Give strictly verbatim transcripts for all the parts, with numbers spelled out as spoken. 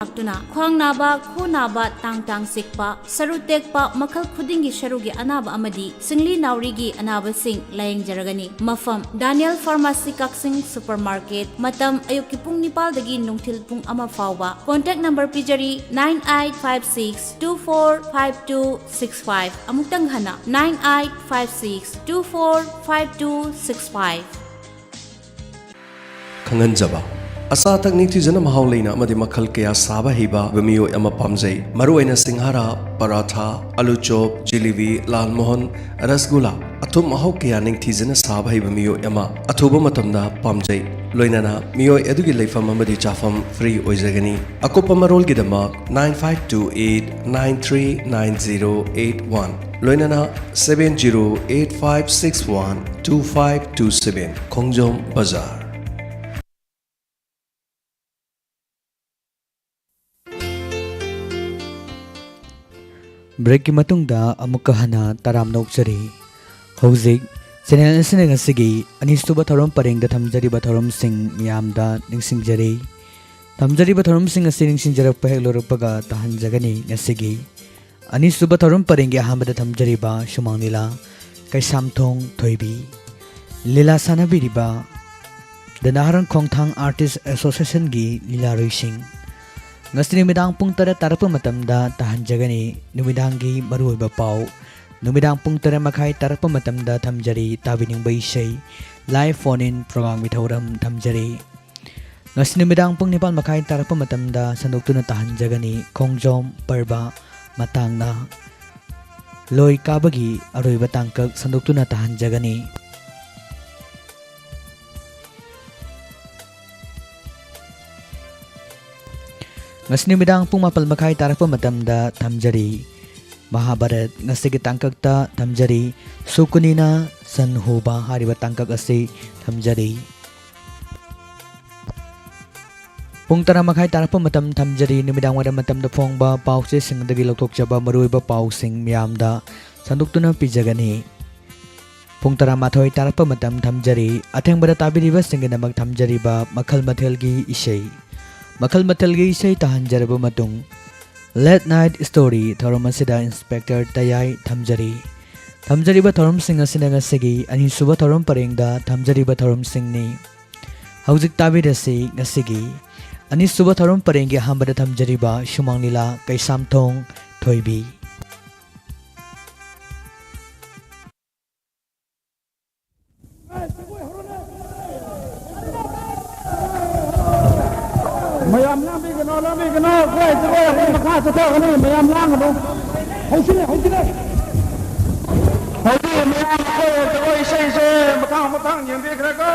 ꯂꯥꯛꯇꯨꯅ ꯈ꯭ꯋꯥꯡ ꯅꯥꯕ, ꯈꯨ ꯅꯥꯕ, ꯇꯥꯡ ꯇꯥꯡ ꯆꯤꯛꯄ, ꯁꯔꯨ ꯇꯦꯛꯄ, ꯃꯈꯜ ꯈꯨꯗꯤꯡꯒꯤ ꯁꯔꯨꯒꯤ ꯑꯅꯥꯕ ꯑꯃꯗꯤ ꯁꯤꯡꯂꯤ ꯅꯥꯎꯔꯤꯒꯤ ꯑꯅꯥꯕꯁꯤꯡ ꯂꯥꯌꯦꯡꯖꯔꯒꯅꯤ꯫ ꯃꯐꯝ: Daniel pharmacy Kakching super market. ꯃꯇꯝ: ꯑꯌꯨꯛꯀꯤ ꯄꯨꯡ ꯅꯤꯄꯥꯜꯗꯒꯤ ꯅꯨꯡꯊꯤꯜ ꯄꯨꯡ ꯑꯃ ꯐꯥꯎꯕ꯫ ꯀꯣꯟꯇꯦꯛ ꯅꯝꯕꯔ ꯄꯤꯖꯔꯤ: nine eight five six two four five two six five꯫ ꯑꯃꯨꯛꯇꯪ ꯍꯟꯅ: nine eight five six two four five two six five꯫ ꯈꯪꯍꯟꯖꯕ: ꯑꯆꯥ ꯑꯊꯛ ꯅꯤꯡꯊꯤꯖꯅ ꯃꯍꯥꯎ ꯂꯩꯅ ꯑꯃꯗꯤ ꯃꯈꯜ ꯀꯌꯥ ꯁꯥꯕ ꯍꯩꯕ ꯃꯤꯑꯣꯏ ꯑꯃ ꯄꯥꯝꯖꯩ꯫ ꯃꯔꯨꯑꯣꯏꯅ ꯁꯤꯡꯍꯥꯔꯥ, ꯄꯔꯥꯊꯥ, ꯑꯂꯨ ꯆꯣꯞ, ꯖꯤꯂꯤꯕꯤ, ꯂꯥꯜ ꯃꯣꯍꯟ, ꯔꯁꯒꯨꯂꯥ, ꯑꯊꯨꯝ ꯑꯍꯥꯎ ꯀꯌꯥ ꯅꯤꯡꯊꯤꯖꯅ ꯁꯥꯕ ꯍꯩꯕ ꯃꯤꯑꯣꯏ ꯑꯃ꯫ ꯑꯊꯨꯕ ꯃꯇꯝꯗ ꯄꯥꯝꯖꯩ꯫ ꯂꯣꯏꯅꯅ ꯃꯤꯑꯣꯏ ꯑꯗꯨꯒꯤ ꯂꯩꯐꯝ ꯑꯃꯗꯤ ꯆꯥꯐꯝ ꯐ꯭ꯔꯤ ꯑꯣꯏꯖꯒꯅꯤ꯫ ꯑꯀꯨꯞꯄ ꯃꯔꯣꯜꯒꯤꯗꯃꯛ nine five two eight nine three nine zero eight one, ꯂꯣꯏꯅꯅ seven zero eight five six one two five two seven, ꯈꯣꯡꯖꯣꯝ ꯕꯖꯥꯔ꯫ ꯕ꯭ꯔꯦꯛꯀꯤ ꯃꯇꯨꯡꯗ ꯑꯃꯨꯛꯀ ꯍꯟꯅ ꯇꯔꯥꯝꯅ ꯑꯣꯛꯆꯔꯤ꯫ ꯍꯧꯖꯤꯛ ꯆꯦꯅꯦꯜ ꯑꯁꯤꯅ ꯉꯁꯤꯒꯤ ꯑꯅꯤꯁꯨꯕ ꯊꯧꯔꯝ ꯄꯔꯦꯡꯗ ꯊꯝꯖꯔꯤꯕ ꯊꯧꯔꯝꯁꯤꯡ ꯃꯤꯌꯥꯝꯗ ꯅꯤꯡꯁꯤꯡꯖꯔꯤ꯫ ꯊꯝꯖꯔꯤꯕ ꯊꯧꯔꯝꯁꯤꯡ ꯑꯁꯤ ꯅꯤꯡꯁꯤꯡꯖꯔꯛꯄ ꯍꯦꯛ ꯂꯣꯏꯔꯛꯄꯒ ꯇꯥꯍꯟꯖꯒꯅꯤ꯫ ꯉꯁꯤꯒꯤ ꯑꯅꯤꯁꯨꯕ ꯊꯧꯔꯝ ꯄꯔꯦꯡꯒꯤ ꯑꯍꯥꯟꯕꯗ ꯊꯝꯖꯔꯤꯕ ꯁꯨꯃꯥꯡ ꯂꯤꯂꯥ ꯀꯩꯁꯥꯝꯊꯣꯡ ꯊꯣꯏꯕꯤ꯫ ꯂꯤꯂꯥ ꯁꯥꯟꯅꯕꯤꯔꯤꯕ ꯗ ꯅꯍꯥꯔꯣꯜ ꯈꯣꯡꯊꯥꯡ ꯑꯥꯔꯇꯤꯁ ꯑꯦꯁꯣꯁꯤꯌꯦꯁꯟꯒꯤ ꯂꯤꯂꯥꯔꯣꯏꯁꯤꯡ꯫ ꯉꯁꯤ ꯅꯨꯃꯤꯗꯥꯡ ꯄꯨꯡ ꯇꯔꯦꯠ ꯇꯥꯔꯛꯄ ꯃꯇꯝꯗ ꯇꯥꯍꯟꯖꯒꯅꯤ ꯅꯨꯃꯤꯗꯥꯡꯒꯤ ꯃꯔꯨꯑꯣꯏꯕ ꯄꯥꯎ꯫ ꯅꯨꯃꯤꯗꯥꯡ ꯄꯨꯡ ꯇꯔꯦꯠ ꯃꯈꯥꯏ ꯇꯥꯔꯛꯄ ꯃꯇꯝꯗ ꯊꯝꯖꯔꯤ ꯇꯥꯕꯤꯅꯤꯡꯕ ꯏꯁꯩ, live phone in programꯒꯤ ꯊꯧꯔꯝ ꯊꯝꯖꯔꯤ꯫ ꯉꯁꯤ ꯅꯨꯃꯤꯗꯥꯡ ꯄꯨꯡ ꯅꯤꯄꯥꯜ ꯃꯈꯥꯏ ꯇꯥꯔꯛꯄ ꯃꯇꯝꯗ ꯁꯟꯗꯣꯛꯇꯨꯅ ꯇꯥꯍꯟꯖꯒꯅꯤ ꯈꯣꯡꯖꯣꯝ ꯄꯔꯕ ꯃꯇꯥꯡꯅ꯫ ꯂꯣꯏ ꯀꯥꯕꯒꯤ ꯑꯔꯣꯏꯕ ꯇꯥꯡꯀꯛ ꯁꯟꯗꯣꯛꯇꯨꯅ ꯇꯥꯍꯟꯖꯒꯅꯤ꯫ ꯉꯁꯤ ꯅꯨꯃꯤꯗꯥꯡ ꯄꯨꯡ ꯃꯥꯄꯜ ꯃꯈꯥꯏ ꯇꯥꯔꯛꯄ ꯃꯇꯝꯗ ꯊꯝꯖꯔꯤ ꯃꯍꯥꯚꯥꯔꯠ꯫ ꯉꯁꯤꯒꯤ ꯇꯥꯡꯀꯛꯇ ꯊꯝꯖꯔꯤ ꯁꯨꯀꯨꯅꯤꯅ ꯁꯟ ꯍꯨꯕ ꯍꯥꯏꯔꯤꯕ ꯇꯥꯡꯀꯛ ꯑꯁꯤ ꯊꯝꯖꯔꯤ꯫ ꯄꯨꯡ ꯇꯔꯥ ꯃꯈꯥꯏ ꯇꯥꯔꯛꯄ ꯃꯇꯝ ꯊꯝꯖꯔꯤ ꯅꯨꯃꯤꯗꯥꯡ ꯋꯥꯏꯔꯝ ꯃꯇꯝꯗ ꯐꯣꯡꯕ ꯄꯥꯎꯆꯦꯁꯤꯡꯗꯒꯤ ꯂꯧꯊꯣꯛꯆꯕ ꯃꯔꯨꯑꯣꯏꯕ ꯄꯥꯎꯁꯤꯡ ꯃꯤꯌꯥꯝꯗ ꯁꯟꯗꯣꯛꯇꯨꯅ ꯄꯤꯖꯒꯅꯤ꯫ ꯄꯨꯡ ꯇꯔꯥꯃꯥꯊꯣꯏ ꯇꯥꯔꯛꯄ ꯃꯇꯝ ꯊꯝꯖꯔꯤ ꯑꯊꯦꯡꯕꯗ ꯇꯥꯕꯤꯔꯤꯕꯁꯤꯡꯒꯤꯗꯃꯛ ꯊꯝꯖꯔꯤꯕ ꯃꯈꯜ ꯃꯊꯦꯜꯒꯤ ꯏꯁꯩ꯫ ꯃꯈꯜ ꯃꯊꯦꯜꯒꯤ ꯏꯁꯩ ꯇꯥꯍꯟꯖꯔꯕ ꯃꯇꯨꯡ, Late Night Story ꯊꯧꯔꯝ ꯑꯁꯤꯗ Inspector ꯇꯌꯥꯏ ꯊꯝꯖꯔꯤ꯫ ꯊꯝꯖꯔꯤꯕ ꯊꯧꯔꯝꯁꯤꯡ ꯑꯁꯤꯅ ꯉꯁꯤꯒꯤ ꯑꯅꯤꯁꯨꯕ ꯊꯧꯔꯝ ꯄꯔꯦꯡꯗ ꯊꯝꯖꯔꯤꯕ ꯊꯧꯔꯝꯁꯤꯡꯅꯤ꯫ ꯍꯧꯖꯤꯛ ꯇꯥꯕꯤꯔꯁꯤ ꯉꯁꯤꯒꯤ ꯑꯅꯤꯁꯨꯕ ꯊꯧꯔꯝ ꯄꯔꯦꯡꯒꯤ ꯑꯍꯥꯟꯕꯗ ꯊꯝꯖꯔꯤꯕ ꯁꯨꯃꯥꯡ ꯂꯤꯂꯥ ꯀꯩꯁꯥꯝꯊꯣꯡ ꯊꯣꯏꯕꯤ꯫ ꯃꯌꯥꯝ ꯂꯥꯡꯕꯤꯒꯅꯣ, ꯂꯥꯡꯕꯤꯒꯅꯣ꯫ ꯑꯩꯈꯣꯏ ꯖꯒꯣꯏ ꯑꯩꯈꯣꯏ ꯃꯈꯥ ꯆꯠꯊꯒꯅꯤ꯫ ꯃꯌꯥꯝ ꯂꯥꯡꯒꯅꯨ꯫ ꯍꯧꯁꯤꯜꯂꯦ, ꯍꯧꯁꯤꯜꯂꯦ꯫ ꯍꯧꯖꯤꯛ ꯃꯌꯥꯝ ꯑꯩꯈꯣꯏ ꯖꯒꯣꯏ ꯏꯁꯩꯁꯦ ꯃꯊꯪ ꯃꯊꯪ ꯌꯦꯡꯕꯤꯈ꯭ꯔꯦꯀꯣ꯫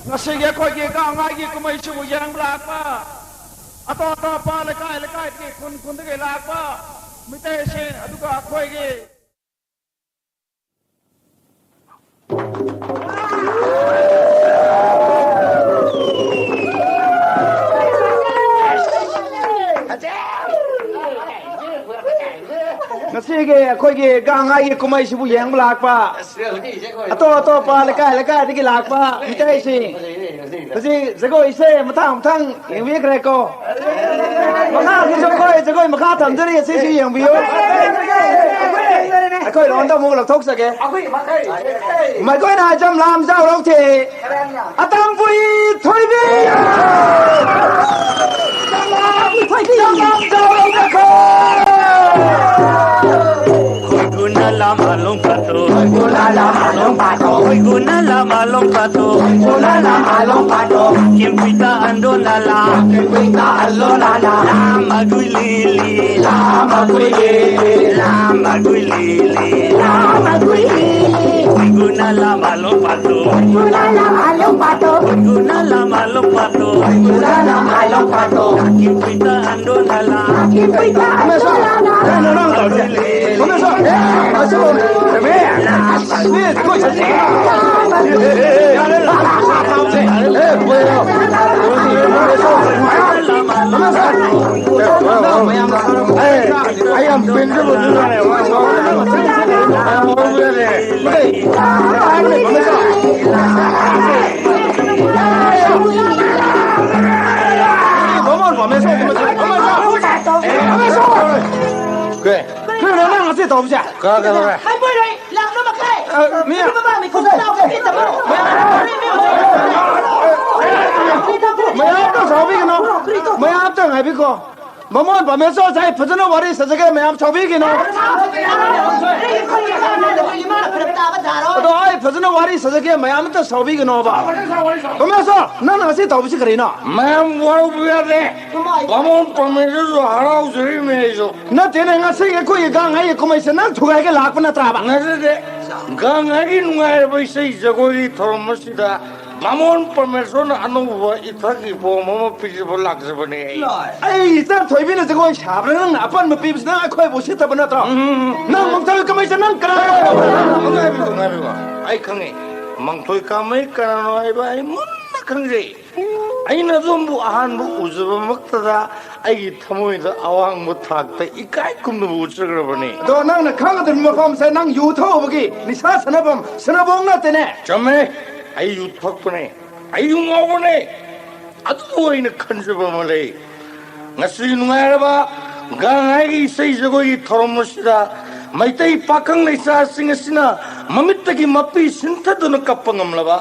ꯉꯁꯤꯒꯤ ꯑꯩꯈꯣꯏꯒꯤ ꯒꯥꯡ ꯉꯥꯏꯒꯤ ꯀꯨꯝꯍꯩꯁꯤꯕꯨ ꯌꯦꯡꯕ ꯂꯥꯛꯄ ꯑꯇꯣꯞ ꯑꯇꯣꯞꯄ ꯂꯩꯀꯥꯏ ꯂꯩꯀꯥꯏꯗꯒꯤ, ꯈꯨꯟ ꯈꯨꯟꯗꯒꯤ ꯂꯥꯛꯄ ꯃꯤꯇꯩꯁꯤꯡ, ꯑꯗꯨꯒ ꯑꯩꯈꯣꯏꯒꯤ ꯉꯁꯤꯒꯤ ꯑꯩꯈꯣꯏꯒꯤ ꯒꯥꯡ ꯉꯥꯏꯒꯤ ꯀꯨꯝꯍꯩꯁꯤꯕꯨ ꯌꯦꯡꯕ ꯂꯥꯛꯄ ꯑꯇꯣꯞ ꯑꯇꯣꯞꯄ ꯂꯩꯀꯥꯏ ꯂꯩꯀꯥꯏꯗꯒꯤ ꯂꯥꯛꯄ ꯃꯤꯇꯩꯁꯤꯡ, ꯍꯧꯖꯤꯛ ꯖꯒꯣꯏꯁꯦ ꯃꯊꯪ ꯃꯊꯪ ꯌꯦꯡꯕꯤꯈ꯭ꯔꯦꯀꯣ꯫ ꯃꯈꯥꯒꯤꯁꯨ ꯑꯩꯈꯣꯏ ꯖꯒꯣꯏ ꯃꯈꯥ ꯊꯝꯖꯔꯤ, ꯑꯁꯤꯁꯨ ꯌꯦꯡꯕꯤꯌꯨ꯫ ꯑꯩꯈꯣꯏ ꯂꯣꯟꯗ ꯑꯃꯨꯛ ꯂꯧꯊꯣꯛꯆꯒꯦ꯫ ꯃꯈꯣꯏꯅ ꯍꯥꯏꯖꯝ ꯂꯥꯝ ꯖꯥꯎ ꯂꯧꯊꯦ꯫ ꯑꯇꯥꯡꯕꯨꯏ ꯊꯣꯏꯕꯤ꯫ ꯊꯣꯏꯕꯤ꯫ ꯖꯥꯎ ꯂꯧꯖꯈꯣ꯫ Guna lama long pato. Guna lama long pato. Guna lama long pato. Guna lama long pato. Kimpuita ando nala. Kimpuita ando nala. Lama gui lili. Lama gui lili. Lama gui lili. Lama gui lili. Guna lama long pato. Guna lama long pato. Guna lama long pato. Guna lama long pato. Kimpuita ando nala. Kimpuita ando nala. ꯀꯩ? ꯀꯩꯅꯣ ꯅꯪ ꯉꯁꯤ ꯇꯧꯕꯁꯦ? ꯀ-, ꯀꯩꯗꯧꯔꯦ? ꯍꯥꯏꯕꯣꯏꯔꯣꯏ, ꯂꯥꯛꯅ ꯃꯈꯩ꯫ ꯑ, ꯃꯤ-, ꯃꯤ ꯃꯃꯥꯡ ꯃꯤ ꯈꯨꯠꯇ ꯂꯥꯎꯕ ꯃꯤ ꯇꯧꯕ꯫ ꯃꯌꯥꯝ ꯑꯝꯇ ꯁꯥꯎꯕꯤꯒꯅꯣ꯫ ꯃꯌꯥꯝ ꯑꯝꯇ ꯉꯥꯏꯕꯤꯈꯣ꯫ ꯕꯥꯃꯣꯟ ꯄꯔꯃꯦꯁꯣꯔ ꯉꯁꯥꯏ ꯐꯖꯅ ꯋꯥꯔꯤ ꯁꯥꯖꯒꯦ, ꯃꯌꯥꯝ ꯁꯥꯎꯕꯤꯒꯅꯣ꯫ ꯑꯗꯣ ꯑꯩ ꯐꯖꯅ ꯋꯥꯔꯤ ꯁꯥꯖꯒꯦ, ꯃꯌꯥꯝ ꯑꯝꯇ ꯁꯥꯎꯕꯤꯒꯅꯣꯕ꯫ ꯄꯔꯃꯦꯁꯣꯔ, ꯅꯪꯅ ꯉꯁꯤ ꯇꯧꯕꯁꯤ ꯀꯔꯤꯅꯣ? ꯃꯌꯥꯝ ꯋꯥꯔꯧꯕ ꯌꯥꯗꯦ꯫ ꯕꯥꯃꯣꯟ ꯄꯔꯃꯦꯁꯣꯔꯁꯨ ꯍꯔꯥꯎꯖꯔꯤꯕꯅꯦ ꯑꯩꯁꯨ꯫ ꯅꯠꯇꯦꯅꯦ, ꯉꯁꯤꯒꯤ ꯑꯩꯈꯣꯏꯒꯤ ꯒꯥꯡ ꯉꯥꯏꯒꯤ ꯀꯨꯝꯍꯩꯁꯦ ꯅꯪ ꯊꯨꯒꯥꯏꯒꯦ ꯂꯥꯛꯄ ꯅꯠꯇ꯭ꯔꯥꯕ? ꯅꯠꯇꯦ, ꯒꯥꯡ ꯉꯥꯏꯒꯤ ꯅꯨꯡꯉꯥꯏꯔꯕ ꯏꯁꯩ ꯖꯒꯣꯏꯒꯤ ꯊꯧꯔꯝ ꯑꯁꯤꯗ ꯕꯥꯃꯣꯟ ꯄꯔꯃꯦꯁꯣꯔꯅ ꯑꯅꯧꯕ ꯏꯊꯛ ꯏꯐꯣꯝ ꯑꯃ ꯄꯤꯖꯕ ꯂꯥꯛꯆꯕꯅꯦ ꯑꯩ꯫ ꯑꯩ ꯏꯆꯟ ꯊꯣꯏꯕꯤꯅ ꯖꯒꯣꯏ ꯁꯥꯕꯗ ꯅꯪꯅ ꯑꯄꯟꯕ ꯄꯤꯕꯁꯤ ꯅꯪ ꯑꯩꯈꯣꯏꯕꯨ ꯎꯁꯤꯠꯇꯕ ꯅꯠꯇ꯭ꯔꯣ? ꯎꯝ꯫ ꯅꯪ ꯃꯥꯡꯊꯣꯏ ꯀꯨꯝꯍꯩꯁꯦ ꯅꯪ ꯀꯅꯥ? ꯉꯥꯏꯕꯤꯌꯨ, ꯉꯥꯏꯕꯤꯌꯨ꯫ ꯑꯩ ꯈꯪꯉꯦ, ꯃꯥꯡꯊꯣꯏ ꯀꯥꯃꯩ ꯀꯅꯥꯅꯣ ꯍꯥꯏꯕ ꯑꯩ ꯃꯨꯟꯅ ꯈꯪꯖꯩ꯫ ꯑꯩꯅ ꯑꯗꯣꯝꯕꯨ ꯑꯍꯥꯟꯕ ꯎꯖꯕꯃꯛꯇꯗ ꯑꯩꯒꯤ ꯊꯃꯣꯏꯗ ꯑꯋꯥꯡꯕ ꯊꯥꯛꯇ ꯏꯀꯥꯏ ꯈꯨꯝꯅꯕ ꯎꯠꯆꯈ꯭ꯔꯕꯅꯤ꯫ ꯑꯗꯣ ꯅꯪꯅ ꯈꯪꯒꯗꯕ ꯃꯐꯝꯁꯦ ꯅꯪ ꯌꯨ ꯊꯛꯎꯕꯒꯤ ꯅꯤꯁꯥ ꯁꯥꯟꯅꯐꯝ ꯁꯥꯟꯅꯐꯝ ꯅꯠꯇꯦꯅꯦ꯫ ꯆꯨꯝꯃꯦ, ꯑꯩ ꯌꯨ ꯊꯛꯄꯅꯦ, ꯑꯩ ꯌꯨ ꯉꯥꯎꯕꯅꯦ, ꯑꯗꯨꯕꯨ ꯑꯩꯅ ꯈꯟꯖꯕ ꯑꯃ ꯂꯩ꯫ ꯉꯁꯤ ꯅꯨꯡꯉꯥꯏꯔꯕ ꯒꯥꯡꯉꯥꯏꯒꯤ ꯏꯁꯩ ꯖꯒꯣꯏꯒꯤ ꯊꯧꯔꯝ ꯑꯁꯤꯗ ꯃꯩꯇꯩ ꯄꯥꯈꯪ ꯂꯩꯁꯥꯁꯤꯡ ꯑꯁꯤꯅ ꯃꯃꯤꯠꯇꯒꯤ ꯃꯄꯤ ꯁꯤꯟꯊꯗꯨꯅ ꯀꯞꯄ ꯉꯝꯂꯕ,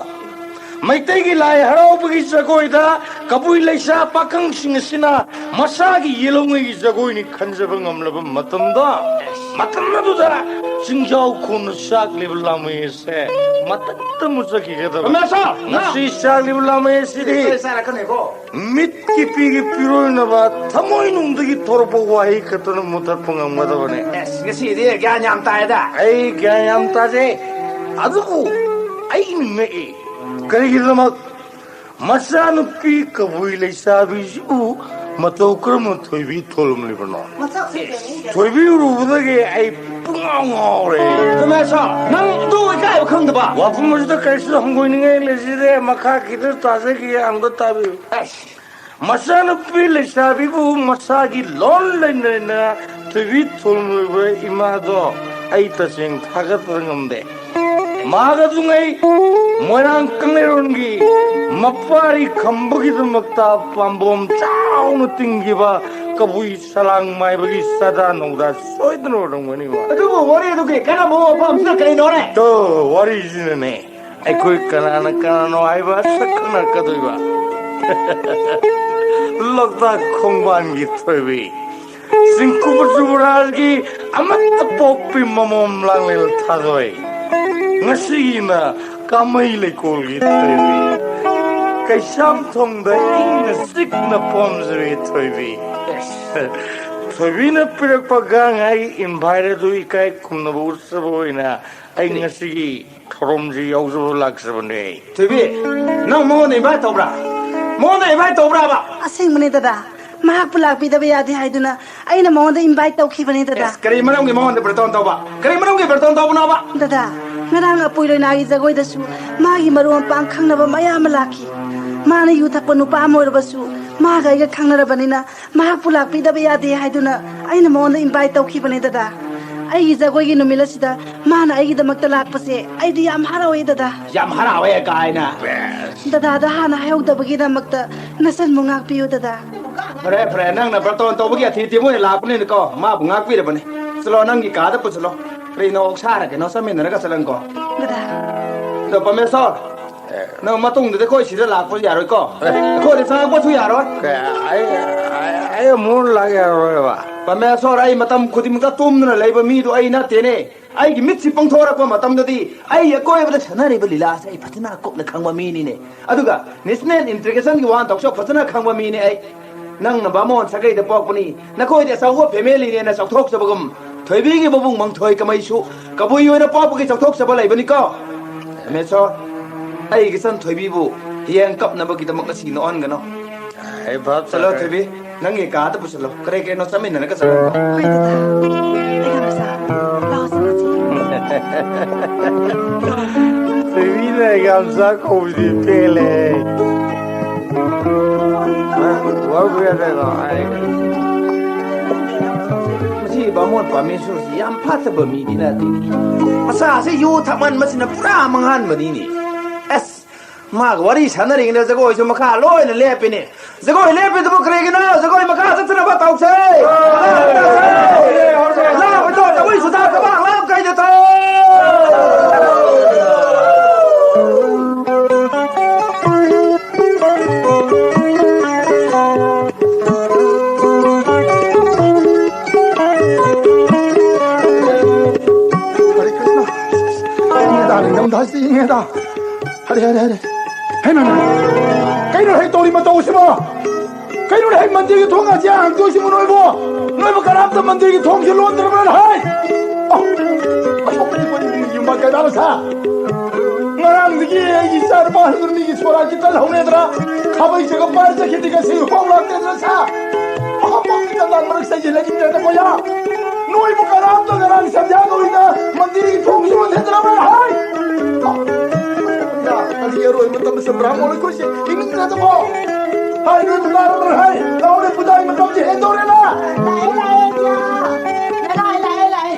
ꯃꯩꯇꯩꯒꯤ ꯂꯥꯏ ꯍꯔꯥꯎꯕꯒꯤ ꯖꯒꯣꯏꯗ ꯀꯕꯨꯏ ꯂꯩꯁꯥ ꯄꯥꯈꯪꯁꯤꯡ ꯑꯁꯤꯅ ꯃꯁꯥꯒꯤ ꯌꯦꯜꯍꯧꯉꯩꯒꯤ ꯖꯒꯣꯏꯅꯤ ꯈꯟꯖꯕ ꯉꯝꯂꯕ ꯃꯇꯝꯗ, ꯃꯇꯝ ꯑꯗꯨꯗ ꯆꯤꯡꯖꯥꯎ ꯈꯣꯡꯅ ꯆꯥꯛꯂꯤꯕ ꯂꯥꯃꯩ ꯑꯁꯦ ꯃꯇꯠꯇ ꯃꯨꯠꯆꯈꯤꯒꯗꯕ꯫ ꯔꯃꯦꯁ, ꯅꯪ ꯉꯁꯤ ꯆꯥꯛꯂꯤꯕ ꯂꯥꯃꯩ ꯑꯁꯤꯗꯤ ꯆꯩ ꯆꯥꯔꯛꯀꯅꯤꯀꯣ꯫ ꯃꯤꯠꯀꯤ ꯄꯤꯒꯤ ꯄꯤꯔꯣꯏꯅꯕ ꯊꯃꯣꯏꯅꯨꯡꯗꯒꯤ ꯊꯣꯔꯛꯄ ꯋꯥꯍꯩ ꯈꯛꯇꯅ ꯃꯨꯊꯠꯄ ꯉꯝꯒꯗꯕꯅꯦ꯫ ꯑꯦꯁ, ꯉꯁꯤꯗꯤ ꯒ꯭ꯌꯥꯟ ꯌꯥꯝ ꯇꯥꯏꯗ꯫ ꯑꯩ ꯒ꯭ꯌꯥꯟ ꯌꯥꯝ ꯇꯥꯖꯩ, ꯑꯗꯨꯕꯨ ꯑꯩ ꯉꯛꯏ꯫ ꯀꯔꯤꯒꯤꯗꯃꯛ ꯃꯆꯥꯅꯨꯄꯤ ꯀꯕꯨꯏ ꯂꯩꯁꯥꯕꯤꯁꯤꯕꯨ ꯃꯇꯧ ꯀꯔꯝꯅ ꯊꯣꯏꯕꯤ ꯊꯣꯜꯂꯝꯂꯤꯕꯅꯣ? ꯃꯁꯛꯁꯦ ꯌꯦꯡꯅꯤꯡꯗꯦ꯫ ꯊꯣꯏꯕꯤ ꯎꯔꯨꯕꯗꯒꯤ ꯑꯩ ꯄꯨꯡꯉꯥꯎ ꯉꯥꯎꯔꯦ꯫ ꯔꯃꯦꯁ, ꯅꯪ ꯑꯗꯨ ꯏꯀꯥꯏꯕ ꯈꯪꯗꯕ? ꯋꯥꯐꯝ ꯑꯁꯤꯗ ꯀꯔꯤꯁꯨ ꯍꯪꯒꯣꯏꯅꯤꯡꯉꯥꯏ ꯂꯩꯖꯗꯦ꯫ ꯃꯈꯥ ꯈꯤꯇꯪ ꯇꯥꯖꯈꯤꯒꯦ, ꯑꯃꯨꯛꯇ ꯇꯥꯕꯤꯌꯨ꯫ ꯑꯁ꯫ ꯃꯆꯥꯅꯨꯄꯤ ꯂꯩꯁꯥꯕꯤꯕꯨ ꯃꯁꯥꯒꯤ ꯂꯣꯟ ꯂꯩꯅ ꯂꯩꯅ ꯊꯣꯏꯕꯤ ꯊꯣꯜꯂꯝꯂꯤꯕ ꯏꯃꯥꯗꯣ ꯑꯩ ꯇꯁꯦꯡ ꯊꯥꯒꯠꯄ ꯉꯝꯗꯦ꯫ ꯃꯍꯥꯛ ꯑꯗꯨꯉꯩ ꯃꯣꯏꯔꯥꯡ ꯀꯪꯂꯩꯔꯣꯟꯒꯤ ꯃꯄꯥꯔꯤ ꯈꯝꯕꯒꯤꯗꯃꯛꯇ ꯄꯥꯝꯕꯣꯝ ꯆꯥꯎꯅ ꯇꯤꯡꯈꯤꯕ ꯀꯕꯨꯏ ꯁꯂꯥꯡ ꯃꯥꯏꯕꯒꯤ ꯆꯥꯗꯥ ꯅꯧꯗꯥ ꯁꯣꯏꯗꯅ ꯑꯣꯏꯔꯝꯒꯅꯤꯕ꯫ ꯑꯗꯨꯕꯨ ꯋꯥꯔꯤ ꯑꯗꯨꯒꯤ ꯀꯔꯝꯕ ꯋꯥꯐꯝꯁꯤꯅ ꯀꯩꯅꯣꯅꯦ? ꯇꯣ, ꯋꯥꯔꯤꯁꯤꯅꯅꯦ, ꯑꯩꯈꯣꯏ ꯀꯅꯥꯅ ꯀꯅꯥꯅꯣ ꯍꯥꯏꯕ ꯁꯛ ꯈꯪꯅꯔꯛꯀꯗꯣꯏꯕ꯫ ꯂꯣꯛꯇꯥꯛ ꯈꯣꯡꯕꯥꯟꯒꯤ ꯊꯣꯏꯕꯤ, ꯆꯤꯡꯀꯨꯞꯄ ꯖꯨꯕꯔꯥꯖꯒꯤ ꯑꯃꯠꯇ ꯄꯣꯛꯄꯤ ꯃꯃꯣꯝ ꯂꯥꯡꯂꯦꯜ ꯊꯥꯗꯣꯏ, ꯉꯁꯤꯒꯤꯅ ꯀꯥꯃꯩ ꯂꯩꯀꯣꯜꯒꯤ ꯊꯣꯏꯕꯤ, ꯀꯩꯁꯥꯝ ꯊꯣꯡꯗ ꯏꯪꯅ ꯆꯤꯛꯅ ꯄꯣꯝꯖꯕꯤ ꯊꯣꯏꯕꯤ꯫ ꯊꯣꯏꯕꯤꯅ ꯄꯤꯔꯛꯄ ꯒꯥꯡ ꯍꯥꯏ ꯏꯟꯚꯥꯏꯠ ꯑꯗꯨ ꯏꯀꯥꯏ ꯈꯨꯝꯅꯕ ꯎꯠꯆꯕ ꯑꯣꯏꯅ ꯑꯩ ꯉꯁꯤꯒꯤ ꯊꯧꯔꯝꯁꯤ ꯌꯥꯎꯖꯕ ꯂꯥꯛꯆꯕꯅꯦ꯫ ꯊꯣꯏꯕꯤ, ꯅꯪ ꯃꯉꯣꯟꯗ ꯏꯟꯚꯥꯏꯠ ꯇꯧꯕ꯭ꯔꯥ? ꯃꯉꯣꯟꯗ ꯏꯟꯚꯥꯏꯠ ꯇꯧꯕ꯭ꯔꯥꯕ? ꯑꯁꯦꯡꯕꯅꯦ ꯗꯗꯥ, ꯃꯍꯥꯛꯄꯨ ꯂꯥꯛꯄꯤꯗꯕ ꯌꯥꯗꯦ ꯍꯥꯏꯗꯨꯅ ꯑꯩꯅ ꯃꯉꯣꯟꯗ ꯏꯟꯚꯥꯏꯠ ꯇꯧꯈꯤꯕꯅꯦ ꯗꯗꯥ꯫ ꯑꯦꯁ, ꯀꯔꯤ ꯃꯔꯝꯒꯤ ꯃꯉꯣꯟꯗ ꯕꯥꯔꯇꯣꯟ ꯇꯧꯕ? ꯀꯔꯤ ꯃꯔꯝꯒꯤ ꯕꯥꯔꯇꯣꯟ ꯇꯧꯕꯅꯣꯕ? ꯗꯗꯥ, ꯉꯔꯥꯡ ꯑꯄꯣꯏ ꯂꯣꯏꯅꯥꯒꯤ ꯖꯒꯣꯏꯗꯁꯨ ꯃꯥꯒꯤ ꯃꯔꯨꯞ ꯃꯄꯥꯡ ꯈꯪꯅꯕ ꯃꯌꯥꯝ ꯑꯃ ꯂꯥꯛꯈꯤ꯫ ꯃꯥꯅ ꯌꯨ ꯊꯛꯄ ꯅꯨꯄꯥ ꯑꯃ ꯑꯣꯏꯔꯕꯁꯨ ꯃꯥꯒ ꯑꯩꯒ ꯈꯪꯅꯔꯕꯅꯤꯅ ꯃꯍꯥꯛꯄꯨ ꯂꯥꯛꯄꯤꯗꯕ ꯌꯥꯗꯦ ꯍꯥꯏꯗꯨꯅ ꯑꯩꯅ ꯃꯉꯣꯟꯗ ꯏꯟꯚꯥꯏꯠ ꯇꯧꯈꯤꯕꯅꯦ ꯗꯗꯥ꯫ ꯑꯩꯒꯤ ꯖꯒꯣꯏꯒꯤ ꯅꯨꯃꯤꯠ ꯑꯁꯤꯗ ꯃꯥꯅ ꯑꯩꯒꯤꯗꯃꯛꯇ ꯂꯥꯛꯄꯁꯦ ꯑꯩꯗꯤ ꯌꯥꯝ ꯍꯔꯥꯎꯋꯦ ꯗꯗꯥ꯫ ꯌꯥꯝ ꯍꯔꯥꯎꯋꯦ ꯀꯥꯏꯅ꯫ ꯗꯗꯥꯗ ꯍꯥꯟꯅ ꯍꯥꯏꯍꯧꯗꯕꯒꯤꯗꯃꯛꯇ ꯅꯆꯟꯕꯨ ꯉꯥꯛꯄꯤꯌꯨ ꯗꯗꯥ꯫ ꯐꯔꯦ, ꯐꯔꯦ, ꯅꯪꯅ ꯕꯥꯔꯇꯣꯟ ꯇꯧꯕꯒꯤ ꯑꯊꯤ ꯑꯊꯤꯕ ꯑꯣꯏꯅ ꯂꯥꯛꯄꯅꯤꯅꯀꯣ, ꯃꯥꯕꯨ ꯉꯥꯛꯄꯤꯔꯕꯅꯤ꯫ ꯆꯠꯂꯣ, ꯅꯪꯒꯤ ꯀꯥꯗ ꯄꯨꯁꯤꯜꯂꯣ꯫ ꯀꯔꯤꯅꯣ, ꯑꯣꯛꯁꯥꯔ ꯀꯩꯅꯣ ꯆꯥꯃꯤꯟꯅꯔꯒ ꯆꯠꯂꯪꯀꯣ꯫ ꯗꯗꯥ꯫ ꯑꯗꯣ ꯄꯔꯃꯦꯁꯣꯔ, ꯅꯪ ꯃꯇꯨꯡꯗꯗꯤ ꯑꯩꯈꯣꯏ ꯁꯤꯗ ꯂꯥꯛꯄꯁꯨ ꯌꯥꯔꯣꯏꯀꯣ꯫ ꯑꯦ꯫ ꯑꯩꯈꯣꯏꯗ ꯆꯪꯉꯛꯄꯁꯨ ꯌꯥꯔꯣꯏ꯫ ꯀꯩ, ꯑꯩ, ꯑꯩ, ꯑꯩ ꯑꯃꯨꯛ ꯂꯥꯛ ꯌꯥꯔꯣꯏꯕ꯫ ꯄꯔꯃꯦꯁꯣꯔ, ꯑꯩ ꯃꯇꯝ ꯈꯨꯗꯤꯡꯃꯛꯇ ꯇꯨꯝꯗꯨꯅ ꯂꯩꯕ ꯃꯤꯗꯨ ꯑꯩ ꯅꯠꯇꯦꯅꯦ꯫ ꯑꯩꯒꯤ ꯃꯤꯠꯁꯤ ꯄꯥꯡꯊꯣꯔꯛꯄ ꯃꯇꯝꯗꯗꯤ ꯑꯩꯒꯤ ꯑꯀꯣꯏꯕꯗ ꯁꯥꯟꯅꯔꯤꯕ ꯂꯤꯂꯥꯁꯦ ꯑꯩ ꯐꯖꯅ ꯀꯨꯞꯅ ꯈꯪꯕ ꯃꯤꯅꯤꯅꯦ꯫ ꯑꯗꯨꯒ ꯅꯦꯁꯅꯦꯜ ꯏꯟꯇꯤꯒ꯭ꯔꯦꯁꯟꯒꯤ ꯋꯥꯍꯟꯊꯣꯛꯁꯨ ꯐꯖꯅ ꯈꯪꯕ ꯃꯤꯅꯦ ꯑꯩ꯫ ꯅꯪꯅ ꯕꯥꯃꯣꯟ ꯁꯥꯒꯩꯗ ꯄꯣꯛꯄꯅꯤ, ꯅꯈꯣꯏꯗꯤ ꯑꯆꯧꯕ ꯐꯦꯃꯤꯂꯤꯅꯦꯅ ꯆꯥꯎꯊꯣꯛꯆꯕꯒꯨꯝ, ꯊꯣꯏꯕꯤꯒꯤ ꯃꯕꯨꯡ ꯃꯪꯊꯣꯏ ꯀꯃꯩꯁꯨ ꯀꯕꯨꯏ ꯑꯣꯏꯅ ꯄꯣꯛꯄꯒꯤ ꯆꯥꯎꯊꯣꯛꯆꯕ ꯂꯩꯕꯅꯤꯀꯣ꯫ ꯄꯔꯃꯦꯁꯣꯔ, ꯑꯩꯒꯤ ꯏꯆꯟ ꯊꯣꯏꯕꯤꯕꯨ ꯍꯌꯦꯡ ꯀꯞꯅꯕꯒꯤꯗꯃꯛ ꯉꯁꯤ ꯅꯣꯛꯍꯟꯒꯅꯨ꯫ ꯑꯩ ꯚꯥꯞ ꯆꯠꯂꯣ ꯇꯥꯔꯦ꯫ ꯊꯣꯏꯕꯤ, ꯅꯪꯒꯤ ꯀꯥꯗ ꯄꯨꯁꯤꯜꯂꯣ꯫ ꯀꯔꯤ ꯀꯔꯤꯅꯣ ꯆꯥꯃꯤꯟꯅꯔꯒ ꯆꯠꯂꯣ꯫ ꯍꯣꯏ, ꯗꯗꯥ꯫ ꯑꯩ ꯌꯥꯝ ꯆꯥ-, ꯂꯥꯛꯑꯣ, ꯆꯪꯉꯁꯤ꯫ ꯊꯣꯏꯕꯤꯅ ꯌꯥꯝ ꯆꯥ ꯀꯧꯕꯗꯤ ꯄꯦꯜꯂꯦ꯫ ꯃꯁꯤ ꯕꯥꯃꯣꯟ ꯄꯥꯃꯦꯁꯣꯔꯁꯤ ꯌꯥꯝ ꯐꯠꯇꯕ ꯃꯤꯗꯤ ꯅꯠꯇꯦ꯫ ꯃꯆꯥꯁꯤ ꯌꯨ ꯊꯛꯃꯟꯕꯁꯤꯅ ꯄꯨꯔꯥ ꯃꯥꯡꯍꯟꯕꯅꯤꯅꯦ꯫ ꯑꯁ, ꯃꯥꯒ ꯋꯥꯔꯤ ꯁꯥꯟꯅꯔꯤꯉꯩꯗ ꯖꯒꯣꯏꯁꯨ ꯃꯈꯥ ꯂꯣꯏꯅ ꯂꯦꯞꯄꯤꯅꯦ꯫ ꯖꯒꯣꯏ ꯂꯦꯞꯄꯤꯗꯨꯕꯨ ꯀꯔꯤꯒꯤꯅꯣ? ꯖꯒꯣꯏ ꯃꯈꯥ ꯆꯠꯊꯅꯕ ꯇꯧ꯫ ꯍꯦꯗꯥ꯫ ꯍꯔꯦ, ꯍꯔꯦ, ꯍꯔꯦ꯫ ꯍꯩ, ꯃꯥ, ꯃꯥ꯫ ꯀꯩꯅꯣ ꯍꯦꯛ ꯇꯧꯔꯤ ꯃꯇꯧꯁꯤꯕꯣ? ꯀꯩꯅꯣꯅꯦ ꯍꯦꯛ ꯃꯟꯗꯤꯔꯒꯤ ꯊꯣꯡ ꯉꯁꯤ ꯍꯥꯡꯗꯣꯏꯁꯤꯕꯨ ꯅꯣꯏꯕꯣ? ꯅꯣꯏꯕꯨ ꯀꯅꯥꯝꯇ ꯃꯟꯗꯤꯔꯒꯤ ꯊꯣꯡꯁꯤ ꯂꯣꯟꯗ꯭ꯔꯕꯅ ꯍꯥꯏ? ꯑꯣ, ꯑꯁꯣꯛꯄꯅꯤ ꯃꯣꯏ ꯃꯤ ꯌꯨꯝ ꯀꯩꯗꯧꯔ ꯁꯥ? ꯉꯔꯥꯡꯗꯒꯤ ꯑꯩꯒꯤ ꯏꯆꯥ ꯅꯨꯄꯥ ꯍꯟꯗꯨꯅ ꯃꯤꯒꯤ ꯁꯣꯔꯥꯠꯀꯤ ꯇꯜ ꯍꯧꯅꯗ꯭ꯔꯥ? ꯈꯥꯕꯩ ꯆꯒ ꯄꯥꯏ ꯆꯠꯈꯤꯗꯤ ꯉꯁꯤ ꯐꯥꯎ ꯂꯥꯛꯇꯦꯗꯅ ꯁꯥ? ꯑꯍꯥꯄꯪ ꯆꯟꯗꯥꯟ ꯃꯔꯛ ꯆꯩꯁꯤꯜꯂꯅꯤꯡꯗ꯭ꯔꯦꯗ ꯃꯣꯏꯌꯥ꯫ ꯅꯣꯏꯕꯨ ꯀꯅꯥꯝꯇ ꯉꯔꯥꯡ ꯁꯟꯙ꯭ꯌꯥ ꯀꯧꯏꯗ ꯃꯟꯗꯤꯔꯒꯤ ꯊꯣꯡꯁꯤ ꯂꯣꯟꯊꯦꯗꯅ ꯍꯥꯏ? ꯀꯔꯤ ꯑꯔꯣꯏ ꯃꯇꯝꯗ ꯁꯟꯗ꯭ꯔꯥ ꯃꯣꯜ ꯑꯩꯈꯣꯏꯁꯦ ꯍꯤꯡꯅꯤꯡꯗ꯭ꯔꯦꯗꯀꯣ? ꯍꯥꯏ, ꯅꯣꯏꯕꯨ ꯀꯅꯥꯝꯇ ꯍꯥꯏ? ꯂꯥꯎꯅꯦ, ꯄꯨꯖꯥꯒꯤ ꯃꯇꯝꯁꯦ ꯍꯦꯟꯗꯧꯔꯦꯅ꯫ ꯂꯥꯛꯑꯦ, ꯂꯥꯛꯑꯦ, ꯏꯌꯥ꯫ ꯂꯥꯛꯑꯦ, ꯂꯥꯛꯑꯦ, ꯂꯥꯛꯑꯦ꯫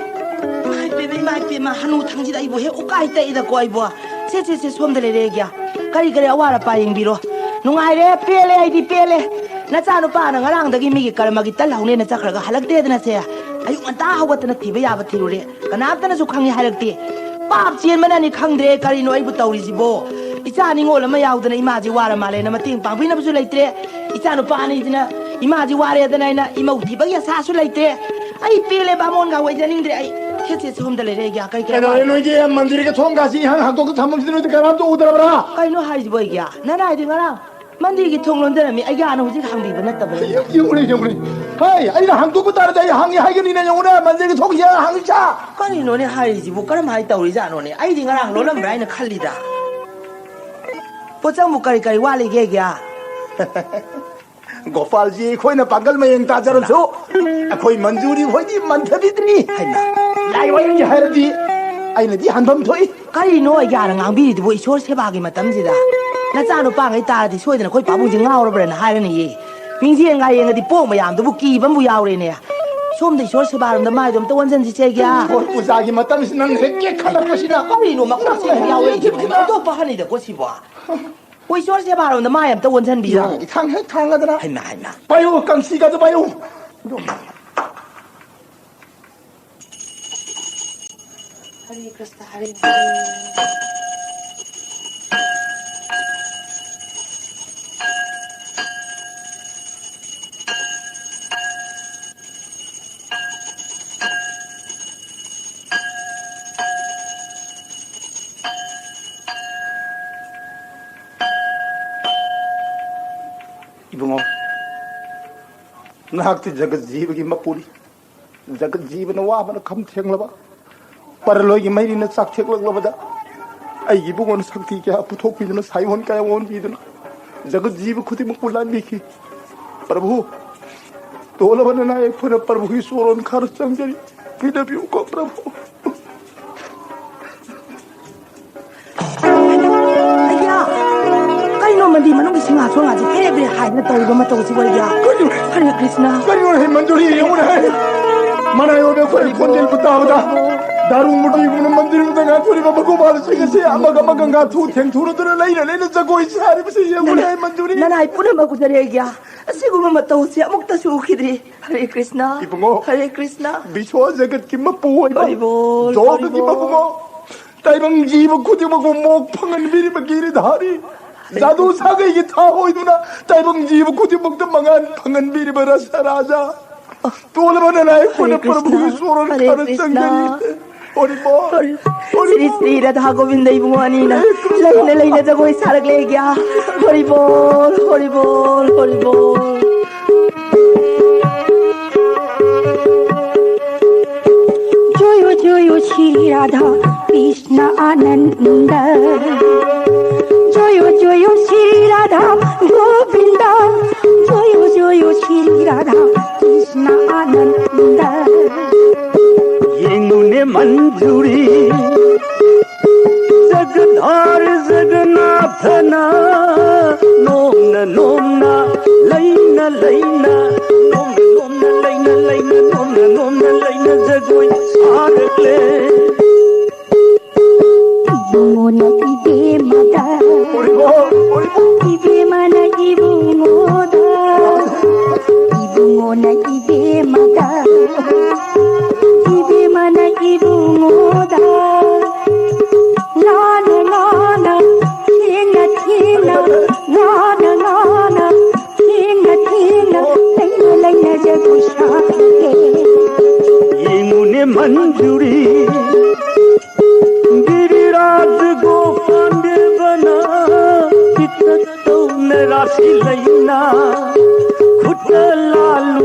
ꯏꯃꯥ ꯏꯄꯦꯝꯃ, ꯏꯃꯥ ꯏꯄꯦꯝꯃ, ꯍꯅꯨ ꯊꯪꯁꯤꯗ ꯑꯩꯕꯨ ꯍꯦꯛ ꯎꯀꯥꯏ ꯇꯛꯏꯗꯀꯣ ꯑꯩꯕꯨ꯫ ꯁꯦ, ꯁꯦ, ꯁꯦ, ꯁꯣꯝꯗ ꯂꯩꯔꯦ ꯑꯩꯒꯤ꯫ ꯀꯔꯤ ꯀꯔꯤ ꯑꯋꯥꯠ ꯑꯄꯥ ꯌꯦꯡꯕꯤꯔꯣ꯫ ꯅꯨꯡꯉꯥꯏꯔꯦ, ꯄꯦꯜꯂꯦ, ꯑꯩꯗꯤ ꯄꯦꯜꯂꯦ꯫ ꯅꯆꯥꯅꯨꯄꯥꯅ ꯉꯔꯥꯡꯗꯒꯤ ꯃꯤꯒꯤ ꯀꯔꯃꯒꯤ ꯇꯜ ꯍꯧꯅꯦꯅ ꯆꯠꯈ꯭ꯔꯒ ꯍꯜꯂꯛꯇꯦꯗꯅ ꯁꯦ꯫ ꯑꯌꯨꯛ ꯉꯟꯇꯥ ꯍꯧꯒꯠꯇꯅ ꯊꯤꯕ ꯌꯥꯕ ꯊꯤꯔꯨꯔꯦ꯫ ꯀꯅꯥꯝꯇꯅꯁꯨ ꯈꯪꯉꯤ ꯍꯥꯏꯔꯛꯇꯦ꯫ ꯄꯥꯞ ꯆꯦꯟꯕꯅꯅꯤ ꯈꯪꯗ꯭ꯔꯦ ꯀꯔꯤꯅꯣ ꯑꯩꯕꯨ ꯇꯧꯔꯤꯁꯤꯕꯣ꯫ ꯏꯆꯥ ꯅꯤꯉꯣꯜ ꯑꯃ ꯌꯥꯎꯗꯅ ꯏꯃꯥꯁꯤ ꯋꯥꯔ ꯃꯥꯜꯂꯦꯅ ꯃꯇꯦꯡ ꯄꯥꯡꯕꯤꯅꯕꯁꯨ ꯂꯩꯇ꯭ꯔꯦ꯫ ꯏꯆꯥ ꯅꯨꯄꯥ ꯑꯅꯤꯁꯤꯅ ꯏꯃꯥꯁꯤ ꯋꯥꯔꯦꯗꯅ ꯑꯩꯅ ꯏꯃꯧ ꯊꯤꯕꯒꯤ ꯑꯁꯥꯁꯨ ꯂꯩꯇ꯭ꯔꯦ꯫ ꯑꯩ ꯄꯦꯜꯂꯦ, ꯕꯥꯃꯣꯟꯒ ꯑꯣꯏꯖꯅꯤꯡꯗ꯭ꯔꯦ ꯑꯩ꯫ ꯁꯦ, ꯁꯦ, ꯁꯣꯝꯗ ꯂꯩꯔꯦ ꯑꯩꯒꯤ ꯀꯩ ꯀꯩ ꯀꯩꯗꯧꯔꯦ? ꯅꯣꯏꯒꯤ ꯃꯟꯗꯤꯔꯒꯤ ꯊꯣꯡꯒꯥꯁꯤ ꯏꯍꯥꯡ ꯍꯥꯡꯗꯣꯛꯇ ꯊꯝꯃꯝꯁꯤꯗ ꯅꯣꯏꯗꯤ ꯀꯅꯥꯝꯇ ꯎꯗ꯭ꯔꯕ꯭ꯔꯥ? ꯀꯩꯅꯣ ꯍꯥꯏꯁꯤꯕꯣ ꯑꯩꯒꯤ? ꯅꯅꯥꯏꯗꯤ ꯉꯔꯥꯡ ꯃꯟꯗꯤꯔꯒꯤ ꯊꯣꯡ ꯂꯣꯟꯖꯔꯝꯃꯤ, ꯑꯩꯒꯤ ꯍꯥꯟꯅ ꯍꯧꯖꯤꯛ ꯍꯥꯡꯕꯤꯕ ꯅꯠꯇꯕꯅꯤ꯫ ꯌꯦꯡ-, ꯌꯦꯡꯉꯨꯅꯦ, ꯌꯦꯡꯉꯨꯅꯦ꯫ ꯍꯩ, ꯑꯩꯅ ꯍꯥꯡꯗꯣꯛꯄ ꯇꯥꯔꯗꯤ ꯑꯩ ꯍꯥꯡꯉꯦ ꯍꯥꯏꯒꯅꯤꯅꯦ, ꯌꯦꯡꯉꯨꯅꯦ, ꯃꯟꯗꯤꯔꯒꯤ ꯊꯣꯡꯁꯦ ꯍꯥꯡꯉꯤꯁꯦ꯫ ꯀꯔꯤꯅꯣꯅꯦ ꯍꯥꯏꯔꯤꯁꯤꯕꯨ? ꯀꯔꯝꯍꯥꯏꯅ ꯇꯧꯔꯤꯖꯥꯠꯅꯣꯅꯦ? ꯑꯩꯗꯤ ꯉꯔꯥꯡ ꯂꯣꯜꯂꯝꯕ꯭ꯔꯥ ꯍꯥꯏꯅ ꯈꯜꯂꯤꯗ꯫ ꯄꯣꯠꯆꯪꯕꯨ ꯀꯔꯤ ꯀꯔꯤ ꯋꯥꯠꯂꯤꯒꯦ ꯑꯩꯒꯤ? ꯒꯣꯄꯥꯜꯖꯤ, ꯑꯩꯈꯣꯏꯅ ꯄꯥꯡꯒꯜ ꯃꯌꯦꯡ ꯇꯥꯖꯔꯁꯨ, ꯑꯩꯈꯣꯏ ꯃꯟꯖꯨꯔꯤ ꯍꯣꯏꯗꯤ ꯃꯟꯊꯕꯤꯗ꯭ꯔꯤ꯫ ꯍꯩꯃꯥ꯫ ꯂꯥꯏ ꯋꯥꯔꯤꯒꯤ ꯍꯥꯏꯔꯗꯤ ꯑꯩꯅꯗꯤ ꯍꯟꯐꯝ ꯊꯣꯛꯏ꯫ ꯀꯔꯤꯅꯣ ꯑꯩꯒꯤꯅ ꯉꯥꯡꯕꯤꯔꯤꯗꯨꯕꯨ ꯏꯁꯣꯔ ꯁꯦꯕꯥꯒꯤ ꯃꯇꯝꯁꯤꯗ? ꯅꯆꯥꯅꯨꯄꯥꯉꯩ ꯇꯥꯔꯗꯤ ꯁꯣꯏꯗꯅ ꯑꯩꯈꯣꯏ ꯄꯥꯕꯨꯡꯁꯦ ꯉꯥꯎꯔꯕ꯭ꯔꯅ ꯍꯥꯏꯔꯅꯤꯌꯦ꯫ ꯃꯤꯡꯖꯦꯜꯒ ꯌꯦꯡꯉꯗꯤ ꯄꯣꯛ ꯃꯌꯥꯝꯗꯨꯕꯨ ꯀꯤꯕ ꯑꯃꯕꯨ ꯌꯥꯎꯔꯦꯅꯦ꯫ ꯁꯣꯝꯗ ꯏꯁꯣꯔ ꯁꯦꯕꯥꯔꯣꯝꯗ ꯃꯥꯏꯗꯣ ꯑꯝꯇ ꯑꯣꯟꯁꯤꯟꯁꯤ ꯆꯩꯒꯦ꯫ ꯏꯁꯣꯔ ꯄꯨꯖꯥꯒꯤ ꯃꯇꯝꯁꯤ ꯅꯪ ꯍꯦꯛ ꯀꯦꯛꯈꯠꯂꯛꯄꯁꯤꯗ꯫ ꯀꯔꯤꯅꯣ ꯃꯀꯣꯛ ꯆꯤꯡꯕ ꯌꯥꯎꯔꯛꯏꯁꯤꯕꯣ? ꯑꯇꯣꯞꯄ ꯍꯅꯤꯗꯀꯣ ꯁꯤꯕꯣ꯫ ꯍꯣꯏ, ꯏꯁꯣꯔ ꯁꯦꯕꯥꯔꯣꯝꯗ ꯃꯥꯏ ꯑꯝꯇ ꯑꯣꯟꯁꯤꯟꯕꯤꯌꯣ꯫ ꯏꯊꯥꯡ ꯍꯦꯛ ꯊꯥꯡꯉꯗꯅ꯫ ꯍꯩꯃꯥ, ꯍꯩꯃꯥ꯫ ꯄꯥꯏꯌꯨ, ꯀꯥꯡꯁꯤꯒꯗꯨ ꯄꯥꯏꯌꯨ꯫ ꯍꯔꯦ ꯀ꯭ꯔꯤꯁꯅ, ꯍꯔꯦ ꯀ꯭ꯔꯤꯁꯅ꯫ ꯅꯍꯥꯛꯇꯤ ꯖꯒꯠ ꯖꯤꯕꯒꯤ ꯃꯄꯨꯅꯤ꯫ ꯖꯒꯠ ꯖꯤꯕꯅ ꯋꯥꯕꯅ ꯈꯝ ꯊꯦꯡꯂꯕ, ꯄꯔꯂꯣꯏꯒꯤ ꯃꯩꯔꯤꯅ ꯆꯥꯛ ꯊꯦꯛꯂꯛꯂꯕꯗ, ꯑꯩꯒꯤ ꯏꯕꯨꯡꯉꯣꯅ ꯁꯛꯇꯤ ꯀꯌꯥ ꯄꯨꯊꯣꯛꯄꯤꯗꯨꯅ, ꯁꯥꯏꯑꯣꯟ ꯀꯌꯥ ꯑꯣꯟꯕꯤꯗꯨꯅ, ꯖꯒꯠ ꯖꯤꯕ ꯈꯨꯗꯤꯡꯃꯛꯄꯨ ꯂꯥꯟꯕꯤꯈꯤ꯫ ꯄ꯭ꯔꯚꯨ, ꯇꯣꯜꯂꯕ ꯅꯅꯥꯏ ꯑꯩꯈꯣꯏꯅ ꯄ꯭ꯔꯚꯨꯒꯤ ꯁꯣꯔꯣꯟ ꯈꯥꯔ ꯆꯪꯖꯔꯤ꯫ ꯄꯤꯗꯕꯤꯌꯨꯀꯣ ꯄ꯭ꯔꯚꯨ꯫ ꯑꯌꯥ! ꯀꯩꯅꯣ ꯃꯟꯗꯤꯔ ꯃꯅꯨꯡꯒꯤ ꯁꯤꯡꯍꯥꯁꯣꯟ ꯉꯥꯁꯦ ꯐꯦꯔꯦ ꯐꯦꯔꯦ ꯍꯥꯏꯗꯅ ꯇꯧꯔꯤꯕ ꯃꯇꯧꯁꯤꯕꯨ ꯑꯌꯥ? ꯀꯩꯅꯣ? ꯍꯔꯦ ꯀ꯭ꯔꯤꯁꯅ꯫ ꯀꯩꯅꯣ ꯍꯦ ꯃꯟꯖꯨꯔꯤ, ꯌꯦꯡꯉꯨꯅꯦ ꯍꯦ꯫ ꯃꯅꯥ ꯌꯣꯟꯕꯤ ꯑꯩꯈꯣꯏ ꯈꯣꯟꯖꯦꯜꯕꯨ ꯇꯥꯕꯗ ꯗꯥꯔꯨ ꯃꯨꯔꯇꯤꯒꯨꯝꯅ ꯃꯟꯗꯤꯔ ꯃꯅꯨꯡꯗ ꯉꯥꯊꯣꯔꯤꯕ ꯃꯈꯣꯡ ꯃꯈꯨꯠꯁꯤꯡ ꯑꯁꯤ ꯑꯃꯒ ꯑꯃꯒ ꯉꯥꯊꯨ ꯊꯦꯡꯊꯨꯅꯗꯨꯅ ꯂꯩꯅ ꯂꯩꯅ ꯖꯒꯣꯏ ꯁꯥꯔꯤꯕꯁꯤ ꯌꯦꯡꯉꯨꯅꯦ ꯍꯦ ꯃꯟꯖꯨꯔꯤ꯫ ꯅꯅꯥꯏ ꯄꯨꯝꯅꯃꯛ ꯎꯖꯔꯦ ꯑꯌꯥ꯫ ꯑꯁꯤꯒꯨꯝꯕ ꯃꯇꯧꯁꯤ ꯑꯃꯨꯛꯇꯁꯨ ꯎꯈꯤꯗ꯭ꯔꯤ꯫ ꯍꯔꯦ ꯀ꯭ꯔꯤꯁꯅ꯫ ꯏꯕꯨꯡꯉꯣ, ꯍꯔꯦ ꯀ꯭ꯔꯤꯁꯅ꯫ ꯕꯤꯁ꯭ꯋ ꯖꯒꯠꯀꯤ ꯃꯄꯨ ꯑꯣꯏꯕ ꯍꯔꯤ ꯕꯣꯜ, ꯖꯣꯒꯒꯤ ꯍꯔꯤ ꯕꯣꯜ꯫ ꯃꯕꯨꯡꯉꯣ, ꯇꯥꯏꯕꯪ ꯖꯤꯕ ꯈꯨꯗꯤꯡꯃꯛꯄꯨ ꯃꯣꯛ ꯐꯪꯍꯟꯕꯤꯔꯤꯕ ꯒꯤꯔꯤꯙꯥꯔꯤ, ꯖꯥꯗꯨ ꯁꯥꯒꯩꯒꯤ ꯊꯥ ꯑꯣꯏꯗꯨꯅ ꯇꯥꯏꯕꯪ ꯖꯤꯕ ꯈꯨꯗꯤꯡꯃꯛꯇ ꯃꯉꯥꯜ ꯐꯪꯍꯟꯕꯤꯔꯤꯕ ꯔꯁ ꯔꯥꯖꯥ, ꯇꯣꯜꯂꯕ ꯅꯅꯥꯏ ꯑꯩꯈꯣꯏꯅ ꯍꯔꯦ ꯀ꯭ꯔꯤꯁꯅ, ꯄ꯭ꯔꯚꯨꯒꯤ ꯁꯣꯔꯣꯟ ꯍꯔꯦ ꯈꯥꯔ ꯀ꯭ꯔꯤꯁꯅ꯫ ꯆꯪꯖꯔꯤ꯫ ꯍꯔꯤ ꯕꯣꯜ, ꯍꯔꯤ ꯍꯔꯤ ꯁ꯭ꯔꯤ ꯕꯣꯜ꯫ ꯁ꯭ꯔꯤ ꯔꯥꯙꯥ ꯒꯣꯕꯤꯟꯗ ꯏꯕꯨꯡꯉꯣ ꯑꯅꯤꯅ ꯍꯔꯦ ꯀ꯭ꯔꯤꯁꯅ꯫ ꯂꯩꯅ ꯂꯩꯅ ꯖꯒꯣꯏ ꯁꯥꯔꯛꯂꯦ ꯑꯩꯒꯤ꯫ ꯍꯔꯤ ꯕꯣꯜ, ꯍꯔꯤ ꯕꯣꯜ, ꯍꯔꯤ ꯕꯣꯜ꯫ জয় জয় শ্রী রাধা কৃষ্ণ আনন্দ। জয় জয় শ্রী রাধা গোবিন্দ। জয় জয় শ্রী রাধা কৃষ্ণ আনন্দ। ꯌꯦꯡꯉꯨꯅꯦ ꯃꯟꯖꯨꯔꯤ, ꯖꯒꯗꯥꯔ ꯖꯒꯅꯥꯊꯅ ꯅꯣꯝꯅ ꯅꯣꯝꯅ ꯂꯩꯅ ꯂꯩꯅ, ꯅꯣꯝꯅ ꯅꯣꯝꯅ ꯂꯩꯅ ꯂꯩꯅ, ꯅꯣꯝꯅ ꯅꯣꯝꯅ ꯂꯩꯅ ꯖꯒꯣꯏ ꯁꯥꯔꯛꯂꯦ꯫ ꯏꯕꯨꯡꯉꯣꯅ ꯏꯕꯦꯝꯃꯗ, ꯏꯕꯦꯝꯃꯅ ꯏꯕꯨꯡꯉꯣꯗ, ꯏꯕꯨꯡꯉꯣꯅ ꯏꯕꯦꯝꯃꯗ, ꯏꯕꯦꯝꯃꯅ ꯏꯕꯨꯡꯉꯣꯗ, ꯉꯥꯅ ꯉꯥꯅ, ꯊꯦꯡꯅ ꯊꯦꯡꯅ, ꯉꯥꯅ ꯉꯥꯅ, ꯊꯦꯡꯅ ꯊꯦꯡꯅ, ꯂꯩꯅ ꯂꯩꯅ ꯖꯒꯣꯏ ꯁꯥꯔꯛꯂꯦ꯫ ꯌꯦꯡꯉꯨꯅꯦ ꯃꯟꯖꯨꯔꯤ, ꯒꯤꯔꯤꯔꯥꯖ ꯒꯣꯄꯥꯟꯗꯦꯕꯅ ꯄꯤꯇꯛ ꯇꯧꯅ ꯔꯥꯁꯤ ꯂꯩꯅ ꯈꯨꯠꯇ ꯂꯥꯜꯂꯨ꯫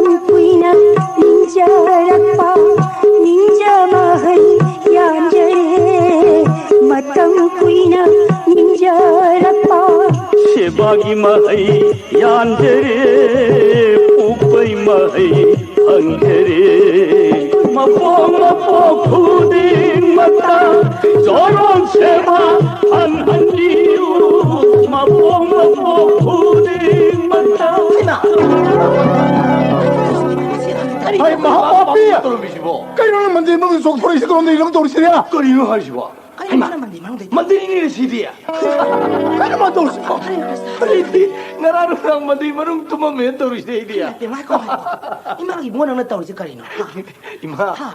ꯃꯇꯝ ꯀꯨꯏꯅ ꯅꯤꯡꯖꯔꯛꯄ, ꯅꯤꯡꯖ ꯃꯍꯩ ꯌꯥꯟꯖꯔꯦ꯫ ꯃꯇꯝ ꯀꯨꯏꯅ ꯅꯤꯡꯖꯔꯛꯄ, ꯁꯦꯕꯥꯒꯤ ꯃꯍꯩ ꯌꯥꯟꯖꯔꯦ, ꯄꯣꯛꯄꯩ ꯃꯍꯩ ꯐꯪꯖꯔꯦ꯫ ꯃꯄꯣꯛ ꯃꯄꯣꯛ ꯈꯨꯗꯤꯡꯃꯛꯇ ꯆꯣꯔꯣꯟ ꯁꯦꯕꯥ ꯐꯪꯍꯟꯕꯤꯌꯨ꯫ ꯃꯄꯣꯛ ꯃꯄꯣꯛ ꯈꯨꯗꯤꯡꯃꯛꯇ꯫ ꯍꯩ, ꯃꯍꯥ ꯄꯥꯄꯤ! ꯇꯧꯔꯝꯃꯤꯁꯤꯕꯣ? ꯀꯩꯅꯣ ꯅꯪ ꯃꯟꯗꯤꯔ ꯃꯅꯨꯡꯗ ꯆꯣꯡꯊꯣꯔꯛꯏꯁꯦ? ꯀꯔꯣꯝꯗ ꯏꯔꯪ ꯇꯧꯔꯤꯁꯤꯗꯤ? ꯀꯔꯤꯅꯣ ꯍꯥꯏꯁꯤꯕꯣ? ꯀꯩꯅꯣ ꯍꯩꯃꯥ! ꯁꯤꯅ ꯃꯟꯗꯤꯔ ꯃꯅꯨꯡꯗ? ꯃꯟꯗꯤꯔꯅꯤꯅꯦ ꯁꯤꯗꯤ꯫ ꯀꯩꯅꯣ ꯃꯥ ꯇꯧꯔꯤꯁꯤꯕꯣ? ꯀꯔꯤꯅꯣ ꯍꯥꯏꯁꯤꯕꯣ? ꯑꯩꯗꯤ ꯉꯔꯥꯡ ꯅꯨꯡꯗꯥꯡ ꯃꯟꯗꯤꯔ ꯃꯅꯨꯡ ꯇꯨꯝꯃꯝꯃꯦꯅ ꯇꯧꯔꯤꯁꯤꯗꯤ ꯑꯩꯗꯤ꯫ ꯅꯠꯇꯦ, ꯉꯥꯏꯈꯣ, ꯉꯥꯏꯈꯣ꯫ ꯏꯃꯥꯒꯤ ꯏꯕꯨꯡꯉꯣ ꯅꯪꯅ ꯇꯧꯔꯤꯁꯦ ꯀꯔꯤꯅꯣ? ꯍꯥ? ꯏꯃꯥ, ꯍꯥ?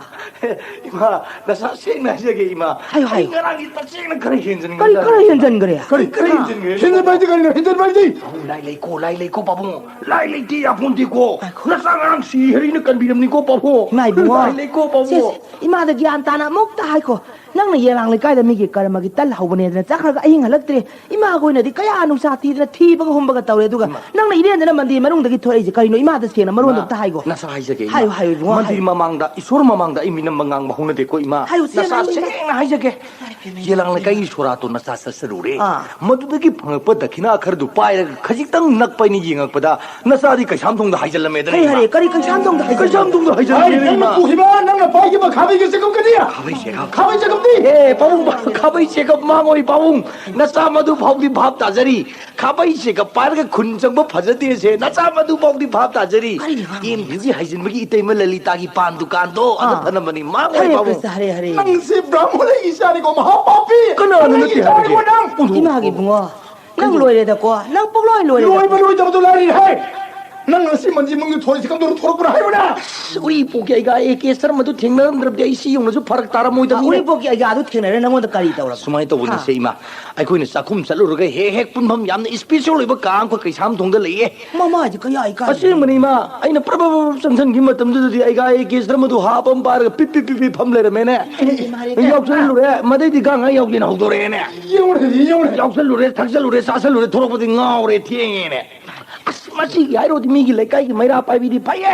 ꯏꯃꯥ, ꯅꯁꯥ ꯁꯦꯡꯅ ꯍꯥꯏꯖꯒꯦ, ꯏꯃꯥ꯫ ꯍꯥꯏꯌꯨ, ꯍꯥꯏꯌꯨ꯫ ꯑꯩ ꯉꯔꯥꯡꯗꯤ ꯇꯁꯦꯡꯅ ꯈꯔ ꯍꯦꯟꯖꯟꯈ꯭ꯔꯦ꯫ ꯀꯔꯤ ꯈꯔ ꯍꯦꯟꯖꯟꯈ꯭ꯔꯦ? ꯀꯔꯤ ꯈꯔ ꯍꯥ? ꯍꯦꯟꯖꯟꯈ꯭ꯔꯦ? ꯍꯦꯟꯖꯟꯕ ꯍꯥꯏꯗꯤ ꯀꯔꯤꯅꯣ? ꯍꯦꯟꯖꯟꯕ ꯍꯥꯏꯗꯤ? ꯄꯥꯕꯨꯡ, ꯂꯥꯏ ꯂꯩꯀꯣ, ꯂꯥꯏ ꯂꯩꯀꯣ, ꯄꯥꯕꯨꯡ꯫ ꯂꯥꯏ ꯂꯩꯇꯦ ꯌꯥꯄꯣꯟꯇꯦꯀꯣ꯫ ꯉꯥꯏꯈꯣ꯫ ꯅꯆꯥ ꯉꯔꯥꯡ ꯁꯤ ꯍꯔꯤꯅ ꯀꯟꯕꯤꯔꯝꯅꯤꯀꯣ, ꯄꯥꯕꯨꯡ꯫ ꯏꯃꯥ ꯏꯕꯨꯡꯉꯣ꯫ ꯂꯥꯏ ꯂꯩꯀꯣ, ꯄꯥꯕꯨꯡ꯫ ꯁꯦ, ꯁꯦ, ꯏꯃꯥꯗ ꯒ꯭ꯌꯥꯟ ꯇꯥꯅ ꯑꯃꯨꯛꯇ ꯍꯥꯏꯈꯣ꯫ ꯅꯪꯅ ꯌꯦꯂꯥꯡ ꯂꯩꯀꯥꯏꯗ ꯃꯤꯒꯤ ꯀꯔꯃꯒꯤ ꯇꯜ ꯍꯧꯕꯅꯦꯗꯅ ꯆꯠꯈ꯭ꯔꯒ ꯑꯍꯤꯡ ꯍꯜꯂꯛꯇ꯭ꯔꯦ꯫ ꯏꯃꯥꯒ ꯑꯣꯏꯅꯗꯤ ꯀꯌꯥ ꯅꯨꯡꯁꯥ ꯊꯤꯗꯅ ꯊꯤꯕꯒ ꯍꯨꯝꯕꯒ ꯇꯧꯔꯦ, ꯑꯗꯨꯒ ꯏꯃꯥ꯫ ꯅꯪꯅ ꯏꯔꯦꯟꯗꯅ ꯃꯟꯗꯤꯔ ꯃꯅꯨꯡꯗꯒꯤ ꯊꯣꯔꯛꯏꯁꯦ ꯀꯔꯤꯅꯣ? ꯏꯃꯥꯗ ꯁꯦꯡꯅ ꯃꯔꯣꯟꯗꯣ ꯏꯃꯥ, ꯑꯝꯇ ꯍꯥꯏꯈꯣ꯫ ꯅꯁꯥ ꯍꯥꯏꯖꯒꯦ, ꯏꯃꯥ꯫ ꯍꯥꯏꯌꯨ, ꯍꯥꯏꯌꯨ, ꯏꯕꯨꯡꯉꯣ, ꯃꯟꯗꯤꯔ ꯍꯥꯏꯌꯨ꯫ ꯃꯃꯥꯡꯗ, ꯏꯁꯣꯔ ꯃꯃꯥꯡꯗ ꯑꯩ ꯃꯤꯅꯝꯕ ꯉꯥꯡꯕ ꯍꯧꯅꯗꯦꯀꯣ, ꯏꯃꯥ꯫ ꯍꯥꯏꯌꯨ, ꯁꯦꯡꯅ ꯅꯁꯥ ꯍꯥꯏꯌꯨ, ꯏꯃꯥ꯫ ꯁꯦꯡꯅ ꯍꯥꯏꯖꯒꯦ꯫ ꯏꯃꯥ, ꯏꯄꯦꯝꯃ, ꯌꯦꯂꯥꯡ ꯏꯄꯦꯝꯃ꯫ ꯂꯩꯀꯥꯏꯒꯤ ꯁꯣꯔꯥꯠꯇꯣ ꯅꯆꯥ ꯆꯠꯆꯔꯨꯔꯦ꯫ ꯑꯥ꯫ ꯃꯗꯨꯗꯒꯤ ꯐꯪꯉꯛꯄ ꯗꯈꯤꯅꯥ ꯈꯔꯗꯨ ꯄꯥꯏꯔꯒ ꯈꯖꯤꯛꯇꯪ ꯅꯛꯄ ꯑꯩꯅ ꯌꯦꯡꯉꯛꯄꯗ ꯅꯆꯥꯗꯤ ꯀꯩꯁꯥꯝꯊꯣꯡꯗ ꯍꯥꯏꯖꯜꯂꯝꯃꯦꯗꯅ, ꯍꯩ ꯏꯃꯥ꯫ ꯍꯔꯦ, ꯀꯔꯤ ꯀꯩꯁꯥꯝꯊꯣꯡꯗ ꯍꯥꯏꯖꯜꯂꯝꯃꯦ? ꯀꯩꯁꯥꯝꯊꯣꯡꯗ ꯍꯥꯏꯖꯜꯂꯝꯃꯦ, ꯍꯩ, ꯅꯪꯅ ꯏꯃꯥ꯫ ꯄꯨꯈꯤꯕ, ꯅꯪꯅ ꯄꯥꯏꯈꯤꯕ ꯈꯥꯕꯩꯒ ꯆꯦꯒꯞꯀꯗꯤ? ꯈꯥꯕꯩ ꯆꯦꯒꯞ꯫ ꯈꯥꯕꯩ ꯆꯦꯒꯞꯇꯤ? ꯑꯦ, ꯄꯥꯕꯨꯡ, ꯈꯥꯕꯩ ꯆꯦꯒꯞ ꯃꯥꯡꯉꯣꯏ, ꯄꯥꯕꯨꯡ꯫ ꯅꯆꯥ ꯃꯗꯨ ꯐꯥꯎꯗꯤ ꯚꯥꯞ ꯇꯥꯖꯔꯤ꯫ ꯈꯥꯕꯩ ꯆꯦꯒꯞ ꯄꯥꯏꯔꯒ ꯈꯨꯟ ꯆꯪꯕ ꯐꯖꯗꯦꯁꯦ ꯅꯆꯥ ꯃꯗꯨ ꯐꯥꯎꯗꯤ ꯚꯥꯞ ꯇꯥꯖꯔꯤ꯫ ꯀꯔꯤꯅꯣ ꯉꯥꯡꯉꯤꯁꯦ? ꯑꯦꯝ ꯌꯨꯒꯤ ꯍꯥꯏꯖꯤꯟꯕꯒꯤ ꯏꯇꯩꯃ ꯂꯂꯤꯇꯥꯒꯤ ꯄꯥꯟ ꯗꯨꯀꯥꯟꯗꯣ ꯑꯗꯨ ꯑꯥ꯫ ꯐꯅꯕꯅꯤ, ꯃꯥꯡꯉꯣꯏ, ꯍꯔꯦ ꯄꯥꯕꯨꯡ꯫ ꯀ꯭ꯔꯤꯁꯅ, ꯍꯔꯦ, ꯍꯔꯦ꯫ ꯅꯪꯁꯦ ꯕ꯭ꯔꯥꯍꯃꯣꯟꯒꯤ ꯏꯆꯥꯅꯤꯀꯣ, ꯃꯍꯥꯄꯥꯄꯤ! ꯀꯅꯥꯅ ꯅꯪꯒꯤ ꯅꯠꯇꯦ ꯏꯆꯥꯅꯤꯀꯣ ꯍꯥꯏꯔꯤꯒꯦ? ꯅꯪ! ꯏꯃꯥꯒꯤ ꯏꯕꯨꯡꯉꯣ, ꯅꯪ ꯀꯩꯅꯣ? ꯂꯣꯏꯔꯦꯗꯀꯣ꯫ ꯅꯪ ꯄꯨꯡꯂꯣꯏ ꯂꯣꯏꯔꯦꯗꯀꯣ꯫ ꯂꯣꯏꯕ ꯂꯣꯏꯗꯕꯗꯣ ꯂꯥꯏꯔꯤ ꯍꯦ! ꯅꯪ ꯉꯁꯤ ꯃꯟꯗꯤ ꯃꯪꯗ ꯊꯣꯛꯏꯁꯤ ꯀꯝꯗꯧꯅ ꯊꯣꯛꯂꯛꯄꯅꯣ ꯍꯥꯏꯕꯅꯦ? ꯑꯁ, ꯎꯔꯤꯄꯣꯛꯀꯤ ꯑꯩꯒꯥ ꯑꯦ ꯀꯦ ꯁꯔꯃꯗꯨ ꯊꯦꯡꯅꯔꯝꯗ꯭ꯔꯕꯗꯤ ꯑꯩ ꯁꯤ ꯌꯧꯅꯁꯨ ꯐꯔꯛ ꯇꯥꯔꯝꯃꯣꯏꯗꯕꯅꯤꯅꯦ꯫ ꯎꯔꯤꯄꯣꯛꯀꯤ ꯑꯩꯒꯥꯗꯨ ꯊꯦꯡꯅꯔꯦ, ꯅꯪꯉꯣꯟꯗ ꯀꯔꯤ ꯇꯧꯔꯕ? ꯁꯨꯃꯥꯏꯅ ꯇꯧꯕꯅꯤꯁꯦ, ꯍꯥ? ꯏꯃꯥ꯫ ꯑꯩꯈꯣꯏꯅ ꯆꯥꯛꯈꯨꯝ ꯆꯠꯂꯨꯔꯒ ꯍꯦꯛ ꯍꯦꯛ ꯄꯨꯟꯐꯝ ꯌꯥꯝꯅ special ꯑꯣꯏꯕ ꯀꯥ ꯑꯃꯈꯛ ꯀꯩꯁꯥꯝꯊꯣꯡꯗ ꯂꯩꯌꯦ꯫ ꯃꯃꯥꯏꯁꯦ ꯀꯌꯥ ꯏꯀꯥꯏ꯫ ꯑꯁꯦꯡꯕꯅꯤ, ꯏꯃꯥ꯫ ꯑꯩꯅ ꯄ꯭ꯔꯞ ꯄ꯭ꯔꯞ ꯄ꯭ꯔꯞ ꯆꯪꯁꯤꯟꯈꯤꯕ ꯃꯇꯝꯗꯨꯗꯗꯤ ꯑꯩꯒꯥ ꯑꯦ ꯀꯦ ꯁꯔꯃꯗꯨ ꯍꯥꯞ ꯑꯃ ꯄꯥꯏꯔꯒ ꯄꯤꯠ ꯄꯤꯠ ꯄꯤꯠ ꯄꯤꯠ ꯐꯝ ꯂꯩꯔꯝꯃꯦꯅꯦ꯫ ꯏꯃꯥ, ꯏꯃꯥ, ꯏꯃꯥ꯫ ꯌꯥꯎꯁꯜꯂꯨꯔꯦ꯫ ꯃꯗꯩꯗꯤ ꯒꯥꯡ ꯉꯥꯏ ꯌꯥꯎꯗꯦꯅ ꯍꯧꯗꯣꯔꯛꯑꯦꯅꯦ꯫ ꯌꯦꯡꯉꯨꯅꯦ, ꯌꯦꯡꯉꯨꯅꯦ꯫ ꯌꯥꯎꯁꯜꯂꯨꯔꯦ, ꯊꯛꯆꯜꯂꯨꯔꯦ, ꯆꯥꯁꯜꯂꯨꯔꯦ, ꯊꯣꯛꯂꯛꯄꯗꯤ ꯉꯥꯎꯔꯦ, ꯊꯦꯡꯉꯦꯅꯦ꯫ ꯑꯁ, ꯃꯁꯤꯒꯤ ꯍꯥꯏꯔꯨꯔꯗꯤ ꯃꯤꯒꯤ ꯂꯩꯀꯥꯏꯒꯤ ꯃꯩꯔꯥ ꯄꯥꯏꯕꯤꯗꯤ ꯐꯩꯌꯦ,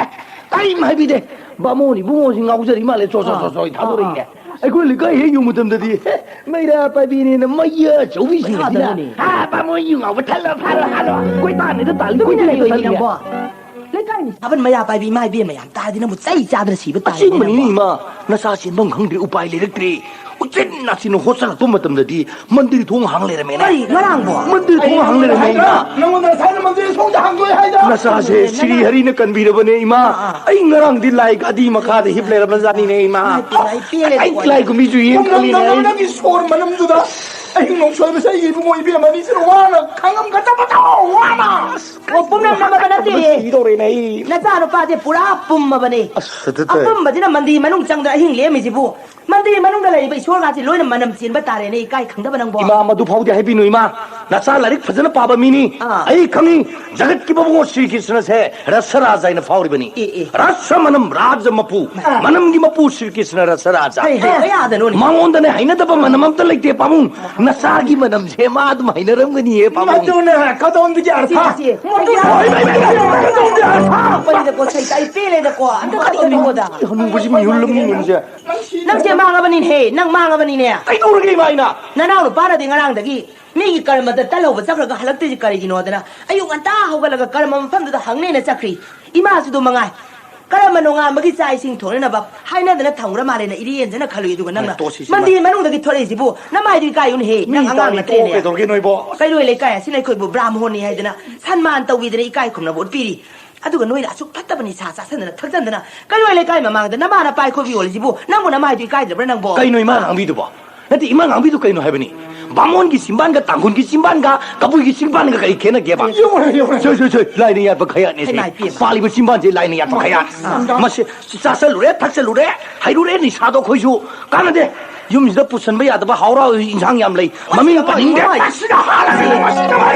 ꯀꯔꯤꯝ ꯍꯥꯏꯕꯤꯗꯦ꯫ ꯕꯥꯃꯣꯟ ꯏꯕꯨꯡꯉꯣꯁꯤ ꯉꯥꯎꯖꯔꯤ ꯃꯥꯜꯂꯦ, ꯆꯣ, ꯆꯣ, ꯆꯣ, ꯆꯣ, ꯑꯥ, ꯊꯥꯗꯣꯔꯛꯏꯅꯦ꯫ ꯑꯥ, ꯑꯥ꯫ ꯑꯩꯈꯣꯏ ꯂꯩꯀꯥꯏ ꯍꯦꯛ ꯌꯧꯕ ꯃꯇꯝꯗꯗꯤ, "ꯍꯦ, ꯃꯩꯔꯥ ꯄꯥꯏꯕꯤꯅꯦꯅ ꯃꯩ ꯑꯆꯧꯕꯤꯁꯤꯡ ꯑꯁꯤꯅ, ꯊꯥꯗꯔꯅꯤ꯫ ꯍꯥ, ꯕꯥꯃꯣꯟ ꯌꯨ ꯉꯥꯎꯕ ꯊꯜꯂꯣ, ꯐꯥꯔꯣ, ꯍꯥꯜꯂꯣ, ꯀꯣꯏ ꯇꯥꯅꯤꯗ ꯇꯥꯜꯂꯤ, ꯀꯣꯏ ꯇꯥꯅꯤꯗ ꯇꯥꯜꯂꯤ꯫ ꯅꯪꯕꯣ? ꯂꯩꯀꯥꯏ ꯅꯤꯁꯥꯕꯟ ꯃꯩꯔꯥ ꯄꯥꯏꯕꯤ ꯏꯃꯥ ꯏꯕꯦꯟ ꯃꯌꯥꯝ ꯇꯥꯔꯗꯤ ꯅꯪꯕꯨ ꯆꯩ ꯆꯥꯗꯅ ꯁꯤꯕ ꯇꯥꯔꯦꯅꯦ ꯑꯁꯦꯡꯕꯅꯤꯅꯦ, ꯅꯪꯕꯣ꯫ ꯏꯃꯥ, ꯅꯆꯥ ꯆꯦꯟꯐꯝ ꯈꯪꯗ꯭ꯔꯦ, ꯎꯄꯥꯏ ꯂꯩꯔꯛꯇ꯭ꯔꯦ꯫ ꯎꯆꯤꯟ ꯅꯥꯆꯤꯟꯅ ꯍꯣꯠꯆꯜꯂꯛꯄ ꯃꯇꯝꯗꯗꯤ ꯃꯟꯗꯤꯔ ꯊꯣꯡ ꯍꯥꯡ ꯂꯩꯔꯝꯃꯦꯅꯦ꯫ ꯀꯔꯤ, ꯉꯔꯥꯡꯕꯣ? ꯃꯟꯗꯤꯔ ꯊꯣꯡ ꯍꯥꯡ ꯂꯩꯔꯝꯃꯦ, ꯏꯃꯥ꯫ ꯅꯪꯉꯣꯟꯗ ꯉꯁꯥꯏꯅ ꯃꯟꯗꯤꯔ ꯊꯣꯡꯁꯦ ꯍꯥꯡꯗꯣꯛꯑꯦ ꯍꯥꯏꯗ꯫ ꯅꯆꯥꯁꯦ ꯁ꯭ꯔꯤ ꯍꯔꯤꯅ ꯀꯟꯕꯤꯔꯕꯅꯦ, ꯏꯃꯥ꯫ ꯑꯥ, ꯑꯥ꯫ ꯑꯩ ꯉꯔꯥꯡꯗꯤ ꯂꯥꯏ ꯒꯥꯗꯤ ꯃꯈꯥꯗ ꯍꯤꯞ ꯂꯩꯔꯝꯕꯖꯥꯠꯅꯤꯅꯦ, ꯏꯃꯥ꯫ ꯏꯃꯥꯏ ꯄꯦꯝꯃ, ꯑꯩ ꯄꯦꯜꯂꯦꯗꯀꯣ꯫ ꯂꯥꯏ ꯀꯨꯝꯕꯤꯁꯨ ꯌꯦꯡ ꯄꯨꯝꯅꯝ ꯈꯜꯂꯤꯅꯦ ꯅꯝꯂꯕ ꯑꯩ꯫ ꯅꯪꯒꯤ ꯁꯣꯔ ꯃꯅꯝꯗꯨꯗ ꯑꯍꯤꯡ ꯅꯣꯡꯁꯣꯏꯕꯁꯦ ꯑꯩꯒꯤ ꯏꯕꯨꯡꯉꯣ ꯏꯕꯦꯝꯃ ꯑꯅꯤꯁꯤꯅ ꯋꯥꯅ ꯈꯥꯡꯉꯝꯒꯗꯕꯗꯣ ꯋꯥꯅ꯫ ꯑꯣ, ꯄꯨꯝꯅꯝ ꯅꯝꯃꯕ ꯅꯠꯇꯦ꯫ ꯁꯤꯗꯧꯔꯦꯅꯦ ꯑꯩ꯫ ꯅꯆꯥꯅꯨꯄꯥꯁꯦ ꯄꯨꯔꯥ ꯄꯨꯝꯃꯕꯅꯦ꯫ ꯑꯁ, ꯑꯗꯨ ꯇꯧꯔꯦ꯫ ꯑꯄꯨꯝꯕꯁꯤꯅ ꯃꯟꯗꯤꯔ ꯃꯅꯨꯡ ꯆꯪꯗꯅ ꯑꯍꯤꯡ ꯂꯦꯝꯃꯤꯁꯤꯕꯨ? ꯃꯟꯗꯤꯔ ꯃꯅꯨꯡꯗ ꯂꯩꯔꯤꯕ ꯏꯁꯣꯔꯒꯥꯁꯦ ꯂꯣꯏꯅ ꯃꯅꯝ ꯆꯦꯟꯕ ꯇꯥꯔꯦꯅꯦ, ꯏꯀꯥꯏ ꯈꯪꯗꯕ ꯅꯪꯕꯣ꯫ ꯏꯃꯥ, ꯃꯗꯨ ꯐꯥꯎꯗꯤ ꯍꯥꯏꯕꯤꯅꯨ, ꯏꯃꯥ꯫ ꯅꯆꯥ ꯂꯥꯏꯔꯤꯛ ꯐꯖꯅ ꯄꯥꯕ ꯃꯤꯅꯤ꯫ ꯑꯥ꯫ ꯑꯩ ꯈꯪꯉꯤ, ꯖꯒꯠꯀꯤ ꯃꯕꯨꯡꯉꯣ ꯁ꯭ꯔꯤ ꯀ꯭ꯔꯤꯁꯅꯁꯦ ꯔꯁ ꯔꯥꯖ ꯍꯥꯏꯅ ꯐꯥꯎꯔꯤꯕꯅꯤ꯫ ꯑꯦ, ꯑꯦ꯫ ꯔꯁ ꯃꯅꯝ, ꯔꯥꯖ ꯃꯄꯨ, ꯑꯥ꯫ ꯃꯅꯝꯒꯤ ꯃꯄꯨ ꯁ꯭ꯔꯤ ꯀ꯭ꯔꯤꯁꯅ ꯔꯁ ꯔꯥꯖ꯫ ꯍꯩ, ꯍꯩ, ꯀꯌꯥꯗꯅꯣꯅꯦ? ꯃꯉꯣꯟꯗꯅꯦ ꯍꯩꯅꯗꯕ ꯃꯅꯝ ꯑꯝꯇ ꯂꯩꯇꯦ, ꯄꯥꯕꯨꯡ꯫ ꯅꯆꯥꯒꯤ ꯃꯅꯝꯁꯦ ꯃꯥ ꯑꯗꯨꯝ ꯍꯩꯅꯔꯝꯒꯅꯤꯌꯦ, ꯄꯥꯕꯨꯡ꯫ ꯃꯗꯨꯅ ꯀꯗꯣꯝꯗꯒꯤ ꯑꯔꯊ? ꯏꯆꯦ, ꯏꯆꯦ, ꯃꯗꯨ ꯏꯆꯦ, ꯍꯣꯏ, ꯍꯣꯏ, ꯍꯣꯏ, ꯍꯣꯏ, ꯀꯗꯣꯝꯗꯒꯤ ꯑꯔꯊ? ꯄꯜꯂꯤꯗꯀꯣ, ꯁꯦ, ꯑꯩ ꯄꯦꯜꯂꯦꯗꯀꯣ꯫ ꯑꯝꯇ ꯀꯔꯤꯅꯣ ꯃꯣꯗ? ꯍꯅꯨꯕꯁꯤ ꯃꯤꯍꯨꯜ ꯑꯃꯅꯤ ꯅꯪꯁꯦ꯫ ꯅꯪꯁꯦ ꯃꯥꯡꯉꯕꯅꯤꯅꯦꯍꯦ, ꯅꯪ ꯃꯥꯡꯉꯕꯅꯤꯅꯦ꯫ ꯀꯩꯗꯧꯔꯒꯦ ꯏꯃꯥ ꯑꯩꯅ? ꯅꯅꯥꯎ ꯅꯨꯄꯥꯅꯗꯤ ꯉꯔꯥꯡꯗꯒꯤ ꯃꯤꯒꯤ ꯀꯔꯃꯗ ꯇꯜꯍꯧꯕ ꯆꯠꯈ꯭ꯔꯒ ꯍꯜꯂꯛꯇ꯭ꯔꯤꯁꯤ ꯀꯔꯤꯒꯤꯅꯣꯗꯅ ꯑꯌꯨꯛ ꯉꯟꯇꯥ ꯍꯧꯒꯠꯂꯒ ꯀꯔꯃ ꯃꯐꯝꯗꯨꯗ ꯍꯪꯅꯦꯅ ꯆꯠꯈ꯭ꯔꯤ꯫ ꯏꯃꯥꯁꯨ ꯑꯗꯨ ꯃꯉꯥꯏ꯫ ꯀꯔꯝꯕ ꯅꯣꯡꯉꯥꯟꯕꯒꯤ ꯆꯥꯛ ꯏꯁꯤꯡ ꯊꯣꯡꯅꯅꯕ ꯍꯥꯏꯅꯗꯅ ꯊꯝꯈ꯭ꯔ ꯃꯥꯜꯂꯦꯅ ꯏꯔꯦꯟꯖꯅ ꯈꯜꯂꯨꯏ꯫ ꯑꯗꯨꯒ ꯅꯪꯅ ꯇꯣꯛꯁꯤ ꯁꯤꯃ꯫ ꯃꯟꯗꯤꯔ ꯃꯅꯨꯡꯗꯒꯤ ꯊꯣꯔꯛꯏꯁꯤꯕꯨ ꯅꯃꯥꯏꯗꯨ ꯏꯀꯥꯏꯌꯨꯅꯦꯍꯦ, ꯃꯤ ꯅꯪ ꯑꯉꯥꯡ ꯇꯥꯔꯗꯤ ꯅꯠꯇ꯭ꯔꯦꯅꯦ꯫ ꯇꯣꯛꯑꯣ ꯀꯩꯗꯧꯔꯒꯦ ꯅꯣꯏꯕꯣ? ꯀꯩꯔꯣꯏ ꯂꯩꯀꯥꯏ ꯑꯁꯤꯅ ꯑꯩꯈꯣꯏꯕꯨ ꯕ꯭ꯔꯥꯍꯃꯣꯟꯅꯤ ꯍꯥꯏꯗꯅ ꯁꯟꯃꯥꯟ ꯇꯧꯕꯤꯗꯅ ꯏꯀꯥꯏ ꯈꯨꯝꯅꯕ ꯎꯠꯄꯤꯔꯤ꯫ ꯑꯗꯨꯒ ꯅꯣꯏꯅ ꯑꯁꯨꯛ ꯐꯠꯇꯕ ꯅꯤꯁꯥ ꯆꯥꯁꯤꯟꯗꯅ ꯊꯛꯆꯟꯗꯅ ꯀꯩꯔꯣꯏ ꯂꯩꯀꯥꯏ ꯃꯃꯥꯡꯗ ꯅꯃꯥꯅ ꯄꯥꯏꯈꯣꯕꯤ ꯌꯣꯜꯂꯤꯁꯤꯕꯨ ꯅꯪꯕꯨ ꯅꯃꯥꯏꯗꯨ ꯏꯀꯥꯏꯗ꯭ꯔꯕ꯭ꯔꯥ ꯅꯪꯕꯣ? ꯀꯩꯅꯣ ꯏꯃꯥ ꯉꯥꯡꯕꯤꯗꯨꯕꯣ? ꯅꯠꯇꯦ, ꯏꯃꯥ ꯉꯥꯡꯕꯤꯗꯨ ꯀꯩꯅꯣ ꯍꯥꯏꯕꯅꯤ? ꯕꯥꯃꯣꯟꯒꯤ ꯆꯤꯝꯕꯥꯟꯒ ꯇꯥꯡꯈꯨꯜꯒꯤ ꯆꯤꯝꯕꯥꯟꯒ ꯀꯕꯨꯏꯒꯤ ꯆꯤꯝꯕꯥꯟꯒ ꯀꯔꯤ ꯈꯦꯠꯅꯒꯦꯕ? ꯌꯦꯡꯉꯨꯅꯦ, ꯌꯦꯡꯉꯨꯅꯦ꯫ ꯁꯣꯏ, ꯁꯣꯏ, ꯁꯣꯏ, ꯂꯥꯏꯅ ꯌꯥꯠꯄ ꯈꯌꯥꯠꯅꯦ ꯁꯤ꯫ ꯍꯩꯃꯥ, ꯏꯄꯦꯝꯃ꯫ ꯄꯥꯜꯂꯤꯕ ꯆꯤꯝꯕꯥꯟꯁꯦ ꯂꯥꯏꯅ ꯌꯥꯠꯄ ꯈꯌꯥꯠ꯫ ꯑꯁ꯫ ꯃꯁꯤ ꯆꯥꯁꯜꯂꯨꯔꯦ, ꯊꯛꯆꯜꯂꯨꯔꯦ, ꯍꯩꯔꯨꯔꯦ ꯅꯤꯁꯥꯗꯣ ꯑꯩꯈꯣꯏꯁꯨ꯫ ꯀꯥꯟꯅꯗꯦ꯫ ꯌꯨꯝꯁꯤꯗ ꯄꯨꯁꯟꯕ ꯌꯥꯗꯕ ꯍꯥꯎꯔꯥꯎ ꯏꯟꯁꯥꯡ ꯌꯥꯝ ꯂꯩ꯫ ꯃꯃꯤꯡ ꯄꯟꯅꯤꯡꯗꯦ꯫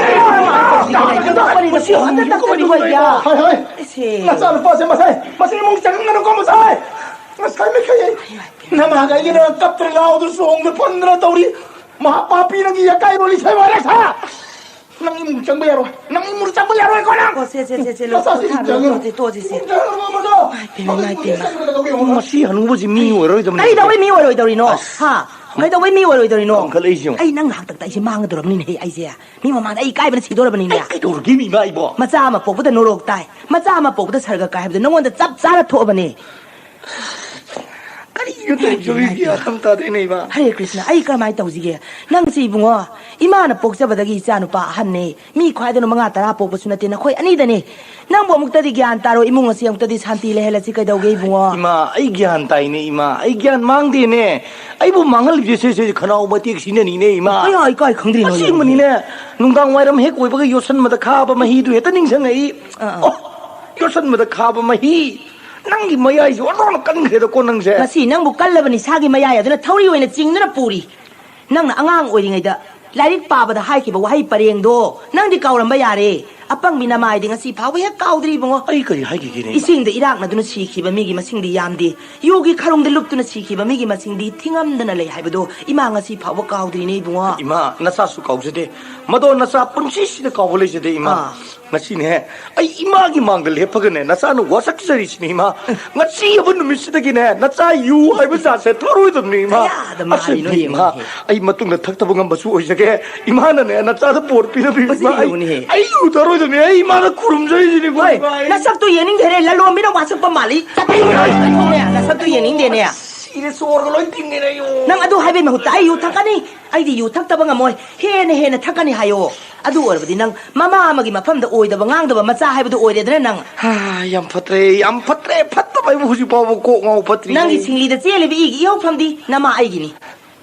ꯃꯁꯤ ꯍꯟꯗꯛ ꯇꯧꯔꯤꯕ ꯑꯣꯏꯗ꯭ꯌꯥ? ꯍꯣꯏ, ꯍꯣꯏ꯫ ꯑꯁꯦ꯫ ꯅꯆꯥꯅꯨꯄꯥꯁꯦ ꯃꯁꯥꯏ, ꯃꯁꯤ ꯏꯃꯨꯡ ꯆꯪꯉꯛꯀꯅꯨꯀꯣ ꯃꯁꯥꯏ꯫ ꯉꯁꯥꯏ ꯃꯈꯩ ꯅꯃꯥꯒ ꯑꯩꯒꯅ ꯀꯞꯇꯅ ꯂꯥꯎꯗꯅ ꯆꯣꯡꯗꯅ ꯐꯟꯗꯅ ꯇꯧꯔꯤ꯫ ꯃꯍꯥꯛ ꯄꯥꯄꯤ ꯅꯪꯒꯤ ꯌꯥꯀꯥꯏꯔꯣꯜꯂꯤ ꯁꯣꯏ ꯋꯥꯔꯦ ꯁꯥ꯫ ꯅꯪ ꯏꯃꯨꯡ ꯆꯪꯕ ꯌꯥꯔꯣꯏ꯫ ꯅꯪ ꯏꯃꯨꯡ ꯆꯪꯕ ꯌꯥꯔꯣꯏꯀꯣ ꯅꯪ꯫ ꯑꯣ, ꯁꯦ, ꯁꯦ, ꯁꯦ, ꯁꯦ, ꯂꯣꯏ ꯃꯆꯥꯁꯤ ꯄꯣꯊꯥꯔꯣ, ꯆꯪꯒꯅꯨ꯫ ꯇꯣꯛꯑꯁꯤ, ꯇꯣꯛꯑꯁꯤ, ꯁꯦ꯫ ꯏꯃꯨꯡ ꯆꯪꯒꯅꯨ, ꯃꯆꯥ꯫ ꯏꯃꯥꯏ ꯄꯦꯝꯃ, ꯏꯃꯥꯏ ꯄꯦꯝꯃ꯫ ꯆꯪꯒꯅꯨ, ꯇꯧꯕꯤꯌꯨ꯫ ꯃꯁꯤ ꯍꯅꯨꯕꯁꯤ ꯃꯤ ꯑꯣꯏꯔꯣꯏꯗꯕꯅꯤ꯫ ꯀꯔꯤꯗꯧꯕꯩ ꯃꯤ ꯑꯣꯏꯔꯣꯏꯗꯧꯔꯤꯅꯣ? ꯑꯁ꯫ ꯍꯥ? ꯀꯩꯗꯧꯕꯩ ꯃꯤ ꯑꯣꯏꯔꯣꯏꯗꯧꯔꯤꯅꯣ? ꯀꯟꯈꯠꯂꯛꯏꯁꯤ ꯌꯦꯡꯉꯨ꯫ ꯑꯩ ꯅꯪ ꯍꯥꯛꯇꯛꯇ ꯑꯩꯁꯦ ꯃꯥꯡꯒꯗꯧꯔꯕꯅꯤꯅꯦ, ꯍꯦ, ꯑꯩꯁꯦ꯫ ꯃꯤ ꯃꯃꯥꯡꯗ ꯑꯩ ꯏꯀꯥꯏꯕꯅ ꯁꯤꯗꯧꯔꯕꯅꯤꯅꯦ꯫ ꯑꯩ ꯀꯩꯗꯧꯔꯒꯦ ꯃꯤ ꯏꯃꯥ ꯏꯕꯣ? ꯃꯆꯥ ꯑꯃ ꯄꯣꯛꯄꯗ ꯅꯣꯔꯣꯛ ꯇꯥꯏ, ꯃꯆꯥ ꯑꯃ ꯄꯣꯛꯄꯗ ꯁꯔꯒ ꯀꯥꯏ ꯍꯥꯏꯕꯗꯣ ꯅꯉꯣꯟꯗ ꯆꯞ ꯆꯥꯅ ꯊꯣꯛꯑꯕꯅꯦ꯫ ꯀꯔꯤꯅꯣ ꯇꯧꯔꯤꯁꯤꯕꯣ? ꯏꯃꯥꯏ ꯄꯦꯝꯃ꯫ ꯒ꯭ꯌꯥꯟ ꯑꯃ ꯇꯥꯗꯦꯅꯦ, ꯏꯃꯥ꯫ ꯍꯔꯦ ꯀ꯭ꯔꯤꯁꯅ, ꯑꯩ ꯀꯔꯝꯍꯥꯏꯅ ꯇꯧꯁꯤꯒꯦ? ꯅꯪꯁꯤ ꯏꯕꯨꯡꯉꯣ, ꯏꯃꯥꯅ ꯄꯣꯛꯆꯕꯗꯒꯤ ꯏꯆꯥ ꯅꯨꯄꯥ ꯑꯍꯟꯅꯦ꯫ ꯃꯤ ꯈ꯭ꯋꯥꯏꯗꯅꯣ ꯃꯉꯥ ꯇꯔꯥ ꯄꯣꯛꯄꯁꯨ ꯅꯠꯇꯦ, ꯅꯈꯣꯏ ꯑꯅꯤꯗꯅꯦ꯫ ꯅꯪꯕꯨ ꯑꯃꯨꯛꯇꯗꯤ ꯒ꯭ꯌꯥꯟ ꯇꯥꯔꯣ, ꯏꯃꯨꯡ ꯑꯁꯤ ꯑꯃꯨꯛꯇꯗꯤ ꯁꯥꯟꯇꯤ ꯂꯩꯍꯜꯂꯁꯤ ꯀꯩꯗꯧꯒꯦ, ꯏꯕꯨꯡꯉꯣ? ꯏꯃꯥ, ꯑꯩ ꯒ꯭ꯌꯥꯟ ꯇꯥꯏꯅꯦ, ꯏꯃꯥ꯫ ꯑꯩ ꯒ꯭ꯌꯥꯟ ꯃꯥꯡꯗꯦꯅꯦ꯫ ꯑꯩꯕꯨ ꯃꯥꯡꯍꯜꯂꯤꯕꯁꯦ ꯁꯦ, ꯁꯦ, ꯈꯅꯥꯎ ꯃꯇꯦꯛ ꯁꯤꯅꯅꯤꯅꯦ, ꯏꯃꯥ꯫ ꯀꯌꯥ ꯏꯀꯥꯏ ꯈꯪꯗ꯭ꯔꯤꯅꯣ, ꯑꯁꯦꯡꯕꯅꯤꯅꯦ꯫ ꯌꯦꯡꯉꯨꯅꯦ꯫ ꯅꯨꯡꯗꯥꯡ ꯋꯥꯏꯔꯝ ꯍꯦꯛ ꯑꯣꯏꯕꯒ ꯌꯣꯠꯁꯟꯕꯗ ꯈꯥꯕ ꯃꯍꯤꯗꯨ ꯍꯦꯛꯇ ꯅꯤꯡꯁꯤꯡꯉꯛꯏ꯫ ꯑꯥ, ꯑꯥ꯫ ꯑꯣ, ꯌꯣꯠꯁꯟꯕꯗ ꯈꯥꯕ ꯃꯍꯤ꯫ ꯅꯪꯒꯤ ꯃꯌꯥꯏꯁꯦ ꯑꯣꯟꯊꯣꯛꯅ ꯀꯟꯈ꯭ꯔꯦꯗꯀꯣ ꯅꯪꯁꯦ꯫ ꯉꯁꯤ ꯅꯪꯕꯨ ꯀꯜꯂꯕ ꯅꯤꯁꯥꯒꯤ ꯃꯌꯥꯏ ꯑꯗꯨꯅ ꯊꯧꯔꯤ ꯑꯣꯏꯅ ꯆꯤꯡꯗꯨꯅ ꯄꯨꯔꯤ꯫ ꯅꯪꯅ ꯑꯉꯥꯡ ꯑꯣꯏꯔꯤꯉꯩꯗ ꯂꯥꯏꯔꯤꯛ ꯄꯥꯕꯗ ꯍꯥꯏꯈꯤꯕ ꯋꯥꯍꯩ ꯄꯔꯦꯡꯗꯣ ꯅꯪꯗꯤ ꯀꯥꯎꯔꯝꯕ ꯌꯥꯔꯦ꯫ ꯑꯄꯪꯕꯤ ꯅꯃꯥꯏꯗꯤ ꯉꯁꯤ ꯐꯥꯎꯕ ꯍꯦꯛ ꯀꯥꯎꯗ꯭ꯔꯤ, ꯏꯕꯨꯡꯉꯣ꯫ ꯑꯩ ꯀꯔꯤ ꯍꯥꯏꯈꯤꯒꯦꯅꯦ? ꯏꯁꯤꯡꯗ ꯏꯔꯥꯛꯅꯗꯨꯅ ꯁꯤꯈꯤꯕ ꯃꯤꯒꯤ ꯃꯁꯤꯡꯗꯤ ꯌꯥꯝꯗꯦ꯫ ꯌꯨꯒꯤ ꯈꯔꯨꯡꯗ ꯂꯨꯞꯇꯨꯅ ꯁꯤꯈꯤꯕ ꯃꯤꯒꯤ ꯃꯁꯤꯡꯗꯤ ꯊꯤꯉꯝꯗꯅ ꯂꯩ ꯍꯥꯏꯕꯗꯣ ꯏꯃꯥ ꯉꯁꯤ ꯐꯥꯎꯕ ꯀꯥꯎꯗ꯭ꯔꯤꯅꯦ, ꯏꯕꯨꯡꯉꯣ꯫ ꯏꯃꯥ, ꯅꯆꯥꯁꯨ ꯀꯥꯎꯖꯗꯦ꯫ ꯃꯗꯣ ꯅꯆꯥ ꯄꯨꯟꯁꯤꯁꯤꯗ ꯀꯥꯎꯕ ꯂꯩꯖꯗꯦ, ꯏꯃꯥ꯫ ꯑꯥ꯫ ꯉꯁꯤꯅꯦ, ꯑꯩ ꯏꯃꯥꯒꯤ ꯃꯥꯡꯗ ꯂꯦꯞꯄꯒꯅꯦ, ꯅꯆꯥꯅ ꯋꯥꯁꯛꯆꯔꯤꯁꯤꯅꯤ, ꯏꯃꯥ꯫ ꯉꯁꯤ ꯍꯥꯏꯕ ꯅꯨꯃꯤꯠꯁꯤꯗꯒꯤꯅꯦ, ꯅꯆꯥ ꯌꯨ ꯍꯥꯏꯕ ꯖꯥꯠꯁꯦ ꯊꯛꯑꯔꯣꯏꯗꯕꯅꯤ, ꯏꯃꯥ꯫ ꯀꯌꯥꯗ ꯃꯥꯔꯤꯅꯣ ꯑꯁꯦꯡꯕꯅꯤ, ꯏꯃꯥ꯫ ꯌꯦꯡꯉꯨꯅꯦ꯫ ꯑꯩ ꯃꯇꯨꯡꯗ ꯊꯛꯇꯕ ꯉꯝꯕꯁꯨ ꯑꯣꯏꯖꯒꯦ꯫ ꯏꯃꯥꯅꯅꯦ, ꯅꯆꯥꯗ ꯕꯣꯔ ꯄꯤꯅꯕꯤ, ꯃꯁꯤ ꯏꯃꯥ꯫ ꯑꯩ, ꯌꯦꯡꯉꯨꯅꯦꯍꯦ꯫ ꯑꯩ ꯌꯨ ꯊꯛꯑꯔꯣꯏꯗꯕꯅꯤ꯫ ꯑꯩ ꯏꯃꯥꯅ ꯈꯨꯔꯨꯝꯖꯔꯤꯁꯤꯅꯤꯀꯣ, ꯍꯣꯏ, ꯏꯃꯥ꯫ ꯑꯩ ꯅꯁꯛꯇꯣ ꯌꯦꯡꯅꯤꯡꯗꯦꯅꯦ, ꯂꯂꯣꯟꯕꯤꯅ ꯋꯥꯁꯛꯄ ꯃꯥꯜꯂꯤ꯫ ꯆꯠꯊꯣꯛꯅꯦ, ꯅꯁꯛꯇꯣ ꯌꯦꯡꯅꯤꯡꯗꯦꯅꯦ꯫ ꯁꯤꯔꯦ, ꯁꯣꯔꯒ ꯂꯣꯏ ꯊꯤꯡꯉꯦꯅꯦ, ꯑꯩ꯫ ꯅꯪ ꯑꯗꯨ ꯍꯥꯏꯕꯩ ꯃꯍꯨꯠꯇ ꯑꯩ ꯌꯨ ꯊꯛꯀꯅꯤ, ꯑꯩꯗꯤ ꯌꯨ ꯊꯛꯇꯕ ꯉꯝꯃꯣꯏ, ꯍꯦꯟꯅ ꯍꯦꯟꯅ ꯊꯛꯀꯅꯤ ꯍꯥꯏꯌꯣ꯫ ꯑꯗꯨ ꯑꯣꯏꯔꯕꯗꯤ ꯅꯪ ꯃꯃꯥ ꯑꯃꯒꯤ ꯃꯐꯝꯗ ꯑꯣꯏꯗꯕ ꯉꯥꯡꯗꯕ ꯃꯆꯥ ꯍꯥꯏꯕꯗꯨ ꯑꯣꯏꯔꯦꯗꯅ ꯅꯪ꯫ ꯍꯥ, ꯌꯥꯝ ꯐꯠꯇ꯭ꯔꯦ, ꯌꯥꯝ ꯐꯠꯇ꯭ꯔꯦ, ꯐꯠꯇꯕ ꯍꯥꯏꯕꯨ ꯍꯧꯖꯤꯛ ꯐꯥꯎꯕ ꯀꯣꯛ ꯉꯥꯎ ꯐꯠꯇ꯭ꯔꯤ꯫ ꯅꯪꯒꯤ ꯁꯤꯡꯂꯤꯗ ꯆꯦꯜꯂꯤꯕ ꯏꯒꯤ ꯏꯍꯧꯐꯝꯗꯤ ꯅꯃꯥ ꯑꯩꯒꯤꯅꯤ꯫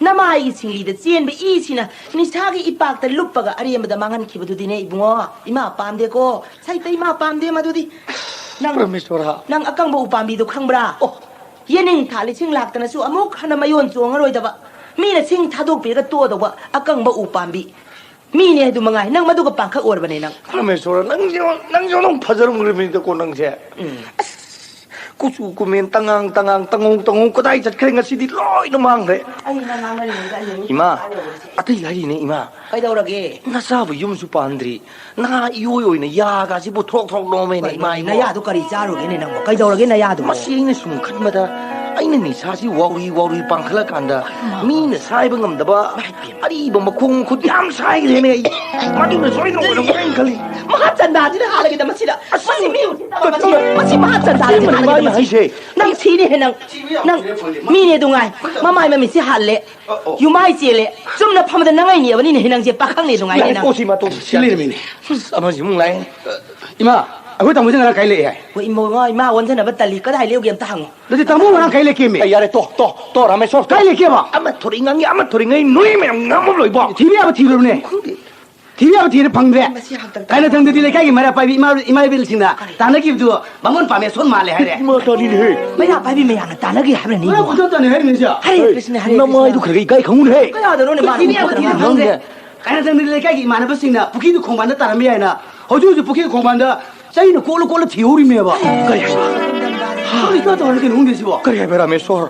ꯅꯃꯥꯏꯒꯤ ꯁꯤꯡꯂꯤꯗ ꯆꯦꯟꯕ ꯏꯁꯤꯅ ꯅꯤꯁꯥꯒꯤ ꯏꯄꯥꯛꯇ ꯂꯨꯞꯄꯒ ꯑꯔꯦꯝꯕꯗ ꯃꯥꯡꯍꯟꯈꯤꯕꯗꯨꯗꯤꯅꯦ ꯏꯕꯨꯡꯉꯣ, ꯏꯃꯥ ꯄꯥꯝꯗꯦꯀꯣ꯫ ꯁꯩꯇ ꯏꯃꯥ ꯄꯥꯝꯗꯦ ꯃꯗꯨꯗꯤ꯫ ꯅꯪ, ꯄꯔꯃꯦꯁꯣꯔ꯫ ꯅꯪ ꯑꯀꯪꯕ ꯎꯄꯥꯝꯕꯤꯗꯣ ꯈꯪꯕ꯭ꯔꯥ? ꯑꯣ꯫ ꯌꯦꯅꯤꯡ ꯊꯥ ꯂꯤꯁꯤꯡ ꯂꯥꯛꯇꯅꯁꯨ ꯑꯃꯨꯛ ꯍꯟꯅ ꯃꯌꯣꯟ ꯆꯣꯡꯉꯔꯣꯏꯗꯕ, ꯃꯤꯅ ꯁꯤꯡ ꯊꯥꯗꯣꯛꯄꯤꯔꯒ ꯇꯣꯛꯑꯗꯧꯕ ꯑꯀꯪꯕ ꯎꯄꯥꯝꯕꯤ꯫ ꯃꯤꯅꯦ ꯍꯥꯏꯗꯨ ꯃꯉꯥꯏ, ꯅꯪ ꯃꯗꯨꯒ ꯄꯥꯡꯈꯛ ꯑꯣꯏꯔꯕꯅꯦ ꯅꯪ꯫ ꯄꯔꯃꯦꯁꯣꯔ, ꯅꯪꯁꯦ, ꯅꯪꯁꯦ ꯑꯗꯨꯝ ꯐꯖꯔꯝꯈ꯭ꯔꯕꯅꯤꯗꯀꯣ ꯅꯪꯁꯦ꯫ ꯎꯝ꯫ ꯑꯁ, ꯀꯨꯆꯨ ꯀꯨꯃꯦꯟ ꯇꯉꯥꯡ ꯇꯉꯥꯡ, ꯇꯉꯧ ꯇꯉꯧ ꯀꯗꯥꯏ ꯆꯠꯈ꯭ꯔꯦ? ꯉꯁꯤꯗꯤ ꯂꯣꯏꯅ ꯃꯥꯡꯈ꯭ꯔꯦ꯫ ꯑꯩꯅ ꯉꯥꯡꯅꯔꯤꯉꯩꯗ ꯑꯩꯅ ꯃꯤ ꯏꯃꯥ, ꯇꯥꯔꯒ ꯂꯩꯔꯤꯁꯦ꯫ ꯑꯇꯩ ꯍꯥꯏꯔꯤꯅꯦ, ꯏꯃꯥ꯫ ꯀꯩꯗꯧꯔꯒꯦ? ꯅꯆꯥꯕꯨ ꯌꯨꯝꯁꯨ ꯄꯥꯟꯗ꯭ꯔꯤ, ꯅꯍꯥ ꯏꯌꯣꯏ ꯑꯣꯏꯅ ꯌꯥꯒꯁꯤꯕꯨ ꯊ꯭ꯔꯣꯛ ꯊ꯭ꯔꯣꯛ ꯅꯣꯝꯃꯦꯅꯦ, ꯀꯩꯅꯣ, ꯏꯃꯥ ꯏꯕꯣ꯫ ꯅꯌꯥꯗꯣ ꯀꯔꯤ ꯆꯥꯔꯨꯒꯦꯅꯦ ꯅꯪꯕꯣ? ꯀꯩꯗꯧꯔꯒꯦ ꯅꯌꯥꯗꯨꯕꯣ? ꯃꯁꯤ ꯑꯩꯅ ꯁꯨꯝ ꯈꯟꯕꯗ, ꯑꯩꯅ ꯅꯤꯁꯥꯁꯤ ꯋꯥꯎꯔꯤ ꯋꯥꯎꯔꯤ ꯄꯥꯡꯈꯠꯂꯀꯥꯟꯗ, ꯃꯤꯅ ꯁꯥꯏꯕ ꯉꯝꯗꯕ ꯑꯔꯤꯕ ꯃꯈꯣꯡ ꯃꯈꯨꯠ ꯌꯥꯝ ꯁꯥꯏꯈ꯭ꯔꯦꯅꯦ ꯑꯩ꯫ ꯃꯗꯨꯅ ꯁꯣꯏꯗꯅ ꯑꯣꯏꯔꯝꯒꯅꯤ ꯑꯩꯅ ꯈꯜꯂꯤ꯫ ꯃꯍꯥ ꯆꯟꯗꯥꯁꯤꯅ ꯍꯥꯜꯂꯒꯦꯗ ꯃꯁꯤꯗ꯫ ꯃꯁꯤ ꯃꯤ ꯎꯁꯤꯠꯇꯕ ꯃꯁꯤ, ꯃꯁꯤ ꯃꯍꯥ ꯆꯟꯗꯥꯁꯤꯅ ꯑꯁꯦꯡꯕꯅꯤ ꯍꯥꯜꯂꯒꯦ ꯃꯥꯅ ꯃꯁꯤ꯫ ꯍꯥꯏꯁꯦ꯫ ꯅꯪ ꯁꯤꯅꯤ ꯍꯦ ꯅꯪ꯫ ꯅꯪ ꯃꯤꯅꯦ ꯑꯗꯨ ꯉꯥꯏ꯫ ꯃꯃꯥꯏ ꯃꯃꯤꯠꯁꯤ ꯍꯥꯜꯂꯦ꯫ ꯑꯣ, ꯑꯣ꯫ ꯌꯨꯃꯥꯏ ꯆꯦꯜꯂꯦ꯫ ꯆꯨꯝꯅ ꯐꯝꯕꯗ ꯅꯉꯥꯏꯅꯤꯕꯅꯤ ꯅꯪꯁꯦ ꯄꯥꯈꯪꯅꯦ ꯑꯗꯨ ꯉꯥꯏꯅꯦ ꯌꯥꯔꯦ, ꯅꯪ꯫ ꯇꯣꯛꯁꯤ ꯃꯥ, ꯇꯣꯛꯁꯤ꯫ ꯁꯤ ꯂꯩꯔꯝꯃꯤꯅꯦ꯫ ꯑꯁ, ꯑꯃꯁꯤ ꯑꯃꯨꯛ ꯂꯥꯛꯑꯦ꯫ ꯏꯃꯥ, ꯑꯩꯈꯣꯏ ꯇꯥꯃꯣꯁꯦ ꯉꯔꯥꯡ ꯀꯥꯏ ꯂꯩ ꯍꯥꯏ? ꯍꯣꯏ, ꯏꯃꯧ ꯉꯥ ꯏꯃꯥ ꯑꯣꯟꯖꯅꯕ ꯇꯜꯂꯤ꯫ ꯀꯗꯥꯏ ꯂꯩꯌꯨꯒꯦ ꯑꯝꯇ ꯍꯪꯉꯣ꯫ ꯅꯠꯇꯦ, ꯇꯥꯃꯣ ꯉꯔꯥꯡ ꯀꯥꯏ ꯂꯩꯒꯦꯃꯤ? ꯑꯩ ꯌꯥꯔꯦ, ꯇꯣ, ꯇꯣ, ꯇꯣ, ꯔꯥꯃꯦꯁꯣꯔ, ꯇꯣ꯫ ꯀꯥꯏ ꯂꯩꯒꯦꯕ? ꯑꯃ ꯊꯣꯔꯛꯏ ꯉꯥꯡꯉꯤ, ꯑꯃ ꯊꯣꯔꯛꯏ ꯉꯥꯡꯉꯤ, ꯅꯣꯏ ꯃꯌꯥꯝ ꯉꯥꯡꯕ ꯂꯣꯏꯕꯣ꯫ ꯊꯤꯕ ꯌꯥꯕ ꯊꯤꯔꯨꯕꯅꯦ꯫ ꯈꯪꯗꯦ꯫ ꯊꯤꯕ ꯌꯥꯕ ꯊꯤꯔ ꯐꯪꯗ꯭ꯔꯦ꯫ ꯃꯁꯤ ꯍꯥꯛꯇꯛꯇ ꯀꯥꯏꯅ ꯊꯪꯗꯗꯤ ꯂꯩꯀꯥꯏꯒꯤ ꯃꯩꯔꯥ ꯄꯥꯏꯕꯤ ꯏꯃꯥ, ꯏꯃꯥ ꯏꯕꯦꯜꯁꯤꯡꯅ ꯇꯥꯟꯅꯈꯤꯕꯗꯨ ꯕꯥꯃꯣꯟ ꯄꯥꯝꯃꯦ ꯁꯣꯟ ꯃꯥꯜꯂꯦ ꯍꯥꯏꯔꯦ꯫ ꯏꯃꯥ ꯇꯥꯅꯤꯅꯦꯍꯦ꯫ ꯃꯩꯔꯥ ꯄꯥꯏꯕꯤ ꯃꯌꯥꯝꯅ ꯇꯥꯟꯅꯒꯦ ꯍꯥꯏꯕꯅ ꯅꯤꯡꯕ꯫ ꯃꯔꯝ ꯈꯨꯗꯣ ꯇꯥꯅꯤ ꯍꯥꯏꯔꯤꯅꯦ ꯁꯦ꯫ ꯍꯔꯦ ꯀ꯭ꯔꯤꯁꯅ, ꯍꯔꯦ ꯅꯃꯥꯏꯗꯨ ꯀ꯭ꯔꯤꯁꯅ꯫ ꯈꯔ ꯈꯔ ꯏꯀꯥꯏ ꯈꯪꯉꯨꯅꯦꯍꯦ꯫ ꯀꯌꯥꯗꯅꯣꯅꯦ ꯃꯥꯅ ꯊꯤꯕ ꯌꯥꯕ ꯊꯤꯔ ꯐꯪꯗ꯭ꯔꯦ꯫ ꯅꯪꯅꯦ꯫ ꯀꯥꯏꯅ ꯊꯪꯗꯗꯤ ꯂꯩꯀꯥꯏꯒꯤ ꯏꯃꯥꯟꯅꯕꯁꯤꯡꯅ ꯄꯨꯈ꯭ꯔꯤꯗꯨ ꯈꯣꯡꯕꯥꯟꯗ ꯇꯥꯔꯝꯕ ꯌꯥꯏꯅ ꯍꯧꯖꯤꯛ ꯍꯧꯖꯤꯛ ꯄꯨꯈ꯭ꯔꯤ ꯈꯣꯡꯕꯥꯟꯗ ꯆꯩꯅ ꯀꯣꯠꯂ ꯀꯣꯠꯂ ꯊꯤꯍꯧꯔꯤꯃꯦꯕ꯫ ꯀꯔꯤ ꯍꯥꯏꯕ? ꯀꯔꯤ ꯀꯥ ꯇꯧꯔꯒꯦ ꯈꯪꯗꯦ ꯁꯤꯕꯣ? ꯀꯔꯤ ꯍꯥꯏꯕ, ꯔꯥꯃꯦꯁꯣꯔ?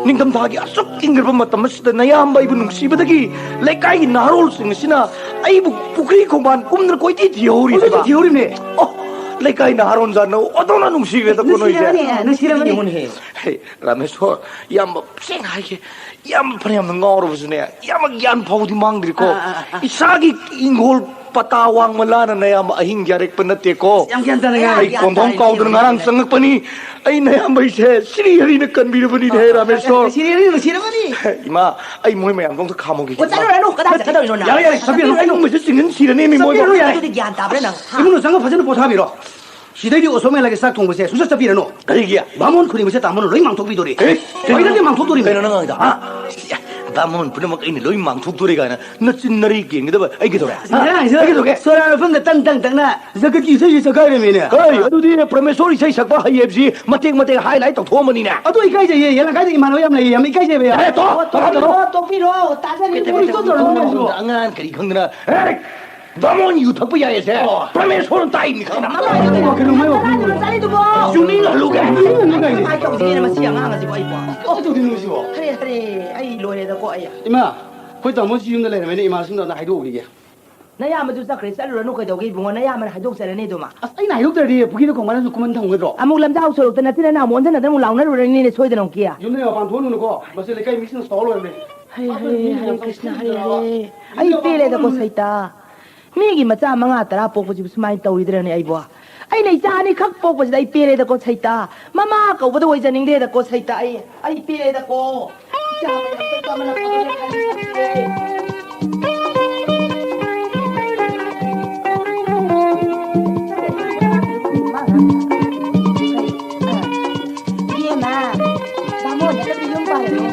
ꯅꯤꯡꯊꯝꯊꯥꯒꯤ ꯑꯁꯨꯛ ꯏꯪꯈ꯭ꯔꯕ ꯃꯇꯝ ꯑꯁꯤꯗ ꯅꯌꯥꯝꯕ ꯑꯩꯕꯨ ꯅꯨꯡꯁꯤꯕꯗꯒꯤ ꯂꯩꯀꯥꯏꯒꯤ ꯅꯍꯥꯔꯣꯜꯁꯤꯡ ꯑꯁꯤꯅ ꯑꯩꯕꯨ ꯄꯨꯈ꯭ꯔꯤ ꯈꯣꯡꯕꯥꯟ ꯀꯨꯝꯗꯅ ꯀꯣꯏꯊꯤ ꯊꯤꯍꯧꯔꯤ ꯍꯧꯖꯤꯛꯁꯨ ꯍꯥꯏꯕ? ꯊꯤꯍꯧꯔꯤꯕꯅꯦ꯫ ꯑꯣ, ꯂꯩꯀꯥꯏ ꯅꯍꯥꯔꯣꯜ ꯖꯥꯠꯅ ꯑꯣꯟꯊꯣꯛꯅ ꯅꯨꯡꯁꯤꯈ꯭ꯔꯦꯗ ꯀꯣ ꯅꯣꯏꯁꯦ꯫ ꯅꯨꯡꯁꯤꯔꯕꯅꯦ, ꯅꯨꯡꯁꯤꯔꯕꯅꯦ꯫ ꯍꯦ, ꯔꯥꯃꯦꯁꯣꯔ, ꯏꯌꯥꯝꯕ ꯁꯦꯡꯅ ꯍꯥꯏꯒꯦ, ꯏꯌꯥꯝꯕ ꯐꯅꯌꯥꯝꯅ ꯉꯥꯎꯔꯕꯁꯨꯅꯦ, ꯏꯌꯥꯝꯕ ꯒ꯭ꯌꯥꯟ ꯐꯥꯎꯗꯤ ꯃꯥꯡꯗ꯭ꯔꯤꯀꯣ꯫ ꯑꯥ, ꯑꯥ, ꯑꯥ, ꯑꯥ꯫ ꯏꯁꯥꯒꯤ ꯏꯪꯈꯣꯜ ꯄꯇꯥ ꯋꯥꯡꯃ ꯂꯥꯟꯅ ꯅꯌꯥꯝꯕ ꯑꯍꯤꯡ ꯌꯥꯔꯦꯛꯄ ꯅꯠꯇꯦꯀꯣ꯫ ꯌꯥꯝ ꯒ꯭ꯌꯥꯟ ꯇꯥꯅ ꯉꯥꯡꯉꯦ꯫ ꯑꯩ ꯀꯣꯟꯊꯣꯡ ꯀꯥꯎꯗꯅ ꯉꯔꯥꯡ ꯆꯪꯉꯛꯄꯅꯤ꯫ ꯑꯩ ꯅꯌꯥꯝꯕꯩꯁꯦ ꯁꯤꯔꯤ ꯍꯔꯤꯅ ꯀꯟꯕꯤꯔꯕꯅꯤꯅꯦ, ꯔꯥꯃꯦꯁꯣꯔ꯫ ꯁꯤꯔꯤ ꯍꯔꯤꯅ ꯅꯨꯡꯁꯤꯔꯕꯅꯤ꯫ ꯏꯃꯥ, ꯑꯩ ꯃꯣꯏ ꯃꯌꯥꯝꯗꯣ ꯑꯝꯇ ꯈꯥꯝꯃꯨꯒꯦ꯫ ꯑꯣ, ꯆꯠꯂꯨꯔꯅꯨ, ꯀꯗꯥꯏ ꯆꯠꯀꯗꯧꯔꯤꯅꯣ ꯅꯪ? ꯌꯥꯔꯦ, ꯌꯥꯔꯦ, ꯆꯠꯄꯤꯔꯨꯅꯨ꯫ ꯑꯩ ꯅꯣꯡꯃꯩꯁꯦ ꯆꯤꯡꯍꯟ ꯁꯤꯔꯅꯦꯃꯤ ꯃꯣꯏꯕꯨ꯫ ꯆꯠꯄꯤꯔꯨꯅꯨ ꯌꯥꯔꯦ꯫ ꯑꯗꯨꯗꯤ ꯒ꯭ꯌꯥꯟ ꯇꯥꯕ꯭ꯔꯥ ꯅꯪ? ꯍꯥ? ꯏꯃꯨꯡꯗꯣ ꯆꯪꯉ ꯐꯖꯅ ꯄꯣꯊꯥꯕꯤꯔꯣ꯫ ꯁꯤꯗꯩꯗꯤ ꯎꯁꯣꯞ ꯃꯦꯂꯥꯒꯤ ꯆꯥꯛ ꯊꯣꯡꯕꯁꯦ ꯁꯨꯡꯆꯠ ꯆꯠꯄꯤꯔꯅꯨ꯫ ꯀꯔꯤꯒꯤ? ꯕꯥꯃꯣꯟ ꯈꯨꯗꯤꯡꯃꯛꯁꯦ ꯇꯥꯃꯣꯅ ꯂꯣꯏ ꯃꯥꯡꯊꯣꯛꯄꯤꯗꯣꯔꯤ꯫ ꯑꯦ? ꯀꯩꯅꯣ ꯅꯪ ꯉꯥꯡꯉꯤꯗꯣ, ꯍꯥ? ꯕꯥꯃꯣꯟ ꯄꯨꯝꯅꯃꯛ ꯑꯩꯅ ꯂꯣꯏ ꯃꯥꯡꯊꯣꯛꯇꯣꯔꯦ ꯀꯥꯏꯅ ꯅꯆꯤꯟ ꯅꯔꯤ ꯀꯦꯟꯒꯗꯕ ꯑꯩ ꯀꯩꯗꯧꯔꯦ? ꯍꯥ? ꯉꯔꯥꯡꯁꯨ ꯑꯩ ꯀꯩꯗꯧꯒꯦ? ꯁꯣꯔꯥ ꯃꯐꯝꯗ ꯇꯪ ꯇꯪ ꯇꯪꯅ ꯖꯒꯠꯀꯤ ꯏꯁꯩꯁꯦ ꯁꯛꯀꯥꯏꯔꯝꯃꯤꯅꯦ꯫ ꯀꯩ? ꯑꯗꯨꯗꯤ ꯄ꯭ꯔꯃꯦꯁꯣꯔ ꯏꯁꯩ ꯁꯛꯄ ꯍꯩ ꯍꯥꯏꯕꯁꯤ ꯃꯇꯦꯛ ꯃꯇꯦꯛ highlight ꯇꯧꯊꯣꯛꯑꯝꯕꯅꯤꯅꯦ꯫ ꯑꯗꯨ ꯏꯀꯥꯏꯖꯩꯌꯦ, ꯌꯦꯜꯂꯝꯀꯥꯏꯗ ꯏꯃꯥꯟꯅꯕ ꯌꯥꯝ ꯂꯩꯌꯦ, ꯌꯥꯝ ꯏꯀꯥꯏꯖꯩꯕ ꯌꯥꯝ꯫ ꯌꯥꯔꯦ, ꯇꯣꯛ, ꯇꯣꯛ, ꯇꯣꯛ꯫ ꯇꯣꯛꯄꯤꯔꯣ, ꯇꯣꯛꯄꯤꯔꯣ, ꯇꯥꯖꯅꯤꯡꯗꯦ꯫ ꯀꯩꯗꯧꯔꯤꯅꯣ, ꯇꯣꯛꯄꯤꯔꯣ꯫ ꯑꯉꯥꯡ ꯀꯔꯤ ꯈꯪꯗꯅ, ꯍꯦꯛ ꯕꯥꯃꯣꯟ ꯌꯨ ꯊꯛꯄ ꯌꯥꯏ ꯑꯁꯦ ꯑꯣ꯫ ꯄ꯭ꯔꯃꯦꯁꯣꯔꯅ ꯇꯥꯛꯏꯅꯤ ꯈꯪꯉꯕ? ꯃꯃꯥ, ꯀꯩꯅꯣ, ꯀꯩꯅꯣ, ꯀꯩꯅꯣ, ꯀꯩꯅꯣ꯫ ꯆꯥꯅꯤꯡꯗꯨꯕꯣ? ꯆꯨꯝꯃꯤ ꯍꯜꯂꯨꯒꯦ꯫ ꯀꯃꯥꯏ ꯇꯧꯁꯤꯒꯦꯅꯦ ꯃꯁꯤ ꯑꯉꯥꯡ ꯑꯁꯤꯕꯨ ꯑꯩꯕꯨ? ꯀꯃꯥꯏ ꯇꯧꯗꯣꯏꯅꯣ ꯁꯤꯕꯣ? ꯍꯔꯦ, ꯍꯔꯦ, ꯑꯩ ꯂꯣꯏꯔꯦꯗꯀꯣ, ꯑꯩ꯫ ꯏꯃꯥ, ꯑꯩꯈꯣꯏ ꯇꯥꯃꯣꯁꯤ ꯌꯨꯝꯗ ꯂꯩꯔꯝꯃꯦꯅꯦ, ꯏꯃꯥꯁꯤꯡꯗꯣ ꯑꯝꯇ ꯍꯥꯏꯗꯣꯛꯎꯈꯤꯒꯦ꯫ ꯅꯌꯥꯝꯕꯗꯨ ꯆꯠꯈ꯭ꯔꯦ, ꯆꯠꯂꯨꯔꯅꯨ ꯀꯩꯗꯧꯒꯦ ꯏꯕꯨꯡꯉꯣ? ꯅꯌꯥꯝꯕꯅ ꯍꯥꯏꯗꯣꯛꯆꯔꯅꯤ ꯑꯗꯨꯃ꯫ ꯑꯁ, ꯑꯩꯅ ꯍꯥꯏꯗꯣꯛꯇ꯭ꯔꯗꯤ ꯄꯨꯈ꯭ꯔꯤꯗ ꯈꯣꯡꯕꯥꯟꯗꯁꯨ ꯀꯨꯝꯍꯟ ꯊꯝꯒꯗ꯭ꯔꯣ? ꯑꯃꯨꯛ ꯂꯝꯖꯥꯎ ꯁꯣꯔꯣꯛꯇ ꯅꯆꯤꯟ ꯅꯅꯥꯎ ꯑꯣꯟꯁꯤꯟꯅꯗꯅ ꯑꯃꯨꯛ ꯂꯥꯎꯅꯔꯨꯔꯅꯤꯅꯦ ꯁꯣꯏꯗꯅ ꯑꯃꯨꯛꯀꯤ꯫ ꯌꯨꯝꯗꯩ ꯃꯄꯥꯟ ꯊꯣꯛꯍꯟꯒꯅꯨꯀꯣ, ꯃꯁꯤ ꯂꯩꯀꯥꯏ ꯃꯤꯁꯤꯡꯅ ꯁꯥꯎ ꯂꯣꯏꯔꯝꯃꯦ꯫ ꯍꯔꯦ, ꯍꯔꯦ, ꯍꯔꯦ ꯀ꯭ꯔꯤꯁꯅ, ꯍꯔꯦ, ꯍꯔꯦ꯫ ꯑꯩ ꯄꯦꯜꯂꯦꯗꯀꯣ ꯁꯩꯇꯥ꯫ ꯃꯤꯒꯤ ꯃꯆꯥ ꯃꯉꯥ ꯇꯔꯥ ꯄꯣꯛꯄꯁꯤꯕꯨ ꯁꯨꯃꯥꯏꯅ ꯇꯧꯔꯤꯗ꯭ꯔꯅꯦ ꯑꯩꯕꯣ? ꯑꯩꯅ ꯏꯆꯥ ꯑꯅꯤꯈꯛ ꯄꯣꯛꯄꯁꯤꯗ ꯑꯩ ꯄꯦꯜꯂꯦꯗꯀꯣ ꯁꯩꯇꯥ꯫ ꯃꯃꯥ ꯀꯧꯕꯗ ꯑꯣꯏꯖꯅꯤꯡꯗꯦꯗꯀꯣ ꯁꯩꯇꯥ꯫ ꯑꯩ, ꯑꯩ ꯄꯦꯜꯂꯦꯗꯀꯣ꯫ ꯏꯆꯥ ꯑꯃꯅ ꯄꯣꯛꯄ ꯑꯃꯅ ꯐꯪꯗꯦ ꯈꯜꯂꯤ꯫ ꯏꯕꯦꯝꯃ, ꯕꯥꯃꯣꯟ ꯅꯠꯇꯕꯗ ꯌꯨꯝ ꯄꯥꯜꯂꯅꯨ꯫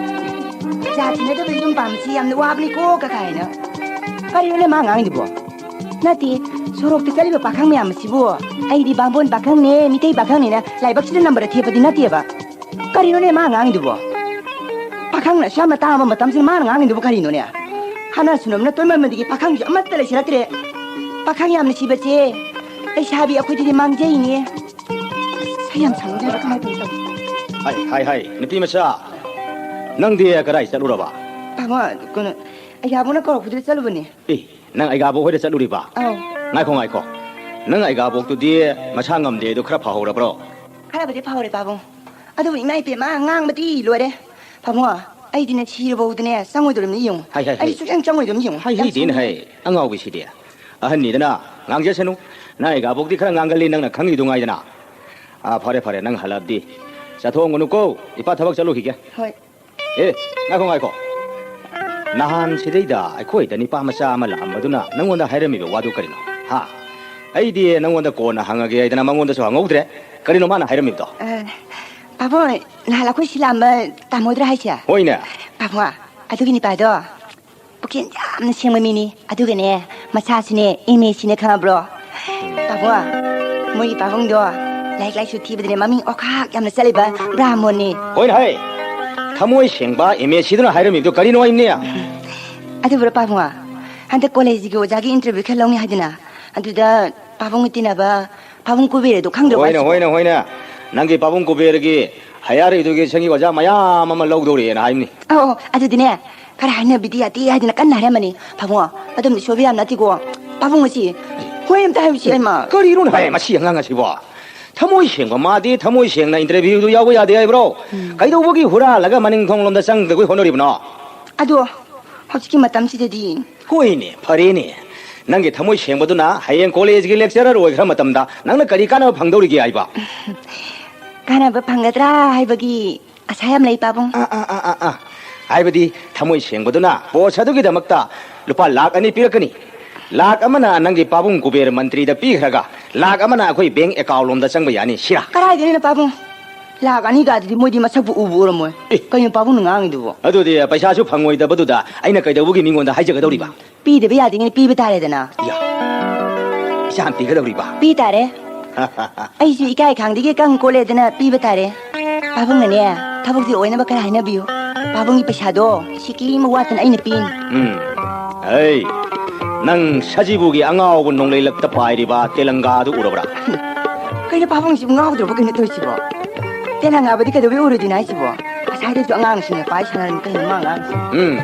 ꯖꯥꯇꯤ ꯅꯠꯇꯕꯗ ꯌꯨꯝ ꯄꯥꯟꯕꯁꯤ ꯌꯥꯝꯅ ꯋꯥꯕꯅꯤꯀꯣ ꯀꯀꯥꯏꯅ꯫ ꯀꯔꯤꯅꯣꯅꯦ ꯃꯥ ꯉꯥꯡꯉꯤꯗꯨꯕꯣ? ꯅꯠꯇꯦ, ꯁꯣꯔꯣꯛꯇ ꯆꯠꯂꯤꯕ ꯄꯥꯈꯪ ꯃꯌꯥꯝ ꯑꯁꯤꯕꯨ ꯑꯩꯗꯤ ꯕꯥꯝꯕꯣꯟ ꯄꯥꯈꯪꯅꯦ, ꯃꯤꯇꯩ ꯄꯥꯈꯪꯅꯦꯅ ꯂꯥꯏꯕꯛꯁꯤꯗ ꯅꯝꯕꯔ ꯊꯦꯞꯄꯗꯤ ꯅꯠꯇꯦꯕ꯫ ꯀꯔꯤꯅꯣꯅꯦ ꯃꯥ ꯉꯥꯡꯉꯤꯗꯨꯕꯣ? ꯄꯥꯈꯪꯅ ꯑꯁꯨꯛ ꯌꯥꯝꯅ ꯇꯥꯡꯕ ꯃꯇꯝꯁꯤꯗ ꯃꯥꯅ ꯉꯥꯡꯉꯤꯗꯨꯕꯨ ꯀꯔꯤꯅꯣꯅꯦ? ꯍꯥꯟꯅ ꯁꯨꯅꯕꯅ ꯇꯣꯏꯃꯟꯕꯗꯒꯤ ꯄꯥꯈꯪꯁꯨ ꯑꯃꯠꯇ ꯂꯩꯁꯤꯜꯂꯛꯇ꯭ꯔꯦ꯫ ꯄꯥꯈꯪ ꯌꯥꯝꯅ ꯁꯤꯕꯁꯦ ꯂꯩꯁꯥꯕꯤ ꯑꯩꯈꯣꯏꯗꯗꯤ ꯃꯥꯡꯖꯩꯅꯦ꯫ ꯑꯩ ꯌꯥꯝ ꯁꯥꯎꯅꯤꯡꯗꯦꯗ, ꯀꯃꯥꯏꯅ ꯇꯧꯅꯤ ꯇꯧꯅꯤ? ꯍꯥꯏ, ꯍꯥꯏ, ꯍꯥꯏ, ꯅꯨꯄꯤ ꯃꯆꯥ, ꯅꯪꯗꯤ ꯀꯗꯥꯏ ꯆꯠꯂꯨꯔꯕ? ꯇꯥꯃꯣ, ꯀꯩꯅꯣ, ꯑꯩꯒꯥꯕꯣꯛꯅ ꯀꯧꯔꯛꯄꯗꯨꯗ ꯆꯠꯂꯨꯕꯅꯦ꯫ ꯑꯦ, ꯅꯪ ꯑꯩꯒꯥꯕꯣꯛ ꯍꯣꯏꯗ ꯆꯠꯂꯨꯔꯤꯕ? ꯑꯧ꯫ ꯉꯥꯏꯈꯣ, ꯉꯥꯏꯈꯣ꯫ ꯅꯪ ꯑꯩꯒꯥꯕꯣꯛꯇꯨꯗꯤ ꯃꯁꯥ ꯉꯝꯗꯦ ꯑꯗꯨ ꯈꯔ ꯐꯍꯧꯔꯕ꯭ꯔꯣ? ꯈꯔꯕꯨꯗꯤ ꯐꯍꯧꯔꯦ ꯄꯥꯕꯨꯡ꯫ ꯑꯗꯨꯕꯨ ꯏꯃꯥ ꯏꯄꯦꯝꯃ ꯉꯥꯡꯕꯗꯤ ꯂꯣꯏꯔꯦ꯫ ꯄꯥꯕꯨꯡ, ꯑꯩꯗꯤꯅꯦ ꯁꯤꯔꯕꯧꯗꯅꯦ ꯆꯪꯉꯣꯏꯗꯧꯔꯤꯕꯅꯤ ꯌꯦꯡꯉꯨ꯫ ꯍꯥꯏ, ꯍꯥꯏ, ꯑꯩꯗꯤ ꯍꯥꯏ꯫ ꯁꯨꯛꯆꯪ ꯆꯪꯉꯣꯏꯗꯧꯔꯤꯕꯅꯤ ꯌꯦꯡꯉꯨ꯫ ꯍꯥꯏ, ꯌꯥꯝ ꯍꯩꯗꯦꯅꯦ, ꯁꯥꯎꯅꯤꯡꯉꯦ꯫ ꯍꯥꯏ꯫ ꯑꯉꯥꯎꯕꯤꯁꯤꯗꯤ꯫ ꯑꯍꯟꯅꯤꯗꯅ ꯉꯥꯡꯖꯁꯅꯨ꯫ ꯅꯪ ꯑꯩꯒꯥꯕꯣꯛꯇꯤ ꯈꯔ ꯉꯥꯡꯒꯜꯂꯤ, ꯅꯪꯅ ꯈꯪꯉꯤꯗꯨ ꯉꯥꯏꯗꯅ꯫ ꯑꯥ, ꯐꯔꯦ, ꯐꯔꯦ, ꯅꯪ ꯍꯜꯂꯛꯑꯕꯗꯤ꯫ ꯆꯠꯊꯣꯛꯑꯝꯒꯅꯨꯀꯣ, ꯏꯄꯥ ꯊꯕꯛ ꯆꯠꯂꯨꯈꯤꯒꯦ꯫ ꯍꯣꯏ꯫ ꯑꯦ, ꯉꯥꯏꯈꯣ, ꯉꯥꯏꯈꯣ꯫ ꯅꯍꯥꯟ ꯁꯤꯗꯩꯗ ꯑꯩꯈꯣꯏꯗ ꯅꯤꯄꯥ ꯃꯆꯥ ꯑꯃ ꯂꯥꯛꯑꯝꯕꯗꯨꯅ ꯅꯪꯉꯣꯟꯗ ꯍꯥꯏꯔꯝꯃꯤꯕ ꯋꯥꯗꯨ ꯀꯔꯤꯅꯣ? ꯍꯥ? ꯑꯩꯗꯤ ꯅꯪꯉꯣꯟꯗ ꯀꯣꯟꯅ ꯍꯪꯉꯒꯦ ꯍꯥꯏꯗꯅ ꯃꯉꯣꯟꯗꯁꯨ ꯍꯪꯍꯧꯗ꯭ꯔꯦ꯫ ꯀꯔꯤꯅꯣ ꯃꯥꯅ ꯍꯥꯏꯔꯝꯃꯤꯕꯗꯣ? ꯑ, ꯄꯥꯕꯨꯡ, ꯅꯍꯥꯟ ꯑꯩꯈꯣꯏ ꯁꯤ ꯂꯥꯛꯑꯝꯕ ꯇꯥꯃꯣꯗꯨꯔ ꯍꯥꯏꯁꯦ? ꯍꯣꯏꯅꯦ꯫ ꯄꯥꯕꯨꯡ, ꯑꯗꯨꯒꯤ ꯅꯨꯄꯥꯗꯣ ꯄꯨꯛꯆꯦꯜ ꯌꯥꯝꯅ ꯁꯦꯡꯕ ꯃꯤꯅꯤ꯫ ꯑꯗꯨꯒꯅꯦ, ꯃꯆꯥꯁꯨꯅꯦ ꯑꯦꯝ ꯑꯦ ꯁꯤꯅꯦ, ꯈꯪꯉꯕ꯭ꯔꯣ? ꯄꯥꯕꯨꯡ, ꯃꯣꯏꯒꯤ ꯄꯥꯕꯨꯡꯗꯣ ꯂꯥꯏꯔꯤꯛ ꯂꯥꯏꯁꯨ ꯊꯤꯕꯗꯅꯦ ꯃꯃꯤꯡ ꯑꯣꯈꯥꯛ ꯌꯥꯝꯅ ꯆꯠꯂꯤꯕ ꯕ꯭ꯔꯥꯍꯃꯣꯟꯅꯤ꯫ ꯍꯣꯏꯅꯦ ꯍꯩ, ꯊꯃꯣꯏ ꯁꯦꯡꯕ ꯑꯦꯝ ꯑꯦ ꯁꯤꯗꯨꯅ ꯍꯥꯏꯔꯝꯃꯤꯗꯣ ꯀꯔꯤꯅꯣ ꯍꯥꯏꯕꯅꯦ? ꯑꯗꯨꯕꯨꯔꯣ ꯄꯥꯕꯨꯡ, ꯍꯟꯗꯛ ꯀꯣꯂꯦꯖꯒꯤ ꯑꯣꯖꯥꯒꯤ ꯏꯟꯇꯔꯚ꯭ꯌꯨ ꯈꯔ ꯂꯧꯅꯤ ꯍꯥꯏꯗꯅ, ꯑꯗꯨꯗ ꯄꯥꯕꯨꯡꯒ ꯇꯤꯟꯅꯕ ꯄꯥꯕꯨꯡ ꯀꯨꯕꯦꯔꯗꯣ ꯈꯪꯗ꯭ꯔꯕꯣ ꯍꯣꯏꯅꯦ, ꯍꯥꯏꯁꯤꯕꯣ? ꯍꯣꯏꯅꯦ, ꯍꯣꯏꯅꯦ꯫ ꯅꯪꯒꯤ ꯄꯥꯕꯨꯡ ꯀꯨꯕꯦꯔꯒꯤ higher educationꯒꯤ ꯑꯣꯖꯥ ꯃꯌꯥꯝ ꯑꯃ ꯂꯧꯗꯧꯔꯤꯑꯅ ꯍꯥꯏꯕꯅꯤ꯫ ꯑꯧ, ꯑꯧ, ꯑꯗꯨꯗꯤꯅꯦ, ꯈꯔ ꯍꯥꯏꯅꯕꯤꯗ ꯌꯥꯗꯦ ꯍꯥꯏꯗꯅ ꯀꯟꯅ ꯍꯥꯏꯔꯝꯃꯅꯤ꯫ ꯄꯥꯕꯨꯡ, ꯑꯗꯨꯝꯗꯤ ꯁꯣꯏꯕ ꯌꯥꯝ ꯅꯠꯇꯦꯀꯣ꯫ ꯄꯥꯕꯨꯡ ꯑꯁꯤ, ꯍꯣꯏ ꯑꯝꯇ ꯍꯥꯏꯕꯁꯤ ꯑꯩꯃ꯫ ꯀꯔꯤꯅꯣꯅꯦ ꯍꯥꯏ ꯃꯁꯤ ꯑꯉꯥꯡ ꯑꯁꯤꯕꯣ? ꯊꯃꯣꯏ ꯁꯦꯡꯕ ꯃꯥꯗꯤ ꯊꯃꯣꯏ ꯁꯦꯡꯅ interviewꯗꯨ ꯌꯥꯎꯕ ꯌꯥꯗꯦ ꯍꯥꯏꯕ꯭ꯔꯣ? ꯎꯝ꯫ ꯀꯩꯗꯧꯕꯒꯤ ꯍꯨꯔꯥꯜꯂꯒ ꯃꯅꯤꯡ ꯊꯣꯡꯂꯣꯝꯗ ꯆꯪꯗꯒꯣꯏ ꯍꯣꯠꯅꯔꯤꯕꯅꯣ? ꯑꯗꯣ ꯍꯧꯖꯤꯛꯀꯤ ꯃꯇꯝꯁꯤꯗꯗꯤ꯫ ꯍꯣꯏꯅꯦ, ꯐꯔꯦꯅꯦ꯫ ꯅꯪꯒꯤ ꯊꯃꯣꯏ ꯁꯦꯡꯕꯗꯨꯅ ꯍꯌꯦꯡ ꯀꯣꯂꯦꯖꯒꯤ lecturer ꯑꯣꯏꯈ꯭ꯔ ꯃꯇꯝꯗ ꯅꯪꯅ ꯀꯔꯤ ꯀꯥꯟꯅꯕ ꯐꯪꯗꯧꯔꯤꯒꯦ ꯍꯥꯏꯕ? ꯀꯥꯟꯅꯕ ꯐꯪꯒꯗ꯭ꯔꯥ ꯍꯥꯏꯕꯒꯤ ꯑꯁꯥ ꯌꯥꯝ ꯂꯩ, ꯄꯥꯕꯨꯡ꯫ ꯑꯥ, ꯑꯥ, ꯑꯥ, ꯑꯥ, ꯑꯥ꯫ ꯍꯥꯏꯕꯗꯤ ꯊꯃꯣꯏ ꯁꯦꯡꯕꯗꯨꯅ post ꯑꯗꯨꯒꯤꯗꯃꯛꯇ ꯂꯨꯄꯥ ꯂꯥꯈ ꯑꯅꯤ ꯄꯤꯔꯛꯀꯅꯤ꯫ ꯂꯥꯈ ꯑꯃꯅ ꯅꯪꯒꯤ ꯄꯥꯕꯨꯡ ꯀꯨꯕꯦꯔ ꯃꯟꯇ꯭ꯔꯤꯗ ꯄꯤꯈ꯭ꯔꯒ ꯂꯥꯈ ꯑꯃꯅ ꯑꯩꯈꯣꯏ bank account ꯂꯣꯝꯗ ꯆꯪꯕ ꯌꯥꯅꯤ, ꯁꯤꯔꯥ? ꯀꯗꯥꯏꯗꯒꯤꯅꯣ, ꯄꯥꯕꯨꯡ? ꯂꯥꯈ ꯑꯅꯤꯒꯗꯨꯗꯤ ꯃꯣꯏꯗꯤ ꯃꯁꯛꯄꯨ ꯎꯕꯨ ꯎꯔꯝꯃꯣꯏ꯫ ꯑꯦ꯫ ꯀꯩꯅꯣ ꯄꯥꯕꯨꯡꯅ ꯉꯥꯡꯉꯤꯗꯨꯕꯣ? ꯑꯗꯨꯗꯤ ꯄꯩꯁꯥꯁꯨ ꯐꯪꯉꯣꯏꯗꯕꯗꯨꯗ ꯑꯩꯅ ꯀꯩꯗꯧꯕꯒꯤ ꯃꯤꯉꯣꯟꯗ ꯍꯥꯏꯖꯒꯗꯧꯔꯤꯕ? ꯄꯤꯗꯕ ꯌꯥꯗ꯭ꯔꯤꯉꯩ ꯄꯤꯕ ꯇꯥꯔꯦꯗꯅ꯫ ꯌꯥ꯫ ꯄꯩꯁꯥ ꯌꯥꯝ ꯄꯤꯒꯗꯧꯔꯤꯕ? ꯄꯤ ꯇꯥꯔꯦ꯫ ꯑꯩꯁꯨ ꯏꯀꯥꯏ ꯈꯥꯡꯗꯒꯤ ꯀꯪ ꯀꯣꯠꯂꯦꯗꯅ ꯄꯤꯕ ꯇꯥꯔꯦ꯫ ꯄꯥꯕꯨꯡꯅꯅꯦ, ꯊꯕꯛꯁꯤ ꯑꯣꯏꯅꯕ ꯈꯔ ꯍꯥꯏꯅꯕꯤꯌꯨ꯫ ꯄꯥꯕꯨꯡꯒꯤ ꯄꯩꯁꯥꯗꯣ ꯁꯤꯀꯤ ꯑꯃ ꯋꯥꯠꯇꯅ ꯑꯩꯅ ꯄꯤꯅꯤ꯫ ꯎꯝ꯫ ꯑꯩ, ꯅꯪ ꯁꯖꯤꯕꯨꯒꯤ ꯑꯉꯥꯎꯕ ꯅꯣꯡꯂꯩ ꯂꯛꯇ ꯄꯥꯏꯔꯤꯕ ꯇꯦꯂꯪꯒꯥꯗꯨ ꯎꯔꯕ꯭ꯔꯥ? ꯀꯩꯅꯣ ꯄꯥꯕꯨꯡꯁꯤꯕꯨ ꯉꯥꯎꯗ꯭ꯔꯕ ꯀꯩꯅꯣ ꯇꯧꯔꯤꯁꯤꯕꯣ? ꯇꯦꯂꯪꯒꯥꯕꯨꯗꯤ ꯀꯩꯗꯧꯕꯩ ꯎꯔꯣꯏꯗꯣꯏꯅꯣ ꯍꯥꯏꯁꯤꯕꯣ? ꯉꯁꯥꯏꯗꯩꯁꯨ ꯑꯉꯥꯡꯁꯤꯡꯅ ꯄꯥꯏ ꯁꯥꯟꯅꯔꯝꯃꯤ, ꯀꯩꯅꯣ ꯃꯥ ꯉꯥꯡꯉꯤꯁꯤꯕꯣ? ꯎꯝ꯫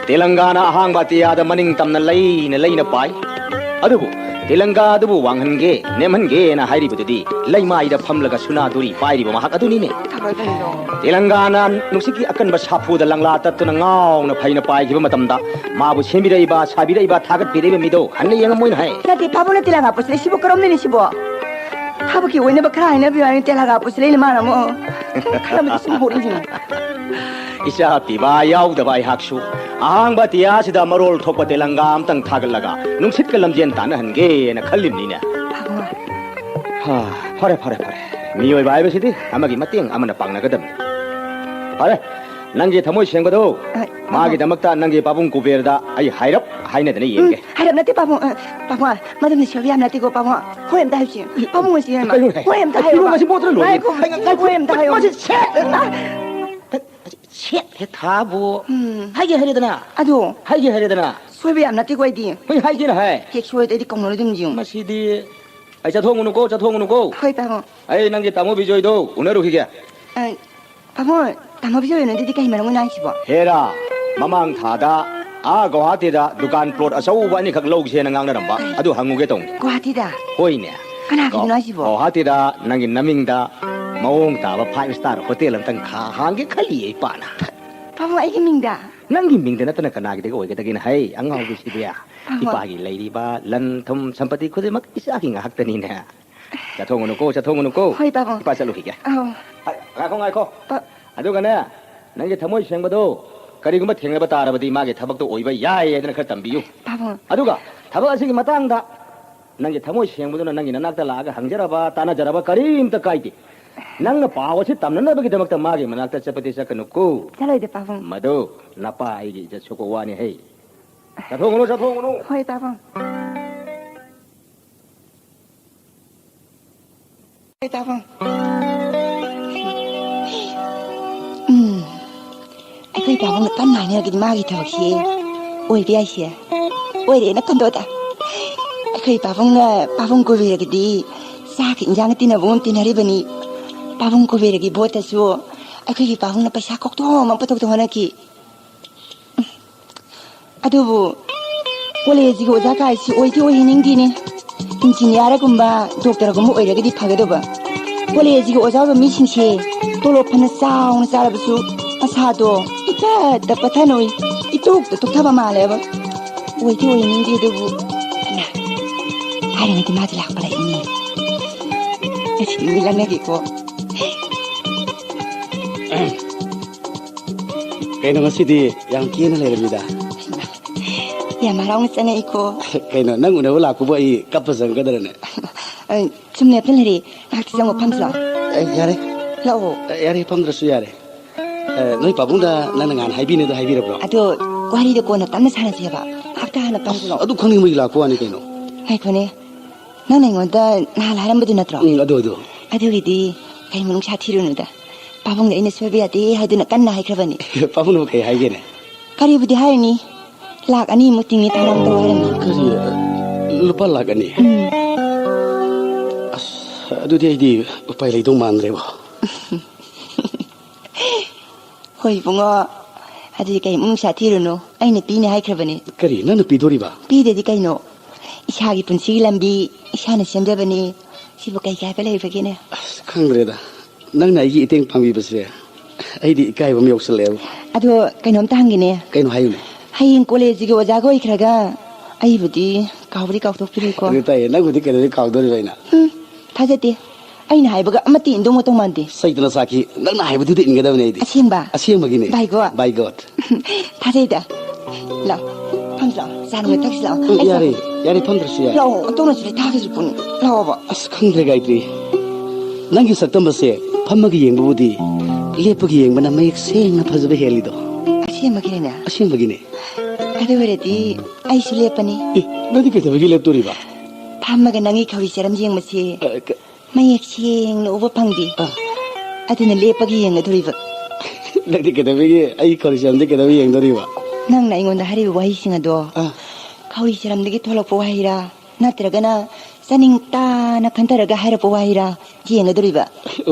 ꯇꯦꯂꯪꯒꯥꯅ ꯑꯍꯥꯡꯕ ꯑꯇꯤꯌꯥꯗ ꯃꯅꯤꯡ ꯇꯝꯅ ꯂꯩꯅ ꯂꯩꯅ ꯄꯥꯏ꯫ ꯑꯗꯨꯕꯨ ꯇꯦꯂꯪꯒꯥ ꯑꯗꯨꯕꯨ ꯋꯥꯡꯍꯟꯒꯦ, ꯅꯦꯝꯍꯟꯒꯦꯅ ꯍꯥꯏꯔꯤꯕꯗꯨꯗꯤ ꯂꯩꯃꯥꯏꯗ ꯐꯝꯂꯒ ꯁꯨꯅꯥꯗꯨꯔꯤ ꯄꯥꯏꯔꯤꯕ ꯃꯍꯥꯛ ꯑꯗꯨꯅꯤꯅꯦ꯫ ꯊꯥꯡꯒꯣꯏ ꯀꯔꯤꯅꯣ? ꯇꯦꯂꯪꯒꯥꯅ ꯅꯨꯡꯁꯤꯠꯀꯤ ꯑꯀꯟꯕ ꯁꯥꯐꯨꯗ ꯂꯪꯂꯥ ꯇꯠꯇꯨꯅ ꯉꯥꯎꯅ ꯐꯩꯅ ꯄꯥꯏꯈꯤꯕ ꯃꯇꯝꯗ ꯃꯥꯕꯨ ꯁꯦꯝꯕꯤꯔꯛꯏꯕ, ꯁꯥꯕꯤꯔꯛꯏꯕ, ꯊꯥꯒꯠꯄꯤꯔꯛꯏꯕ ꯃꯤꯗꯣ ꯍꯟꯅ ꯌꯦꯡꯉꯝꯃꯣꯏꯅꯦ ꯍꯥꯏ꯫ ꯅꯠꯇꯦ, ꯄꯥꯕꯨꯡꯅ ꯇꯦꯂꯪꯒꯥ ꯄꯨꯁꯤꯜꯂꯛꯏꯁꯤꯕꯨ ꯀꯔꯝꯅꯅꯤ ꯁꯤꯕꯣ? ꯊꯕꯛꯀꯤ ꯑꯣꯏꯅꯕ ꯈꯔ ꯍꯥꯏꯅꯕꯤꯌꯨ ꯍꯥꯏꯅ ꯇꯦꯂꯪꯒꯥ ꯄꯨꯁꯤꯜꯂꯛꯏꯅꯦ ꯃꯥꯅ ꯑꯃꯨꯛ꯫ ꯈꯔ ꯑꯃꯗꯤ ꯁꯨꯝ ꯍꯧꯔꯛꯏꯁꯤꯅꯦ꯫ ꯏꯆꯥ ꯄꯤꯕ ꯌꯥꯎꯗꯕ ꯑꯩꯍꯥꯛꯁꯨ ꯑꯍꯥꯡꯕ ꯑꯇꯤꯌꯥꯁꯤꯗ ꯃꯔꯣꯜ ꯊꯣꯛꯄ ꯇꯦꯂꯪꯒꯥ ꯑꯝꯇꯪ ꯊꯥꯒꯠꯂꯒ ꯅꯨꯡꯁꯤꯠꯀ ꯂꯝꯖꯦꯟ ꯇꯥꯟꯅꯍꯟꯒꯦꯅ ꯈꯜꯂꯤꯕꯅꯤꯅꯦ꯫ ꯍꯥ, ꯐꯔꯦ, ꯐꯔꯦ, ꯐꯔꯦ꯫ ꯃꯤꯑꯣꯏꯕ ꯍꯥꯏꯕꯁꯤꯗꯤ ꯑꯃꯒꯤ ꯃꯇꯦꯡ ꯑꯃꯅ ꯄꯥꯡꯅꯒꯗꯕꯅꯤ꯫ ꯐꯔꯦ, ꯅꯪꯒꯤ ꯊꯃꯣꯏ ꯁꯦꯡꯕꯗꯣ ꯑ, ꯃꯥꯒꯤꯗꯃꯛꯇ ꯅꯪꯒꯤ ꯄꯥꯕꯨꯡ ꯀꯨꯕꯦꯔꯗ ꯑꯩ ꯍꯥꯏꯔꯞ ꯍꯥꯏꯅꯗꯅ ꯎꯝ, ꯌꯦꯡꯒꯦ꯫ ꯍꯥꯏꯔꯞ ꯅꯠꯇꯦ, ꯄꯥꯕꯨꯡ꯫ ꯑ, ꯄꯥꯕꯨꯡ, ꯃꯗꯨꯝꯗꯤ ꯁꯣꯏꯕ ꯌꯥꯝ ꯅꯠꯇꯦꯀꯣ, ꯄꯥꯕꯨꯡ꯫ ꯍꯣꯏ ꯑꯝꯇ ꯍꯥꯏꯕꯁꯤ꯫ ꯄꯥꯕꯨꯡ ꯑꯁꯤ ꯌꯦꯡꯉꯣ꯫ ꯀꯩꯅꯣꯅꯦ? ꯍꯣꯏ ꯑꯝꯇ ꯍꯥꯏꯌꯣꯕ꯫ ꯐꯤꯔꯣꯜ ꯑꯁꯤ ꯃꯣꯠꯇ꯭ꯔ ꯂꯣꯏꯔꯦ꯫ ꯉꯥꯏꯈꯣ, ꯍꯩ, ꯉꯥꯏꯈꯣ, ꯍꯣꯏ ꯑꯝꯇ ꯍꯥꯏꯌꯣ꯫ ꯃꯁꯤ ꯁꯦꯠ-, ꯃꯁꯤ ꯁꯦꯠ ꯍꯦꯛ ꯊꯥꯕꯨ꯫ ꯎꯝ꯫ ꯍꯥꯏꯒꯦ ꯍꯥꯏꯔꯦꯗꯅ꯫ ꯑꯗꯣ꯫ ꯍꯥꯏꯒꯦ ꯍꯥꯏꯔꯦꯗꯅ꯫ ꯁꯣꯏꯕ ꯌꯥꯝ ꯅꯠꯇꯦꯀꯣ ꯑꯩꯗꯤ꯫ ꯍꯣꯏ, ꯍꯥꯏꯒꯦꯅ ꯍꯥꯏ꯫ ꯍꯦꯛ ꯁꯣꯏꯔꯗꯤ ꯑꯩꯗꯤ ꯀꯧꯅꯔꯣꯏꯗꯕꯅꯤ ꯌꯦꯡꯉꯨ꯫ ꯃꯁꯤꯗꯤ꯫ ꯑꯩ ꯆꯠꯊꯣꯛꯎꯅꯨꯀꯣ, ꯆꯠꯊꯣꯛꯎꯅꯨꯀꯣ꯫ ꯍꯣꯏ, ꯄꯥꯕꯨꯡ꯫ ꯑꯩ ꯅꯪꯒꯤ ꯇꯥꯃꯣ ꯕꯤꯖꯣꯏꯗꯣ ꯎꯅꯔꯨꯈꯤꯒꯦ꯫ ꯑ, ꯄꯥꯕꯨꯡ, ꯇꯥꯃꯣ ꯕꯤꯖꯣꯏ ꯎꯅꯗꯨꯗꯤ ꯀꯩ ꯃꯔꯝꯒꯤꯅꯣ ꯍꯥꯏꯁꯤꯕꯣ? ꯍꯦꯔꯥ, ꯃꯃꯥꯡ ꯊꯥꯗ ꯑꯥ ꯒꯧꯍꯥꯇꯤꯗ ꯗꯨꯀꯥꯟ ꯄ꯭ꯂꯣꯠ ꯑꯆꯧꯕ ꯑꯅꯤꯈꯛ ꯂꯧꯁꯦꯅ ꯉꯥꯡꯅꯔꯝꯕ꯫ ꯀꯩ? ꯑꯗꯨ ꯍꯪꯉꯨꯒꯦ ꯇꯧꯅꯤ꯫ ꯒꯧꯍꯥꯇꯤꯗ? ꯍꯣꯏꯅꯦ꯫ ꯀꯅꯥꯒꯤꯅꯣ ꯒꯧ-, ꯍꯥꯏꯁꯤꯕꯣ? ꯒꯧꯍꯥꯇꯤꯗ ꯅꯪꯒꯤ ꯅꯃꯤꯡꯗ ꯃꯑꯣꯡ ꯇꯥꯕ five star hotel ꯑꯝꯇꯪ ꯈꯥ-, ꯍꯥꯡꯒꯦ ꯈꯜꯂꯤꯌꯦ ꯏꯄꯥꯅ꯫ ꯄꯥꯕꯨꯡ, ꯑꯩꯒꯤ ꯃꯤꯡꯗ? ꯅꯪꯒꯤ ꯃꯤꯡꯗ ꯅꯠꯇꯅ ꯀꯅꯥꯒꯤꯗꯒ ꯑꯣꯏꯒꯗꯒꯦꯅ ꯍꯥꯏ, ꯑꯉꯥꯎꯕꯤꯁꯤꯗꯤ? ꯄꯥꯕꯨꯡ꯫ ꯏꯄꯥꯒꯤ ꯂꯩꯔꯤꯕ ꯂꯟ ꯊꯨꯝ ꯁꯝꯄꯇꯤ ꯈꯨꯗꯤꯡꯃꯛ ꯏꯆꯥꯒꯤ ꯉꯥꯛꯇꯅꯤꯅꯦ꯫ ꯆꯠꯊꯣꯛꯎꯅꯨꯀꯣ, ꯆꯠꯊꯣꯛꯎꯅꯨꯀꯣ꯫ ꯍꯣꯏ, ꯄꯥꯕꯨꯡ꯫ ꯏꯄꯥ ꯆꯠꯂꯨꯈꯤꯒꯦ꯫ ꯑꯧ꯫ ꯑ, ꯉꯥꯏꯈꯣ, ꯉꯥꯏꯈꯣ꯫ ꯄꯥ- ꯑꯗꯨꯒꯅꯦ, ꯅꯪꯒꯤ ꯊꯃꯣꯏ ꯁꯦꯡꯕꯗꯣ ꯀꯔꯤꯒꯨꯝꯕ ꯊꯦꯡꯅꯕ ꯇꯥꯔꯕꯗꯤ ꯃꯥꯒꯤ ꯊꯕꯛꯇꯣ ꯑꯣꯏꯕ ꯌꯥꯏ ꯍꯥꯏꯗꯅ ꯈꯔ ꯇꯝꯕꯤꯌꯨ꯫ ꯄꯥꯕꯨꯡ꯫ ꯑꯗꯨꯒ ꯊꯕꯛ ꯑꯁꯤꯒꯤ ꯃꯇꯥꯡꯗ ꯅꯪꯒꯤ ꯊꯃꯣꯏ ꯁꯦꯡꯕꯗꯨꯅ ꯅꯪꯒꯤ ꯅꯅꯥꯛꯇ ꯂꯥꯛꯑꯒ ꯍꯪꯖꯔꯕ, ꯇꯥꯟꯅꯖꯔꯕ ꯀꯔꯤꯝꯇ ꯀꯥꯏꯗꯦ꯫ ꯅꯪꯅ ꯄꯥꯎ ꯑꯁꯤ ꯇꯝꯅꯅꯕꯒꯤꯗꯃꯛꯇ ꯃꯥꯒꯤ ꯃꯅꯥꯛꯇ ꯆꯠꯄꯗꯤ ꯆꯠꯀꯅꯨꯀꯣ꯫ ꯆꯠꯂꯣꯏꯗ, ꯄꯥꯕꯨꯡ꯫ ꯃꯗꯨ ꯅꯄꯥ ꯑꯩꯒꯤ ꯏꯖꯠ ꯁꯣꯛꯄ ꯋꯥꯅꯤ ꯍꯦ꯫ ꯆꯠꯊꯣꯛꯎꯅꯨ, ꯆꯠꯊꯣꯛꯎꯅꯨ꯫ ꯍꯣꯏ, ꯄꯥꯕꯨꯡ꯫ ꯍꯣꯏ, ꯄꯥꯕꯨꯡ꯫ ꯎꯝ꯫ ꯑꯩꯈꯣꯏ ꯄꯥꯕꯨꯡꯅ ꯀꯟꯅ ꯍꯥꯏꯅꯔꯒꯗꯤ ꯃꯥꯒꯤ ꯊꯕꯛꯁꯤ ꯑꯣꯏꯕ ꯌꯥꯏꯁꯦ꯫ ꯑꯣꯏꯔꯦꯅ ꯈꯟꯗꯣꯛꯑꯗ꯫ ꯑꯩꯈꯣꯏ ꯄꯥꯕꯨꯡꯅ ꯄꯥꯕꯨꯡ ꯀꯨꯕꯦꯔꯒꯗꯤ ꯆꯥꯛꯀ ꯏꯟꯖꯥꯡꯒ ꯇꯤꯟꯅꯕꯒꯨꯝ ꯇꯤꯟꯅꯔꯤꯕꯅꯤ꯫ ꯄꯥꯕꯨꯡ ꯀꯨꯕꯦꯔꯒꯤ ꯚꯣꯠꯇꯁꯨ ꯑꯩꯈꯣꯏꯒꯤ ꯄꯥꯕꯨꯡꯅ ꯄꯩꯁꯥ ꯀꯣꯛꯇꯣꯛ ꯑꯃ ꯄꯨꯊꯣꯛꯇ ꯍꯣꯠꯅꯈꯤ꯫ ꯑꯗꯨꯕꯨ ꯀꯣꯂꯦꯖꯀꯤ ꯑꯣꯖꯥ ꯀꯥꯏꯁꯤ ꯑꯣꯏꯗꯤ ꯑꯣꯏꯍꯟꯅꯤꯡꯗꯦꯅꯦ꯫ ꯏꯟꯖꯤꯅꯤꯌꯥꯔꯒꯨꯝꯕ, ꯗꯣꯛꯇꯔꯒꯨꯝꯕ ꯑꯣꯏꯔꯒꯗꯤ ꯐꯒꯗꯧꯕ꯫ ꯀꯣꯂꯦꯖꯀꯤ ꯑꯣꯖꯥ ꯑꯣꯏꯕ ꯃꯤꯁꯤꯡꯁꯦ ꯇꯣꯂꯣꯞ ꯐꯅ ꯆꯥꯎꯅ ꯆꯥꯔꯕꯁꯨ ꯃꯁꯥꯗꯣ ꯏꯄꯠꯇ ꯄꯠꯊꯅ ꯎꯏ, ꯏꯇꯣꯛꯇ ꯇꯣꯛꯊꯕ ꯃꯥꯜꯂꯦꯕ꯫ ꯑꯣꯏꯗꯤ ꯑꯣꯏꯍꯟꯅꯤꯡꯗꯦ ꯑꯗꯨꯕꯨ, ꯍꯥꯏꯔꯤꯉꯩꯗ ꯃꯥꯗꯤ ꯂꯥꯛꯄ ꯂꯥꯛꯏꯅꯦ꯫ ꯉꯁꯤꯗꯤ ꯃꯤ ꯂꯪꯅꯒꯦꯀꯣ꯫ ꯀꯩꯅꯣ ꯉꯁꯤꯗꯤ ꯌꯥꯝ ꯀꯦꯅ ꯂꯩꯔꯝꯃꯤꯗ? ꯌꯥꯝ ꯍꯔꯥꯎꯅ ꯆꯪꯉꯛꯏꯀꯣ꯫ ꯀꯩꯅꯣ ꯅꯪ ꯎꯅꯕ ꯂꯥꯛꯄꯕꯨ ꯑꯩ ꯀꯞꯄ ꯆꯪꯒꯗ꯭ꯔꯅꯦ? ꯑ, ꯁꯨꯝ ꯂꯦꯞꯇ ꯂꯩꯔꯦ꯫ ꯉꯥꯏꯍꯥꯛꯇꯤ ꯆꯪꯉꯣ, ꯐꯝꯁꯤ ꯂꯥꯛꯑꯣ꯫ ꯑꯦ, ꯌꯥꯔꯦ꯫ ꯂꯥꯛꯑꯣ꯫ ꯑꯦ, ꯌꯥꯔꯦ, ꯐꯝꯗ꯭ꯔꯁꯨ ꯌꯥꯔꯦ꯫ ꯑꯦ, ꯅꯣꯏ ꯄꯥꯕꯨꯡꯗ ꯅꯪꯅ ꯉꯍꯥꯟ ꯍꯥꯏꯕꯤꯅꯦꯗꯣ ꯍꯥꯏꯕꯤꯔꯕ꯭ꯔꯣ? ꯑꯗꯣ ꯋꯥꯔꯤꯗꯣ ꯀꯣꯟꯅ ꯇꯞꯅ ꯁꯥꯟꯅꯁꯦꯕ꯫ ꯍꯞꯇꯥ ꯍꯥꯟꯅ ꯇꯝꯁꯤꯜꯂꯣ꯫ ꯑꯗꯨ ꯈꯪꯅꯤꯡꯕꯒꯤ ꯂꯥꯛꯄ ꯋꯥꯅꯤ ꯀꯩꯅꯣ꯫ ꯉꯥꯏꯈꯣꯅꯦ꯫ ꯅꯪꯅ ꯑꯩꯉꯣꯟꯗ ꯅꯍꯥꯟ ꯍꯥꯏꯔꯝꯕꯗꯨ ꯅꯠꯇ꯭ꯔꯣ? ꯎꯝ, ꯑꯗꯨ, ꯑꯗꯨ꯫ ꯑꯗꯨꯒꯤꯗꯤ ꯀꯩ ꯃꯅꯨꯡꯁꯥ ꯊꯤꯔꯨꯅꯨꯗ꯫ ꯄꯥꯕꯨꯡꯗ ꯑꯩꯅ ꯁꯣꯏꯕ ꯌꯥꯗꯦ ꯍꯥꯏꯗꯨꯅ ꯀꯟꯅ ꯍꯥꯏꯈ꯭ꯔꯕꯅꯤ꯫ ꯄꯥꯕꯨꯡꯅꯕꯨ ꯀꯩ ꯍꯥꯏꯒꯦꯅꯦ? ꯀꯔꯤꯕꯨꯗꯤ ꯍꯥꯏꯔꯨꯅꯤ? ꯂꯥꯛ ꯑꯅꯤꯃꯨꯛ ꯇꯤꯡꯉꯤ, ꯊꯧꯔꯥꯡ ꯇꯧ ꯍꯥꯏꯔꯝꯃꯤ꯫ ꯀꯔꯤ? ꯂꯨꯄꯥ ꯂꯥꯛ ꯑꯅꯤ? ꯎꯝ꯫ ꯑꯁ, ꯑꯗꯨꯗꯤ ꯑꯩꯗꯤ ꯎꯄꯥꯏ ꯂꯩꯗꯧ ꯃꯥꯟꯗ꯭ꯔꯦꯕꯣ꯫ ꯍꯣꯏ ꯏꯕꯨꯡꯉꯣ, ꯑꯗꯨꯗꯤ ꯀꯩ ꯃꯅꯨꯡꯁꯥ ꯊꯤꯔꯨꯅꯨ, ꯑꯩꯅ ꯄꯤꯅꯤ ꯍꯥꯏꯈ꯭ꯔꯕꯅꯤ꯫ ꯀꯔꯤ? ꯅꯪꯅ ꯄꯤꯗꯣꯔꯤꯕ? ꯄꯤꯗꯗꯤ ꯀꯩꯅꯣ? ꯏꯁꯥꯒꯤ ꯄꯨꯟꯁꯤꯒꯤ ꯂꯝꯕꯤ ꯏꯁꯥꯅ ꯁꯦꯝꯖꯕꯅꯤ꯫ ꯁꯤꯕꯨ ꯀꯩ ꯀꯥꯏꯕ ꯂꯩꯕꯒꯦꯅꯦ? ꯑꯁ, ꯈꯪꯗ꯭ꯔꯦꯗ꯫ ꯅꯪꯅ ꯑꯩꯒꯤ ꯏꯇꯦꯡ ꯄꯥꯡꯕꯤꯕꯁꯦ ꯑꯩꯗꯤ ꯏꯀꯥꯏꯕ ꯑꯃ ꯌꯥꯎꯁꯜꯂꯛꯑꯦꯕ꯫ ꯑꯗꯣ ꯀꯩꯅꯣꯝꯇ ꯍꯪꯒꯦꯅꯦ꯫ ꯀꯩꯅꯣ ꯍꯥꯏꯌꯨꯅꯦ꯫ ꯍꯌꯦꯡ ꯀꯣꯂꯦꯖꯁꯤꯒꯤ ꯑꯣꯖꯥꯒ ꯑꯣꯏꯈ꯭ꯔꯒ ꯑꯩꯕꯨꯗꯤ ꯀꯥꯎꯕꯗꯤ ꯀꯥꯎꯊꯣꯛꯄꯤꯔꯣꯏꯀꯣ? ꯑꯗꯨ ꯇꯥꯏꯌꯦ, ꯅꯪꯕꯨꯗꯤ ꯀꯩꯗꯧꯕꯩ ꯀꯥꯎꯗꯣꯔꯤꯕ ꯑꯩꯅ? ꯎꯝ, ꯊꯥꯖꯗꯦ꯫ ꯑꯩꯅ ꯍꯥꯏꯕꯒ ꯑꯃꯠꯇ ꯏꯟꯗꯧ ꯃꯇꯧ ꯃꯥꯟꯗꯦ꯫ ꯁꯩꯇꯅ ꯁꯥꯈꯤ, ꯅꯪꯅ ꯍꯥꯏꯕꯗꯨꯗ ꯏꯟꯒꯗꯕꯅꯦ ꯑꯩꯗꯤ꯫ ꯑꯁꯦꯡꯕ? ꯑꯁꯦꯡꯕꯒꯤꯅꯦ꯫ By God? By God꯫ ꯊꯥꯖꯩꯗ꯫ ꯂꯥꯛꯑꯣ, ꯐꯝꯁꯤ ꯂꯥꯛꯑꯣ, ꯆꯥ ꯅꯨꯡ ꯊꯛꯁꯤ ꯂꯥꯛꯑꯣ꯫ ꯎꯝ, ꯑꯩ ꯌꯥꯔꯦ, ꯆꯥ- ꯌꯥꯔꯦ, ꯐꯝꯗ꯭ꯔꯁꯨ ꯌꯥꯔꯦ꯫ ꯂꯥꯛꯑꯣ, ꯑꯣꯟꯊꯣꯛꯅꯁꯨ ꯂꯩ, ꯊꯥꯒꯤꯁꯤ ꯄꯨꯟ-, ꯂꯥꯛꯑꯣꯕ꯫ ꯑꯁ, ꯈꯪꯗ꯭ꯔꯦ ꯒꯥꯌꯇ꯭ꯔꯤ, ꯅꯪꯒꯤ ꯁꯛꯇꯝ ꯑꯁꯦ ꯐꯝꯃꯒ ꯌꯦꯡꯕꯕꯨꯗꯤ ꯂꯦꯞꯄꯒ ꯌꯦꯡꯕꯅ ꯃꯌꯦꯛ ꯁꯦꯡꯅ ꯐꯖꯕ ꯍꯦꯜꯂꯤꯗꯣ꯫ ꯑꯁꯦꯡꯕꯒꯤꯅꯦ? ꯑꯁꯦꯡꯕꯒꯤꯅꯦ꯫ ꯑꯗꯨ ꯑꯣꯏꯔꯗꯤ ꯑꯩꯁꯨ ꯂꯦꯞꯄꯅꯤ꯫ ꯑꯦ, ꯅꯪꯗꯤ ꯀꯩꯗꯧꯕꯒꯤ ꯂꯦꯞꯇꯣꯔꯤꯕ? ꯐꯝꯃꯒ ꯅꯪꯒꯤ ꯈꯧꯔꯤ ꯆꯔꯝ ꯌꯦꯡꯕꯁꯦ ꯑ, ꯀ- ꯃꯌꯦꯛ ꯁꯦꯡꯅ ꯎꯕ ꯐꯪꯗꯦ꯫ ꯑ꯫ ꯑꯗꯨꯅ ꯂꯦꯞꯄꯒ ꯌꯦꯡꯒꯗꯣꯔꯤꯕ꯫ ꯅꯪꯗꯤ ꯀꯩꯗꯧꯕꯒꯤ ꯑꯩ ꯈꯧꯔꯤ ꯆꯔꯝꯗꯤ ꯀꯩꯗꯧꯕꯒꯤ ꯌꯦꯡꯗꯣꯔꯤꯕ? ꯅꯪꯅ ꯑꯩꯉꯣꯟꯗ ꯍꯥꯏꯔꯤꯕ ꯋꯥꯍꯩꯁꯤꯡ ꯑꯗꯣ ꯑ꯫ ꯈꯧꯔꯤ ꯆꯔꯝꯗꯒꯤ ꯊꯣꯛꯂꯛꯄ ꯋꯥꯍꯩꯔꯥ, ꯅꯠꯇ꯭ꯔꯒꯅ ꯆꯥꯅꯤꯡ ꯇꯥꯅ ꯈꯟꯊꯔꯒ ꯍꯥꯏꯔꯛꯄ ꯋꯥꯍꯩꯔꯥ ꯌꯦꯡꯒꯗꯣꯔꯤꯕ꯫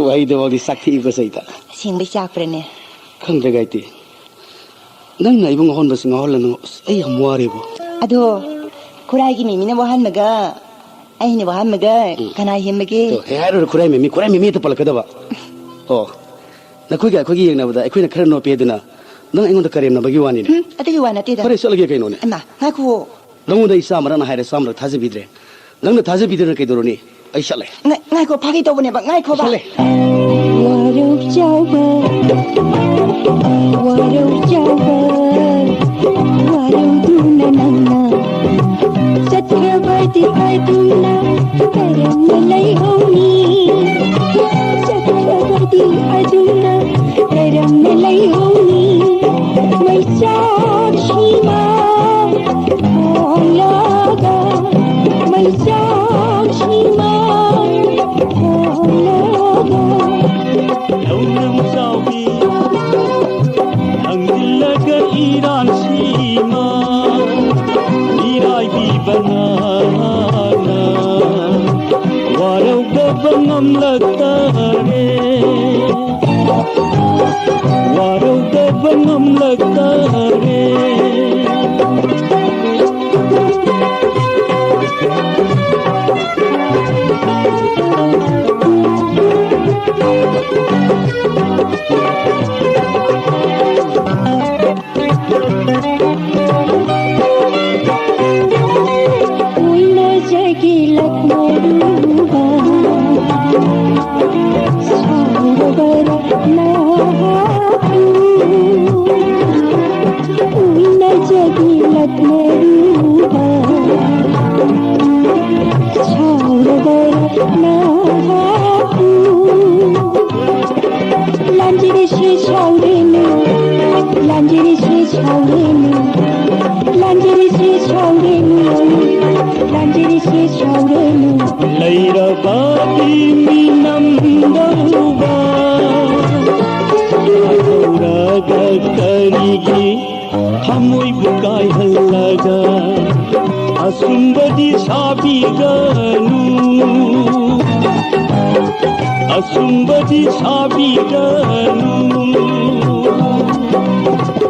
ꯋꯥꯍꯩꯗꯨꯐꯥꯎꯗꯤ ꯆꯥꯛꯊꯤꯛꯏꯀꯣ ꯁꯩꯇ꯫ ꯑꯁꯦꯡꯕꯩ ꯆꯥꯛꯄ꯭ꯔꯅꯦ? ꯈꯪꯗ꯭ꯔꯦ ꯒꯥꯏꯇꯤ꯫ ꯅꯪꯅ ꯑꯩꯕꯨ ꯉꯥꯎꯍꯟꯕꯁꯤ ꯉꯥꯎꯍꯜꯂꯅꯨ꯫ ꯑꯁ, ꯑꯩ ꯌꯥꯝ ꯋꯥꯔꯦꯕꯣ꯫ ꯑꯗꯣ ꯈꯨꯔꯥꯏꯒꯤ ꯃꯤꯃꯤꯅ ꯋꯥꯍꯟꯕꯒ ꯑꯩꯅ ꯋꯥꯍꯟꯕꯒ ꯎꯝ꯫ ꯀꯅꯥ ꯍꯦꯟꯕꯒꯦ? ꯑꯗꯣ ꯍꯦꯛ ꯍꯥꯏꯔꯨꯔ ꯈꯨꯔꯥꯏ ꯃꯤꯃꯤ, ꯈꯨꯔꯥꯏ ꯃꯤꯃꯤ ꯍꯦꯛꯇ ꯄꯜꯂꯛꯀꯗꯕ꯫ ꯑꯣ, ꯅꯈꯣꯏꯒ ꯑꯩꯈꯣꯏꯒ ꯌꯦꯡꯅꯕꯗ ꯑꯩꯈꯣꯏꯅ ꯈꯔ ꯅꯣꯞꯄꯦ ꯍꯥꯏꯗꯨꯅ ꯅꯪ ꯑꯩꯉꯣꯟꯗ ꯀꯔꯦꯝꯅꯕꯒꯤ ꯋꯥꯅꯤꯅꯦ꯫ ꯎꯝ, ꯑꯗꯨꯒꯤ ꯋꯥ ꯅꯠꯇꯦꯗ꯫ ꯐꯔꯦ, ꯆꯠꯂꯒꯦ ꯀꯩꯅꯣꯅꯦ꯫ ꯏꯃꯥ, ꯉꯥꯏꯈꯨꯑꯣ꯫ ꯅꯉꯣꯟꯗ ꯑꯩ ꯆꯥꯝꯃꯔꯛꯅ ꯍꯥꯏꯔꯦ, ꯆꯥꯝꯃꯔꯛ ꯊꯥꯖꯕꯤꯗ꯭ꯔꯦ꯫ ꯅꯪꯅ ꯊꯥꯖꯕꯤꯗꯅ ꯀꯩꯗꯧꯔꯨꯅꯤ? ꯑꯩ ꯆꯠꯂꯦ꯫ ꯉꯥꯏ-, ꯉꯥꯏꯈꯣ, ꯐꯥꯒꯤ ꯇꯧꯕꯅꯦꯕ, ꯉꯥꯏꯈꯣꯕ꯫ ꯆꯠꯂꯦ꯫ ꯋꯥꯔꯧ ꯆꯥꯎꯕ, ꯋꯥꯔꯧ ꯆꯥꯎꯕ, ꯋꯥꯔꯧꯗꯨꯅ ꯅꯪꯅ ꯆꯠꯈ꯭ꯔꯕꯗꯤ ꯑꯗꯨꯝꯅ ꯀꯔꯝꯅ ꯂꯩꯍꯧꯅꯤ? ꯆꯠꯈ꯭ꯔꯕꯗꯤ ꯑꯗꯨꯝꯅ ꯀꯔꯝꯅ ꯋꯥꯔꯧꯗꯕ ꯉꯝꯂꯛꯇꯔꯦ꯫ ꯎꯏꯅꯖꯒꯤ ꯂꯛꯅꯔꯨꯕ ꯁꯥꯎꯔꯕꯔ ꯅꯍꯥꯛꯄꯨ? ꯎꯏꯅꯖꯒꯤ ꯂꯛꯅꯔꯨꯕ ꯁꯥꯎꯔꯕꯔ ꯅꯍꯥꯛꯄꯨ? ꯂꯥꯟꯖꯤꯔꯤꯁꯤ ꯁꯥꯎꯔꯦꯅꯦ, ꯂꯥꯟꯖꯤꯔꯤꯁꯤ ꯁꯥꯎꯔꯦꯅꯦ, ꯂꯥꯟꯖꯤꯔꯤꯁꯤ ꯁꯥꯎꯔꯦꯅꯦ, ꯂꯥꯟꯖꯤꯔꯤꯁꯤ ꯁꯥꯎꯔꯦꯅꯦ꯫ ꯂꯩꯔꯕꯗꯤ ꯃꯤꯅꯝꯗꯧꯕ ꯊꯧꯔꯒ ꯀꯔꯤꯒꯤ ꯊꯃꯣꯏꯕꯨ ꯀꯥꯏꯍꯜꯂꯒ ꯑꯁꯨꯝꯕꯗꯤ ꯁꯥꯕꯤꯒꯅꯨ, ꯑꯁꯨꯝꯕꯗꯤ ꯁꯥꯕꯤꯒꯅꯨ꯫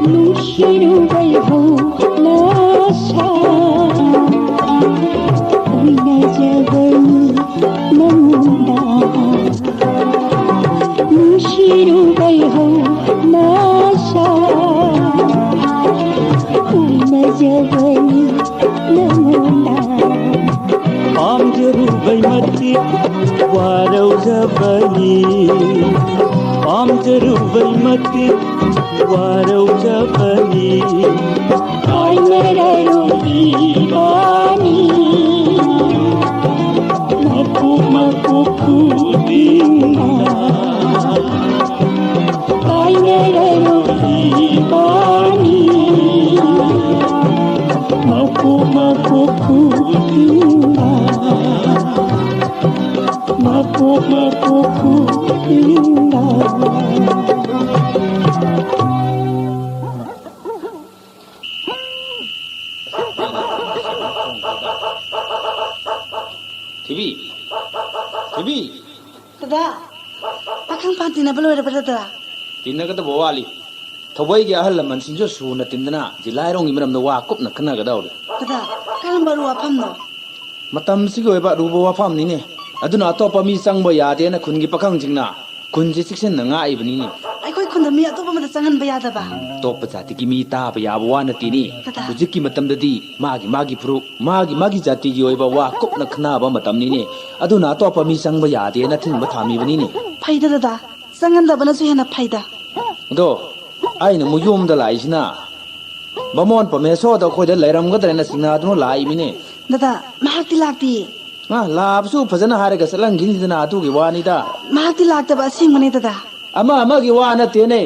ꯅꯨꯡꯁꯤꯔꯨꯕꯩ ꯍꯧꯅꯁꯥ ꯎꯏꯅꯖꯕꯅꯤ ꯅꯉꯣꯟꯗ꯫ ꯅꯨꯡꯁꯤꯔꯨꯕꯩ ꯍꯧꯅꯁꯥ ꯎꯅꯖꯕꯅꯤ ꯅꯉꯣꯟꯗ꯫ ꯄꯥꯝꯖꯔꯨꯕꯩ ꯃꯇꯤꯛ ꯋꯥꯔꯧꯖꯕꯅꯤ, ꯄꯥꯝꯖꯔꯨꯕꯩ ꯃꯇꯤꯛ ꯋꯥꯔꯧꯖꯕꯅꯤ꯫ ꯀꯥꯏꯅꯔꯔꯣꯏ ꯏꯕꯥꯅꯤ ꯃꯄꯣꯛ ꯃꯄꯣꯛ ꯈꯨꯗꯤꯡꯗ꯫ ꯀꯥꯏꯅꯔꯔꯣꯏ ꯏꯕꯥꯅꯤ ꯃꯄꯣꯛ ꯃꯄꯣꯛ ꯈꯨꯗꯤꯡꯗ꯫ ꯃꯄꯣꯛ ꯃꯄꯣꯛ ꯈꯨꯗꯤꯡꯗ꯫ ꯊꯣꯏꯕꯤ, ꯊꯣꯏꯕꯤ꯫ ꯗꯗꯥ, ꯄꯥꯈꯪ ꯐꯥꯟ ꯇꯤꯟꯅꯕ ꯂꯣꯏꯔꯕ ꯗꯗꯥ? ꯇꯤꯟꯅꯒꯗꯕ ꯋꯥꯠꯂꯤ꯫ ꯊꯧꯕꯩꯒꯤ ꯑꯍꯜ ꯂꯃꯟꯁꯤꯡꯁꯨ ꯁꯨꯅ ꯇꯤꯟꯗꯅ ꯖꯤꯂꯥꯏꯔꯣꯡꯒꯤ ꯃꯔꯝꯗ ꯋꯥ ꯀꯨꯞꯅ ꯈꯟꯅꯒꯗꯧꯔꯤ꯫ ꯗꯗꯥ, ꯀꯔꯝꯕ ꯑꯔꯨ ꯑꯐꯝꯅꯣ? ꯃꯇꯝꯁꯤꯒꯤ ꯑꯣꯏꯕ ꯑꯔꯨꯕ ꯋꯥꯐꯝꯅꯤꯅꯦ꯫ ꯑꯗꯨꯅ ꯑꯇꯣꯞꯄ ꯃꯤ ꯆꯪꯕ ꯌꯥꯗꯦꯅ ꯈꯨꯟꯒꯤ ꯄꯥꯈꯪꯁꯤꯡꯅ ꯈꯨꯟꯁꯦ ꯆꯦꯛꯁꯤꯟꯅ ꯉꯥꯛꯏꯕꯅꯤꯅꯦ꯫ ꯑꯩꯈꯣꯏ ꯈꯨꯟꯗ ꯃꯤ ꯑꯇꯣꯞꯄ ꯑꯃꯗ ꯆꯪꯍꯟꯕ ꯌꯥꯗꯕ? ꯑꯇꯣꯞꯄ ꯖꯥꯇꯤꯒꯤ ꯃꯤ ꯇꯥꯕ ꯌꯥꯕ ꯋꯥ ꯅꯠꯇꯦꯅꯦ꯫ ꯗꯗꯥ꯫ ꯍꯧꯖꯤꯛꯀꯤ ꯃꯇꯝꯗꯗꯤ ꯃꯥꯒꯤ ꯃꯥꯒꯤ ꯐꯨꯔꯨꯞ, ꯃꯥꯒꯤ ꯃꯥꯒꯤ ꯖꯥꯇꯤꯒꯤ ꯑꯣꯏꯕ ꯋꯥ ꯀꯨꯞꯅ ꯈꯟꯅꯕ ꯃꯇꯝꯅꯤꯅꯦ꯫ ꯑꯗꯨꯅ ꯑꯇꯣꯞꯄ ꯃꯤ ꯆꯪꯕ ꯌꯥꯗꯦꯅ ꯊꯤꯡꯕ ꯊꯝꯃꯤꯕꯅꯤꯅꯦ꯫ ꯐꯩꯗ ꯗꯗꯥ, ꯆꯪꯍꯟꯗꯕꯅꯁꯨ ꯍꯦꯟꯅ ꯐꯩꯗ꯫ ꯑꯗꯣ ꯑꯩꯅ ꯑꯃꯨꯛ ꯌꯨꯝꯗ ꯂꯥꯛꯏꯁꯤꯅ ꯕꯥꯃꯣꯟ ꯄꯔꯃꯦꯁꯣꯔꯗꯣ ꯑꯩꯈꯣꯏꯗ ꯂꯩꯔꯝꯒꯗ꯭ꯔꯦꯅ ꯆꯤꯡꯅꯗꯨꯅ ꯂꯥꯛꯏꯃꯤꯅꯦ꯫ ꯗꯗꯥ, ꯃꯍꯥꯛꯇꯤ ꯂꯥꯛꯇꯤꯌꯦ꯫ ꯑ, ꯂꯥꯛꯑꯕꯁꯨ ꯐꯖꯅ ꯍꯥꯏꯔꯒ ꯆꯠꯂꯝꯈꯤꯅꯤꯗꯅ, ꯑꯗꯨꯒꯤ ꯋꯥꯅꯤꯗ꯫ ꯃꯍꯥꯛꯇꯤ ꯂꯥꯛꯇꯕ ꯑꯁꯦꯡꯕꯅꯦ ꯗꯗꯥ꯫ ꯑꯃ ꯑꯃꯒꯤ ꯋꯥ ꯅꯠꯇꯦꯅꯦ꯫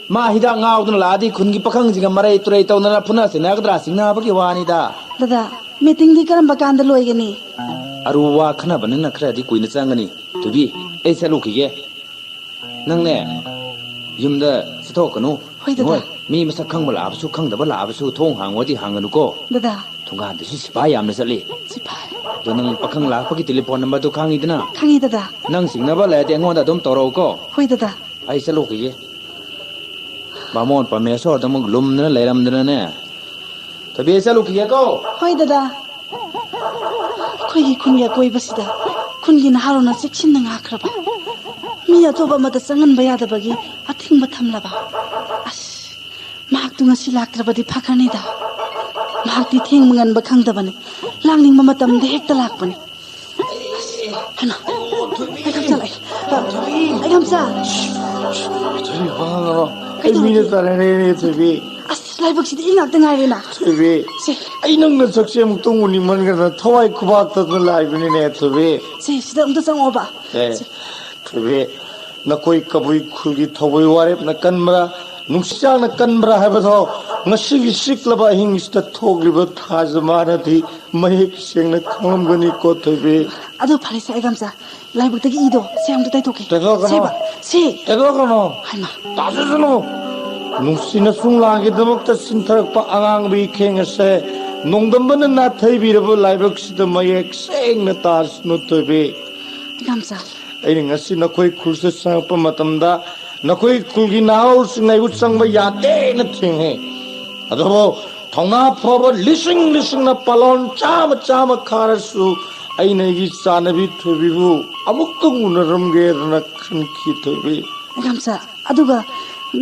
ꯃꯥ ꯍꯤꯗꯥꯛ ꯉꯥꯎꯗꯨꯅ ꯂꯥꯛꯑꯗꯤ ꯈꯨꯟꯒꯤ ꯄꯥꯈꯪꯁꯤꯡꯒ ꯃꯔꯩ ꯇꯨꯔꯩ ꯇꯧꯅꯅ ꯐꯨꯅ ꯆꯩꯅꯒꯗ꯭ꯔꯥ ꯆꯤꯡꯅꯕꯒꯤ ꯋꯥꯅꯤꯗ꯫ ꯗꯗꯥ, ꯃꯤꯇꯤꯡꯗꯤ ꯀꯔꯝꯕ ꯀꯥꯟꯗ ꯂꯣꯏꯒꯅꯤ? ꯑꯔꯨ ꯋꯥ ꯈꯟꯅꯕꯅꯤꯅ ꯈꯔꯗꯤ ꯀꯨꯏꯅ ꯆꯪꯒꯅꯤ꯫ ꯊꯣꯏꯕꯤ, ꯑꯩ ꯆꯠꯂꯨꯈꯤꯒꯦ꯫ ꯅꯪꯅꯦ, ꯌꯨꯝꯗ ꯆꯠꯊꯣꯛꯀꯅꯨ꯫ ꯍꯣꯏ, ꯗꯗꯥ꯫ ꯍꯣꯏ, ꯃꯤ ꯃꯁꯛ ꯈꯪꯕ ꯂꯥꯛꯑꯕꯁꯨ ꯈꯪꯗꯕ ꯂꯥꯛꯑꯕꯁꯨ ꯊꯣꯡ ꯍꯥꯡꯉꯣꯗꯤ ꯍꯥꯡꯒꯅꯨꯀꯣ꯫ ꯗꯗꯥ꯫ ꯊꯣꯡꯒꯥꯟꯗꯁꯨ ꯁꯤꯐꯥꯏ ꯌꯥꯝꯅ ꯆꯠꯂꯤ꯫ ꯁꯤꯐꯥꯏ꯫ ꯑꯗꯣ ꯅꯪ ꯄꯥꯈꯪ ꯂꯥꯛꯄꯒꯤ ꯇꯦꯂꯤꯐꯣꯟ ꯅꯝꯕꯔꯗꯨ ꯈꯪꯉꯤꯗꯅ? ꯈꯪꯉꯤ, ꯗꯗꯥ꯫ ꯅꯪ ꯆꯤꯡꯅꯕ ꯂꯩꯔꯗꯤ ꯑꯩꯉꯣꯟꯗ ꯑꯗꯨꯝ ꯇꯧꯔꯛꯎꯀꯣ꯫ ꯍꯣꯏ, ꯗꯗꯥ꯫ ꯑꯩ ꯆꯠꯂꯨꯈꯤꯒꯦ꯫ ꯕꯥꯃꯣꯟ ꯄꯔꯃꯦꯁꯣꯔꯗ ꯑꯃꯨꯛ ꯂꯨꯝꯗꯅ ꯂꯩꯔꯝꯗꯅꯅꯦ꯫ ꯊꯣꯏꯕꯤ, ꯑꯩ ꯆꯠꯂꯨꯈꯤꯒꯦꯀꯣ꯫ ꯍꯣꯏ, ꯗꯗꯥ꯫ ꯑꯩꯈꯣꯏꯒꯤ ꯈꯨꯟꯒꯤ ꯑꯀꯣꯏꯕꯁꯤꯗ ꯈꯨꯟꯒꯤ ꯅꯍꯥꯔꯣꯜꯅ ꯆꯦꯛꯁꯤꯟꯅ ꯉꯥꯛꯈ꯭ꯔꯕ꯫ ꯃꯤ ꯑꯇꯣꯞꯄ ꯑꯃꯠꯇ ꯆꯪꯍꯟꯕ ꯌꯥꯗꯕꯒꯤ ꯑꯊꯤꯡꯕ ꯊꯝꯂꯕ꯫ ꯑꯁ, ꯃꯍꯥꯛꯇꯨ ꯉꯁꯤ ꯂꯥꯛꯇ꯭ꯔꯕꯗꯤ ꯐꯈ꯭ꯔꯅꯤꯗ꯫ ꯃꯍꯥꯛꯇꯤ ꯊꯦꯡꯕ ꯉꯟꯕ ꯈꯪꯗꯕꯅꯤ꯫ ꯂꯥꯛꯅꯤꯡꯕ ꯃꯇꯝꯗ ꯍꯦꯛꯇ ꯂꯥꯛꯄꯅꯤ꯫ ꯑꯁ, ꯍꯩꯃꯥ, ꯑꯩꯒꯝꯆꯥ ꯂꯥꯛꯑꯦ꯫ ꯑꯩꯒꯝꯆꯥ꯫ ꯊꯣꯏꯕꯤ, ꯋꯥ ꯉꯥꯡꯉꯔꯣ꯫ ꯑꯩ ꯃꯤꯅ ꯀꯩꯗꯧꯔꯒꯦ? ꯇꯥꯟꯅꯔꯦꯅꯦ, ꯊꯣꯏꯕꯤ꯫ ꯑꯁ, ꯂꯥꯏꯕꯛꯁꯤꯗꯤ ꯑꯩ ꯉꯥꯛꯇ ꯉꯥꯏꯔꯦꯅ꯫ ꯊꯣꯏꯕꯤ, ꯁꯦ꯫ ꯑꯩ ꯅꯪ ꯅꯁꯛꯁꯦ ꯑꯃꯨꯛꯇꯪ ꯎꯅꯤꯡꯃꯟꯒꯗꯅ ꯊꯋꯥꯏ ꯈꯨꯕꯥꯛꯇꯗꯅ ꯂꯥꯛꯏꯕꯅꯤꯅꯦ, ꯊꯣꯏꯕꯤ꯫ ꯁꯦ, ꯁꯤꯗ ꯑꯃꯨꯛꯇ ꯆꯪꯉꯛꯑꯣꯕ꯫ ꯑꯦ, ꯁꯦ꯫ ꯊꯣꯏꯕꯤ, ꯅꯈꯣꯏ ꯀꯕꯨꯏ ꯈꯨꯜꯒꯤ ꯊꯧꯕꯩ ꯋꯥꯔꯦꯞꯅ ꯀꯟꯕ꯭ꯔꯥ, ꯅꯨꯡꯁꯤꯆꯥꯛꯅ ꯀꯟꯕ꯭ꯔꯥ ꯍꯥꯏꯕꯗꯣ ꯉꯁꯤꯒꯤ ꯆꯤꯛꯂꯕ ꯑꯍꯤꯡꯁꯤꯗ ꯊꯣꯛꯂꯤꯕ ꯊꯥꯖ ꯃꯥꯅꯗꯤ ꯃꯌꯦꯛ ꯁꯦꯡꯅ ꯈꯪꯂꯝꯒꯅꯤꯀꯣ, ꯊꯣꯏꯕꯤ꯫ ꯑꯗꯨ ꯐꯔꯦꯁꯦ, ꯑꯩꯒꯝꯆꯥ, ꯂꯥꯏꯕꯛꯇꯒꯤ ꯏꯗꯣ ꯁꯦ ꯑꯃꯨꯛꯇ ꯇꯩꯊꯣꯛꯀꯦ꯫ ꯇꯩꯊꯣꯛꯀꯅꯣ꯫ ꯁꯦꯕ, ꯁꯦ꯫ ꯇꯩꯊꯣꯛꯀꯅꯣ꯫ ꯍꯩꯃꯥ꯫ ꯇꯥꯖꯁꯅꯨ꯫ ꯅꯨꯡꯁꯤꯅ ꯁꯨꯡꯂꯥꯡꯒꯤꯗꯃꯛꯇ ꯁꯤꯟꯊꯔꯛꯄ ꯑꯉꯥꯡꯕ ꯏꯈꯦꯡ ꯑꯁꯦ ꯅꯣꯡꯗꯝꯕꯅ ꯅꯥꯊꯩꯕꯤꯔꯕ ꯂꯥꯏꯕꯛꯁꯤꯗ ꯃꯌꯦꯛ ꯁꯦꯡꯅ ꯇꯥꯁꯅꯨ, ꯊꯣꯏꯕꯤ꯫ ꯏꯅꯥꯝꯆꯥ, ꯑꯩꯅ ꯉꯁꯤ ꯅꯈꯣꯏ ꯈꯨꯜꯁꯤꯗ ꯆꯪꯉꯛꯄ ꯃꯇꯝꯗ ꯅꯈꯣꯏ ꯈꯨꯜꯒꯤ ꯅꯍꯥꯔꯣꯜꯁꯤꯡ ꯑꯩꯕꯨ ꯆꯪꯕ ꯌꯥꯗꯦꯅ ꯊꯤꯡꯉꯤ꯫ ꯑꯗꯨꯕꯨ ꯊꯧꯅꯥ ꯐꯕ ꯂꯤꯁꯤꯡ ꯂꯤꯁꯤꯡꯅ ꯄꯥꯂꯣꯟ ꯆꯥꯝꯃ ꯆꯥꯝꯃ ꯈꯥꯔꯁꯨ ꯑꯩꯅ ꯑꯩꯒꯤ ꯆꯥꯟꯅꯕꯤ ꯊꯣꯏꯕꯤꯕꯨ ꯑꯃꯨꯛꯇꯪ ꯎꯅꯔꯝꯒꯦꯗꯅ ꯈꯟꯈꯤ, ꯊꯣꯏꯕꯤ꯫ ꯃꯦꯒꯥꯝꯆꯥ, ꯑꯗꯨꯒ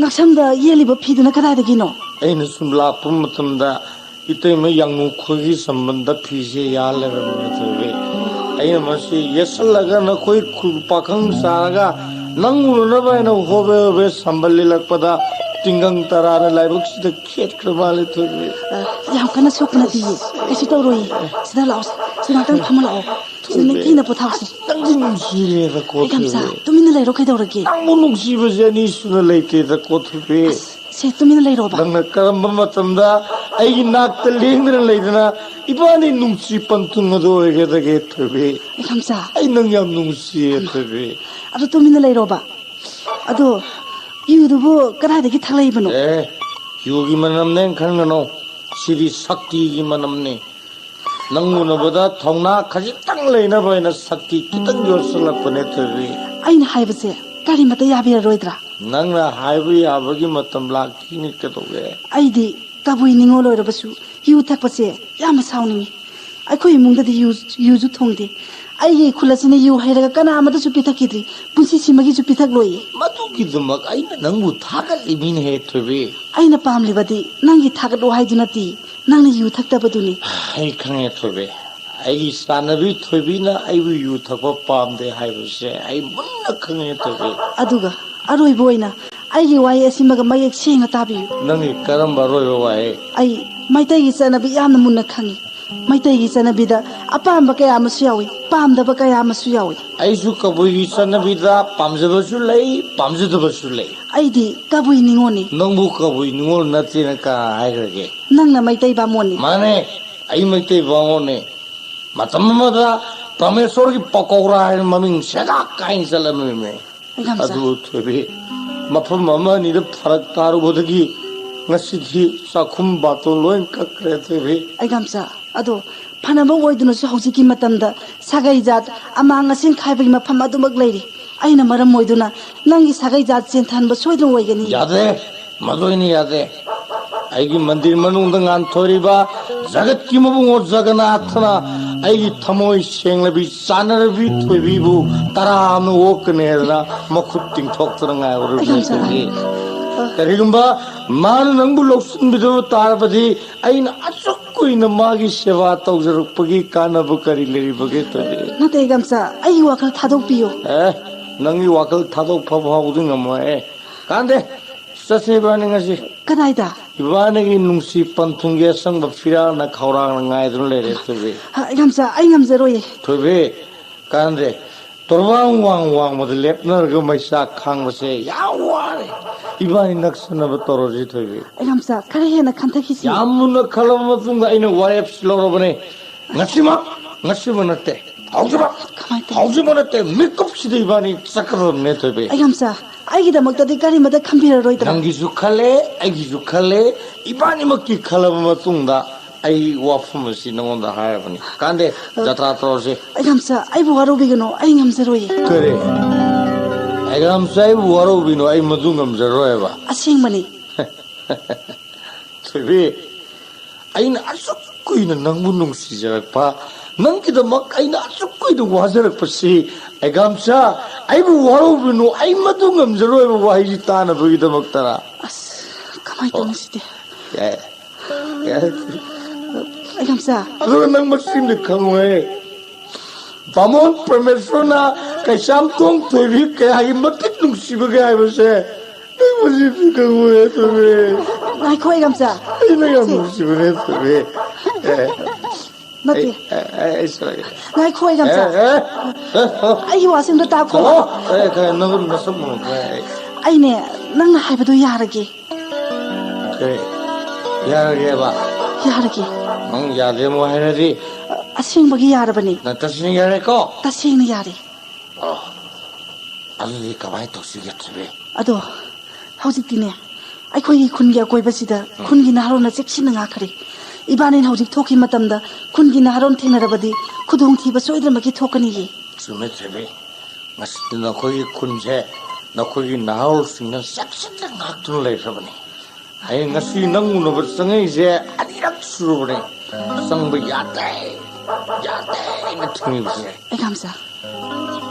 ꯉꯛꯁꯝꯗ ꯌꯦꯜꯂꯤꯕ ꯐꯤꯗꯨꯅ ꯀꯗꯥꯏꯗꯒꯤꯅꯣ? ꯑꯩꯅ ꯁꯨꯝ ꯂꯥꯛꯄ ꯃꯇꯝꯗ ꯏꯇꯩꯃ ꯌꯥꯡꯉꯨꯈꯣꯏꯒꯤ ꯁꯝꯕꯟꯗ ꯐꯤꯁꯦ ꯌꯥꯜ ꯂꯩꯔꯝꯃꯦ, ꯊꯣꯏꯕꯤ꯫ ꯑꯩꯅ ꯃꯁꯤ ꯌꯦꯠꯁꯜꯂꯒ ꯅꯈꯣꯏ ꯈꯨꯜ ꯄꯥꯈꯪ ꯆꯥꯔꯒ ꯅꯪ ꯎꯅꯅꯕ ꯍꯥꯏꯅ ꯍꯣꯕꯦ ꯍꯣꯕꯦ ꯁꯝꯕꯜ ꯂꯤꯜꯂꯛꯄꯗ ꯇꯤꯡꯒꯪ ꯇꯔꯥꯅ ꯂꯥꯏꯕꯛꯁꯤꯗ ꯈꯦꯠꯈ꯭ꯔ ꯃꯥꯜꯂꯦ, ꯊꯣꯏꯕꯤ꯫ ꯑ, ꯌꯥꯝ ꯀꯟꯅ ꯁꯣꯛꯄ ꯅꯠꯇꯤꯌꯦ, ꯀꯩꯁꯨ ꯇꯧꯔꯣꯏꯌꯦ꯫ ꯁꯤꯗ ꯂꯥꯛꯑꯣ, ꯁꯤ ꯉꯥꯛꯇꯪ ꯐꯝꯃ ꯂꯥꯛꯑꯣ꯫ ꯁꯤꯗ ꯅꯤꯡꯊꯤꯅ ꯄꯣꯊꯥꯎꯁꯤ꯫ ꯅꯪꯗꯤ ꯅꯨꯡꯁꯤꯔꯦꯗꯀꯣ, ꯃꯦꯒꯥꯝꯆꯥ, ꯊꯣꯏꯕꯤ꯫ ꯇꯨꯃꯤꯟꯅ ꯂꯩꯔꯣ, ꯀꯩꯗꯧꯔꯒꯦ? ꯅꯪꯕꯨ ꯅꯨꯡꯁꯤꯕꯁꯦ ꯑꯅꯤꯁꯨꯅ ꯂꯩꯇꯦꯗꯀꯣ, ꯊꯣꯏꯕꯤ꯫ ꯁꯦ, ꯇꯨꯃꯤꯟꯅ ꯂꯩꯔꯣꯕ꯫ ꯅꯪꯅ ꯀꯔꯝꯕ ꯃꯇꯝꯗ ꯑꯩꯒꯤ ꯅꯥꯛꯇ ꯂꯦꯡꯗꯅ ꯂꯩꯗꯅ ꯏꯕꯥꯅꯤ ꯅꯨꯡꯁꯤ ꯄꯟꯊꯨꯡ ꯑꯗꯨ ꯑꯣꯏꯒꯗꯒꯦ, ꯊꯣꯏꯕꯤ? ꯃꯦꯒꯥꯝꯆꯥ, ꯑꯩ ꯅꯪ ꯌꯥꯝ ꯅꯨꯡꯁꯤꯌꯦ, ꯊꯣꯏꯕꯤ꯫ ꯑꯗꯨ ꯇꯨꯃꯤꯟꯅ ꯂꯩꯔꯣꯕ꯫ ꯑꯗꯣ ꯌꯨꯗꯨꯕꯨ ꯀꯗꯥꯏꯗꯒꯤ ꯊꯛꯂꯛꯏꯕꯅꯣ? ꯑꯦ, ꯌꯨꯒꯤ ꯃꯅꯝꯅꯦꯅ ꯈꯟꯒꯅꯣ, ꯁꯤꯗꯤ ꯁꯛꯇꯤꯒꯤ ꯃꯅꯝꯅꯤ꯫ ꯅꯪ ꯎꯅꯕꯗ ꯊꯧꯅꯥ ꯈꯖꯤꯛꯇꯪ ꯂꯩꯅꯕ ꯍꯥꯏꯅ ꯁꯛꯇꯤ ꯈꯤꯇꯪ ꯌꯣꯠꯁꯤꯜꯂꯛꯄꯅꯦ, ꯊꯣꯏꯕꯤ꯫ ꯑꯩꯅ ꯍꯥꯏꯕꯁꯦ ꯀꯔꯤꯃꯇ ꯌꯥꯕꯤꯔꯔꯣꯏꯗ꯭ꯔꯥ? ꯅꯪꯅ ꯍꯥꯏꯕ ꯌꯥꯕꯒꯤ ꯃꯇꯝ ꯂꯥꯛꯈꯤꯅꯤ, ꯀꯩꯗꯧꯒꯦ? ꯑꯩꯗꯤ ꯀꯕꯨꯏ ꯅꯤꯉꯣꯜ ꯑꯣꯏꯔꯕꯁꯨ ꯌꯨ ꯊꯛꯄꯁꯦ ꯌꯥꯝꯅ ꯁꯥꯎꯅꯤꯡꯉꯤ꯫ ꯑꯩꯈꯣꯏ ꯏꯃꯨꯡꯗꯗꯤ ꯌꯨ, ꯌꯨꯁꯨ ꯊꯨꯡꯗꯦ꯫ ꯑꯩꯒꯤ ꯏꯈꯨꯜ ꯑꯁꯤꯅ ꯌꯨ ꯍꯩꯔꯒ ꯀꯅꯥ ꯑꯃꯗꯁꯨ ꯄꯤꯊꯛꯈꯤꯗ꯭ꯔꯤ, ꯄꯨꯟꯁꯤꯁꯤꯃꯒꯤꯁꯨ ꯄꯤꯊꯛꯂꯣꯏꯌꯦ꯫ ꯃꯗꯨꯒꯤꯗꯃꯛ ꯑꯩꯅ ꯅꯪꯕꯨ ꯊꯥꯒꯠꯂꯤꯃꯤꯅꯦꯍꯦ, ꯊꯣꯏꯕꯤ꯫ ꯑꯩꯅ ꯄꯥꯝꯂꯤꯕꯗꯤ ꯅꯪꯒꯤ ꯊꯥꯒꯠꯂꯨ ꯍꯥꯏꯗꯨ ꯅꯠꯇꯦ, ꯅꯪꯅ ꯌꯨ ꯊꯛꯇꯕꯗꯨꯅꯤ꯫ ꯑꯩ ꯈꯪꯉꯦ, ꯊꯣꯏꯕꯤ꯫ ꯑꯩꯒꯤ ꯆꯥꯟꯅꯕꯤ ꯊꯣꯏꯕꯤꯅ ꯑꯩꯕꯨ ꯌꯨ ꯊꯛꯄ ꯄꯥꯝꯗꯦ ꯍꯥꯏꯕꯁꯦ ꯑꯩ ꯃꯨꯟꯅ ꯈꯪꯉꯦ, ꯊꯣꯏꯕꯤ꯫ ꯑꯗꯨꯒ ꯑꯔꯣꯏꯕ ꯑꯣꯏꯅ ꯑꯩꯒꯤ ꯋꯥꯍꯩ ꯑꯁꯤꯃꯒ ꯃꯌꯦꯛ ꯁꯦꯡꯅ ꯇꯥꯕꯤꯌꯨ꯫ ꯅꯪꯒꯤ ꯀꯔꯝꯕ ꯑꯔꯣꯏꯕ ꯋꯥꯍꯩ? ꯑꯩ ꯃꯩꯇꯩꯒꯤ ꯆꯠꯅꯕꯤ ꯌꯥꯝꯅ ꯃꯨꯟꯅ ꯈꯪꯏ꯫ ꯃꯩꯇꯩꯒꯤ ꯆꯠꯅꯕꯤꯗ ꯑꯄꯥꯝꯕ ꯀꯌꯥ ꯑꯃꯁꯨ ꯌꯥꯎꯏ, ꯄꯥꯝꯗꯕ ꯀꯌꯥ ꯑꯃꯁꯨ ꯌꯥꯎꯏ꯫ ꯑꯩꯁꯨ ꯀꯕꯨꯏꯒꯤ ꯆꯠꯅꯕꯤꯗ ꯄꯥꯝꯖꯕꯁꯨ ꯂꯩ, ꯄꯥꯝꯖꯗꯕꯁꯨ ꯂꯩ꯫ ꯑꯩꯗꯤ ꯀꯕꯨꯏ ꯅꯤꯉꯣꯜꯅꯤ꯫ ꯅꯪꯕꯨ ꯀꯕꯨꯏ ꯅꯤꯉꯣꯜ ꯅꯠꯇꯦꯅ ꯀꯅꯥ ꯍꯥꯏꯈ꯭ꯔꯒꯦ? ꯅꯪꯅ ꯃꯩꯇꯩ ꯕꯥꯃꯣꯟꯅꯤ꯫ ꯃꯥꯅꯦ, ꯑꯩ ꯃꯩꯇꯩ ꯕꯥꯃꯣꯟꯅꯦ꯫ ꯃꯇꯝ ꯑꯃꯗ ꯄ꯭ꯔꯃꯦꯁꯣꯔꯒꯤ ꯄꯀꯧꯔꯥ ꯍꯥꯏꯅ ꯃꯃꯤꯡ ꯁꯦꯒꯥꯛ ꯀꯥꯏꯅ ꯆꯠꯂꯝꯃꯤꯃꯦ꯫ ꯑꯩꯒꯥꯝꯆꯥ꯫ ꯑꯗꯨꯕꯨ ꯊꯣꯏꯕꯤ, ꯃꯐꯝ ꯑꯃ ꯑꯅꯤꯗ ꯐꯔꯛ ꯇꯥꯔꯨꯕꯗꯒꯤ ꯉꯁꯤꯗꯤ ꯆꯥꯛꯈꯨꯝ ꯕꯥꯇꯣꯟ ꯂꯣꯏ ꯀꯛꯈ꯭ꯔꯦ, ꯊꯣꯏꯕꯤ꯫ ꯑꯩꯒꯥꯝꯆꯥ, ꯑꯗꯣ ꯐꯅꯕ ꯑꯣꯏꯗꯨꯅꯁꯨ ꯍꯧꯖꯤꯛꯀꯤ ꯃꯇꯝꯗ ꯁꯥꯒꯩ ꯖꯥꯠ ꯑꯃꯥꯡ ꯑꯁꯦꯡ ꯈꯥꯏꯕꯒꯤ ꯃꯐꯝ ꯑꯗꯨꯃꯛ ꯂꯩꯔꯤ꯫ ꯑꯩꯅ ꯃꯔꯝ ꯑꯣꯏꯗꯨꯅ ꯅꯪꯒꯤ ꯁꯥꯒꯩ ꯖꯥꯠ ꯆꯦꯟꯊꯍꯟꯕ ꯁꯣꯏꯗꯅ ꯑꯣꯏꯒꯅꯤ꯫ ꯌꯥꯗꯦ, ꯃꯗꯨ ꯑꯩꯅ ꯌꯥꯗꯦ꯫ ꯑꯩꯒꯤ ꯃꯟꯗꯤꯔ ꯃꯅꯨꯡꯗ ꯉꯥꯟꯊꯣꯏꯔꯤꯕ ꯖꯒꯠꯀꯤ ꯃꯕꯨꯡꯉꯣ ꯖꯒꯟꯅꯥꯊꯅ ꯑꯩꯒꯤ ꯊꯃꯣꯏ ꯁꯦꯡꯂꯕꯤ ꯆꯥꯟꯅꯔꯕꯤ ꯊꯣꯏꯕꯤꯕꯨ ꯇꯔꯥ ꯑꯃꯅ ꯑꯣꯛꯀꯅꯤ ꯍꯥꯏꯗꯅ ꯃꯈꯨꯠ ꯇꯤꯡꯊꯣꯛꯇꯨꯅ ꯉꯥꯏꯍꯧꯔꯕꯅꯤ꯫ ꯑꯩ ꯌꯥꯝ ꯆꯥꯟꯅꯩ꯫ ꯊꯣꯏꯕꯤ, ꯀꯔꯤꯒꯨꯝꯕ ꯃꯥꯅ ꯅꯪꯕꯨ ꯂꯧꯁꯤꯟꯕꯤꯗꯕ ꯇꯥꯔꯕꯗꯤ ꯑꯩꯅ ꯑꯁꯨꯛ ꯀꯨꯏꯅ ꯃꯥꯒꯤ ꯁꯦꯕꯥ ꯇꯧꯖꯔꯛꯄꯒꯤ ꯀꯥꯟꯅꯕ ꯀꯔꯤ ꯂꯩꯔꯤꯕꯒꯦ, ꯊꯣꯏꯕꯤ? ꯅꯠꯇꯦ, ꯏꯒꯥꯝꯆꯥ, ꯑꯩꯒꯤ ꯋꯥꯈꯜ ꯊꯥꯗꯣꯛꯄꯤꯌꯨ꯫ ꯑꯦ, ꯅꯪꯒꯤ ꯋꯥꯈꯜ ꯊꯥꯗꯣꯛ ꯐꯕ ꯐꯥꯎꯕꯗꯤ ꯉꯝꯃꯣꯏ꯫ ꯀꯥꯟꯗꯦ, ꯆꯠꯁꯦ ꯏꯕꯥꯅꯤ ꯉꯁꯤ꯫ ꯀꯗꯥꯏꯗ? ꯏꯕꯥꯅꯤꯒꯤ ꯅꯨꯡꯁꯤ ꯄꯟꯊꯨꯡꯒꯤ ꯑꯁꯪꯕ ꯐꯤꯔꯥꯜꯅ ꯈꯧꯔꯥꯡꯅ ꯉꯥꯏꯗꯨꯅ ꯂꯩꯔꯦ, ꯊꯣꯏꯕꯤ꯫ ꯍ, ꯏꯒꯥꯝꯆꯥ, ꯑꯩ ꯉꯝꯖꯔꯣꯏꯌꯦ꯫ ꯊꯣꯏꯕꯤ, ꯀꯥꯟꯗꯦ, ꯇꯣꯔꯕꯥꯡ ꯋꯥꯡ ꯋꯥꯡꯃꯗ ꯂꯦꯞꯅꯔꯒ ꯃꯩꯆꯥꯛ ꯈꯥꯡꯕꯁꯦ ꯌꯥꯝ ꯋꯥꯔꯦ꯫ ꯏꯕꯥꯅꯤ ꯅꯛꯁꯟꯅꯕ ꯇꯧꯔꯁꯤ, ꯊꯣꯏꯕꯤ꯫ ꯏꯒꯥꯝꯆꯥ, ꯈꯔ ꯍꯦꯟꯅ ꯈꯟꯊꯈꯤꯁꯤ꯫ ꯌꯥꯝ ꯃꯨꯟꯅ ꯈꯜꯂꯕ ꯃꯇꯨꯡꯗ ꯑꯩꯅ ꯋꯥꯔꯦꯞꯁꯤ ꯂꯧꯔꯕꯅꯦ꯫ ꯉꯁꯤꯃꯛ, ꯉꯁꯤꯃꯛ ꯅꯠꯇꯦ, ꯍꯧꯖꯤꯛꯃꯛ, ꯀꯃꯥꯏꯅ ꯇꯧꯅꯤ? ꯍꯧꯖꯤꯛꯃꯛ ꯅꯠꯇꯦ, ꯃꯤꯀꯨꯞꯁꯤꯗ ꯏꯕꯥꯅꯤ ꯆꯠꯀꯗꯕꯅꯦ, ꯊꯣꯏꯕꯤ꯫ ꯏꯒꯥꯝꯆꯥ, ꯑꯩꯒꯤꯗꯃꯛꯇꯗꯤ ꯀꯔꯤꯃꯇ ꯈꯟꯕꯤꯔꯔꯣꯏꯗ꯭ꯔꯥ? ꯅꯪꯒꯤꯁꯨ ꯈꯜꯂꯦ, ꯑꯩꯒꯤꯁꯨ ꯈꯜꯂꯦ꯫ ꯏꯕꯥꯅꯤꯃꯛꯀꯤ ꯈꯜꯂꯕ ꯃꯇꯨꯡꯗ ꯑꯩ ꯋꯥꯐꯝ ꯑꯁꯤ ꯅꯉꯣꯟꯗ ꯍꯥꯏꯔꯕꯅꯤ꯫ ꯀꯥꯟꯗꯦ, ꯑ, ꯖꯇ꯭ꯔꯥ ꯇꯧꯔꯁꯤ꯫ ꯏꯒꯥꯝꯆꯥ, ꯑꯩꯕꯨ ꯋꯥꯔꯧꯕꯤꯒꯅꯨ, ꯑꯩ ꯉꯝꯖꯔꯣꯏꯌꯦ꯫ ꯀꯔꯤ? ꯏꯒꯥꯝꯆꯥ, ꯑꯩꯕꯨ ꯋꯥꯔꯧꯕꯤꯅꯨ, ꯑꯩ ꯃꯗꯨ ꯉꯝꯖꯔꯣꯏꯕ꯫ ꯑꯁꯦꯡꯕꯅꯤ꯫ ꯊꯣꯏꯕꯤ, ꯑꯩꯅ ꯑꯁꯨꯛ ꯀꯨꯏꯅ ꯅꯪꯕꯨ ꯅꯨꯡꯁꯤꯖꯔꯛꯄ, ꯅꯪꯒꯤꯗꯃꯛ ꯑꯩꯅ ꯑꯁꯨꯛ ꯀꯨꯏꯅ ꯋꯥꯖꯔꯛꯄꯁꯤ, ꯏꯒꯥꯝꯆꯥ, ꯑꯩꯕꯨ ꯋꯥꯔꯧꯕꯤꯅꯨ, ꯑꯩ ꯃꯗꯨ ꯉꯝꯖꯔꯣꯏꯕ ꯋꯥꯍꯩꯁꯤ ꯇꯥꯅꯕꯒꯤꯗꯃꯛꯇꯔꯥ? ꯑꯁ, ꯀꯃꯥꯏꯅ ꯇꯧꯅꯤ ꯁꯤꯗꯤ? ꯌꯥꯏ, ꯌꯥꯏ꯫ ꯏꯒꯥꯝꯆꯥ꯫ ꯑꯗꯨꯒ ꯅꯪ ꯃꯁꯤꯃꯗꯤ ꯈꯪꯉꯨꯍꯦ, ꯕꯥꯃꯣꯟ ꯄ꯭ꯔꯃꯦꯁꯣꯔꯅ ꯀꯩꯁꯥꯝꯊꯣꯡ ꯊꯣꯏꯕꯤ ꯀꯌꯥꯒꯤ ꯃꯇꯤꯛ ꯅꯨꯡꯁꯤꯕꯒꯦ ꯍꯥꯏꯕꯁꯦ ꯅꯪ ꯃꯁꯤꯗꯤ ꯈꯪꯉꯨꯍꯦ, ꯊꯣꯏꯕꯤ꯫ ꯉꯥꯏꯈꯣ, ꯏꯒꯥꯝꯆꯥ꯫ ꯑꯩꯅ ꯌꯥꯝ ꯁꯤ ꯅꯨꯡꯁꯤꯕꯅꯦ, ꯊꯣꯏꯕꯤ꯫ ꯑꯦ꯫ ꯅꯠꯇꯦ꯫ ꯑꯩ, ꯑꯩ, ꯑꯩ ꯁꯣꯏꯔꯦ꯫ ꯉꯥꯏꯈꯣ, ꯏꯒꯥꯝꯆꯥ꯫ ꯑꯦ, ꯑꯦ, ꯑꯦ, ꯑꯦ꯫ ꯑꯩꯒꯤ ꯋꯥꯁꯤꯡꯗꯣ ꯇꯥꯈꯣ꯫ ꯑꯣ, ꯑꯦ, ꯀꯩ, ꯅꯪ ꯅꯁꯝ ꯃꯨꯟꯈ꯭ꯔꯦ, ꯑꯩ꯫ ꯑꯩꯅꯦ, ꯅꯪꯅ ꯍꯥꯏꯕꯗꯣ ꯌꯥꯔꯒꯦ꯫ ꯀꯔꯤ? ꯌꯥꯔꯒꯦꯕ? ꯌꯥꯔꯒꯦ꯫ ꯅꯪ ꯌꯥꯗꯦ ꯑꯃꯨꯛ ꯍꯥꯏꯔꯗꯤ? ꯑ-, ꯑꯁꯦꯡꯕꯒꯤ ꯌꯥꯔꯕꯅꯤ꯫ ꯅꯪ ꯇꯁꯦꯡꯅ ꯌꯥꯔꯦꯀꯣ? ꯇꯁꯦꯡꯅ ꯌꯥꯔꯦ꯫ ꯑꯣ, ꯑꯗꯨꯗꯤ ꯀꯃꯥꯏꯅ ꯇꯧꯁꯤꯒꯦ, ꯊꯣꯏꯕꯤ? ꯑꯗꯣ, ꯍꯧꯖꯤꯛꯇꯤꯅꯦ, ꯑꯩꯈꯣꯏꯒꯤ ꯈꯨꯟꯒꯤ ꯑꯀꯣꯏꯕꯁꯤꯗ ꯎꯝ꯫ ꯈꯨꯟꯒꯤ ꯅꯍꯥꯔꯣꯜꯅ ꯆꯦꯛꯁꯤꯟꯅ ꯉꯥꯛꯈ꯭ꯔꯦ꯫ ꯏꯕꯥꯅꯤꯅ ꯍꯧꯖꯤꯛ ꯊꯣꯛꯈꯤꯕ ꯃꯇꯝꯗ ꯈꯨꯟꯒꯤ ꯅꯍꯥꯔꯣꯟ ꯊꯦꯡꯅꯔꯕꯗꯤ ꯈꯨꯗꯣꯡꯊꯤꯕ ꯁꯣꯏꯗꯅꯃꯛꯀꯤ ꯊꯣꯛꯀꯅꯤꯌꯦ꯫ ꯆꯨꯝꯃꯦ ꯊꯣꯏꯕꯤ, ꯉꯁꯤꯗꯤ ꯅꯈꯣꯏꯒꯤ ꯈꯨꯟꯁꯦ ꯅꯈꯣꯏꯒꯤ ꯅꯍꯥꯔꯣꯜꯁꯤꯡꯅ ꯆꯦꯛꯁꯤꯟꯅ ꯉꯥꯛꯇꯨꯅ ꯂꯩꯈ꯭ꯔꯕꯅꯤ꯫ ꯑꯩ ꯉꯁꯤ ꯅꯪ ꯎꯅꯕ ꯆꯪꯉꯛꯏꯁꯦ ꯑꯅꯤꯔꯛ ꯁꯨꯔꯕꯅꯤ꯫ ꯆꯪꯕ ꯌꯥꯗꯦ, ꯌꯥꯗꯦ ꯍꯥꯏꯅ ꯊꯤꯡꯉꯤꯕꯁꯦ꯫ ꯑꯩ ꯀꯥꯝꯆꯥ꯫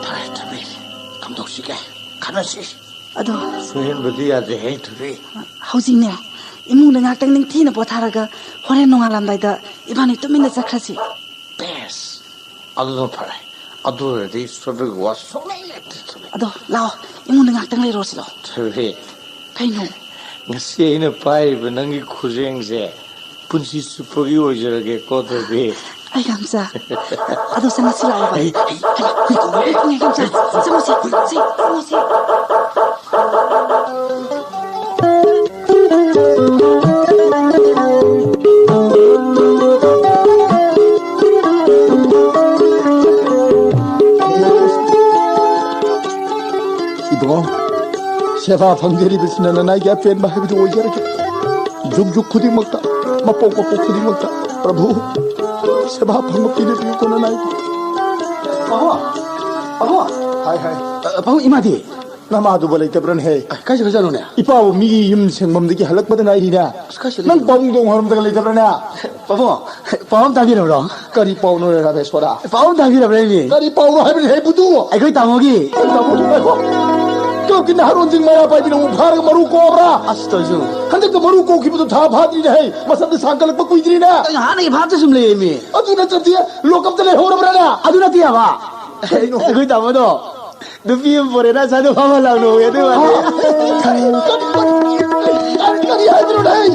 ꯐꯔꯦ ꯊꯣꯏꯕꯤ, ꯀꯝꯗꯧꯁꯤꯒꯦ? ꯈꯟꯅꯁꯤ꯫ ꯑꯗꯣ ꯁꯣꯏꯍꯟꯕꯗꯤ ꯌꯥꯗꯦꯍꯦ ꯊꯣꯏꯕꯤ꯫ ꯍꯧꯖꯤꯛꯅꯦ, ꯏꯃꯨꯡꯗ ꯉꯥꯛꯇꯪ ꯅꯤꯡꯊꯤꯅ ꯄꯣꯊꯥꯔꯒ ꯍꯣꯔꯦꯟ ꯅꯣꯡꯉꯥꯜꯂꯝꯗꯥꯏꯗ ꯏꯕꯥꯅꯤ ꯇꯨꯃꯤꯟꯅ ꯆꯠꯈ꯭ꯔꯁꯤ꯫ ꯕꯦꯁ꯫ ꯑꯗꯨꯅ ꯐꯔꯦ꯫ ꯑꯗꯨ ꯑꯣꯏꯔꯗꯤ ꯁꯣꯏꯕꯒꯤ ꯋꯥ ꯁꯨꯡꯂꯩ ꯂꯩꯇ꯭ꯔꯦ ꯊꯣꯏꯕꯤ꯫ ꯑꯗꯣ ꯂꯥꯛꯑꯣ, ꯏꯃꯨꯡꯗ ꯉꯥꯛꯇꯪ ꯂꯩꯔꯣꯁꯤ ꯂꯥꯛꯑꯣ꯫ ꯊꯣꯏꯕꯤ꯫ ꯀꯩꯅꯣ? ꯉꯁꯤ ꯑꯩꯅ ꯄꯥꯏꯔꯤꯕ ꯅꯪꯒꯤ ꯈꯨꯖꯦꯡꯁꯦ ꯄꯨꯟꯁꯤ ꯆꯨꯞꯄꯒꯤ ꯑꯣꯏꯖꯔꯒꯦꯀꯣ ꯊꯣꯏꯕꯤ꯫ ꯑꯩ ꯀꯥꯝꯆꯥ꯫ ꯑꯗꯣ ꯆꯪꯉꯁꯤ ꯂꯥꯛꯑꯣ ꯚꯥꯏ꯫ ꯑꯩ, ꯑꯩ, ꯑꯩ, ꯑꯩ, ꯑꯩ ꯀꯥꯝꯆꯥ꯫ ꯆꯪꯉꯁꯤ, ꯆꯪꯉꯁꯤ, ꯆꯪꯉꯁꯤ꯫ ꯏꯕꯨꯡꯉꯣ, ꯁꯦꯕꯥ ꯐꯪꯖꯔꯤꯕꯁꯤꯅ ꯅꯅꯥꯏꯒꯤ ꯑꯄꯦꯟꯕ ꯍꯥꯏꯕꯗꯨ ꯑꯣꯏꯖꯔꯒꯦ꯫ ꯖꯨꯛ ꯖꯨꯛ ꯈꯨꯗꯤꯡꯃꯛꯇ, ꯃꯄꯣꯛ ꯃꯄꯣꯛ ꯈꯨꯗꯤꯡꯃꯛꯇ, ꯄ꯭ꯔꯚꯨ, ꯁꯦꯕꯥ ꯐꯪꯕ ꯄꯤꯕꯤꯌꯨꯀꯣ ꯅꯅꯥꯏꯒꯤ꯫ ꯄꯥꯕꯨꯡ! ꯄꯥꯕꯨꯡ! ꯍꯥꯏ, ꯍꯥꯏ꯫ ꯑ, ꯄꯥꯕꯨꯡ, ꯏꯃꯥꯗꯤ? ꯅꯃꯥꯗꯨꯕꯨ ꯂꯩꯇꯕ꯭ꯔꯅꯦꯍꯦ? ꯑ, ꯀꯥꯏ ꯆꯠꯈ꯭ꯔꯖꯥꯠꯅꯣꯅꯦ? ꯏꯄꯥꯕꯨ ꯃꯤꯒꯤ ꯌꯨꯝ ꯁꯦꯡꯐꯝꯗꯒꯤ ꯍꯜꯂꯛꯄꯗ ꯉꯥꯏꯔꯤꯅꯦ꯫ ꯑꯁ, ꯀꯥꯏ ꯆꯠꯂꯤꯅꯣ? ꯅꯪ ꯄꯥꯕꯨꯡꯗꯣ ꯉꯥꯏꯔꯝꯗꯒ ꯂꯩꯇꯕ꯭ꯔꯅꯦ? ꯄꯥꯕꯨꯡ, ꯄꯥꯎ ꯑꯃ ꯇꯥꯕꯤꯔꯕ꯭ꯔꯣ? ꯀꯔꯤ ꯄꯥꯎꯅꯣ ꯔꯥꯃꯦꯁꯣꯔ? ꯄꯥꯎ ꯑꯃ ꯇꯥꯕꯤꯔꯕ꯭ꯔꯥ, ꯏꯃꯤ? ꯀꯔꯤ ꯄꯥꯎꯅꯣ ꯍꯥꯏꯕꯅꯤ, ꯍꯦ ꯕꯨꯗꯨ? ꯑꯩꯈꯣꯏ ꯇꯥꯃꯣꯒꯤ꯫ ꯀꯔꯤ ꯇꯥꯃꯣ? ꯉꯥꯏꯈꯣ꯫ ꯀ꯭ꯂꯕꯀꯤ ꯅꯍꯥꯔꯣꯟꯁꯤꯡ ꯃꯩꯔꯥ ꯄꯥꯏꯕꯤꯅ ꯑꯃꯨꯛ ꯐꯥꯔꯒ ꯃꯔꯨ ꯀꯣꯛꯑꯕ꯭ꯔꯥ? ꯑꯁ, ꯇꯧꯏꯁꯤꯕꯨ꯫ ꯍꯟꯗꯛꯇ ꯃꯔꯨ ꯀꯣꯛꯈꯤꯕꯗꯨ ꯊꯥ ꯐꯥꯗ꯭ꯔꯤꯅꯦ, ꯍꯦ꯫ ꯃꯁꯝꯗꯤ ꯁꯥꯡꯒꯠꯂꯛꯄ ꯀꯨꯏꯗ꯭ꯔꯤꯅꯦ꯫ ꯀꯩꯅꯣ, ꯍꯥꯟꯅꯒꯤ ꯚꯥꯞꯇ ꯁꯨꯝ ꯂꯩꯌꯦꯃꯤ꯫ ꯑꯗꯨ ꯅꯠꯇ꯭ꯔꯗꯤ ꯂꯣꯛꯀꯞꯇ ꯂꯩꯍꯧꯔꯕ꯭ꯔꯥꯅꯦ? ꯑꯗꯨ ꯅꯠꯇꯦ ꯍꯥꯏꯕ꯫ ꯀꯩꯅꯣ? ꯑꯩꯈꯣꯏ ꯇꯥꯃꯣꯗꯣ ꯅꯨꯄꯤ ꯑꯃ ꯄꯣꯔꯦꯅ ꯁ꯭ꯋꯥꯏꯗ ꯐꯝꯍꯜꯂꯛꯅꯣꯌꯦ, ꯑꯗꯨ ꯋꯥꯅꯤ꯫ ꯀꯔꯤ, ꯀꯔꯤ, ꯀꯔꯤ, ꯀꯔꯤ, ꯀꯔꯤ ꯍꯥꯏꯕꯅꯣ ꯅꯪ?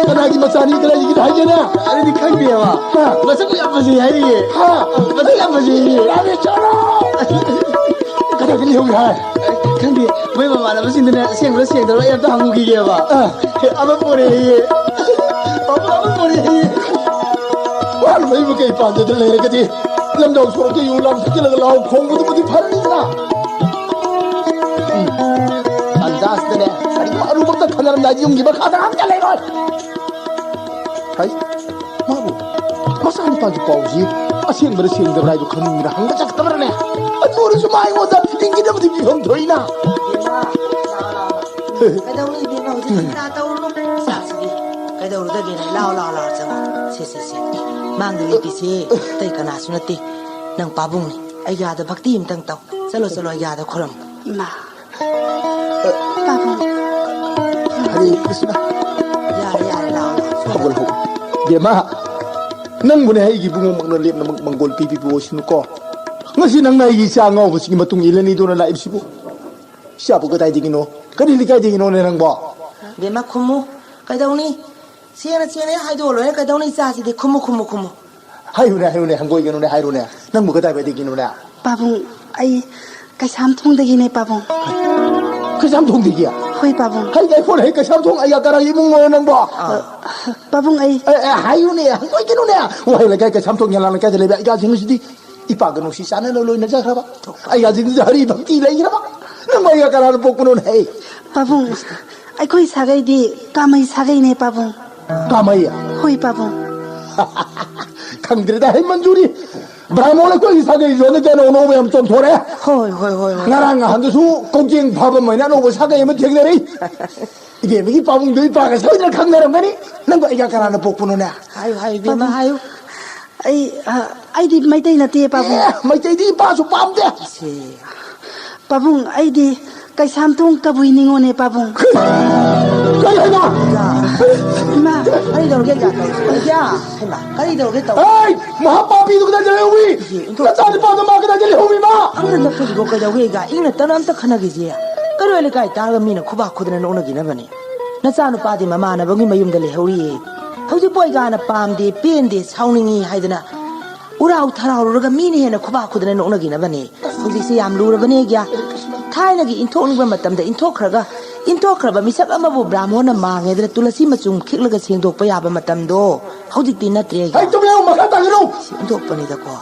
ꯀꯅꯥꯒꯤ ꯃꯆꯥꯅꯤ, ꯀꯗꯥꯏꯗꯒꯤ ꯍꯥꯏꯒꯦꯅ? ꯑꯗꯨꯗꯤ ꯈꯪꯗꯦꯕ꯫ ꯍꯥ? ꯃꯁꯛ ꯌꯥꯝ ꯐꯖꯩ ꯍꯥꯏꯔꯤꯌꯦ꯫ ꯍꯥ? ꯃꯁꯛ ꯌꯥꯝ ꯐꯖꯩꯌꯦ꯫ ꯌꯥꯔꯦ, ꯆꯠꯂꯣ! ꯀꯗꯥꯏꯗ ꯂꯩꯍꯧꯏ ꯍꯥꯏ? ꯈꯪꯗꯦ, ꯃꯣꯏ ꯃꯃꯥꯟꯅꯕꯁꯤꯡꯗꯨꯅ ꯁꯦꯡꯕ꯭ꯔꯥ ꯁꯦꯡꯗꯕ꯭ꯔꯥ ꯑꯩ ꯑꯝꯇ ꯍꯪꯉꯨꯈꯤꯒꯦꯕ꯫ ꯑꯥ꯫ ꯑꯃ ꯄꯣꯔꯛꯑꯦꯌꯦ꯫ ꯄꯥꯕꯨꯡ, ꯑꯃ ꯄꯣꯔꯛꯑꯦꯌꯦ꯫ ꯋꯥꯔꯨꯕꯩꯕꯨ ꯀꯩ ꯄꯥꯝꯖꯗꯅ ꯂꯩꯔꯒꯗꯤ? ꯂꯝꯖꯥꯎ ꯁꯣꯔꯣꯛꯇ ꯌꯨ ꯂꯥꯡ ꯊꯛꯆꯤꯜꯂꯒ ꯂꯥꯎ ꯈꯣꯡꯕꯗꯨꯕꯨꯗꯤ ꯐꯔꯅꯤꯗꯅ꯫ ꯎꯝ꯫ ꯇꯟꯖꯥꯁꯤꯗꯅꯦ, ꯀꯔꯤꯒꯨꯝꯕ ꯑꯔꯨꯕ ꯑꯝꯇ ꯊꯥꯅꯔꯝꯗꯥꯏꯗ ꯌꯨꯝꯒꯤ ꯃꯈꯥꯗ ꯑꯝꯇ ꯂꯩꯔꯣꯏ꯫ ꯍꯩ꯫ ꯅꯨꯄꯥꯒꯤ ꯄꯥꯎꯁꯤ ꯑꯁꯦꯡꯕꯔ ꯁꯦꯡꯗꯕ꯭ꯔꯥ ꯍꯥꯏꯗꯣ ꯈꯪꯅꯤꯡꯗꯅ ꯍꯪꯕ ꯆꯠꯀꯗꯕ꯭ꯔꯅꯦ? ꯑꯗꯨ ꯑꯣꯏꯔꯁꯨ ꯃꯥ ꯑꯩꯉꯣꯟꯗ ꯏꯪꯒꯤꯠ ꯑꯃꯗꯤ ꯄꯤꯐꯝ ꯊꯣꯛꯏꯅ꯫ ꯏꯕꯦꯝꯃ, ꯂꯥꯛꯑꯣ, ꯂꯥꯛꯑꯣ꯫ ꯀꯩꯗꯧꯅꯤ ꯏꯕꯦꯝꯃ, ꯍꯧꯖꯤꯛ ꯆꯤꯟꯇꯥ ꯇꯧꯔꯨꯅꯨ꯫ ꯏꯆꯥꯁꯤꯗꯤ ꯀꯩꯗꯧꯔꯨꯗꯒꯦꯅꯦ? ꯂꯥꯛꯑꯣ, ꯂꯥꯛꯑꯣ, ꯂꯥꯛꯑꯣ, ꯆꯪꯉꯣ꯫ ꯁꯦ, ꯁꯦ, ꯁꯦ꯫ ꯃꯥꯡꯗ ꯂꯦꯞꯄꯤꯁꯦ ꯑꯇꯩ ꯀꯅꯥꯁꯨ ꯅꯠꯇꯦ, ꯅꯪ ꯄꯥꯕꯨꯡꯅꯤ꯫ ꯑꯩꯒꯤ ꯑꯥꯗ ꯚꯛꯇꯤ ꯑꯃꯇꯪ ꯇꯧ꯫ ꯆꯠꯂꯣ, ꯆꯠꯂꯣ, ꯑꯩꯒꯤ ꯑꯥꯗ ꯈꯨꯔꯨꯝꯃꯨ꯫ ꯏꯃꯥ꯫ ꯄꯥꯕꯨꯡ꯫ ꯍꯔꯦ ꯀ꯭ꯔꯤꯁꯅ꯫ ꯌꯥꯔꯦ, ꯌꯥꯔꯦ, ꯂꯥꯛꯑꯣ, ꯂꯥꯛꯑꯣ꯫ ꯍꯧꯒꯠꯂꯣ, ꯍꯧꯒꯠꯂꯣ꯫ ꯕꯦꯝꯃ, ꯅꯪꯕꯨꯅꯦ ꯑꯩꯒꯤ ꯏꯕꯨꯡꯉꯣꯃꯛꯅ ꯂꯦꯞꯅꯃꯛ ꯃꯪꯒꯣꯜ ꯄꯤꯕꯤꯕ ꯑꯣꯏꯁꯅꯨꯀꯣ꯫ ꯉꯁꯤ ꯅꯪꯅ ꯑꯩꯒꯤ ꯏꯆꯥ ꯑꯉꯥꯎꯕꯁꯤꯒꯤ ꯃꯇꯨꯡ ꯏꯜꯂꯅꯤꯗꯣꯅ ꯂꯥꯛꯏꯕꯁꯤꯕꯨ? ꯏꯆꯥꯕꯨ ꯀꯗꯥꯏꯗꯒꯤꯅꯣ? ꯀꯔꯤ ꯂꯩꯀꯥꯏꯗꯒꯤꯅꯣꯅꯦ ꯅꯪꯕꯣ? ꯕꯦꯝꯃ, ꯈꯨꯝꯃꯨ꯫ ꯀꯩꯗꯧꯅꯤ? ꯁꯦꯡꯅ ꯁꯦꯡꯅ ꯍꯦꯛ ꯍꯥꯏꯗꯣꯛꯑ ꯂꯣꯏꯔꯦ꯫ ꯀꯩꯗꯧꯅꯤ ꯏꯆꯥꯁꯤꯗꯤ? ꯈꯨꯝꯃꯨ, ꯈꯨꯝꯃꯨ, ꯈꯨꯝꯃꯨ꯫ ꯍꯥꯏꯌꯨꯅꯦ, ꯍꯥꯏꯌꯨꯅꯦ, ꯍꯪꯒꯣꯏꯒꯅꯨꯅꯦ, ꯍꯥꯏꯔꯨꯅꯦ꯫ ꯅꯪꯕꯨ ꯀꯗꯥꯏꯋꯥꯏꯗꯒꯤꯅꯣꯅꯦ? ꯄꯥꯕꯨꯡ, ꯑꯩ ꯀꯩꯁꯥꯝꯊꯣꯡꯗꯒꯤꯅꯦ, ꯄꯥꯕꯨꯡ꯫ ꯀꯩꯁꯥꯝꯊꯣꯡꯗꯒꯤ? ꯍꯣꯏ, ꯄꯥꯕꯨꯡ꯫ ꯍꯩ, ꯉꯥꯏꯈꯣꯅꯦ, ꯍꯩ, ꯀꯩꯁꯥꯝꯊꯣꯡ ꯑꯩꯒ ꯀꯅꯥꯒꯤ ꯏꯃꯨꯡꯅꯣ ꯅꯪꯕꯣ? ꯑ, ꯄꯥꯕꯨꯡ, ꯑꯩ ꯑꯦ, ꯑꯦ, ꯍꯥꯏꯌꯨꯅꯦ, ꯍꯪꯒꯣꯏꯒꯅꯨꯅꯦ꯫ ꯋꯥꯍꯦꯡ ꯂꯩꯀꯥꯏ ꯀꯩꯁꯥꯝꯊꯣꯡ ꯌꯦꯂꯥꯡ ꯂꯩꯀꯥꯏꯗ ꯂꯩꯕ ꯏꯆꯥꯁꯤꯡ ꯑꯁꯤꯗꯤ ꯏꯄꯥꯒ ꯅꯨꯡꯁꯤ ꯆꯥꯟꯅꯅ ꯂꯣꯏꯅꯖꯈ꯭ꯔꯕ꯫ ꯑꯩꯒ ꯑꯁꯤꯗ ꯍꯔꯤ ꯚꯛꯇꯤ ꯂꯩꯈ꯭ꯔꯕ꯫ ꯅꯪ ꯑꯩꯒ ꯀꯅꯥꯅ ꯄꯣꯛꯄꯅꯣꯅꯦ? ꯄꯥꯕꯨꯡ, ꯑꯩꯈꯣꯏ ꯁꯥꯒꯩꯗꯤ ꯀꯥꯃꯩ ꯁꯥꯒꯩꯅꯦ, ꯄꯥꯕꯨꯡ꯫ ꯀꯥꯃꯩ? ꯍꯣꯏ, ꯄꯥꯕꯨꯡ꯫ ꯈꯪꯗ꯭ꯔꯦꯗ, ꯍꯩ ꯃꯟꯖꯨꯔꯤ꯫ ꯕ꯭ꯔꯥꯍꯃꯣꯟ ꯑꯩꯈꯣꯏꯒꯤ ꯁꯥꯒꯩꯁꯨ ꯍꯟꯗꯛꯇꯤ ꯑꯅꯧ ꯑꯅꯧꯕ ꯌꯥꯝ ꯆꯣꯟꯊꯣꯔꯛꯑꯦ꯫ ꯍꯣꯏ, ꯍꯣꯏ, ꯍꯣꯏ, ꯍꯣꯏ꯫ ꯉꯔꯥꯡ ꯅꯍꯥꯟꯗꯁꯨ ꯀꯧꯖꯦꯡ ꯐꯥꯕ ꯃꯩꯅ ꯑꯅꯧꯕ ꯁꯥꯒꯩ ꯑꯃ ꯊꯦꯡꯅꯔꯤ꯫ ꯏꯕꯦꯝꯃꯒꯤ ꯄꯥꯕꯨꯡꯗꯣ ꯏꯄꯥꯒ ꯁꯣꯏꯗꯅ ꯈꯪꯅꯔꯝꯒꯅꯤ꯫ ꯅꯪꯕꯨ ꯑꯩꯒ ꯀꯅꯥꯅ ꯄꯣꯛꯄꯅꯣꯅꯦ? ꯍꯥꯏꯌꯨ, ꯍꯥꯏꯌꯨ, ꯏꯕꯦꯝꯃ, ꯄꯥꯕꯨꯡ꯫ ꯍꯥꯏꯌꯨ꯫ ꯑꯩ, ꯑ, ꯑꯩꯗꯤ ꯃꯩꯇꯩ ꯅꯠꯇꯦ, ꯄꯥꯕꯨꯡ꯫ ꯑꯦ, ꯃꯩꯇꯩꯗꯤ ꯏꯄꯥꯁꯨ ꯄꯥꯝꯗꯦ꯫ ꯁꯦ꯫ ꯄꯥꯕꯨꯡ, ꯑꯩꯗꯤ ꯀꯩꯁꯥꯝꯊꯣꯡ ꯀꯕꯨꯏ ꯅꯤꯉꯣꯜꯅꯦ, ꯄꯥꯕꯨꯡ꯫ ꯀꯔꯤ ꯍꯥꯏꯕ? ꯏꯃꯥ꯫ ꯀꯔꯤ ꯇꯧꯔꯒꯦ, ꯏꯆꯥ? ꯏꯆꯥ, ꯍꯩꯃꯥ, ꯀꯔꯤ ꯇꯧꯔꯒꯦ ꯇꯧ-? ꯑꯩ, ꯃꯍꯥ ꯄꯥꯄꯤꯗꯨ ꯀꯗꯥꯏ ꯂꯩꯍꯧꯏ? ꯏꯆꯦ, ꯏꯟꯊꯣꯛ-, ꯅꯆꯥꯅꯨꯄꯥꯗꯣ ꯃꯥ ꯀꯗꯥꯏꯗ ꯂꯩꯍꯧꯏ, ꯃꯥ? ꯑꯉꯥꯡ ꯅꯠꯇ꯭ꯔꯤꯕꯣ ꯀꯩꯗꯧꯒꯦ? ꯏꯪꯅ ꯇꯞꯅ ꯑꯝꯇ ꯈꯟꯅꯈꯤꯁꯦ꯫ ꯀꯩꯔꯣꯏ ꯂꯩꯀꯥꯏ ꯇꯥꯔꯒ ꯃꯤꯅ ꯈꯨꯕꯥꯛ ꯈꯨꯗꯅ ꯅꯣꯛꯅꯈꯤꯅꯕꯅꯦ꯫ ꯅꯆꯥꯅꯨꯄꯥꯗꯤ ꯃꯃꯥꯟꯅꯕꯒꯤ ꯃꯌꯨꯝꯗ ꯂꯩꯍꯧꯔꯤꯌꯦ꯫ ꯍꯧꯖꯤꯛꯄꯨ ꯑꯩꯒꯥꯅ ꯄꯥꯝꯗꯦ, ꯄꯦꯟꯗꯦ, ꯁꯥꯎꯅꯤꯡꯉꯤ ꯍꯥꯏꯗꯅ ꯎꯔꯥꯎ ꯊꯔꯥꯎꯔꯨꯔꯒ ꯃꯤꯅ ꯍꯦꯟꯅ ꯈꯨꯕꯥꯛ ꯈꯨꯗꯅ ꯅꯣꯛꯅꯈꯤꯅꯕꯅꯦ꯫ ꯍꯧꯖꯤꯛꯁꯦ ꯌꯥꯝ ꯂꯨꯔꯕꯅꯦ ꯒ꯭ꯌꯥ꯫ ꯊꯥꯏꯅꯒꯤ ꯏꯟꯊꯣꯛꯅꯤꯡꯕ ꯃꯇꯝꯗ ꯏꯟꯊꯣꯛꯈ꯭ꯔꯒ, ꯏꯟꯊꯣꯛꯈ꯭ꯔꯕ ꯃꯤꯁꯛ ꯑꯃꯕꯨ ꯕ꯭ꯔꯥꯍꯃꯣꯟꯅ ꯃꯥꯡꯉꯦꯗꯅ ꯇꯨꯂꯁꯤ ꯃꯆꯨꯝ ꯈꯤꯛꯂꯒ ꯁꯦꯡꯗꯣꯛꯄ ꯌꯥꯕ ꯃꯇꯝꯗꯣ ꯍꯧꯖꯤꯛꯇꯤ ꯅꯠꯇ꯭ꯔꯦ ꯒ꯭ꯌꯥ꯫ ꯍꯩ, ꯇꯨꯃꯤꯟ ꯂꯩꯌꯨ, ꯃꯈꯥ ꯇꯥꯒꯅꯨ꯫ ꯁꯤ ꯏꯟꯊꯣꯛꯄꯅꯤꯗꯀꯣ꯫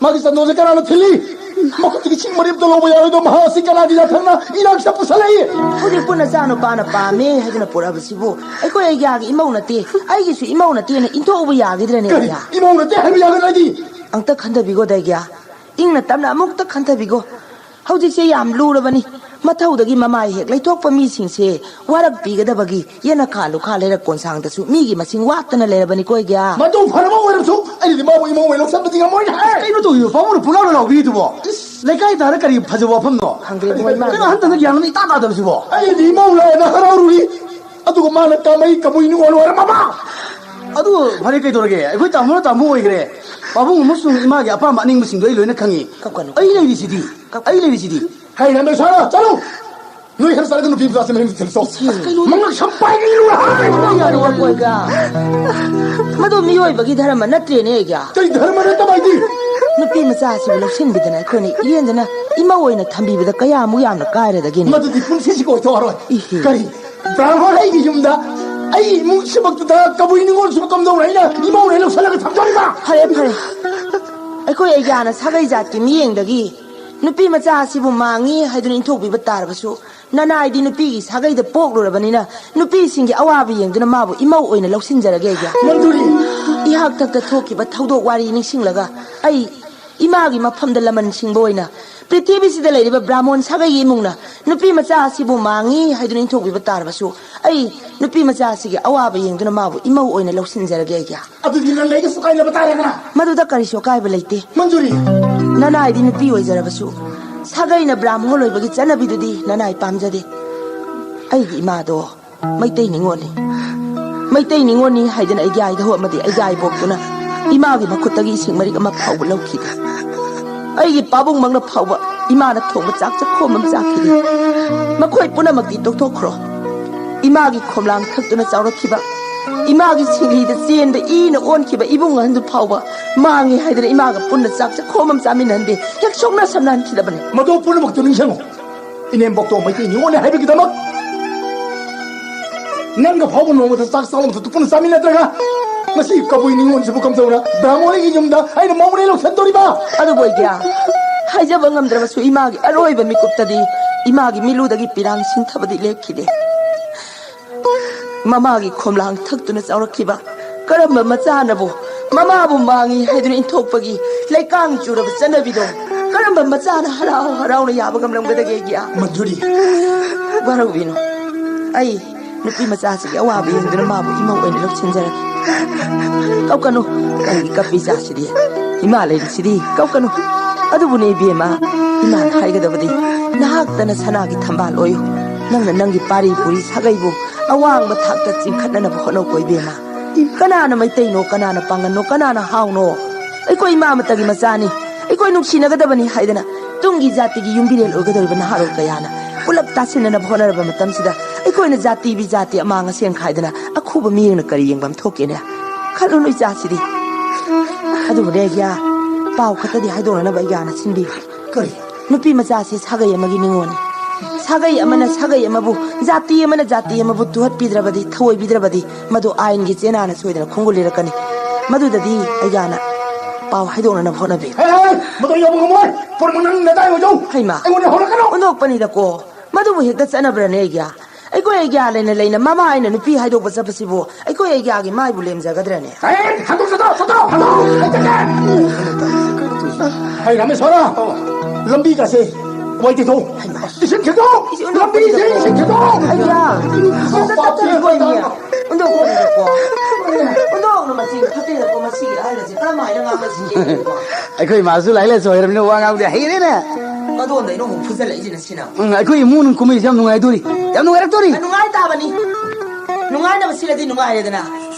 ꯃꯥꯒꯤ ꯆꯟꯗꯣꯟꯁꯦ ꯀꯅꯥꯅ ꯊꯤꯜꯂꯤ? ꯃꯈꯨꯠꯇꯒꯤ ꯁꯤꯡ ꯃꯔꯤ ꯑꯝꯇ ꯂꯧꯕ ꯌꯥꯔꯣꯏꯗꯣ, ꯃꯍꯥꯛ ꯑꯁꯤ ꯀꯅꯥꯒꯤ ꯌꯥꯊꯪꯅ ꯏꯅꯥꯛꯁꯤꯗ ꯄꯨꯁꯜꯂꯛꯏ? ꯍꯧꯖꯤꯛꯄꯨ ꯅꯆꯥꯅꯨꯄꯥꯅ ꯄꯥꯝꯃꯦ ꯍꯥꯏꯗꯨꯅ ꯄꯨꯔꯛꯑꯕꯁꯤꯕꯨ, ꯑꯩꯈꯣꯏ ꯑꯩꯒꯤꯌꯥꯒꯤ ꯏꯃꯧ ꯅꯠꯇꯦ, ꯑꯩꯒꯤꯁꯨ ꯏꯃꯧ ꯅꯠꯇꯦꯅ ꯏꯟꯊꯣꯛꯎꯕ ꯌꯥꯒꯗ꯭ꯔꯅꯦ, ꯀꯔꯤ? ꯑꯩꯒꯤꯌꯥ? ꯏꯃꯧ ꯅꯠꯇꯦ ꯍꯥꯏꯕ ꯌꯥꯒꯗ꯭ꯔꯗꯤ? ꯑꯝꯇ ꯈꯟꯊꯕꯤꯈꯣ, ꯗꯥꯏꯒꯤꯌꯥ꯫ ꯏꯪꯅ ꯇꯞꯅ ꯑꯃꯨꯛꯇ ꯈꯟꯊꯕꯤꯈꯣ꯫ ꯍꯧꯖꯤꯛꯁꯦ ꯌꯥꯝ ꯂꯨꯔꯕꯅꯤ꯫ ꯃꯊꯧꯗꯒꯤ ꯃꯃꯥꯏ ꯍꯦꯛ ꯂꯩꯊꯣꯛꯄ ꯃꯤꯁꯤꯡꯁꯦ ꯋꯥꯔꯛꯄꯤꯒꯗꯕꯒꯤ ꯌꯦꯅꯈꯥ ꯂꯨꯈꯥ ꯂꯩꯔꯛ ꯀꯣꯟꯁꯥꯡꯗꯁꯨ ꯃꯤꯒꯤ ꯃꯁꯤꯡ ꯋꯥꯠꯇꯅ ꯂꯩꯔꯕꯅꯤꯀꯣ, ꯑꯩꯒꯤꯌꯥ꯫ ꯃꯇꯧ ꯐꯔꯕ ꯑꯣꯏꯔꯕꯁꯨ ꯑꯩꯅꯗꯤ ꯃꯥꯕꯨ ꯏꯃꯧ ꯑꯣꯏꯅ ꯂꯧꯁꯟꯕꯗꯤ ꯉꯝꯃꯣꯏꯅꯦ꯫ ꯑꯁ, ꯀꯩꯅꯣ ꯇꯧꯔꯤꯕ? ꯄꯥꯕꯨꯡꯅ ꯄꯨꯡꯂꯥꯎꯅ ꯂꯥꯎꯕꯤꯔꯤꯗꯨꯕꯣ? ꯏꯁ, ꯂꯩꯀꯥꯏ ꯇꯥꯔ ꯀꯔꯤ ꯐꯖꯕ ꯋꯥꯐꯝꯅꯣ? ꯈꯪꯗ꯭ꯔꯦ, ꯃꯣꯏ ꯃꯥꯅ ꯀꯩꯅꯣ ꯑꯍꯟꯇꯅ ꯒ꯭ꯌꯥꯟ ꯑꯃ ꯏꯇꯥ ꯇꯥꯗꯕꯁꯤꯕꯣ? ꯑꯩꯅꯗꯤ ꯏꯃꯧ ꯂꯥꯛꯑꯦꯅ ꯍꯔꯥꯎꯔꯨꯔꯤ, ꯑꯗꯨꯒ ꯃꯥꯅ ꯀꯥꯃꯩ ꯀꯕꯨꯏ ꯅꯤꯉꯣꯜ ꯑꯣꯏꯔꯝꯃꯕ꯫ ꯑꯗꯨ ꯐꯔꯦ, ꯀꯩꯗꯧꯔꯒꯦ? ꯑꯩꯈꯣꯏ ꯇꯥꯃꯣꯅ ꯇꯥꯃꯣ ꯑꯣꯏꯈ꯭ꯔꯦ꯫ ꯄꯥꯕꯨꯡ ꯑꯃꯁꯨꯡ ꯏꯃꯥꯒꯤ ꯑꯄꯥꯝꯕ ꯑꯅꯤꯡꯕꯁꯤꯡꯗꯣ ꯑꯩ ꯂꯣꯏꯅ ꯈꯪꯉꯤ꯫ ꯀꯞꯀꯅꯨ꯫ ꯑꯩ ꯂꯩꯔꯤꯁꯤꯗꯤ, ꯑꯩ ꯂꯩꯔꯤꯁꯤꯗꯤ꯫ ꯍꯩ, ꯔꯥꯃꯦꯁ꯭ꯋꯔ, ꯆꯠꯂꯨ! ꯅꯣꯏ ꯈꯔ ꯆꯠꯂꯒ ꯅꯨꯄꯤ ꯃꯆꯥꯁꯦ ꯃꯌꯨꯝꯗ ꯊꯤꯜꯂꯨ ꯆꯣ꯫ ꯀꯩꯅꯣ? ꯃꯉꯛ ꯁꯝ ꯄꯥꯏꯒꯅꯤ, ꯏꯔꯨ ꯍꯥꯏ! ꯌꯥꯔꯦ, ꯋꯥꯄꯣꯏꯒ꯫ ꯃꯗꯨ ꯃꯤꯑꯣꯏꯕꯒꯤ ꯙꯔꯃ ꯅꯠꯇ꯭ꯔꯦꯅꯦ, ꯑꯩꯒꯤ꯫ ꯀꯔꯤ ꯙꯔꯃ ꯅꯠꯇꯕ ꯍꯥꯏꯗꯤ? ꯅꯨꯄꯤ ꯃꯆꯥ ꯑꯁꯤꯕꯨ ꯂꯧꯁꯤꯟꯕꯤꯗꯅ ꯑꯩꯈꯣꯏꯅ ꯏꯔꯦꯟꯗꯅ ꯏꯃꯧ ꯑꯣꯏꯅ ꯊꯝꯕꯤꯕꯗ ꯀꯌꯥꯃꯨꯛ ꯌꯥꯝꯅ ꯀꯥꯏꯔꯗꯒꯦꯅꯦ꯫ ꯃꯗꯨꯗꯤ ꯄꯨꯟꯁꯤꯁꯤꯒ ꯑꯣꯏꯊꯣꯛꯑꯔꯣꯏ꯫ ꯏꯍꯦ꯫ ꯀꯔꯤ? ꯕ꯭ꯔꯥꯍꯃꯣꯟ ꯑꯩꯒꯤ ꯌꯨꯝꯗ ꯑꯩ ꯏꯃꯨꯡꯁꯤꯃꯛꯇꯗ ꯀꯕꯨꯏ ꯅꯤꯉꯣꯜꯁꯤꯕꯨ ꯀꯝꯗꯧꯅ ꯑꯩꯅ ꯏꯃꯧꯅꯦ ꯂꯧꯁꯜꯂꯒ ꯊꯝꯗꯣꯔꯤꯕ? ꯐꯔꯦ, ꯐꯔꯦ꯫ ꯑꯩꯈꯣꯏ ꯑꯩꯒ꯭ꯌꯥꯅ ꯁꯥꯒꯩ ꯖꯥꯠꯀꯤ ꯃꯤꯠꯌꯦꯡꯗꯒꯤ ꯅꯨꯄꯤ ꯃꯆꯥ ꯑꯁꯤꯕꯨ ꯃꯥꯡꯉꯤ ꯍꯥꯏꯗꯨꯅ ꯏꯟꯊꯣꯛꯄꯤꯕ ꯇꯥꯔꯕꯁꯨ, ꯅꯅꯥꯏꯗꯤ ꯅꯨꯄꯤꯒꯤ ꯁꯥꯒꯩꯗ ꯄꯣꯛꯂꯨꯔꯕꯅꯤꯅ, ꯅꯨꯄꯤꯁꯤꯡꯒꯤ ꯑꯋꯥꯕ ꯌꯦꯡꯗꯨꯅ ꯃꯥꯕꯨ ꯏꯃꯧ ꯑꯣꯏꯅ ꯂꯧꯁꯤꯟꯖꯔꯒꯦ ꯑꯩꯒ꯭ꯌꯥ꯫ ꯃꯟꯖꯨꯔꯤ! ꯏꯍꯥꯛ ꯊꯛꯇ ꯊꯣꯛꯈꯤꯕ ꯊꯧꯗꯣꯛ ꯋꯥꯔꯤ ꯅꯤꯡꯁꯤꯡꯂꯒ ꯑꯩ ꯏꯃꯥꯒꯤ ꯃꯐꯝꯗ ꯂꯃꯟ ꯁꯤꯡꯕ ꯑꯣꯏꯅ ꯄ꯭ꯔꯤꯊꯤꯕꯤꯁꯤꯗ ꯂꯩꯔꯤꯕ ꯕ꯭ꯔꯥꯍꯃꯣꯟ ꯁꯥꯒꯩꯒꯤ ꯏꯃꯨꯡꯅ ꯅꯨꯄꯤ ꯃꯆꯥ ꯑꯁꯤꯕꯨ ꯃꯥꯡꯉꯤ ꯍꯥꯏꯗꯨꯅ ꯏꯟꯊꯣꯛꯄꯤꯕ ꯇꯥꯔꯕꯁꯨ, ꯑꯩ ꯅꯨꯄꯤ ꯃꯆꯥ ꯑꯁꯤꯒꯤ ꯑꯋꯥꯕ ꯌꯦꯡꯗꯨꯅ ꯃꯥꯕꯨ ꯏꯃꯧ ꯑꯣꯏꯅ ꯂꯧꯁꯤꯟꯖꯔꯒꯦ ꯑꯩꯒꯤ꯫ ꯑꯗꯨꯗꯤ ꯅꯪ ꯑꯩꯒꯁꯨ ꯀꯥꯏꯅꯕ ꯇꯥꯔꯦꯗꯅ꯫ ꯃꯗꯨꯗ ꯀꯔꯤꯁꯨ ꯑꯀꯥꯏꯕ ꯂꯩꯇꯦ꯫ ꯃꯟꯖꯨꯔꯤ! ꯅꯅꯥꯏꯗꯤ ꯅꯨꯄꯤ ꯑꯣꯏꯖꯔꯕꯁꯨ, ꯁꯥꯒꯩꯅ ꯕ꯭ꯔꯥꯍꯃꯣꯟ ꯑꯣꯏꯕꯒꯤ ꯆꯠꯅꯕꯤꯗꯨꯗꯤ ꯅꯅꯥꯏ ꯄꯥꯝꯖꯗꯦ꯫ ꯑꯩꯒꯤ ꯏꯃꯥꯗꯣ ꯃꯩꯇꯩ ꯅꯤꯉꯣꯜꯅꯤ꯫ ꯃꯩꯇꯩ ꯅꯤꯉꯣꯜꯅꯤ ꯍꯥꯏꯗꯅ ꯑꯩꯒꯤ ꯑꯥꯏꯗ ꯍꯣꯠꯃꯗꯤ ꯑꯩꯒꯤ ꯑꯥꯏꯕꯣꯛꯇꯨꯅ ꯏꯃꯥꯒꯤ ꯃꯈꯨꯠꯇꯒꯤ ꯏꯁꯤꯡ ꯃꯔꯤꯛ ꯑꯃ ꯐꯥꯎꯕ ꯂꯧꯈꯤꯗꯦ꯫ ꯑꯩꯒꯤ ꯄꯥꯕꯨꯡ ꯃꯪꯂꯞ ꯐꯥꯎꯕ ꯏꯃꯥꯅ ꯊꯣꯡꯕ ꯆꯥꯛ ꯆꯈꯣꯝ ꯑꯃ ꯆꯥꯈꯤꯗꯦ꯫ ꯃꯈꯣꯏ ꯄꯨꯝꯅꯃꯛꯇꯤ ꯇꯣꯛꯊꯣꯛꯈ꯭ꯔꯣ꯫ ꯏꯃꯥꯒꯤ ꯈꯣꯝꯂꯥꯡ ꯊꯛꯇꯨꯅ ꯆꯥꯎꯔꯛꯈꯤꯕ, ꯏꯃꯥꯒꯤ ꯁꯤꯡꯂꯤꯗ ꯆꯦꯟꯗ ꯏꯅ ꯑꯣꯟꯈꯤꯕ ꯏꯕꯨꯡ ꯑꯍꯟꯗꯨ ꯐꯥꯎꯕ ꯃꯥꯡꯉꯤ ꯍꯥꯏꯗꯅ ꯏꯃꯥꯒ ꯄꯨꯟꯅ ꯆꯥꯛ ꯆꯈꯣꯝ ꯑꯃ ꯆꯥꯃꯤꯟꯅꯍꯟꯗꯦ, ꯍꯦꯛ ꯁꯣꯛꯅ ꯁꯝꯅꯍꯟꯈꯤꯗꯕꯅꯤ꯫ ꯃꯗꯨ ꯄꯨꯝꯅꯃꯛꯇꯨ ꯅꯤꯡꯁꯤꯡꯉꯨ꯫ ꯏꯅꯦꯝꯕꯣꯛꯇꯣ ꯃꯩꯇꯩ ꯅꯤꯉꯣꯜꯅꯤ ꯍꯥꯏꯕꯒꯤꯗꯃꯛ ꯅꯪꯒ ꯐꯥꯎꯕ ꯅꯣꯡꯃꯇ ꯆꯥꯛ ꯆꯥꯕ ꯃꯊꯛꯇ ꯄꯨꯟꯅ ꯆꯥꯃꯤꯟꯅꯗ꯭ꯔꯒ, ꯉꯁꯤ ꯀꯕꯨꯏ ꯅꯤꯉꯣꯜꯁꯤꯕꯨ ꯀꯝꯗꯧꯅ ꯕ꯭ꯔꯥꯍꯃꯣꯟꯒꯤ ꯌꯨꯝꯗ ꯑꯩꯅ ꯃꯧꯅꯦ ꯂꯧꯁꯟꯗꯣꯔꯤꯕ? ꯑꯗꯨꯕꯨ ꯑꯩꯒꯤ ꯍꯥꯏꯖꯕ ꯉꯝꯗ꯭ꯔꯕꯁꯨ ꯏꯃꯥꯒꯤ ꯑꯔꯣꯏꯕ ꯃꯤꯀꯨꯞꯇꯗꯤ ꯏꯃꯥꯒꯤ ꯃꯤꯠꯂꯨꯗꯒꯤ ꯄꯤꯔꯥꯡ ꯁꯤꯟꯊꯕꯗꯤ ꯂꯦꯞꯈꯤꯗꯦ꯫ ꯃꯃꯥꯒꯤ ꯈꯣꯝꯂꯥꯡ ꯊꯛꯇꯨꯅ ꯆꯥꯎꯔꯛꯈꯤꯕ ꯀꯔꯝꯕ ꯃꯆꯥꯅꯕꯨ ꯃꯃꯥꯕꯨ ꯃꯥꯡꯉꯤ ꯍꯥꯏꯗꯨꯅ ꯏꯟꯊꯣꯛꯄꯒꯤ ꯂꯩꯀꯥꯡ ꯆꯨꯔꯕ ꯆꯠꯅꯕꯤꯗꯣ ꯀꯔꯝꯕ ꯃꯆꯥꯅ ꯍꯔꯥꯎ ꯍꯔꯥꯎꯅ ꯌꯥꯕ ꯉꯝꯂꯝꯒꯗꯒꯦ? ꯃꯗꯨꯔꯤ꯫ ꯋꯥꯔꯧꯕꯤꯅꯨ꯫ ꯑꯩ ꯅꯨꯄꯤ ꯃꯆꯥꯁꯤꯒꯤ ꯑꯋꯥꯕ ꯌꯦꯡꯗꯨꯅ ꯃꯥꯕꯨ ꯏꯃꯧ ꯑꯣꯏꯅ ꯂꯧꯁꯤꯟꯖꯔꯒꯦ꯫ ꯀꯞꯀꯅꯨ꯫ ꯀꯔꯤꯒꯤ ꯀꯞꯄꯤ ꯏꯆꯥꯁꯤꯗꯤ? ꯏꯃꯥ ꯂꯩꯔꯤꯁꯤꯗꯤ꯫ ꯀꯞꯀꯅꯨ꯫ ꯑꯗꯨꯕꯨꯅꯦ ꯏꯕꯦꯝꯃ, ꯏꯃꯥꯅ ꯍꯥꯏꯒꯗꯕꯗꯤ, ꯅꯍꯥꯛꯇꯅ ꯁꯅꯥꯒꯤ ꯊꯝꯕꯥꯜ ꯑꯣꯏꯌꯨ꯫ ꯅꯪꯅ ꯅꯪꯒꯤ ꯄꯥꯔꯤ ꯄꯨꯔꯤ ꯁꯥꯒꯩꯕꯨ ꯑꯋꯥꯡꯕ ꯊꯥꯛꯇ ꯆꯤꯡꯈꯠꯅꯅꯕ ꯍꯣꯠꯅꯧꯀꯣ ꯏꯕꯦꯝꯃ꯫ ꯀꯅꯥꯅ ꯃꯩꯇꯩꯅꯣ, ꯀꯅꯥꯅ ꯄꯥꯡꯒꯜꯅꯣ, ꯀꯅꯥꯅ ꯍꯥꯎꯅꯣ? ꯑꯩꯈꯣꯏ ꯏꯃꯥ ꯑꯃꯠꯇꯒꯤ ꯃꯆꯥꯅꯤ, ꯑꯩꯈꯣꯏ ꯅꯨꯡꯁꯤꯅꯒꯗꯕꯅꯤ ꯍꯥꯏꯗꯅ ꯇꯨꯡꯒꯤ ꯖꯥꯇꯤꯒꯤ ꯌꯨꯝꯕꯤꯔꯦꯜ ꯑꯣꯏꯒꯗꯧꯔꯤꯕ ꯅꯍꯥꯔꯣꯜ ꯀꯌꯥꯅ ꯄꯨꯂꯞ ꯇꯥꯁꯤꯟꯅꯅꯕ ꯍꯣꯠꯅꯔꯕ ꯃꯇꯝꯁꯤꯗ ꯑꯩꯈꯣꯏꯅ ꯖꯥꯇꯤ ꯕꯤꯖꯥꯇꯤ ꯑꯃꯥꯡ ꯑꯁꯦꯡ ꯈꯥꯏꯗꯅ ꯑꯈꯨꯕ ꯃꯤꯠꯌꯦꯡꯅ ꯀꯔꯤ ꯌꯦꯡꯕ ꯑꯃ ꯊꯣꯛꯀꯦꯅꯦ? ꯈꯜꯂꯨꯅꯨ ꯏꯆꯥꯁꯤꯗꯤ꯫ ꯑꯗꯨꯕꯨꯅꯦ ꯑꯩꯒꯤꯌꯥ, ꯄꯥꯎ ꯈꯛꯇꯗꯤ ꯍꯥꯏꯗꯣꯛꯅꯅꯕ ꯑꯩꯒꯤꯌꯥꯅ ꯁꯤꯟꯕꯤꯌꯨ꯫ ꯀꯔꯤ? ꯅꯨꯄꯤ ꯃꯆꯥꯁꯤ ꯁꯥꯒꯩ ꯑꯃꯒꯤ ꯅꯤꯉꯣꯜꯅꯤ꯫ ꯁꯥꯒꯩ ꯑꯃꯅ ꯁꯥꯒꯩ ꯑꯃꯕꯨ, ꯖꯥꯇꯤ ꯑꯃꯅ ꯖꯥꯇꯤ ꯑꯃꯕꯨ ꯇꯨꯍꯠꯄꯤꯗ꯭ꯔꯕꯗꯤ, ꯊꯧꯑꯣꯏꯕꯤꯗ꯭ꯔꯕꯗꯤ, ꯃꯗꯨ ꯑꯥꯏꯟꯒꯤ ꯆꯦꯅꯥꯅ ꯁꯣꯏꯗꯅ ꯈꯣꯡꯒꯨꯜꯂꯤꯔꯛꯀꯅꯤ꯫ ꯃꯗꯨꯗꯗꯤ ꯑꯩꯒꯤꯌꯥꯅ ꯄꯥꯎ ꯍꯥꯏꯗꯣꯛꯅꯅꯕ ꯍꯣꯠꯅꯕꯤꯌꯨ꯫ ꯍꯦ, ꯍꯦ, ꯃꯗꯨ ꯌꯧꯕ ꯉꯝꯃꯣꯏ꯫ ꯄꯨꯔꯃ ꯅꯪ ꯅꯗꯥꯏ ꯑꯣꯏꯖꯧ꯫ ꯍꯩꯃꯥ꯫ ꯑꯩꯉꯣꯟꯗ ꯍꯧꯔꯛꯀꯅꯨ꯫ ꯍꯨꯟꯗꯣꯛꯄꯅꯤꯗꯀꯣ꯫ ꯃꯗꯨꯕꯨ ꯍꯦꯛꯇ ꯆꯠꯅꯕ꯭ꯔꯅꯦ ꯑꯩꯒꯤ? ꯑꯩꯈꯣꯏ ꯑꯩꯒ꯭ꯌꯥ ꯂꯩꯅ ꯂꯩꯅ ꯃꯃꯥ ꯑꯩꯅ ꯅꯨꯄꯤ ꯍꯥꯏꯗꯣꯛꯄ ꯆꯠꯄꯁꯤꯕꯨ ꯑꯩꯈꯣꯏ ꯑꯩꯒ꯭ꯌꯥꯒꯤ ꯃꯥꯏꯕꯨ ꯂꯦꯝꯖꯒꯗ꯭ꯔꯅꯦ? ꯑꯦ, ꯍꯟꯗꯣꯛ ꯆꯠꯊꯣꯛ, ꯆꯠꯊꯣꯛ, ꯍꯟꯗꯣꯛ, ꯑꯩ ꯆꯠꯀꯦ꯫ ꯍꯩ, ꯔꯥꯃꯦꯁꯣꯔ, ꯂꯝꯕꯤꯒꯁꯦ ꯋꯥꯏ ꯇꯩꯊꯣꯛ꯫ ꯍꯩꯃꯥ꯫ ꯏꯁꯤꯡ ꯈꯤꯇꯣꯛ꯫ ꯏꯁꯤꯡ ꯍꯨꯟꯗꯣꯛꯄꯅꯤꯗꯀꯣ꯫ ꯂꯝꯕꯤꯁꯦ ꯏꯁꯤꯡ ꯈꯤꯇꯣꯛ꯫ ꯑꯩꯒ꯭ꯌꯥ, ꯁꯤꯗ ꯇꯠꯇꯅ ꯂꯣꯏꯅꯦ꯫ ꯍꯨꯟꯗꯣꯛꯄꯅꯤꯗꯀꯣ꯫ ꯍꯨꯟꯗꯣꯛꯅ ꯃꯆꯤꯡ ꯐꯠꯇꯦꯗꯀꯣ ꯃꯁꯤꯒꯤ ꯑꯍꯜ ꯑꯁꯦ ꯀꯔꯝ ꯍꯥꯏꯅ ꯉꯥꯡꯅꯁꯤꯒꯦ? ꯑꯩꯈꯣꯏ ꯏꯃꯥꯁꯨ ꯂꯥꯏꯔꯤꯛ ꯂꯥꯏꯁꯨ ꯍꯩꯔꯕꯅꯤꯅ ꯋꯥ ꯉꯥꯡꯕꯗꯤ ꯍꯩꯔꯦꯅꯦ꯫ ꯀꯗꯣꯝꯗꯩꯅꯣ ꯑꯃꯨꯛ ꯐꯨꯖꯜꯂꯛꯏꯁꯤꯅ? ꯎꯝ, ꯑꯩꯈꯣꯏ ꯏꯃꯨꯡ ꯃꯅꯨꯡ ꯀꯨꯝꯍꯩꯁꯦ ꯌꯥꯝ ꯅꯨꯡꯉꯥꯏꯗꯣꯔꯤ, ꯌꯥꯝ ꯅꯨꯡꯉꯥꯏꯔꯛꯇꯣꯔꯤ꯫ ꯅꯨꯡꯉꯥꯏ ꯇꯥꯕꯅꯤ꯫ ꯅꯨꯡꯉꯥꯏꯅꯕ ꯁꯤꯜꯂꯗꯤ ꯅꯨꯡꯉꯥꯏꯔꯦꯗꯅ꯫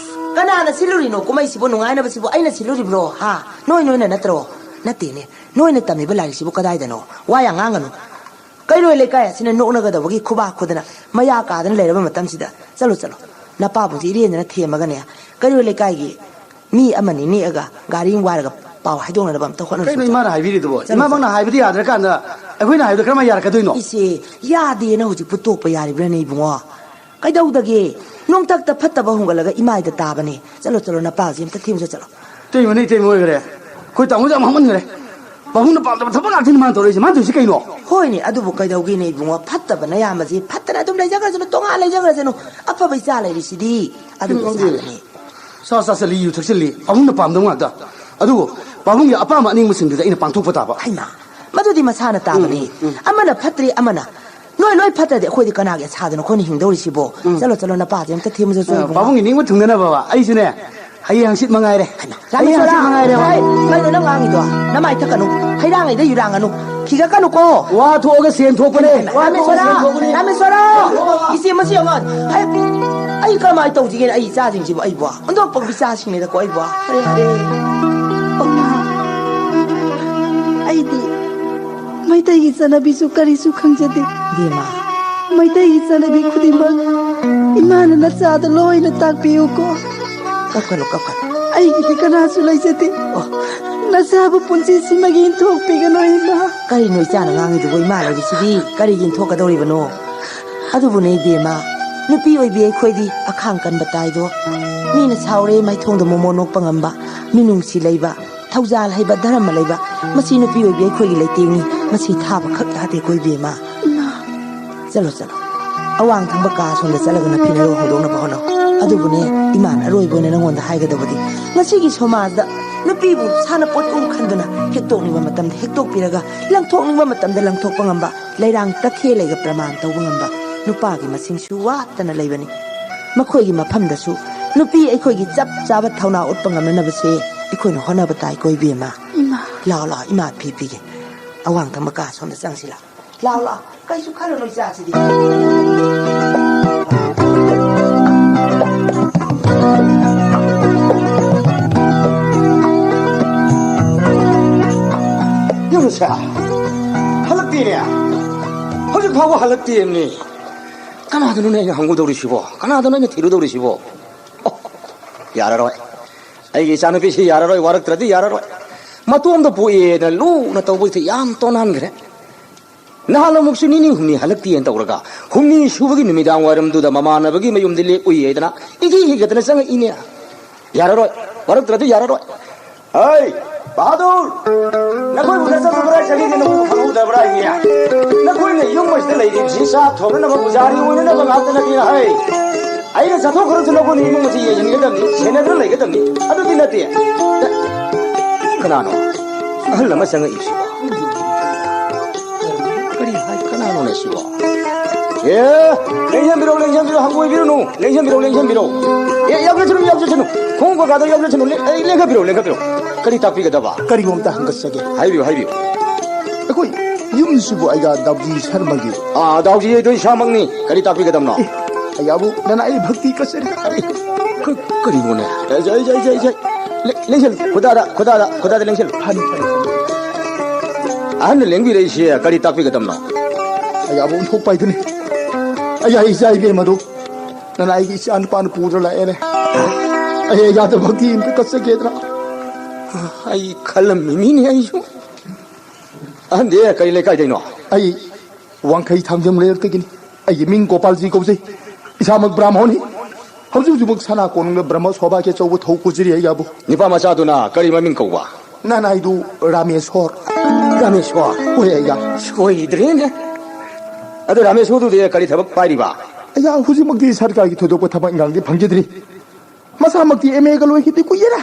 ꯀꯅꯥꯅ ꯁꯤꯜꯂꯨꯔꯤꯅꯣ ꯀꯨꯝꯍꯩꯁꯤꯕꯨ? ꯅꯨꯡꯉꯥꯏꯅꯕꯁꯤꯕꯨ ꯑꯩꯅ ꯁꯤꯜꯂꯨꯔꯤꯕ꯭ꯔꯣ? ꯍꯥ? ꯅꯣꯏ, ꯅꯣꯏꯅ ꯅꯠꯇ꯭ꯔꯣ? ꯅꯠꯇꯦꯅꯦ꯫ ꯅꯣꯏꯅ ꯇꯝꯃꯤꯕ ꯂꯥꯏꯔꯤꯛꯁꯤꯕꯨ ꯀꯗꯥꯏꯗꯅꯣ? ꯋꯥ ꯌꯥꯝ ꯉꯥꯡꯒꯅꯨ꯫ ꯀꯩꯔꯣꯏ ꯂꯩꯀꯥꯏ ꯑꯁꯤꯅ ꯅꯣꯛꯅꯒꯗꯕꯒꯤ ꯈꯨꯕꯥꯛ ꯈꯨꯗꯅ ꯃꯌꯥ ꯀꯥꯗꯅ ꯂꯩꯔꯕ ꯃꯇꯝꯁꯤꯗ, ꯆꯠꯂꯣ, ꯆꯠꯂꯣ, ꯅꯄꯥꯕꯨꯡꯁꯦ ꯏꯔꯦꯟꯖꯅ ꯊꯦꯝꯃꯒꯅꯦ, ꯀꯩꯔꯣꯏ ꯂꯩꯀꯥꯏꯒꯤ ꯃꯤ ꯑꯃꯅꯤ ꯅꯦꯛꯑꯒ ꯒꯥꯔꯤ ꯑꯃ ꯋꯥꯏꯔꯒ ꯄꯥꯎ ꯍꯥꯏꯗꯣꯛꯅꯅꯕ ꯑꯝꯇ ꯍꯣꯠꯅꯔꯨ꯫ ꯀꯩꯅꯣ ꯏꯃꯥꯅ ꯍꯥꯏꯕꯤꯔꯤꯗꯨꯕꯣ? ꯆꯠꯂꯨ, ꯏꯃꯥꯃꯛꯅ ꯆꯠꯂꯨ꯫ ꯍꯥꯏꯕꯗꯤ ꯌꯥꯗ꯭ꯔꯀꯥꯟꯗ ꯑꯩꯈꯣꯏꯅ ꯍꯥꯏꯕꯗ ꯀꯔꯝꯍꯥꯏꯅ ꯌꯥꯔꯛꯀꯗꯣꯏꯅꯣ? ꯏꯆꯦ, ꯌꯥꯗꯦꯅ ꯍꯧꯖꯤꯛꯄꯨ ꯇꯣꯛꯄ ꯌꯥꯔꯤꯕ꯭ꯔꯥꯅꯦ ꯏꯕꯨꯡꯉꯣ? ꯀꯩꯗꯧꯗꯒꯦ? ꯅꯣꯡꯊꯛꯇ ꯐꯠꯇꯕ ꯍꯨꯝꯒꯠꯂꯒ ꯏꯃꯥꯏꯗ ꯇꯥꯕꯅꯦ꯫ ꯆꯠꯂꯣ, ꯆꯠꯂꯣ, ꯅꯄꯥꯁꯦ ꯑꯝꯇ ꯊꯦꯝꯖ ꯆꯠꯂꯣ꯫ ꯏꯇꯩꯃꯅ ꯏꯇꯩꯃ ꯑꯣꯏꯈ꯭ꯔꯦ꯫ ꯑꯩꯈꯣꯏ ꯇꯥꯃꯣꯁꯦ ꯌꯥꯝ ꯍꯥꯞꯃꯟꯈ꯭ꯔꯦ꯫ ꯄꯥꯕꯨꯡꯅ ꯄꯥꯝꯗꯕ ꯊꯕꯛ ꯉꯥꯛꯇꯅꯤ ꯃꯥꯅ ꯇꯧꯔꯛꯏꯁꯦ꯫ ꯃꯥꯅ ꯇꯧꯔꯤꯁꯦ ꯀꯩꯅꯣ? ꯍꯣꯏꯅꯦ, ꯑꯗꯨꯕꯨ ꯀꯩꯗꯧꯒꯤꯅꯦ ꯏꯕꯨꯡꯉꯣ? ꯐꯠꯇꯕ ꯅꯌꯥꯝꯕꯁꯦ ꯐꯠꯇꯅ ꯑꯗꯨꯝ ꯂꯩꯖꯈ꯭ꯔꯁꯅꯨ, ꯇꯣꯉꯥꯟ ꯂꯩꯖꯈ꯭ꯔꯁꯅꯨ꯫ ꯑꯐꯕ ꯏꯆꯥ ꯂꯩꯔꯤꯁꯤꯗꯤ꯫ ꯑꯗꯨꯒꯤ ꯈꯪꯗꯦ꯫ ꯏꯆꯥꯗꯅꯦ꯫ ꯆꯥ ꯆꯥꯁꯤꯜꯂꯤ, ꯌꯨ ꯊꯛꯆꯤꯜꯂꯤ, ꯄꯥꯕꯨꯡꯅ ꯄꯥꯝꯗꯕ ꯉꯥꯛꯇ꯫ ꯑꯗꯨꯕꯨ ꯄꯥꯕꯨꯡꯒꯤ ꯑꯄꯥꯝꯕ ꯑꯅꯤꯡꯕꯁꯤꯡꯗꯨꯗꯤ ꯑꯩꯅ ꯄꯥꯡꯊꯣꯛꯄ ꯇꯥꯕ꯫ ꯍꯩꯃꯥ, ꯃꯗꯨꯗꯤ ꯃꯁꯥꯅ ꯇꯥꯕꯅꯤ꯫ ꯎꯝ, ꯎꯝ꯫ ꯑꯃꯅ ꯐꯠꯇ꯭ꯔꯦ, ꯑꯃꯅ ꯅꯣꯏ ꯂꯣꯏ ꯐꯠꯇ꯭ꯔꯗꯤ ꯑꯩꯈꯣꯏꯗꯤ ꯀꯅꯥꯒꯤ ꯑꯁꯥꯗꯅꯣ ꯑꯩꯈꯣꯏꯅ ꯍꯤꯡꯗꯧꯔꯤꯁꯤꯕꯣ? ꯎꯝ꯫ ꯆꯠꯂꯣ, ꯆꯠꯂꯣ, ꯅꯄꯥꯁꯦ ꯑꯝꯇ ꯊꯦꯝꯃꯨ ꯆꯠꯂꯣ, ꯑ, ꯏꯕꯨꯡꯉꯣ꯫ ꯄꯥꯕꯨꯡꯒꯤ ꯅꯤꯡꯕ ꯊꯨꯡꯅꯅꯕ ꯑꯩꯁꯨꯅꯦ, ꯍꯌꯦꯡ ꯍꯪꯆꯤꯠ ꯃꯉꯥꯏꯔꯦ꯫ ꯍꯩꯃꯥ, ꯍꯌꯦꯡ ꯍꯪꯆꯤꯠ ꯔꯥꯃꯦꯁꯣꯔ, ꯃꯉꯥꯏꯔꯦ꯫ ꯍꯣꯏ, ꯀꯩꯅꯣ ꯅꯪ ꯉꯥꯡꯉꯤꯗꯣ? ꯅꯃꯥꯏ ꯊꯛꯀꯅꯨ, ꯍꯩꯔꯥꯡꯉꯩꯗ ꯌꯨꯔꯥꯡꯒꯅꯨ, ꯈꯤꯒꯠꯀꯅꯨꯀꯣ꯫ ꯋꯥ ꯊꯣꯛꯑꯒ ꯁꯦꯟ ꯊꯣꯛꯄꯅꯦ꯫ ꯍꯩꯃꯥ, ꯋꯥ ꯊꯣꯛꯑꯒ ꯔꯥꯃꯦꯁꯣꯔ, ꯁꯦꯟ ꯊꯣꯛꯄꯅꯦ꯫ ꯔꯥꯃꯦꯁꯣꯔ, ꯏꯆꯦ ꯃꯁꯤ ꯌꯦꯡꯉꯣ꯫ ꯍꯩ, ꯑꯩ ꯀꯃꯥꯏꯅ ꯇꯧꯁꯤꯒꯦꯅꯦ ꯑꯩ ꯏꯆꯥꯁꯤꯡꯁꯤꯕꯨ ꯑꯩꯕꯨ? ꯍꯨꯟꯗꯣꯛꯄ ꯏꯆꯥꯁꯤꯡꯅꯤꯗꯀꯣ ꯑꯩꯕꯨ꯫ ꯍꯔꯦ, ꯍꯔꯦ꯫ ꯑꯩꯗꯤ ꯃꯩꯇꯩꯒꯤ ꯆꯠꯅꯕꯤꯁꯨ ꯀꯔꯤꯁꯨ ꯈꯪꯖꯗꯦ꯫ ꯏꯕꯦꯝꯃ꯫ ꯃꯩꯇꯩꯒꯤ ꯆꯠꯅꯕꯤ ꯈꯨꯗꯤꯡꯃꯛ ꯏꯃꯥꯅ ꯅꯆꯥꯗ ꯂꯣꯏꯅ ꯇꯥꯛꯄꯤꯌꯨꯀꯣ꯫ ꯀꯞꯀꯅꯨ, ꯀꯞꯀꯅꯨ꯫ ꯑꯩꯒꯤꯗꯤ ꯀꯅꯥꯁꯨ ꯂꯩꯖꯗꯦ꯫ ꯑꯣ꯫ ꯅꯆꯥꯕꯨ ꯄꯨꯟꯁꯤꯁꯤꯃꯒꯤ ꯏꯟꯊꯣꯛꯄꯤꯒꯅꯨ ꯏꯃꯥ꯫ ꯀꯔꯤꯅꯣ ꯏꯆꯥꯅ ꯉꯥꯡꯉꯤꯗꯨꯕꯨ? ꯏꯃꯥ ꯂꯩꯔꯤꯁꯤꯗꯤ ꯀꯔꯤꯒꯤ ꯏꯟꯊꯣꯛꯀꯗꯧꯔꯤꯕꯅꯣ? ꯑꯗꯨꯕꯨꯅꯦ ꯏꯕꯦꯝꯃ, ꯅꯨꯄꯤ ꯑꯣꯏꯕꯤ ꯑꯩꯈꯣꯏꯗꯤ ꯑꯈꯥꯡ ꯀꯟꯕ ꯇꯥꯏꯗꯣ꯫ ꯃꯤꯅ ꯁꯥꯎꯔꯦ ꯃꯥꯏꯊꯣꯡꯗ ꯃꯣꯃꯣꯟ ꯅꯣꯛꯄ ꯉꯝꯕ, ꯃꯤꯅꯨꯡꯁꯤ ꯂꯩꯕ, ꯊꯧꯖꯥꯜ ꯍꯩꯕ, ꯙꯔꯃ ꯂꯩꯕ, ꯃꯁꯤ ꯅꯨꯄꯤ ꯑꯣꯏꯕꯤ ꯑꯩꯈꯣꯏꯒꯤ ꯂꯩꯇꯦꯡꯅꯤ꯫ ꯃꯁꯤ ꯊꯥꯕ ꯈꯛ ꯌꯥꯗꯦꯀꯣ ꯏꯕꯦꯝꯃ꯫ ꯏꯃꯥ꯫ ꯆꯠꯂꯣ, ꯆꯠꯂꯣ꯫ ꯑꯋꯥꯡ ꯊꯪꯕ ꯀꯥ ꯑꯁꯣꯝꯗ ꯆꯠꯂꯒ ꯅꯐꯤ ꯅꯔꯣꯜ ꯍꯧꯗꯣꯛꯅꯕ ꯍꯣꯠꯅꯧ꯫ ꯑꯗꯨꯕꯨꯅꯦ, ꯏꯃꯥꯅ ꯑꯔꯣꯏꯕ ꯑꯣꯏꯅ ꯅꯉꯣꯟꯗ ꯍꯥꯏꯒꯗꯕꯗꯤ, ꯉꯁꯤꯒꯤ ꯁꯃꯥꯖꯗ ꯅꯨꯄꯤꯕꯨ ꯁꯥꯟꯅꯄꯣꯠꯀꯨꯝ ꯈꯟꯗꯨꯅ ꯍꯦꯛꯇꯣꯛꯅꯤꯡꯕ ꯃꯇꯝꯗ ꯍꯦꯛꯇꯣꯛꯄꯤꯔꯒ, ꯂꯪꯊꯣꯛꯅꯤꯡꯕ ꯃꯇꯝꯗ ꯂꯪꯊꯣꯛꯄ ꯉꯝꯕ, ꯂꯩꯔꯥꯡ ꯇꯈꯦꯜ ꯂꯩꯒ ꯄ꯭ꯔꯃꯥꯟ ꯇꯧꯕ ꯉꯝꯕ ꯅꯨꯄꯥꯒꯤ ꯃꯁꯤꯡꯁꯨ ꯋꯥꯠꯇꯅ ꯂꯩꯕꯅꯤ꯫ ꯃꯈꯣꯏꯒꯤ ꯃꯐꯝꯗꯁꯨ ꯅꯨꯄꯤ ꯑꯩꯈꯣꯏꯒꯤ ꯆꯞ ꯆꯥꯕ ꯊꯧꯅꯥ ꯎꯠꯄ ꯉꯝꯅꯅꯕꯁꯦ ꯑꯩꯈꯣꯏꯅ ꯍꯣꯠꯅꯕ ꯇꯥꯏꯀꯣ ꯏꯕꯦꯝꯃ꯫ ꯏꯃꯥ꯫ ꯂꯥꯛꯑꯣ, ꯂꯥꯛꯑꯣ, ꯏꯃꯥ ꯐꯤ ꯄꯤꯒꯦ꯫ ꯑꯋꯥꯡ ꯊꯪꯕ ꯀꯥ ꯁꯣꯝꯗ ꯆꯪꯁꯤ ꯂꯥꯛꯑꯣ꯫ ꯂꯥꯛꯑꯣ, ꯂꯥꯛꯑꯣ꯫ ꯀꯩꯁꯨ ꯈꯜꯂꯨꯅꯨ ꯏꯆꯥꯁꯤꯗꯤ꯫ ꯌꯨꯝꯁꯦ ꯍꯜꯂꯛꯇꯦꯅꯦ꯫ ꯍꯧꯖꯤꯛ ꯐꯥꯎꯕ ꯍꯜꯂꯛꯇꯦꯅꯦ꯫ ꯀꯅꯥꯗꯅꯣꯅꯦ ꯑꯩꯅ ꯍꯪꯒꯗꯧꯔꯤꯁꯤꯕꯣ? ꯀꯅꯥꯗꯅꯣ ꯑꯩꯅ ꯊꯤꯔꯨꯗꯧꯔꯤꯁꯤꯕꯣ? ꯑꯣ, ꯌꯥꯔꯔꯣꯏ꯫ ꯑꯩꯒꯤ ꯏꯆꯥꯅꯨꯄꯤꯁꯤ ꯌꯥꯔꯔꯣꯏ, ꯋꯥꯔꯛꯇ꯭ꯔꯗꯤ ꯌꯥꯔꯔꯣꯏ꯫ ꯃꯇꯣꯝꯗ ꯄꯣꯛꯑꯦꯅ ꯂꯨꯅ ꯇꯧꯕꯁꯤ ꯌꯥꯝ ꯇꯣꯟꯍꯟꯈ꯭ꯔꯦ꯫ ꯅꯍꯥꯟ ꯑꯃꯨꯛꯁꯨ ꯅꯤꯅꯤ ꯍꯨꯝꯅꯤ ꯍꯜꯂꯛꯇꯦꯅ ꯇꯧꯔꯒ, ꯍꯨꯝꯅꯤ ꯁꯨꯕꯒꯤ ꯅꯨꯃꯤꯗꯥꯡ ꯋꯥꯏꯔꯝꯗꯨꯗ ꯃꯃꯥꯟꯅꯕꯒꯤ ꯃꯌꯨꯝꯗ ꯂꯦꯛꯎꯏ ꯍꯥꯏꯗꯅ ꯏꯈꯤ ꯈꯤꯒꯠꯇꯅ ꯆꯪꯉꯛꯏꯅꯦ꯫ ꯌꯥꯔꯔꯣꯏ, ꯋꯥꯔꯛꯇ꯭ꯔꯗꯤ ꯌꯥꯔꯔꯣꯏ꯫ ꯍꯩ, ꯕꯍꯥꯗꯨꯔ, ꯅꯈꯣꯏꯕꯨ ꯅꯆꯠꯂꯨꯕ꯭ꯔꯥ, ꯆꯍꯤꯗꯤ ꯅꯈꯣꯏꯕꯨ ꯈꯪꯍꯧꯗꯕ꯭ꯔꯥ ꯍꯥꯏꯌꯦ? ꯅꯈꯣꯏꯅ ꯌꯨꯝ ꯑꯁꯤꯗ ꯂꯩꯔꯤꯕꯁꯤ ꯆꯥꯛ ꯊꯣꯡꯅꯅꯕ, ꯄꯨꯖꯥꯔꯤ ꯑꯣꯏꯅꯅꯕ ꯉꯥꯛꯇ ꯅꯠꯇꯦ ꯍꯥꯏ꯫ ꯑꯩꯅ ꯆꯠꯊꯣꯛꯈ꯭ꯔꯁꯨ ꯅꯈꯣꯏꯅ ꯏꯃꯨꯡ ꯑꯁꯤ ꯌꯦꯡꯁꯤꯟꯒꯗꯕꯅꯤ, ꯁꯦꯟꯅꯗꯨꯅ ꯂꯩꯒꯗꯕꯅꯤ꯫ ꯑꯗꯨꯗꯤ ꯅꯠꯇꯦ꯫ ꯀꯅꯥꯅꯣ ꯑꯍꯜ ꯑꯃ ꯆꯪꯉꯛꯏꯁꯤꯕꯣ? ꯀꯔꯤ ꯍꯥꯏ? ꯀꯅꯥꯅꯣꯅꯦ ꯁꯤꯕꯣ? ꯑꯦ, ꯂꯦꯡꯁꯤꯟꯕꯤꯔꯣ, ꯂꯦꯡꯁꯤꯟꯕꯤꯔꯣ, ꯍꯪꯒꯣꯏꯕꯤꯔꯨꯅꯨ꯫ ꯂꯦꯡꯁꯤꯟꯕꯤꯔꯣ, ꯂꯦꯡꯁꯤꯟꯕꯤꯔꯣ꯫ ꯑꯦ, ꯌꯥꯎꯖꯁꯅꯨ, ꯌꯥꯎꯖꯁꯅꯨ꯫ ꯈꯣꯡꯎꯞ ꯀꯀꯥꯗꯣ ꯌꯥꯎꯖꯁꯅꯨ꯫ ꯂꯦ-, ꯑꯩ ꯂꯦꯡꯈꯠꯄꯤꯔꯣ, ꯂꯦꯡꯈꯠꯄꯤꯔꯣ꯫ ꯀꯔꯤ ꯇꯥꯛꯄꯤꯒꯗꯕ? ꯀꯔꯤꯒꯨꯝꯕ ꯑꯝꯇ ꯍꯪꯒꯠꯆꯒꯦ꯫ ꯍꯥꯏꯕꯤꯌꯨ, ꯍꯥꯏꯕꯤꯌꯨ꯫ ꯑꯩꯈꯣꯏ ꯌꯨꯝꯁꯤꯕꯨ ꯑꯩꯒ ꯗꯥꯎꯖꯤ ꯁꯔꯃꯒꯤ? ꯑꯥ, ꯗꯥꯎꯖꯤ ꯑꯩꯗꯣ ꯏꯁꯥꯃꯛꯅꯤ꯫ ꯀꯔꯤ ꯇꯥꯛꯄꯤꯒꯗꯕꯅꯣ? ꯑꯦ, ꯑꯩꯌꯥꯕꯨ ꯅꯅꯥꯏ ꯚꯛꯇꯤ ꯀꯠꯆꯔꯤ꯫ ꯀꯔꯤ, ꯀ-, ꯀꯔꯤꯅꯣꯅꯦ? ꯖꯩ, ꯖꯩ, ꯖꯩ, ꯖꯩ꯫ ꯂꯦ-, ꯂꯦꯡꯁꯤꯜ-, ꯈꯨꯗꯥꯗ, ꯈꯨꯗꯥꯗ, ꯈꯨꯗꯥꯗ ꯂꯦꯡꯁꯤꯜ꯫ ꯐꯅꯤ, ꯐꯅꯤ, ꯐꯅꯤ꯫ ꯑꯍꯟꯅ ꯂꯦꯡꯕꯤꯔꯛꯏꯁꯤ ꯀꯔꯤ ꯇꯥꯛꯄꯤꯒꯗꯕꯅꯣ? ꯑꯩꯌꯥꯕꯨ ꯑꯣꯟꯊꯣꯛꯄ ꯍꯥꯏꯗꯨꯅꯤ꯫ ꯑꯩꯌꯥ, ꯏꯆꯥ ꯏꯕꯦꯝꯃꯗꯨ ꯅꯅꯥꯏꯒꯤ ꯏꯆꯥ ꯅꯨꯄꯥꯅ ꯄꯨꯗ꯭ꯔ ꯂꯥꯛꯑꯦꯅꯦ꯫ ꯑꯩ ꯑꯩꯌꯥꯗ ꯚꯛꯇꯤ ꯑꯝꯇ ꯀꯠꯆꯒꯦꯗꯅ꯫ ꯑꯩ ꯈꯜꯂꯝꯃꯤ ꯃꯤꯅꯤ ꯑꯩꯁꯨ꯫ ꯑꯍꯟꯗꯤ ꯀꯔꯤ ꯂꯩꯀꯥꯏꯗꯩꯅꯣ? ꯑꯩ ꯋꯥꯡꯈꯩ ꯊꯥꯡꯖꯝ ꯂꯩꯔꯛꯇꯒꯤꯅꯤ꯫ ꯑꯩꯒꯤ ꯃꯤꯡ ꯒꯣꯄꯥꯜꯖꯤ ꯀꯧꯖꯩ꯫ ꯏꯁꯥꯃꯛ ꯕ꯭ꯔꯥꯝꯍꯣꯟꯅꯤ꯫ ꯍꯧꯖꯤꯛ ꯍꯧꯖꯤꯛꯃꯛ ꯁꯅꯥ ꯀꯣꯅꯨꯡꯗ ꯕ꯭ꯔꯍ꯭ꯃ ꯁꯣꯚꯥꯒꯤ ꯑꯆꯧꯕ ꯊꯧ ꯄꯨꯖꯔꯤ ꯑꯩꯌꯥꯕꯨ꯫ ꯅꯤꯄꯥ ꯃꯆꯥꯗꯨꯅ ꯀꯔꯤ ꯃꯃꯤꯡ ꯀꯧꯕ? ꯅꯅꯥꯏꯗꯨ ꯔꯥꯃꯦꯁꯣꯔ꯫ ꯔꯥꯃꯦꯁꯣꯔ? ꯍꯣꯏ ꯑꯩꯌꯥ꯫ ꯁꯣꯏꯗ꯭ꯔꯦꯅꯦ꯫ ꯑꯗꯨ ꯔꯥꯃꯦꯁꯣꯔꯗꯨꯗꯤ ꯀꯔꯤ ꯊꯕꯛ ꯄꯥꯏꯔꯤꯕ? ꯑꯩꯌꯥ, ꯍꯧꯖꯤꯛꯃꯛꯇꯤ ꯁꯔꯀꯥꯔꯒꯤ ꯊꯣꯏꯗꯣꯛꯄ ꯊꯕꯛ ꯏꯪꯈꯥꯡꯗꯤ ꯐꯪꯖꯗ꯭ꯔꯤ꯫ ꯃꯁꯥꯃꯛꯇꯤ ꯑꯦꯝ ꯑꯦꯒ ꯂꯣꯏꯈꯤꯗꯤ ꯀꯨꯏꯔꯦ꯫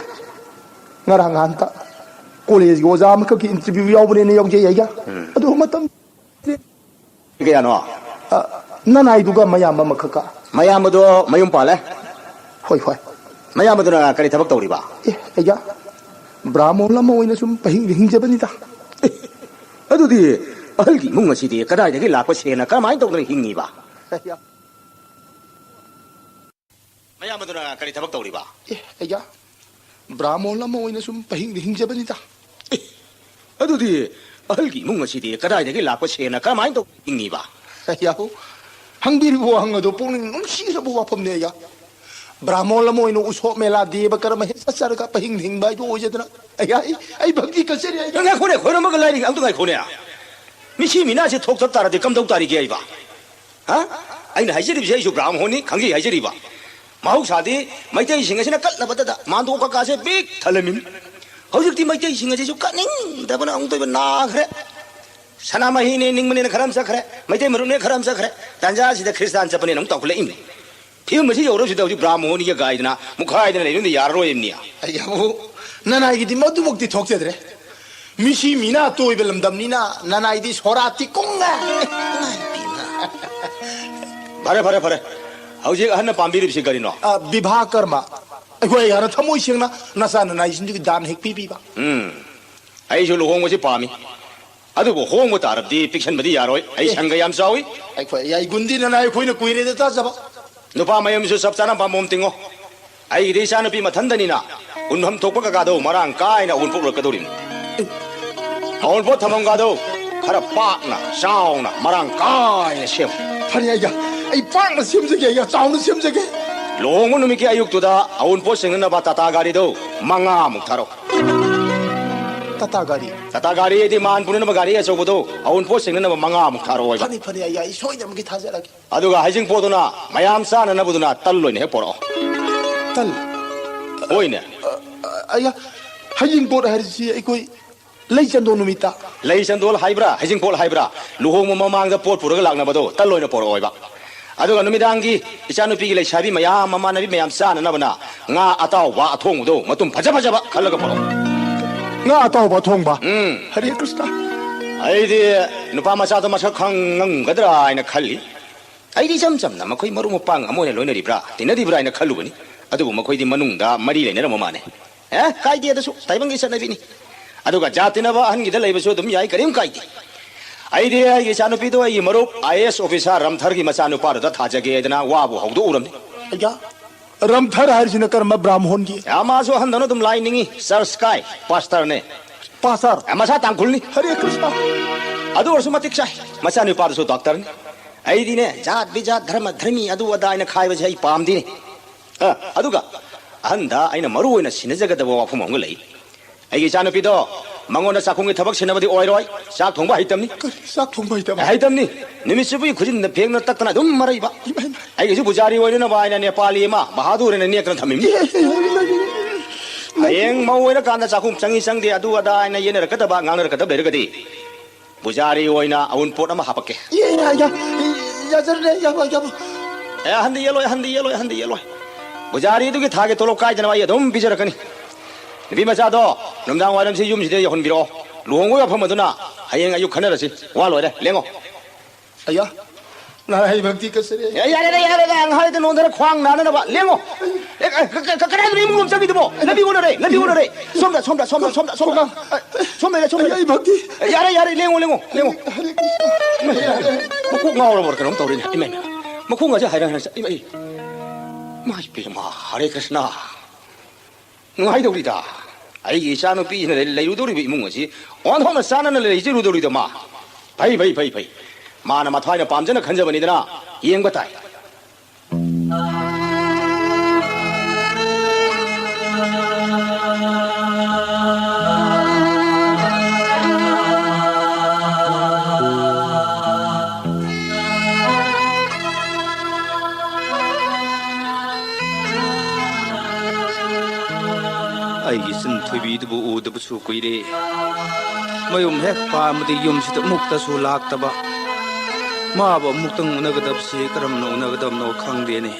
ꯉꯔꯥꯡ ꯉꯍꯥꯟꯇ ꯀꯣꯂꯦꯖꯀꯤ ꯑꯣꯖꯥ ꯑꯃꯈꯛꯀꯤ ꯏꯟꯇꯔꯚ꯭ꯌꯨ ꯌꯥꯎꯕꯅꯦꯅ ꯌꯥꯎꯖꯩ ꯑꯩꯌꯥ꯫ ꯎꯝ꯫ ꯑꯗꯨ ꯃꯇꯝ ꯀꯌꯥꯅꯣ? ꯑ, ꯅꯅꯥꯏꯗꯨꯒ ꯃꯌꯥꯝꯕ ꯑꯃꯈꯛꯀ꯫ ꯃꯌꯥꯝꯕꯗꯣ ꯃꯌꯨꯝ ꯄꯥꯜꯂꯦ? ꯍꯣꯏ, ꯍꯣꯏ꯫ ꯃꯌꯥꯝꯕꯗꯨꯅ ꯀꯔꯤ ꯊꯕꯛ ꯇꯧꯔꯤꯕ? ꯑꯦ, ꯑꯩꯌꯥ, ꯕ꯭ꯔꯥꯃꯣꯟ ꯑꯃ ꯑꯣꯏꯅ ꯁꯨꯝ ꯄꯍꯤꯡꯗ ꯍꯤꯡꯖꯕꯅꯤꯗ꯫ ꯑꯦ, ꯑꯗꯨꯗꯤ ꯑꯍꯜꯒꯤ ꯏꯃꯨꯡ ꯑꯁꯤꯗꯤ ꯀꯗꯥꯏꯗꯒꯤ ꯂꯥꯛꯄ ꯁꯦꯟꯅ ꯀꯔꯝꯍꯥꯏꯅ ꯇꯧꯗꯅ ꯍꯤꯡꯉꯤꯕ? ꯑꯩꯌꯥ꯫ ꯃꯌꯥꯝꯕꯗꯨꯅ ꯀꯔꯤ ꯊꯕꯛ ꯇꯧꯔꯤꯕ? ꯑꯦ, ꯑꯩꯌꯥ, ꯕ꯭ꯔꯥꯃꯣꯟ ꯑꯃ ꯑꯣꯏꯅ ꯁꯨꯝ ꯄꯍꯤꯡꯗ ꯍꯤꯡꯖꯕꯅꯤꯗ꯫ ꯑꯦ, ꯑꯗꯨꯗꯤ ꯑꯍꯜꯒꯤ ꯏꯃꯨꯡ ꯑꯁꯤꯗꯤ ꯀꯗꯥꯏꯗꯒꯤ ꯂꯥꯛꯄ ꯁꯦꯟꯅ ꯀꯔꯝꯍꯥꯏꯅ ꯇꯧ ꯍꯤꯡꯉꯤꯕ? ꯑꯩꯌꯥ, ꯍꯪꯕꯤꯔꯤꯕ ꯋꯥꯍꯪ ꯑꯗꯣ ꯄꯨꯛꯅꯤꯡ ꯅꯨꯡꯁꯤꯔꯕ ꯋꯥꯐꯝꯅꯦ ꯑꯩꯌꯥ꯫ ꯕ꯭ꯔꯥꯃꯣꯟ ꯑꯃ ꯑꯣꯏꯅ ꯎꯁꯣꯞ ꯃꯦꯂꯥ ꯗꯦꯕ ꯀꯔꯃ ꯍꯦꯛ ꯆꯠꯆꯔꯒ ꯄꯍꯤꯡꯗ ꯍꯤꯡꯕ ꯍꯥꯏꯗꯣ ꯑꯣꯏꯖꯗꯅ꯫ ꯑꯩꯌꯥ, ꯑꯩ, ꯑꯩ ꯚꯛꯇꯤ ꯀꯠꯆꯔꯤ ꯑꯩꯌꯥ꯫ ꯉꯥꯏꯈꯣꯅꯦ, ꯈꯣꯏꯔꯝꯕꯒ ꯂꯥꯏꯔꯤ ꯑꯝꯇ ꯉꯥꯏꯈꯣꯅꯦ꯫ ꯃꯤꯁꯤ ꯃꯤꯅꯥꯁꯤ ꯊꯣꯛꯇ ꯇꯥꯔꯗꯤ ꯀꯝꯗꯧ ꯇꯥꯔꯤꯒꯦ ꯍꯥꯏꯕ? ꯍꯥ? ꯑꯩꯅ ꯍꯥꯏꯖꯔꯤꯕꯁꯦ ꯑꯩꯁꯨ ꯕ꯭ꯔꯥꯝꯍꯣꯟꯅꯤ, ꯈꯪꯖꯩ ꯍꯥꯏꯖꯔꯤꯕ꯫ ꯃꯍꯧꯁꯥꯗꯤ ꯃꯩꯇꯩꯁꯤꯡ ꯑꯁꯤꯅ ꯀꯠꯅꯕꯗꯗ ꯃꯥꯟꯗꯣꯞ ꯀꯀꯥꯁꯦ ꯄꯤꯛ ꯊꯜꯂꯝꯃꯤꯅꯤ꯫ ꯍꯧꯖꯤꯛꯇꯤ ꯃꯩꯇꯩꯁꯤꯡ ꯑꯁꯤꯁꯨ ꯀꯥꯅꯤꯡꯗꯕꯅ ꯑꯃꯨꯛꯇ ꯑꯣꯏꯕ ꯅꯥꯈ꯭ꯔꯦ꯫ ꯁꯅꯥꯃꯍꯤꯅꯦ ꯅꯤꯡꯕꯅꯦꯅ ꯈꯔ ꯑꯃ ꯆꯠꯈ꯭ꯔꯦ, ꯃꯩꯇꯩ ꯃꯔꯨꯞꯅꯦ ꯈꯔ ꯑꯃ ꯆꯠꯈ꯭ꯔꯦ, ꯇꯥꯟꯖꯥꯁꯤꯗ ꯈ꯭ꯔꯤꯁꯇꯥꯟ ꯆꯠꯄꯅꯦꯅ ꯑꯃꯨꯛ ꯇꯧꯈꯠꯂꯛꯏꯅꯤ꯫ ꯐꯤꯕꯝ ꯑꯁꯤ ꯌꯧꯔꯁꯤꯗ ꯍꯧꯖꯤꯛ ꯕ꯭ꯔꯥꯍꯃꯣꯅꯤꯒ ꯒꯥꯏꯗꯅ ꯃꯨꯛꯈꯥꯏꯗꯅ ꯂꯩꯕꯗꯤ ꯌꯥꯔꯔꯣꯏꯕꯅꯤ꯫ ꯑꯩ ꯑꯃꯨꯛ ꯅꯅꯥꯏꯒꯤꯗꯤ ꯃꯗꯨꯃꯛꯇꯤ ꯊꯣꯛꯆꯗ꯭ꯔꯦ꯫ ꯃꯤꯁꯤ ꯃꯤꯅꯥ ꯇꯣꯏꯕ ꯂꯝꯗꯝꯅꯤꯅ ꯅꯅꯥꯏꯗꯤ ꯁꯣꯔꯥ ꯇꯤꯀꯨꯡꯉ꯫ ꯏꯃꯥꯏ ꯄꯦꯝꯃ꯫ ꯐꯔꯦ, ꯐꯔꯦ, ꯐꯔꯦ꯫ ꯍꯧꯖꯤꯛ ꯑꯍꯟꯅ ꯄꯥꯝꯕꯤꯔꯤꯕꯁꯤ ꯀꯔꯤꯅꯣ? ꯑ, ꯕꯤꯚꯥ ꯀꯔꯃ꯫ ꯑꯩꯈꯣꯏ ꯑꯩ ꯍꯥꯟꯅ ꯊꯃꯣꯏ ꯁꯦꯡꯅ ꯅꯆꯥ ꯅꯅꯥꯏꯁꯤꯡꯗꯨꯒꯤ ꯗꯥꯟ ꯍꯦꯛ ꯄꯤꯕꯤꯕ꯫ ꯎꯝ꯫ ꯑꯩꯁꯨ ꯂꯨꯍꯣꯡꯕꯁꯤ ꯄꯥꯝꯃꯤ꯫ ꯑꯗꯨꯕꯨ ꯍꯣꯡꯕ ꯇꯥꯔꯕꯗꯤ ꯄꯤꯛꯁꯟꯕꯗꯤ ꯌꯥꯔꯣꯏ꯫ ꯑꯩ ꯑꯦ꯫ ꯁꯪꯒ ꯌꯥꯝ ꯆꯥꯎꯏ꯫ ꯑꯩꯈꯣꯏ ꯑꯩ ꯒꯨꯟꯗꯤ ꯅꯅꯥꯏ ꯑꯩꯈꯣꯏꯅ ꯀꯨꯏꯔꯦꯗ ꯇꯥꯖꯕ꯫ ꯅꯨꯄꯥ ꯃꯌꯨꯝꯁꯨ ꯆꯞ ꯆꯥꯅ ꯄꯥꯝꯕꯣꯝ ꯇꯤꯡꯉꯣ꯫ ꯑꯩꯒꯤꯗꯤ ꯏꯆꯥꯅꯨꯄꯤ ꯃꯊꯟꯗꯅꯤꯅ ꯎꯟꯐꯝ ꯊꯣꯛꯄ ꯀꯀꯥꯗꯣ ꯃꯔꯥꯡ ꯀꯥꯏꯅ ꯑꯎꯟꯄꯣꯠ ꯎꯠꯂꯛꯀꯗꯧꯔꯤꯅꯤ꯫ ꯑꯎꯟꯄꯣꯠ ꯊꯝꯐꯝ ꯀꯥꯗꯣ ꯈꯔ ꯄꯥꯛꯅ, ꯆꯥꯎꯅ, ꯃꯔꯥꯡ ꯀꯥꯏꯅ ꯁꯦꯝꯃꯨ꯫ ꯐꯔꯦ ꯑꯩꯒ, ꯑꯩ ꯄꯥꯛꯅ ꯁꯦꯝꯖꯒꯦ ꯑꯩꯒ, ꯆꯥꯎꯅ ꯁꯦꯝꯖꯒꯦ꯫ ꯂꯨꯍꯣꯡꯕ ꯅꯨꯃꯤꯠꯀꯤ ꯑꯌꯨꯛꯇꯨꯗ ꯑꯎꯟꯄꯣꯠ ꯁꯦꯡꯅꯅꯕ ꯇꯥꯇꯥ ꯒꯥꯔꯤꯗꯣ ꯃꯉꯥꯃꯨꯛ ꯊꯥꯔꯛꯑꯣ꯫ ꯇꯥꯇꯥ ꯒꯥꯔꯤ? ꯇꯥꯇꯥ ꯒꯥꯔꯤ ꯍꯥꯏꯗꯤ ꯃꯥꯟ ꯄꯨꯅꯅꯕ ꯒꯥꯔꯤ ꯑꯆꯧꯕꯗꯣ, ꯑꯎꯟꯄꯣꯠ ꯁꯦꯡꯅꯅꯕ ꯃꯉꯥꯃꯨꯛ ꯊꯥꯔꯛꯑꯣ ꯍꯥꯏꯕ꯫ ꯐꯅꯤ, ꯐꯅꯤ, ꯑꯩ, ꯑꯩ ꯁꯣꯏꯗꯅꯃꯛꯀꯤ ꯊꯥꯖꯔꯛꯀꯦ꯫ ꯑꯗꯨꯒ ꯍꯩꯖꯤꯡꯄꯣꯠꯇꯨꯅ ꯃꯌꯥꯝ ꯆꯥꯅꯅꯕꯗꯨꯅ ꯇꯜ ꯑꯣꯏꯅ ꯍꯦꯛ ꯄꯣꯔꯛꯑꯣ꯫ ꯇꯜ? ꯍꯣꯏꯅꯦ꯫ ꯑ, ꯑ, ꯑꯌꯥ, ꯍꯩꯖꯤꯡꯄꯣꯠ ꯍꯥꯏꯔꯤꯁꯤ ꯑꯩꯈꯣꯏ ꯂꯩ ꯆꯟꯗꯣꯟ ꯅꯨꯃꯤꯠꯇ? ꯂꯩ ꯆꯟꯗꯣꯜ ꯍꯥꯏꯕ꯭ꯔꯥ, ꯍꯩꯖꯤꯡꯄꯣꯠ ꯍꯥꯏꯕ꯭ꯔꯥ, ꯂꯨꯍꯣꯡꯕ ꯃꯃꯥꯡꯗ ꯄꯣꯠ ꯄꯨꯔꯒ ꯂꯥꯛꯅꯕꯗꯣ ꯇꯜ ꯑꯣꯏꯅ ꯄꯣꯔꯛꯑꯣꯏꯕ꯫ ꯑꯗꯨꯒ ꯅꯨꯃꯤꯗꯥꯡꯒꯤ ꯏꯆꯥꯅꯨꯄꯤꯒꯤ ꯂꯩꯁꯥꯕꯤ ꯃꯌꯥꯝ, ꯃꯃꯥꯟꯅꯕꯤ ꯃꯌꯥꯝ ꯆꯥꯅꯅꯕꯅ ꯉꯥ ꯑꯇꯥꯎꯕ ꯑꯊꯣꯡꯕꯗꯣ ꯃꯇꯨꯝ ꯐꯖ ꯐꯖꯕ ꯈꯜꯂꯒ ꯄꯨꯔꯛꯑꯣ꯫ ꯉꯥ ꯑꯇꯥꯎꯕ ꯑꯊꯣꯡꯕ? ꯎꯝ꯫ ꯍꯔꯦ ꯀ꯭ꯔꯤꯁꯅ꯫ ꯑꯩꯗꯤ ꯅꯨꯄꯥ ꯃꯆꯥꯗꯣ ꯃꯁꯛ ꯈꯪꯉꯝꯒꯗ꯭ꯔꯥ ꯍꯥꯏꯅ ꯈꯜꯂꯤ꯫ ꯑꯩꯗꯤ ꯏꯆꯝ ꯆꯝꯅ ꯃꯈꯣꯏ ꯃꯔꯨꯞ ꯃꯄꯥꯡ ꯑꯃ ꯑꯣꯏꯅ ꯂꯣꯏꯅꯔꯤꯕ꯭ꯔꯥ, ꯇꯤꯟꯅꯔꯤꯕ꯭ꯔꯥ ꯍꯥꯏꯅ ꯈꯜꯂꯨꯕꯅꯤ꯫ ꯑꯗꯨꯕꯨ ꯃꯈꯣꯏꯗꯤ ꯃꯅꯨꯡꯗ ꯃꯔꯤ ꯂꯩꯅꯔꯝꯕ ꯃꯥꯜꯂꯦ꯫ ꯑꯦ, ꯀꯥꯏꯗꯦ, ꯑꯗꯨꯁꯨ ꯇꯥꯏꯕꯪꯒꯤ ꯆꯠꯅꯕꯤꯅꯤ꯫ ꯑꯗꯨꯒ ꯖꯥꯠ ꯇꯤꯟꯅꯕ ꯑꯍꯟꯒꯤꯗ ꯂꯩꯕꯁꯨ ꯑꯗꯨꯝ ꯌꯥꯏ, ꯀꯔꯤꯝ ꯀꯥꯏꯗꯦ꯫ ꯑꯩꯗꯤ ꯑꯩꯒꯤ ꯏꯆꯥꯅꯨꯄꯤꯗꯣ ꯑꯩꯒꯤ ꯃꯔꯨꯞ IAS officer ꯔꯝꯊꯔꯒꯤ ꯃꯆꯥꯅꯨꯄꯥꯗꯨꯗ ꯊꯥꯖꯒꯦ ꯍꯥꯏꯗꯅ ꯋꯥꯕꯨ ꯍꯧꯗꯣꯛꯎꯔꯝꯅꯤ꯫ ꯑꯌꯥ, ꯔꯝꯊꯔ ꯍꯥꯏꯔꯤꯁꯤꯅ ꯀꯔꯝꯕ ꯕ꯭ꯔꯥꯝꯍꯣꯟꯒꯤ? ꯑꯦ, ꯃꯥꯁꯨ ꯑꯍꯟꯗꯧꯅ ꯑꯗꯨꯝ ꯂꯥꯏ ꯅꯤꯡꯉꯤ, ꯆꯔꯆ ꯀꯥꯏ, ꯄꯥꯁꯇꯔꯅꯦ꯫ ꯄꯥꯁꯇꯔ? ꯑꯦ, ꯃꯁꯥ ꯇꯥꯡꯈꯨꯜꯅꯤ꯫ ꯍꯔꯦ ꯀ꯭ꯔꯤꯁꯅ꯫ ꯑꯗꯨ ꯑꯣꯏꯔꯁꯨ ꯃꯇꯤꯛ ꯆꯥꯏ꯫ ꯃꯆꯥꯅꯨꯄꯥꯗꯨꯁꯨ ꯗꯣꯛꯇꯔꯅꯤ꯫ ꯑꯩꯗꯤꯅꯦ, ꯖꯥꯠ ꯕꯤꯖꯥꯠ, ꯙꯔꯃ ꯙꯔꯃꯤ, ꯑꯗꯨ ꯑꯗꯥ ꯍꯥꯏꯅ ꯈꯥꯏꯕꯁꯦ ꯑꯩ ꯄꯥꯝꯗꯦꯅꯦ꯫ ꯑ, ꯑꯗꯨꯒ ꯑꯍꯟꯗ ꯑꯩꯅ ꯃꯔꯨ ꯑꯣꯏꯅ ꯁꯤꯟꯅꯖꯒꯗꯕ ꯋꯥꯐꯝ ꯑꯃꯒ ꯂꯩ꯫ ꯑꯩꯒꯤ ꯏꯆꯥꯅꯨꯄꯤꯗꯣ ꯃꯉꯣꯟꯗ ꯆꯥꯛꯈꯨꯝꯒꯤ ꯊꯕꯛ ꯁꯤꯟꯅꯕꯗꯤ ꯑꯣꯏꯔꯣꯏ, ꯆꯥꯛ ꯊꯣꯡꯕ ꯍꯩꯇꯕꯅꯤ꯫ ꯀꯔꯤ, ꯆꯥꯛ ꯊꯣꯡꯕ ꯍꯩꯇꯕ? ꯍꯩꯇꯕꯅꯤ꯫ ꯅꯨꯃꯤꯠ ꯆꯨꯞꯄꯒꯤ ꯈꯨꯖꯤꯟꯗ ꯐꯦꯡꯅ ꯇꯛꯇꯅ ꯑꯗꯨꯝ ꯃꯔꯩꯕ꯫ ꯏꯃꯥ, ꯏꯃꯥ꯫ ꯑꯩꯒꯤꯁꯨ ꯄꯨꯖꯥꯔꯤ ꯑꯣꯏꯅꯅꯕ ꯍꯥꯏꯅ ꯅꯦꯄꯥꯂꯤ ꯑꯃ ꯕꯍꯥꯗꯨꯔ ꯍꯥꯏꯅ ꯅꯦꯛꯇꯅ ꯊꯝꯃꯤꯕꯅꯤ꯫ ꯏꯃꯥ, ꯏꯃꯥ, ꯏꯃꯥ꯫ ꯍꯌꯦꯡ ꯃꯧ ꯑꯣꯏꯔꯀꯥꯟꯗ ꯆꯥꯛꯈꯨꯝ ꯆꯪꯉꯤ ꯆꯪꯗꯦ, ꯑꯗꯨ ꯑꯗꯥ ꯍꯥꯏꯅ ꯌꯦꯠꯅꯔꯛꯀꯗꯕ, ꯉꯥꯡꯅꯔꯛꯀꯗꯕ ꯂꯩꯔꯒꯗꯤ, ꯄꯨꯖꯥꯔꯤ ꯑꯣꯏꯅ ꯑꯎꯟꯄꯣꯠ ꯑꯃ ꯍꯥꯄꯛꯀꯦ꯫ ꯌꯥ, ꯌꯥ, ꯌꯥꯖꯔꯦ, ꯌꯥꯕ, ꯌꯥꯕ꯫ ꯑꯦ, ꯍꯟꯗꯤ ꯌꯦꯜꯂꯣꯏ, ꯍꯟꯗꯤ ꯌꯦꯜꯂꯣꯏ, ꯍꯟꯗꯤ ꯌꯦꯜꯂꯣꯏ꯫ ꯄꯨꯖꯥꯔꯤꯗꯨꯒꯤ ꯊꯥꯒꯤ ꯇꯣꯂꯣꯞ ꯀꯥꯏꯗꯅꯕ ꯑꯩ ꯑꯗꯨꯝ ꯄꯤꯖꯔꯛꯀꯅꯤ꯫ ꯅꯨꯄꯤ ꯃꯆꯥꯗꯣ ꯅꯨꯡꯗꯥꯡ ꯋꯥꯏꯔꯝꯁꯤ ꯌꯨꯝꯁꯤꯗ ꯌꯧꯍꯟꯕꯤꯔꯛꯑꯣ꯫ ꯂꯨꯍꯣꯡꯕꯒꯤ ꯋꯥꯐꯝ ꯑꯗꯨꯅ ꯍꯌꯦꯡ ꯑꯌꯨꯛ ꯈꯟꯅꯔꯁꯤ꯫ ꯋꯥ ꯂꯣꯏꯔꯦ, ꯂꯦꯡꯉꯣ꯫ ꯑꯌꯥ, ꯅꯥꯔꯥꯏ ꯚꯛꯇꯤ ꯀꯠꯆꯔꯦ꯫ ꯑꯦ, ꯌꯥꯔꯦꯗ, ꯌꯥꯔꯦꯗ, ꯉꯍꯥꯏꯗ ꯅꯣꯟꯗꯅ ꯈ꯭ꯋꯥꯡ ꯅꯥꯅꯅꯕ꯫ ꯂꯦꯡꯉꯣ꯫ ꯑꯦ, ꯑꯦ, ꯀ-, ꯀ-, ꯀ-, ꯀꯗꯥꯏꯗꯅꯣ ꯏꯃꯨꯡ ꯂꯣꯝ ꯆꯪꯉꯤꯗꯨꯕꯣ? ꯂꯝꯕꯤ ꯑꯣꯟꯅꯔꯦ, ꯂꯝꯕꯤ ꯑꯣꯟꯅꯔꯦ꯫ ꯁꯣꯝꯗ, ꯁꯣꯝꯗ, ꯁꯣꯝꯗ, ꯁꯣꯝꯗ, ꯁꯣꯝꯗ꯫ ꯑ, ꯁꯣꯝꯗ, ꯁꯣꯝꯗ꯫ ꯑꯩ, ꯑꯩ ꯚꯛꯇꯤ꯫ ꯑꯦ, ꯌꯥꯔꯦ, ꯌꯥꯔꯦ, ꯂꯦꯡꯉꯣ, ꯂꯦꯡꯉꯣ, ꯂꯦꯡꯉꯣ꯫ ꯍꯔꯦ ꯀ꯭ꯔꯤꯁꯅ꯫ ꯏꯃꯥ, ꯏꯃꯥ, ꯏꯃꯥ꯫ ꯃꯀꯣꯛ ꯉꯥꯎꯔꯕ꯭ꯔꯥ ꯀꯩꯅꯣꯝ ꯇꯧꯔꯦꯅꯦ꯫ ꯏꯃꯥ, ꯏꯃꯥ꯫ ꯃꯈꯣꯡꯒꯁꯦ ꯍꯥꯏꯔ ꯍꯥꯏꯔ ꯆꯠ-, ꯏꯃꯥ, ꯏꯃꯥ꯫ ꯏꯃꯥ ꯏꯕꯦꯝꯃ, ꯍꯔꯦ ꯀ꯭ꯔꯤꯁꯅ꯫ ꯅꯨꯡꯉꯥꯏꯗꯧꯔꯤꯗ꯫ ꯑꯩꯒꯤ ꯏꯆꯥꯅꯨꯄꯤꯁꯤꯅ ꯂꯩ-, ꯂꯩꯔꯨꯗꯧꯔꯤꯕ ꯏꯃꯨꯡ ꯑꯁꯤ ꯑꯣꯟꯊꯣꯛꯅ ꯆꯥꯟꯅꯅ ꯂꯩꯖꯔꯨꯗꯧꯔꯤꯗ ꯃꯥ꯫ ꯐꯩ, ꯐꯩ, ꯐꯩ, ꯐꯩ꯫ ꯃꯥꯅ ꯃꯊ꯭ꯋꯥꯏꯅ ꯄꯥꯝꯖꯅ ꯈꯟꯖꯕꯅꯤꯗꯅ, ꯌꯦꯡꯕ ꯇꯥꯏ꯫ ꯑꯩꯒꯤ ꯏꯆꯟ ꯊꯣꯏꯕꯤꯗꯨꯕꯨ ꯎꯗꯕꯁꯨ ꯀꯨꯏꯔꯦ꯫ ꯃꯌꯨꯝ ꯍꯦꯛ ꯄꯥꯟꯕꯗꯤ ꯌꯨꯝꯁꯤꯗ ꯑꯃꯨꯛꯇꯁꯨ ꯂꯥꯛꯇꯕ꯫ ꯃꯥꯕꯨ ꯑꯃꯨꯛꯇꯪ ꯎꯅꯒꯗꯕꯁꯤ ꯀꯔꯝꯅ ꯎꯅꯒꯗꯕꯅꯣ ꯈꯪꯗꯦꯅꯦ꯫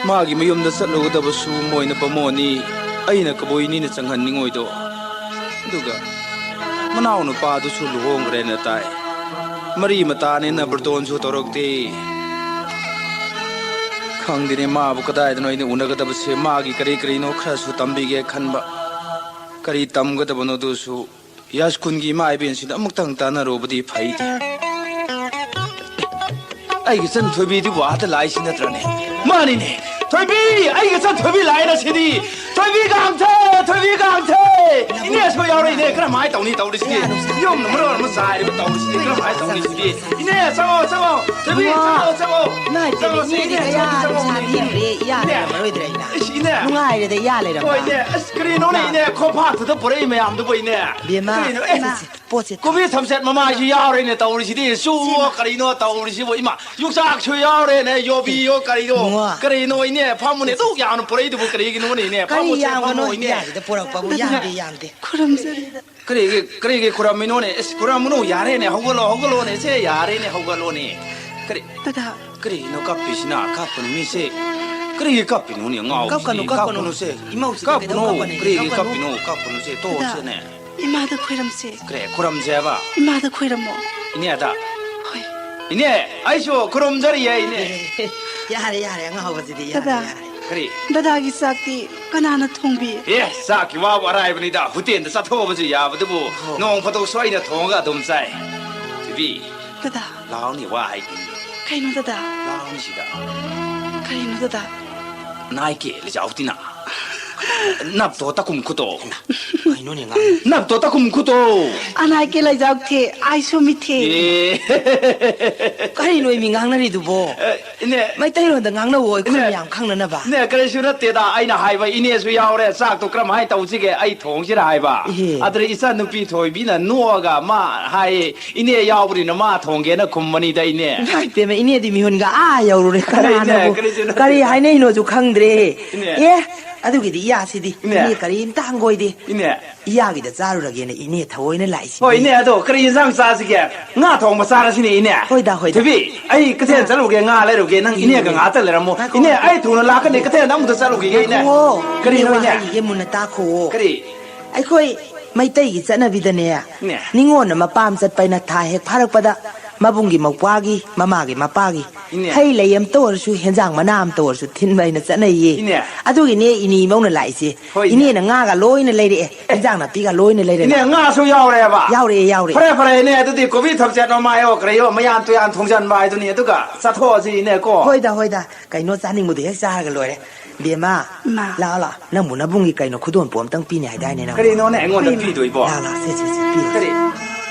ꯃꯥꯒꯤ ꯃꯌꯨꯝꯗ ꯆꯠꯂꯨꯒꯗꯕꯁꯨ ꯃꯣꯏꯅ ꯕꯥꯃꯣꯟꯅꯤ, ꯑꯩꯅ ꯀꯕꯨꯏꯅꯤꯅ ꯆꯪꯍꯟꯅꯤꯡꯉꯣꯏꯗꯣ꯫ ꯑꯗꯨꯒ ꯃꯅꯥꯎ ꯅꯨꯄꯥꯗꯨꯁꯨ ꯂꯨꯍꯣꯡꯈ꯭ꯔꯦꯅ ꯇꯥꯏ꯫ ꯃꯔꯤ ꯃꯇꯥꯅꯦꯅ ꯕꯥꯔꯇꯣꯟꯁꯨ ꯇꯧꯔꯛꯇꯦ꯫ ꯈꯪꯗꯦꯅꯦ, ꯃꯥꯕꯨ ꯀꯗꯥꯏꯗꯅꯣ ꯑꯩꯅ ꯎꯅꯒꯗꯕꯁꯦ꯫ ꯃꯥꯒꯤ ꯀꯔꯤ ꯀꯔꯤꯅꯣ ꯈꯔꯁꯨ ꯇꯝꯕꯤꯒꯦ ꯈꯟꯕ꯫ ꯀꯔꯤ ꯇꯝꯒꯗꯕꯅꯣꯗꯨꯁꯨ ꯌꯥꯏꯁ꯭ꯀꯨꯜꯒꯤ ꯏꯃꯥ ꯏꯕꯦꯟꯁꯤꯡꯗ ꯑꯃꯨꯛꯇꯪ ꯇꯥꯟꯅꯔꯨꯕꯗꯤ ꯐꯩꯗꯤ꯫ ꯑꯩꯒꯤ ꯏꯆꯟ ꯊꯣꯏꯕꯤꯗꯨꯕꯨ ꯑꯥꯗ ꯂꯥꯛꯏꯁꯤ ꯅꯠꯇ꯭ꯔꯅꯦ? ꯃꯥꯅꯤꯅꯦ, ꯊꯣꯏꯕꯤ! ꯑꯩꯒꯤ ꯏꯆꯟ ꯊꯣꯏꯕꯤ ꯂꯥꯛꯑꯦꯅ ꯁꯤꯗꯤ! ꯊꯣꯏꯕꯤ ꯀꯥꯡꯊꯦ! ꯊꯣꯏꯕꯤ ꯀꯥꯡꯊꯦ! ꯏꯅꯦꯁꯨ ꯌꯥꯎꯔꯛꯏꯅꯦ, ꯀꯔꯝꯍꯥꯏꯅ ꯇꯧꯅꯤ ꯇꯧꯔꯤꯁꯤꯗꯤ? ꯌꯨꯝꯅ ꯃꯔꯣꯜ ꯑꯃ ꯆꯥꯏꯔꯤꯕ ꯇꯧꯔꯤꯁꯤꯗꯤ, ꯀꯔꯝꯍꯥꯏꯅ ꯇꯧꯅꯤ ꯁꯤꯗꯤ? ꯏꯅꯦ, ꯆꯪꯉꯣ, ꯆꯪꯉꯣ, ꯊꯣꯏꯕꯤ, ꯏꯃꯥ, ꯆꯪꯉꯣ, ꯆꯪꯉꯣ, ꯏꯃꯥ, ꯆꯪꯉꯣ, ꯏꯆꯦ, ꯏꯅꯦ, ꯏꯅꯦ, ꯀꯌꯥ ꯆꯪꯉꯣ, ꯆꯪꯉꯣ, ꯅꯨꯡꯁꯥ ꯏꯅꯦ꯫ ꯊꯤꯔꯦ, ꯏꯌꯥ ꯏꯅꯦ꯫ ꯂꯩꯔꯝꯃꯔꯣꯏꯗ꯭ꯔꯦ, ꯏꯅꯥ꯫ ꯏꯁ, ꯏꯅꯦ꯫ ꯅꯨꯡꯉꯥꯏꯔꯦꯗ, ꯏꯌꯥ ꯂꯩꯔꯝꯕ꯫ ꯍꯣꯏ, ꯏꯅꯦ꯫ ꯑꯁ, ꯀꯔꯤꯅꯣꯅꯦ, ꯏꯃꯥ꯫ ꯏꯅꯦ? ꯈꯣꯝꯐꯥꯛꯇꯨꯗ ꯄꯨꯔꯛꯏ ꯃꯌꯥꯝꯗꯨꯕꯨ, ꯏꯅꯦ꯫ ꯕꯦꯝꯃ, ꯀꯔꯤꯅꯣ? ꯑꯦ, ꯏꯃꯥ꯫ ꯄꯣꯠꯁꯦ ꯀꯣꯕꯤ ꯊꯝꯆꯦꯠ ꯃꯃꯥꯏꯁꯨ ꯌꯥꯎꯔꯦꯅꯦ ꯇꯧꯔꯤꯁꯤꯗꯤ꯫ ꯆꯨꯋꯣ, ꯁꯤꯃ꯫ ꯀꯔꯤꯅꯣ ꯇꯧꯔꯤꯁꯤꯕꯨ? ꯏꯃꯥ, ꯌꯣꯡꯆꯥꯛꯁꯨ ꯌꯥꯎꯔꯦꯅꯦ, ꯌꯣꯕꯤꯌꯣ, ꯀꯔꯤꯌꯣ? ꯏꯕꯨꯡꯉꯣ꯫ ꯀꯔꯤꯅꯣ, ꯏꯅꯦ? ꯐꯝꯃꯨꯅꯦ, ꯑꯗꯨꯛ ꯌꯥꯝꯅ ꯄꯨꯔꯛꯏꯗꯨꯕꯨ ꯀꯔꯤꯒꯤꯅꯣꯅꯦ, ꯏꯅꯦ? ꯀꯔꯤ ꯐꯝꯃꯨꯁꯦ, ꯌꯥꯝꯕꯅꯣ? ꯐꯝꯃꯨ, ꯏꯅꯦ꯫ ꯌꯥꯁꯤꯗ ꯄꯨꯔꯛꯄꯕꯨ ꯌꯥꯝꯗꯦ, ꯌꯥꯝꯗꯦ꯫ ꯈꯨꯔꯨꯝꯖꯔꯤ꯫ ꯀꯔꯤꯒꯤ, ꯀꯔꯤꯒꯤ ꯈꯨꯔꯝꯃꯤꯅꯣꯅꯦ? ꯑꯁ, ꯈꯨꯔꯝꯃꯨꯅꯨ, ꯌꯥꯔꯦꯅꯦ, ꯍꯧꯒꯠꯂꯣ, ꯍꯧꯒꯠꯂꯣꯅꯦ, ꯁꯦ, ꯌꯥꯔꯦꯅꯦ, ꯍꯧꯒꯠꯂꯣꯅꯦ꯫ ꯀꯔꯤ, ꯗꯗꯥ꯫ ꯀꯔꯤꯒꯤꯅꯣ ꯀꯞꯄꯤꯁꯤꯅ? ꯀꯞꯄꯨꯅꯨ, ꯃꯤꯁꯦ꯫ ꯀꯔꯤꯒꯤ ꯀꯞꯄꯤꯅꯣꯅꯦ, ꯉꯥꯎꯕꯁꯤꯗꯤ? ꯀꯞꯀꯅꯨ, ꯀꯞꯀꯅꯨ꯫ ꯀꯞꯀꯅꯨꯁꯦ꯫ ꯏꯃꯧꯁꯤꯗꯤ ꯀꯞꯀꯅꯨ, ꯀꯩꯗꯧ ꯀꯞꯀꯅꯤ? ꯀꯔꯤꯒꯤ ꯀꯞꯀꯅꯨ꯫ ꯀꯞꯄꯤꯅꯣ? ꯀꯞꯀꯅꯨꯁꯦ, ꯗꯗꯥ, ꯇꯣꯛꯑꯁꯦꯅꯦ꯫ ꯏꯃꯥꯗ ꯈꯣꯏꯔꯝꯁꯦ꯫ ꯀꯔꯤ, ꯈꯨꯔꯝꯁꯦ ꯍꯥꯏꯕ? ꯏꯃꯥꯗ ꯈꯣꯏꯔꯝꯃꯣ꯫ ꯏꯅꯦꯗ? ꯍꯣꯏ꯫ ꯏꯅꯦ, ꯑꯩꯁꯨ ꯈꯨꯔꯨꯝꯖꯔꯤꯌꯦ, ꯏꯅꯦ꯫ ꯌꯥꯔꯦ, ꯌꯥꯔꯦ, ꯑꯉꯥꯎꯕꯁꯤꯗꯤ, ꯌꯥꯔꯦ, ꯗꯗꯥ꯫ ꯌꯥꯔꯦ꯫ ꯀꯔꯤ? ꯗꯗꯥꯒꯤ ꯆꯥꯛꯇꯤ ꯀꯅꯥꯅ ꯊꯣꯡꯕꯤ? ꯑꯦ, ꯆꯥꯛꯀꯤ ꯋꯥꯕꯨ ꯑꯔꯥꯏꯕꯅꯤꯗ, ꯍꯣꯇꯦꯜꯗ ꯆꯠꯊꯣꯛꯑꯕꯁꯨ ꯌꯥꯕꯗꯨꯕꯨ, ꯑꯣ꯫ ꯅꯣꯡ ꯐꯥꯗꯣꯛꯁꯨ ꯑꯩꯅ ꯊꯣꯡꯉꯒ ꯑꯗꯨꯝ ꯆꯥꯏ꯫ ꯊꯣꯏꯕꯤ, ꯗꯗꯥ꯫ ꯂꯥꯎꯅꯦ, ꯋꯥ ꯍꯥꯏꯒꯦ꯫ ꯀꯩꯅꯣ, ꯗꯗꯥ? ꯂꯥꯎꯅꯦ ꯁꯤꯗ꯫ ꯀꯔꯤꯅꯣ, ꯗꯗꯥ? ꯅꯥꯏꯀꯦ ꯂꯩꯖꯥꯎꯇꯤꯅ꯫ ꯅꯞꯇꯣ ꯇꯀꯨꯝ ꯈꯨꯇꯣ꯫ ꯀꯩꯅꯣꯅꯦ, ꯉꯥꯡ-, ꯅꯞꯇꯣ ꯇꯀꯨꯝ ꯈꯨꯇꯣ꯫ ꯑꯅꯥꯏꯀꯦ ꯂꯩꯖꯥꯎ ꯊꯦ, ꯑꯥꯏꯁꯣ ꯃꯤꯊꯦ꯫ ꯑꯦ꯫ ꯀꯔꯤꯅꯣ ꯃꯤ ꯉꯥꯡꯅꯔꯤꯗꯨꯕꯣ? ꯑꯦ, ꯏꯅꯦ꯫ ꯃꯩꯇꯩꯂꯣꯟꯗ ꯉꯥꯡꯅꯧꯋꯣ, ꯑꯩꯈꯣꯏ ꯏꯅꯦ꯫ ꯃꯌꯥꯝ ꯈꯪꯅꯅꯕ꯫ ꯏꯅꯦ, ꯀꯔꯤꯁꯨ ꯅꯠꯇꯦꯗ꯫ ꯑꯩꯅ ꯍꯥꯏꯕ, ꯏꯅꯦꯁꯨ ꯌꯥꯎꯔꯦ꯫ ꯆꯥꯛꯇꯣ ꯀꯔꯝꯍꯥꯏꯅ ꯇꯧꯁꯤꯒꯦ? ꯑꯩ ꯊꯣꯡꯁꯤꯔ ꯍꯥꯏꯕ꯫ ꯏꯍꯦ꯫ ꯑꯗꯨꯗ ꯏꯆꯥ ꯅꯨꯄꯤ ꯊꯣꯏꯕꯤꯅ ꯅꯣꯛꯑꯒ ꯃꯥ ꯍꯥꯏꯌꯦ, "ꯏꯅꯦ ꯌꯥꯎꯕꯅꯤꯅ ꯃꯥ ꯊꯣꯡꯒꯦꯅ ꯈꯨꯝꯕꯅꯤꯗ, ꯏꯅꯦ"꯫ ꯏꯃꯥ ꯏꯄꯦꯝꯃ, ꯏꯅꯦꯗꯤ ꯃꯤꯍꯨꯟꯒ ꯑꯥ ꯌꯧꯔꯨꯔꯦ꯫ ꯀꯔꯤꯅꯦ, ꯀꯅꯥꯅꯕꯨ ꯀꯔꯤꯁꯨ ꯅꯠꯇꯦ꯫ ꯀꯔꯤ ꯍꯥꯏꯅꯩꯅꯣꯁꯨ ꯈꯪꯗ꯭ꯔꯦ꯫ ꯏꯅꯦ꯫ ꯑꯦ, ꯑꯗꯨꯒꯤꯗꯤ ꯏꯌꯥꯁꯤꯗꯤ꯫ ꯏꯅꯦ꯫ ꯏꯅꯦ ꯀꯔꯤꯝꯇ ꯍꯪꯒꯣꯏꯗꯦ꯫ ꯏꯅꯦ꯫ ꯏꯌꯥꯒꯤꯗ ꯆꯥꯔꯨꯔꯒꯦꯅ ꯏꯅꯦ ꯊꯑꯣꯏꯅ ꯂꯥꯛꯏꯁꯤꯅꯤ꯫ ꯍꯣꯏ, ꯏꯅꯦ, ꯑꯗꯣ ꯀꯔꯤ ꯌꯦꯟꯁꯥꯡ ꯆꯥꯁꯤꯒꯦ? ꯉꯥ ꯊꯣꯡꯕ ꯆꯥꯔꯁꯤꯅꯦ, ꯏꯅꯦ꯫ ꯍꯣꯏꯗ, ꯍꯣꯏꯗ꯫ ꯊꯣꯏꯕꯤ, ꯑꯩ ꯀꯩꯊꯦꯜ ꯆꯠꯂꯨꯒꯦ, ꯉꯥ ꯂꯩꯔꯨꯒꯦ, ꯅꯪ ꯏꯅꯦꯒ ꯉꯥꯏꯈꯣ, ꯉꯥꯏꯍꯥꯛꯇ ꯂꯩꯔꯝꯃꯣ꯫ ꯉꯥꯏꯈꯣ, ꯏꯅꯦ, ꯉꯥꯏꯈꯣ꯫ ꯑꯩ ꯊꯨꯅ ꯂꯥꯛꯀꯅꯤ, ꯀꯩꯊꯦꯜꯗ ꯑꯃꯨꯛꯇ ꯆꯠꯂꯨꯈꯤꯒꯦ, ꯏꯅꯦ꯫ ꯉꯥꯏꯈꯣ, ꯀꯔꯤꯅꯣ, ꯏꯅꯦ ꯋꯥ ꯏꯅꯦ? ꯍꯥꯏꯈꯤꯒꯦ, ꯃꯨꯟꯅ ꯇꯥꯈꯣ꯫ ꯀꯔꯤ? ꯑꯩꯈꯣꯏ ꯃꯩꯇꯩꯒꯤ ꯆꯠꯅꯕꯤꯗꯅꯦ, ꯏꯅꯦ꯫ ꯅꯤꯉꯣꯜꯅ ꯃꯄꯥꯝ ꯆꯠꯄ ꯍꯥꯏꯅ ꯊꯥ ꯍꯦꯛ ꯐꯥꯔꯛꯄꯗ ꯃꯕꯨꯡꯒꯤ ꯃꯧꯄ꯭ꯋꯥꯒꯤ, ꯃꯃꯥꯒꯤ ꯃꯄꯥꯒꯤ ꯏꯅꯦ꯫ ꯍꯩ ꯂꯩ ꯑꯝꯇ ꯑꯣꯏꯔꯁꯨ, ꯍꯦꯟꯖꯥꯡ ꯃꯅꯥ ꯑꯝꯇ ꯑꯣꯏꯔꯁꯨ ꯊꯤꯟꯕ ꯍꯥꯏꯅ ꯆꯠꯅꯩꯌꯦ꯫ ꯏꯅꯦ꯫ ꯑꯗꯨꯒꯤꯅꯦ ꯏꯅꯦ ꯏꯃꯧꯅ ꯂꯥꯛꯏꯁꯦ꯫ ꯍꯣꯏ, ꯏꯅꯦ꯫ ꯏꯅꯦꯅ ꯉꯥꯒ ꯂꯣꯏꯅ ꯂꯩꯔꯛꯑꯦ, ꯏꯅꯦ꯫ ꯍꯦꯟꯖꯥꯡ ꯅꯥꯄꯤꯒ ꯂꯣꯏꯅ ꯂꯩꯔꯛꯑꯦ꯫ ꯏꯅꯦ, ꯉꯥꯁꯨ ꯌꯥꯎꯔꯦꯕ? ꯌꯥꯎꯔꯛꯑꯦ, ꯌꯥꯎꯔꯛꯑꯦ꯫ ꯐꯔꯦ, ꯐꯔꯦ, ꯏꯅꯦ, ꯑꯗꯨꯗꯤ ꯀꯣꯕꯤ ꯊꯝꯆꯦꯠ ꯃꯃꯥꯏꯌꯣ ꯀꯔꯤꯌꯣ ꯃꯌꯥꯟ ꯇꯨꯌꯥꯟ ꯊꯣꯡꯖꯟꯕ ꯍꯥꯏꯗꯨꯅꯤ, ꯑꯗꯨꯒ ꯆꯥꯊꯣꯛꯑꯁꯤ, ꯏꯅꯦ, ꯀꯣ꯫ ꯍꯣꯏꯗ, ꯍꯣꯏꯗ, ꯀꯩꯅꯣ ꯆꯥꯅꯤꯡꯕꯗꯣ ꯍꯦꯛ ꯆꯥꯔꯒ ꯂꯣꯏꯔꯦ꯫ ꯕꯦꯝꯃ, ꯏꯃꯥ꯫ ꯂꯥꯛꯑꯣ, ꯂꯥꯛꯑꯣ, ꯅꯪꯕꯨ ꯅꯕꯨꯡꯒꯤ ꯀꯩꯅꯣ ꯈꯨꯗꯣꯜꯄꯣ ꯑꯝꯇꯪ ꯄꯤꯅꯤ ꯍꯥꯏꯗꯥꯏꯅꯦ ꯅꯪꯕꯨ? ꯀꯔꯤꯅꯣꯅꯦ ꯑꯩꯉꯣꯟꯗ ꯍꯣꯏ, ꯏꯃꯥ꯫ ꯄꯤꯗꯣꯏꯕꯣ? ꯂꯥꯛꯑꯣ, ꯂꯥꯛꯑꯣ, ꯁꯦ, ꯁꯦ, ꯁꯦ, ꯄꯤꯔꯣ꯫ ꯀꯔꯤ?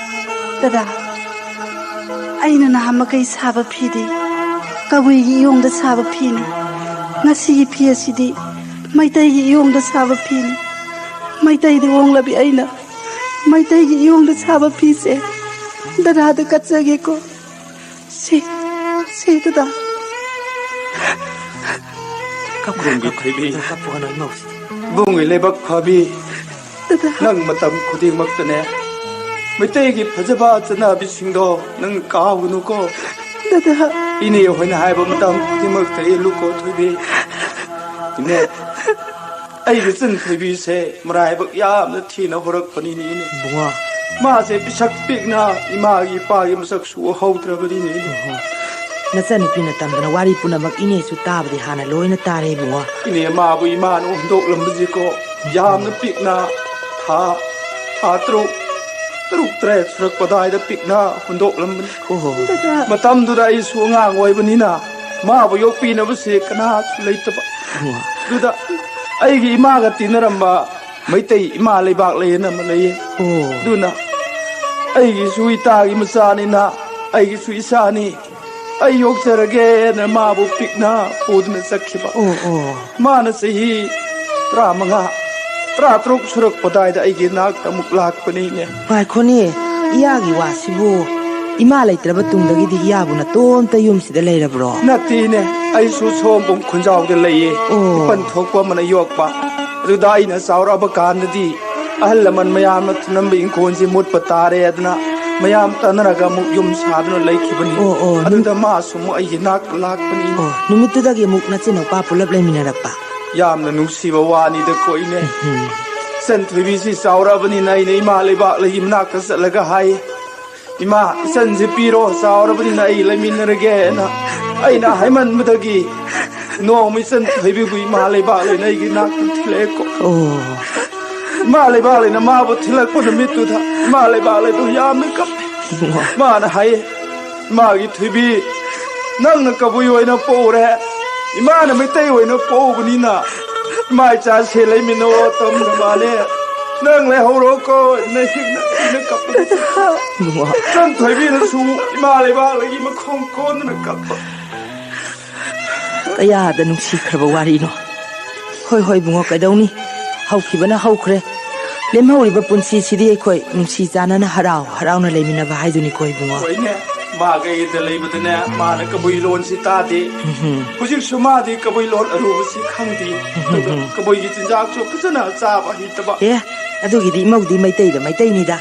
ꯗꯗꯥ, ꯑꯩꯅ ꯅꯍꯥꯟꯃꯈꯩ ꯁꯥꯕ ꯐꯤꯗꯤ ꯀꯕꯨꯏꯒꯤ ꯏꯌꯣꯡꯗ ꯁꯥꯕ ꯐꯤꯅꯤ꯫ ꯉꯁꯤꯒꯤ ꯐꯤ ꯑꯁꯤꯗꯤ ꯃꯩꯇꯩꯒꯤ ꯏꯌꯣꯡꯗ ꯁꯥꯕ ꯐꯤꯅꯤ꯫ ꯃꯩꯇꯩꯗ ꯑꯣꯡꯂꯕꯤ ꯑꯩꯅ ꯃꯩꯇꯩꯒꯤ ꯏꯌꯣꯡꯗ ꯁꯥꯕ ꯐꯤꯁꯦ ꯗꯗꯥꯗ ꯀꯠꯆꯒꯦꯀꯣ꯫ ꯁꯤ, ꯁꯤ, ꯗꯗꯥ꯫ ꯀꯞꯀꯅꯨ, ꯏꯕꯨꯡꯒꯤ ꯀꯞꯀꯅꯨ, ꯊꯣꯏꯕꯤ꯫ ꯀꯞꯄꯨꯒꯅꯨ, ꯏꯃꯧꯁꯦ꯫ ꯏꯕꯨꯡꯒꯤ ꯂꯩꯕꯥꯛ ꯐꯕꯤ꯫ ꯗꯗꯥ꯫ ꯅꯪ ꯃꯇꯝ ꯈꯨꯗꯤꯡꯃꯛꯇꯅꯦ ꯃꯩꯇꯩꯒꯤ ꯐꯖꯕ ꯆꯠꯅꯕꯤꯁꯤꯡꯗꯣ ꯅꯪ ꯀꯥꯎꯒꯅꯨꯀꯣ꯫ ꯗꯗꯥ꯫ ꯏꯅꯦ ꯍꯣꯏꯅ ꯍꯥꯏꯕ ꯃꯇꯝ ꯈꯨꯗꯤꯡꯃꯛꯇ ꯏꯜꯂꯨꯀꯣ, ꯊꯣꯏꯕꯤ꯫ ꯏꯅꯦ, ꯑꯩꯒꯤ ꯏꯆꯟ ꯊꯣꯏꯕꯤꯁꯦ ꯃꯔꯥꯏꯕꯛ ꯌꯥꯝꯅ ꯊꯤꯅ ꯍꯧꯔꯛꯄꯅꯤꯅꯦ, ꯏꯅꯦ꯫ ꯏꯕꯨꯡꯉꯣ꯫ ꯃꯥꯁꯦ ꯄꯤꯁꯛ ꯄꯤꯛꯅ ꯏꯃꯥꯒꯤ ꯏꯄꯥꯒꯤ ꯃꯁꯛꯁꯨ ꯎꯍꯧꯗ꯭ꯔꯕꯅꯤꯅꯦ, ꯏꯅꯦ꯫ ꯏꯕꯨꯡꯉꯣ꯫ ꯅꯆꯟꯅꯨꯄꯤꯅ ꯇꯝꯗꯅ ꯋꯥꯔꯤ ꯄꯨꯝꯅꯃꯛ ꯏꯅꯦꯁꯨ ꯇꯥꯕꯗꯤ ꯍꯥꯟꯅ ꯂꯣꯏꯅ ꯇꯥꯔꯦ, ꯏꯕꯨꯡꯉꯣ꯫ ꯏꯅꯦ, ꯃꯥꯕꯨ ꯏꯃꯥꯅ ꯍꯨꯟꯗꯣꯛꯂꯝꯕꯁꯤꯀꯣ ꯌꯥꯝꯅ ꯄꯤꯛꯅ ꯊꯥ, ꯊꯥ ꯇꯔꯨꯛ, ꯇꯔꯨꯛ ꯇꯔꯦꯠ ꯁꯨꯔꯛꯄ ꯑꯗꯨꯋꯥꯏꯗ ꯄꯤꯛꯅ ꯍꯨꯟꯗꯣꯛꯂꯝꯕꯅꯤ꯫ ꯑꯣꯍꯣ꯫ ꯃꯇꯝꯗꯨꯗ ꯑꯩꯁꯨ ꯑꯉꯥꯡ ꯑꯣꯏꯕꯅꯤꯅ ꯃꯥꯕꯨ ꯌꯣꯛꯄꯤꯅꯕꯁꯦ ꯀꯅꯥꯁꯨ ꯂꯩꯇꯕ꯫ ꯑꯣ꯫ ꯑꯗꯨꯗ ꯑꯩꯒꯤ ꯏꯃꯥꯒ ꯇꯤꯟꯅꯔꯝꯕ ꯃꯩꯇꯩ ꯏꯃꯥ ꯂꯩꯕꯥꯛ ꯂꯩ ꯑꯅ ꯑꯃ ꯂꯩꯌꯦ꯫ ꯑꯣ꯫ ꯑꯗꯨꯅ ꯑꯩꯒꯤꯁꯨ ꯏꯇꯥꯒꯤ ꯃꯆꯥꯅꯤꯅ ꯑꯩꯒꯤꯁꯨ ꯏꯆꯥꯅꯤ꯫ ꯑꯩ ꯌꯣꯛꯆꯔꯒꯦꯅ ꯃꯥꯕꯨ ꯄꯤꯛꯅ ꯄꯨꯗꯨꯅ ꯆꯠꯈꯤꯕ꯫ ꯑꯣ, ꯑꯣ꯫ ꯃꯥꯅ ꯆꯍꯤ ꯇꯔꯥꯃꯉꯥ, ꯇꯔꯥꯇꯔꯨꯛ ꯁꯨꯔꯛꯄ ꯑꯗꯨꯋꯥꯏꯗ ꯑꯩꯒꯤ ꯅꯥꯛꯇ ꯑꯃꯨꯛ ꯂꯥꯛꯄꯅꯤꯅꯦ꯫ ꯉꯥꯏꯈꯣꯅꯦ, ꯏꯌꯥꯒꯤ ꯋꯥꯁꯤꯕꯨ ꯏꯃꯥ ꯂꯩꯇ꯭ꯔꯕ ꯇꯨꯡꯗꯒꯤꯗꯤ ꯏꯌꯥꯕꯨ ꯅꯇꯣꯝꯇ ꯌꯨꯝꯁꯤꯗ ꯂꯩꯔꯕ꯭ꯔꯣ? ꯅꯠꯇꯦꯅꯦ, ꯑꯩꯁꯨ ꯁꯣꯝꯕꯨꯡ ꯈꯨꯟꯖꯥꯎꯗ ꯂꯩꯌꯦ꯫ ꯑꯣ꯫ ꯏꯄꯟ ꯊꯣꯛꯄ ꯑꯃꯅ ꯌꯣꯛꯄ꯫ ꯑꯗꯨꯗ ꯑꯩꯅ ꯆꯥꯎꯔꯛꯑꯕ ꯀꯥꯟꯗꯗꯤ ꯑꯍꯜ ꯂꯃꯟ ꯃꯌꯥꯝꯅ ꯊꯝꯂꯝꯕ ꯏꯪꯈꯣꯜꯁꯤ ꯃꯨꯠꯄ ꯇꯥꯔꯦ ꯑꯗꯨꯅ ꯃꯌꯥꯝ ꯇꯥꯟꯅꯔꯒ ꯑꯃꯨꯛ ꯌꯨꯝ ꯁꯥꯗꯨꯅ ꯂꯩꯈꯤꯕꯅꯤ꯫ ꯑꯣ, ꯑꯣ, ꯅꯨꯃꯤꯠ ꯑꯗꯨꯗ ꯃꯥꯁꯨ ꯑꯃꯨꯛ ꯑꯩꯒꯤ ꯅꯥꯛꯇ ꯂꯥꯛꯄꯅꯤ꯫ ꯑꯣ, ꯅꯨꯃꯤꯠꯇꯨꯗꯒꯤ ꯑꯃꯨꯛ ꯅꯆꯤꯟ ꯅꯨꯄꯥ ꯄꯨꯂꯞ ꯂꯩꯃꯤꯟꯅꯔꯛꯄ? ꯌꯥꯝꯅ ꯅꯨꯡꯁꯤꯕ ꯋꯥꯅꯤꯗꯀꯣ, ꯏꯅꯦ꯫ ꯎꯝ꯫ ꯏꯆꯟ ꯊꯣꯏꯕꯤꯁꯤ ꯆꯥꯎꯔꯛꯑꯕꯅꯤꯅ ꯑꯩꯅ ꯏꯃꯥ ꯂꯩꯕꯥꯛ ꯂꯩꯒꯤ ꯃꯅꯥꯛꯇ ꯆꯠꯂꯒ ꯍꯥꯏ, "ꯏꯃꯥ, ꯏꯆꯟꯁꯦ ꯄꯤꯔꯣ, ꯆꯥꯎꯔꯕꯅꯤꯅ ꯑꯩ ꯂꯩꯃꯤꯟꯅꯔꯒꯦꯅ" ꯑꯩꯅ ꯍꯥꯏꯃꯟꯕꯗꯒꯤ ꯅꯣꯡꯃ ꯏꯆꯟ ꯊꯣꯏꯕꯤꯕꯨ ꯏꯃꯥ ꯂꯩꯕꯥꯛ ꯂꯩꯅ ꯑꯩꯒꯤ ꯅꯥꯛꯇ ꯊꯤꯜꯂꯛꯑꯦꯀꯣ꯫ ꯑꯣ꯫ ꯏꯃꯥ ꯂꯩꯕꯥꯛ ꯂꯩꯅ ꯃꯥꯕꯨ ꯊꯤꯜꯂꯛꯄ ꯅꯨꯃꯤꯠꯇꯨꯗ ꯏꯃꯥ ꯂꯩꯕꯥꯛ ꯂꯩꯗꯨ ꯌꯥꯝꯅ ꯀꯞꯄꯦ꯫ ꯏꯃꯥ꯫ ꯃꯥꯅ ꯍꯥꯏꯌꯦ, "ꯏꯃꯥꯒꯤ ꯊꯣꯏꯕꯤ, ꯅꯪꯅ ꯀꯕꯨꯏ ꯑꯣꯏꯅ ꯄꯣꯛꯎꯔꯦ, ꯏꯃꯥꯅ ꯃꯩꯇꯩ ꯑꯣꯏꯅ ꯄꯣꯛꯎꯕꯅꯤꯅ ꯏꯃꯥ ꯏꯆꯥ ꯁꯦ ꯂꯩꯃꯤꯟꯅꯧ ꯇꯝꯅ ꯃꯥꯅꯦ, ꯅꯪ ꯂꯩꯍꯧꯔꯣꯀꯣ" ꯅ ꯍꯤꯡꯅ ꯍꯤꯡꯅ ꯀꯞꯄ꯫ ꯏꯃꯥ꯫ ꯏꯆꯟ ꯊꯣꯏꯕꯤꯅꯁꯨ ꯏꯃꯥ ꯂꯩꯕꯥꯛ ꯂꯩꯒꯤ ꯃꯈꯣꯡ ꯀꯣꯟꯗꯨꯅ ꯀꯞꯄ꯫ ꯀꯌꯥꯗ ꯅꯨꯡꯁꯤꯈ꯭ꯔꯕ ꯋꯥꯔꯤꯅꯣ꯫ ꯍꯣꯏ, ꯍꯣꯏ, ꯏꯕꯨꯡꯉꯣ, ꯀꯩꯗꯧꯅꯤ? ꯍꯧꯈꯤꯕꯅ ꯍꯧꯈ꯭ꯔꯦ꯫ ꯂꯦꯝꯍꯧꯔꯤꯕ ꯄꯨꯟꯁꯤꯁꯤꯗꯤ ꯑꯩꯈꯣꯏ ꯅꯨꯡꯁꯤ ꯆꯥꯟꯅꯅ ꯍꯔꯥꯎ ꯍꯔꯥꯎꯅ ꯂꯩꯃꯤꯟꯅꯕ ꯍꯥꯏꯗꯨꯅꯤꯀꯣ, ꯏꯕꯨꯡꯉꯣ꯫ ꯍꯣꯏꯅꯦ, ꯃꯥꯒ ꯑꯩꯒꯗ ꯂꯩꯕꯗꯅꯦ, ꯃꯥꯅ ꯀꯕꯨꯏ ꯂꯣꯟꯁꯤ ꯇꯥꯗꯦ꯫ ꯎꯝꯍꯨꯝ꯫ ꯍꯧꯖꯤꯛꯁꯨ ꯃꯥꯗꯤ ꯀꯕꯨꯏ ꯂꯣꯟ ꯑꯔꯨꯕꯁꯤ ꯈꯪꯗꯦ꯫ ꯑꯗꯨꯒ ꯎꯝꯍꯨꯝ꯫ ꯀꯕꯨꯏꯒꯤ ꯆꯤꯟꯖꯥꯛꯁꯨ ꯐꯖꯅ ꯆꯥꯕ ꯍꯩꯇꯕ꯫ ꯑꯦ, ꯑꯗꯨꯒꯤꯗꯤ ꯏꯃꯧꯗꯤ ꯃꯩꯇꯩꯗ ꯃꯩꯇꯩꯅꯤꯗ꯫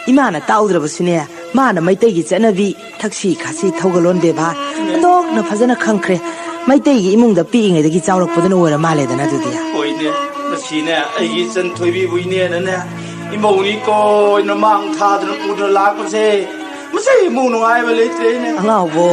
ꯏꯃꯥꯅ ꯇꯥꯛꯎꯗ꯭ꯔꯕꯁꯨꯅꯦ, ꯃꯥꯅ ꯃꯩꯇꯩꯒꯤ ꯆꯠꯅꯕꯤ, ꯊꯛꯁꯤ ꯈꯥꯁꯤ, ꯊꯧꯒꯜꯂꯣꯟ ꯕꯦꯕꯥꯔ ꯑꯣꯟꯊꯣꯛꯅ ꯐꯖꯅ ꯈꯪꯈ꯭ꯔꯦ꯫ ꯃꯩꯇꯩꯒꯤ ꯏꯃꯨꯡꯗ ꯄꯤꯛꯏꯉꯩꯗꯒꯤ ꯆꯥꯎꯔꯛꯄꯗꯨꯅ ꯑꯣꯏꯔ ꯃꯥꯜꯂꯦꯗꯅ ꯑꯗꯨꯗꯤ꯫ ꯍꯣꯏꯅꯦ, ꯉꯁꯤꯅꯦ ꯑꯩꯒꯤ ꯏꯆꯟ ꯊꯣꯏꯕꯤꯕꯨ ꯏꯅꯦꯅꯅꯦ, ꯏꯃꯧꯅꯤ ꯀꯣꯏꯅ ꯃꯥꯡ ꯊꯥꯗꯅ ꯄꯨꯗꯅ ꯂꯥꯛꯄꯁꯦ, ꯃꯁꯤ ꯏꯃꯧ ꯅꯨꯡꯉꯥꯏꯕ ꯂꯩꯇ꯭ꯔꯦꯅꯦ꯫ ꯑꯉꯥꯎꯕꯣ,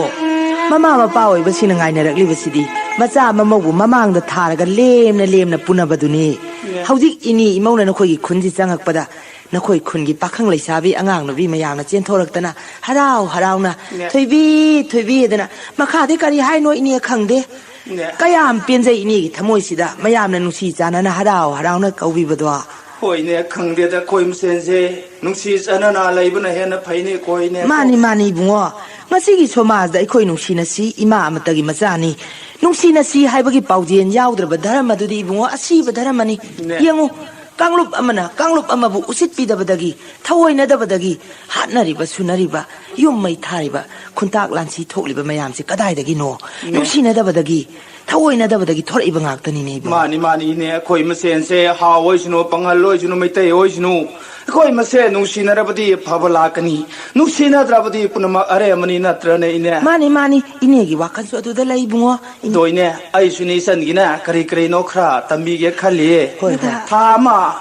ꯃꯃꯥ ꯃꯄꯥ ꯑꯣꯏꯕꯁꯤꯡꯅ ꯉꯥꯏꯅꯔꯛꯂꯤꯕꯁꯤꯗꯤ ꯃꯆꯥ ꯃꯃꯧꯕꯨ ꯃꯃꯥꯡꯗ ꯊꯥꯔꯒ ꯂꯦꯝꯅ ꯂꯦꯝꯅ ꯄꯨꯅꯕꯗꯨꯅꯤ꯫ ꯏꯅꯦ꯫ ꯍꯧꯖꯤꯛ ꯏꯅꯦ ꯏꯃꯧꯅ ꯅꯈꯣꯏꯒꯤ ꯈꯨꯟꯁꯤ ꯆꯪꯉꯛꯄꯗ ꯅꯈꯣꯏ ꯈꯨꯟꯒꯤ ꯄꯥꯈꯪ ꯂꯩꯁꯥꯕꯤ ꯑꯉꯥꯡ ꯅꯨꯄꯤ ꯃꯌꯥꯝꯅ ꯆꯦꯟꯊꯣꯔꯛꯇꯅ ꯍꯔꯥꯎ ꯍꯔꯥꯎꯅ, ꯅꯦ꯫ "ꯊꯣꯏꯕꯤ, ꯊꯣꯏꯕꯤ" ꯍꯥꯏꯗꯅ, ꯃꯈꯥꯗꯤ ꯀꯔꯤ ꯍꯥꯏꯅꯣ ꯏꯅꯦ ꯈꯪꯗꯦ꯫ ꯅꯦ꯫ ꯀꯌꯥꯝ ꯄꯦꯟꯖꯩ ꯏꯅꯦꯒꯤ ꯊꯃꯣꯏꯁꯤꯗ, ꯃꯌꯥꯝꯅ ꯅꯨꯡꯁꯤ ꯆꯥꯟꯅꯅ ꯍꯔꯥꯎ ꯍꯔꯥꯎꯅ ꯀꯧꯕꯤꯕꯗꯣ꯫ ꯍꯣꯏꯅꯦ, ꯈꯪꯗꯦꯗ, ꯑꯩꯈꯣꯏ ꯃꯁꯦꯟꯁꯦ ꯅꯨꯡꯁꯤ ꯆꯥꯟꯅꯅ ꯂꯩꯕꯅ ꯍꯦꯟꯅ ꯐꯩꯅꯦ, ꯀꯣꯏꯅꯦ꯫ ꯃꯥꯅꯤ, ꯃꯥꯅꯤ, ꯏꯕꯨꯡꯉꯣ꯫ ꯉꯁꯤꯒꯤ ꯁꯃꯥꯖꯗ ꯑꯩꯈꯣꯏ ꯅꯨꯡꯁꯤꯅꯁꯤ, ꯏꯃꯥ ꯑꯃꯠꯇꯒꯤ ꯃꯆꯥꯅꯤ꯫ ꯅꯨꯡꯁꯤꯅꯁꯤ ꯍꯥꯏꯕꯒꯤ ꯄꯥꯎꯖꯦꯜ ꯌꯥꯎꯗ꯭ꯔꯕ ꯙꯔꯃꯗꯨꯗꯤ, ꯏꯕꯨꯡꯉꯣ, ꯑꯁꯤꯕ ꯙꯔꯃꯅꯤ꯫ ꯅꯦ꯫ ꯌꯦꯡꯉꯨ, ꯀꯥꯡꯂꯨꯞ ꯑꯃꯅ ꯀꯥꯡꯂꯨꯞ ꯑꯃꯕꯨ ꯎꯁꯤꯠꯄꯤꯗꯕꯗꯒꯤ, ꯊꯑꯣꯏꯅꯗꯕꯗꯒꯤ ꯍꯥꯠꯅꯔꯤꯕ, ꯁꯨꯅꯔꯤꯕ, ꯌꯨꯝ ꯃꯩ ꯊꯥꯔꯤꯕ, ꯈꯨꯟꯇꯥꯛ ꯂꯥꯟꯁꯤ ꯊꯣꯛꯂꯤꯕ ꯃꯌꯥꯝꯁꯤ ꯀꯗꯥꯏꯗꯒꯤꯅꯣ? ꯅꯦ꯫ ꯅꯨꯡꯁꯤꯅꯗꯕꯗꯒꯤ, ꯊꯑꯣꯏꯅꯗꯕꯗꯒꯤ ꯊꯣꯔꯛꯏꯕ ꯉꯥꯛꯇꯅꯤꯅꯦ, ꯏꯕꯨꯡꯉꯣ꯫ ꯃꯥꯅꯤ, ꯃꯥꯅꯤ, ꯏꯅꯦ꯫ ꯑꯩꯈꯣꯏ ꯃꯁꯦꯟꯁꯦ ꯍꯥꯎ ꯑꯣꯏꯁꯅꯨ, ꯄꯥꯉꯜ ꯑꯣꯏꯁꯅꯨ, ꯃꯩꯇꯩ ꯑꯣꯏꯁꯅꯨ, ꯑꯩꯈꯣꯏ ꯃꯁꯦꯟ ꯅꯨꯡꯁꯤꯅꯔꯕꯗꯤ ꯐꯕ ꯂꯥꯛꯀꯅꯤ꯫ ꯅꯨꯡꯁꯤꯅꯗ꯭ꯔꯕꯗꯤ ꯄꯨꯝꯅꯃꯛ ꯑꯔꯦꯝꯕꯅꯤ, ꯅꯠꯇ꯭ꯔꯅꯦ, ꯏꯅꯦ? ꯃꯥꯅꯤ, ꯃꯥꯅꯤ꯫ ꯏꯅꯦꯒꯤ ꯋꯥꯈꯜꯁꯨ ꯑꯗꯨꯗ ꯂꯩ, ꯏꯕꯨꯡꯉꯣ꯫ ꯏꯅꯦ꯫ ꯑꯗꯣ, ꯏꯅꯦ, ꯑꯩꯁꯨꯅꯦ ꯏꯆꯟꯒꯤꯅꯦ ꯀꯔꯤ ꯀꯔꯤꯅꯣ ꯈꯔ ꯇꯝꯕꯤꯒꯦ ꯈꯜꯂꯤꯌꯦ꯫ ꯍꯣꯏ, ꯍꯣꯏ꯫ ꯊꯥ ꯑꯃ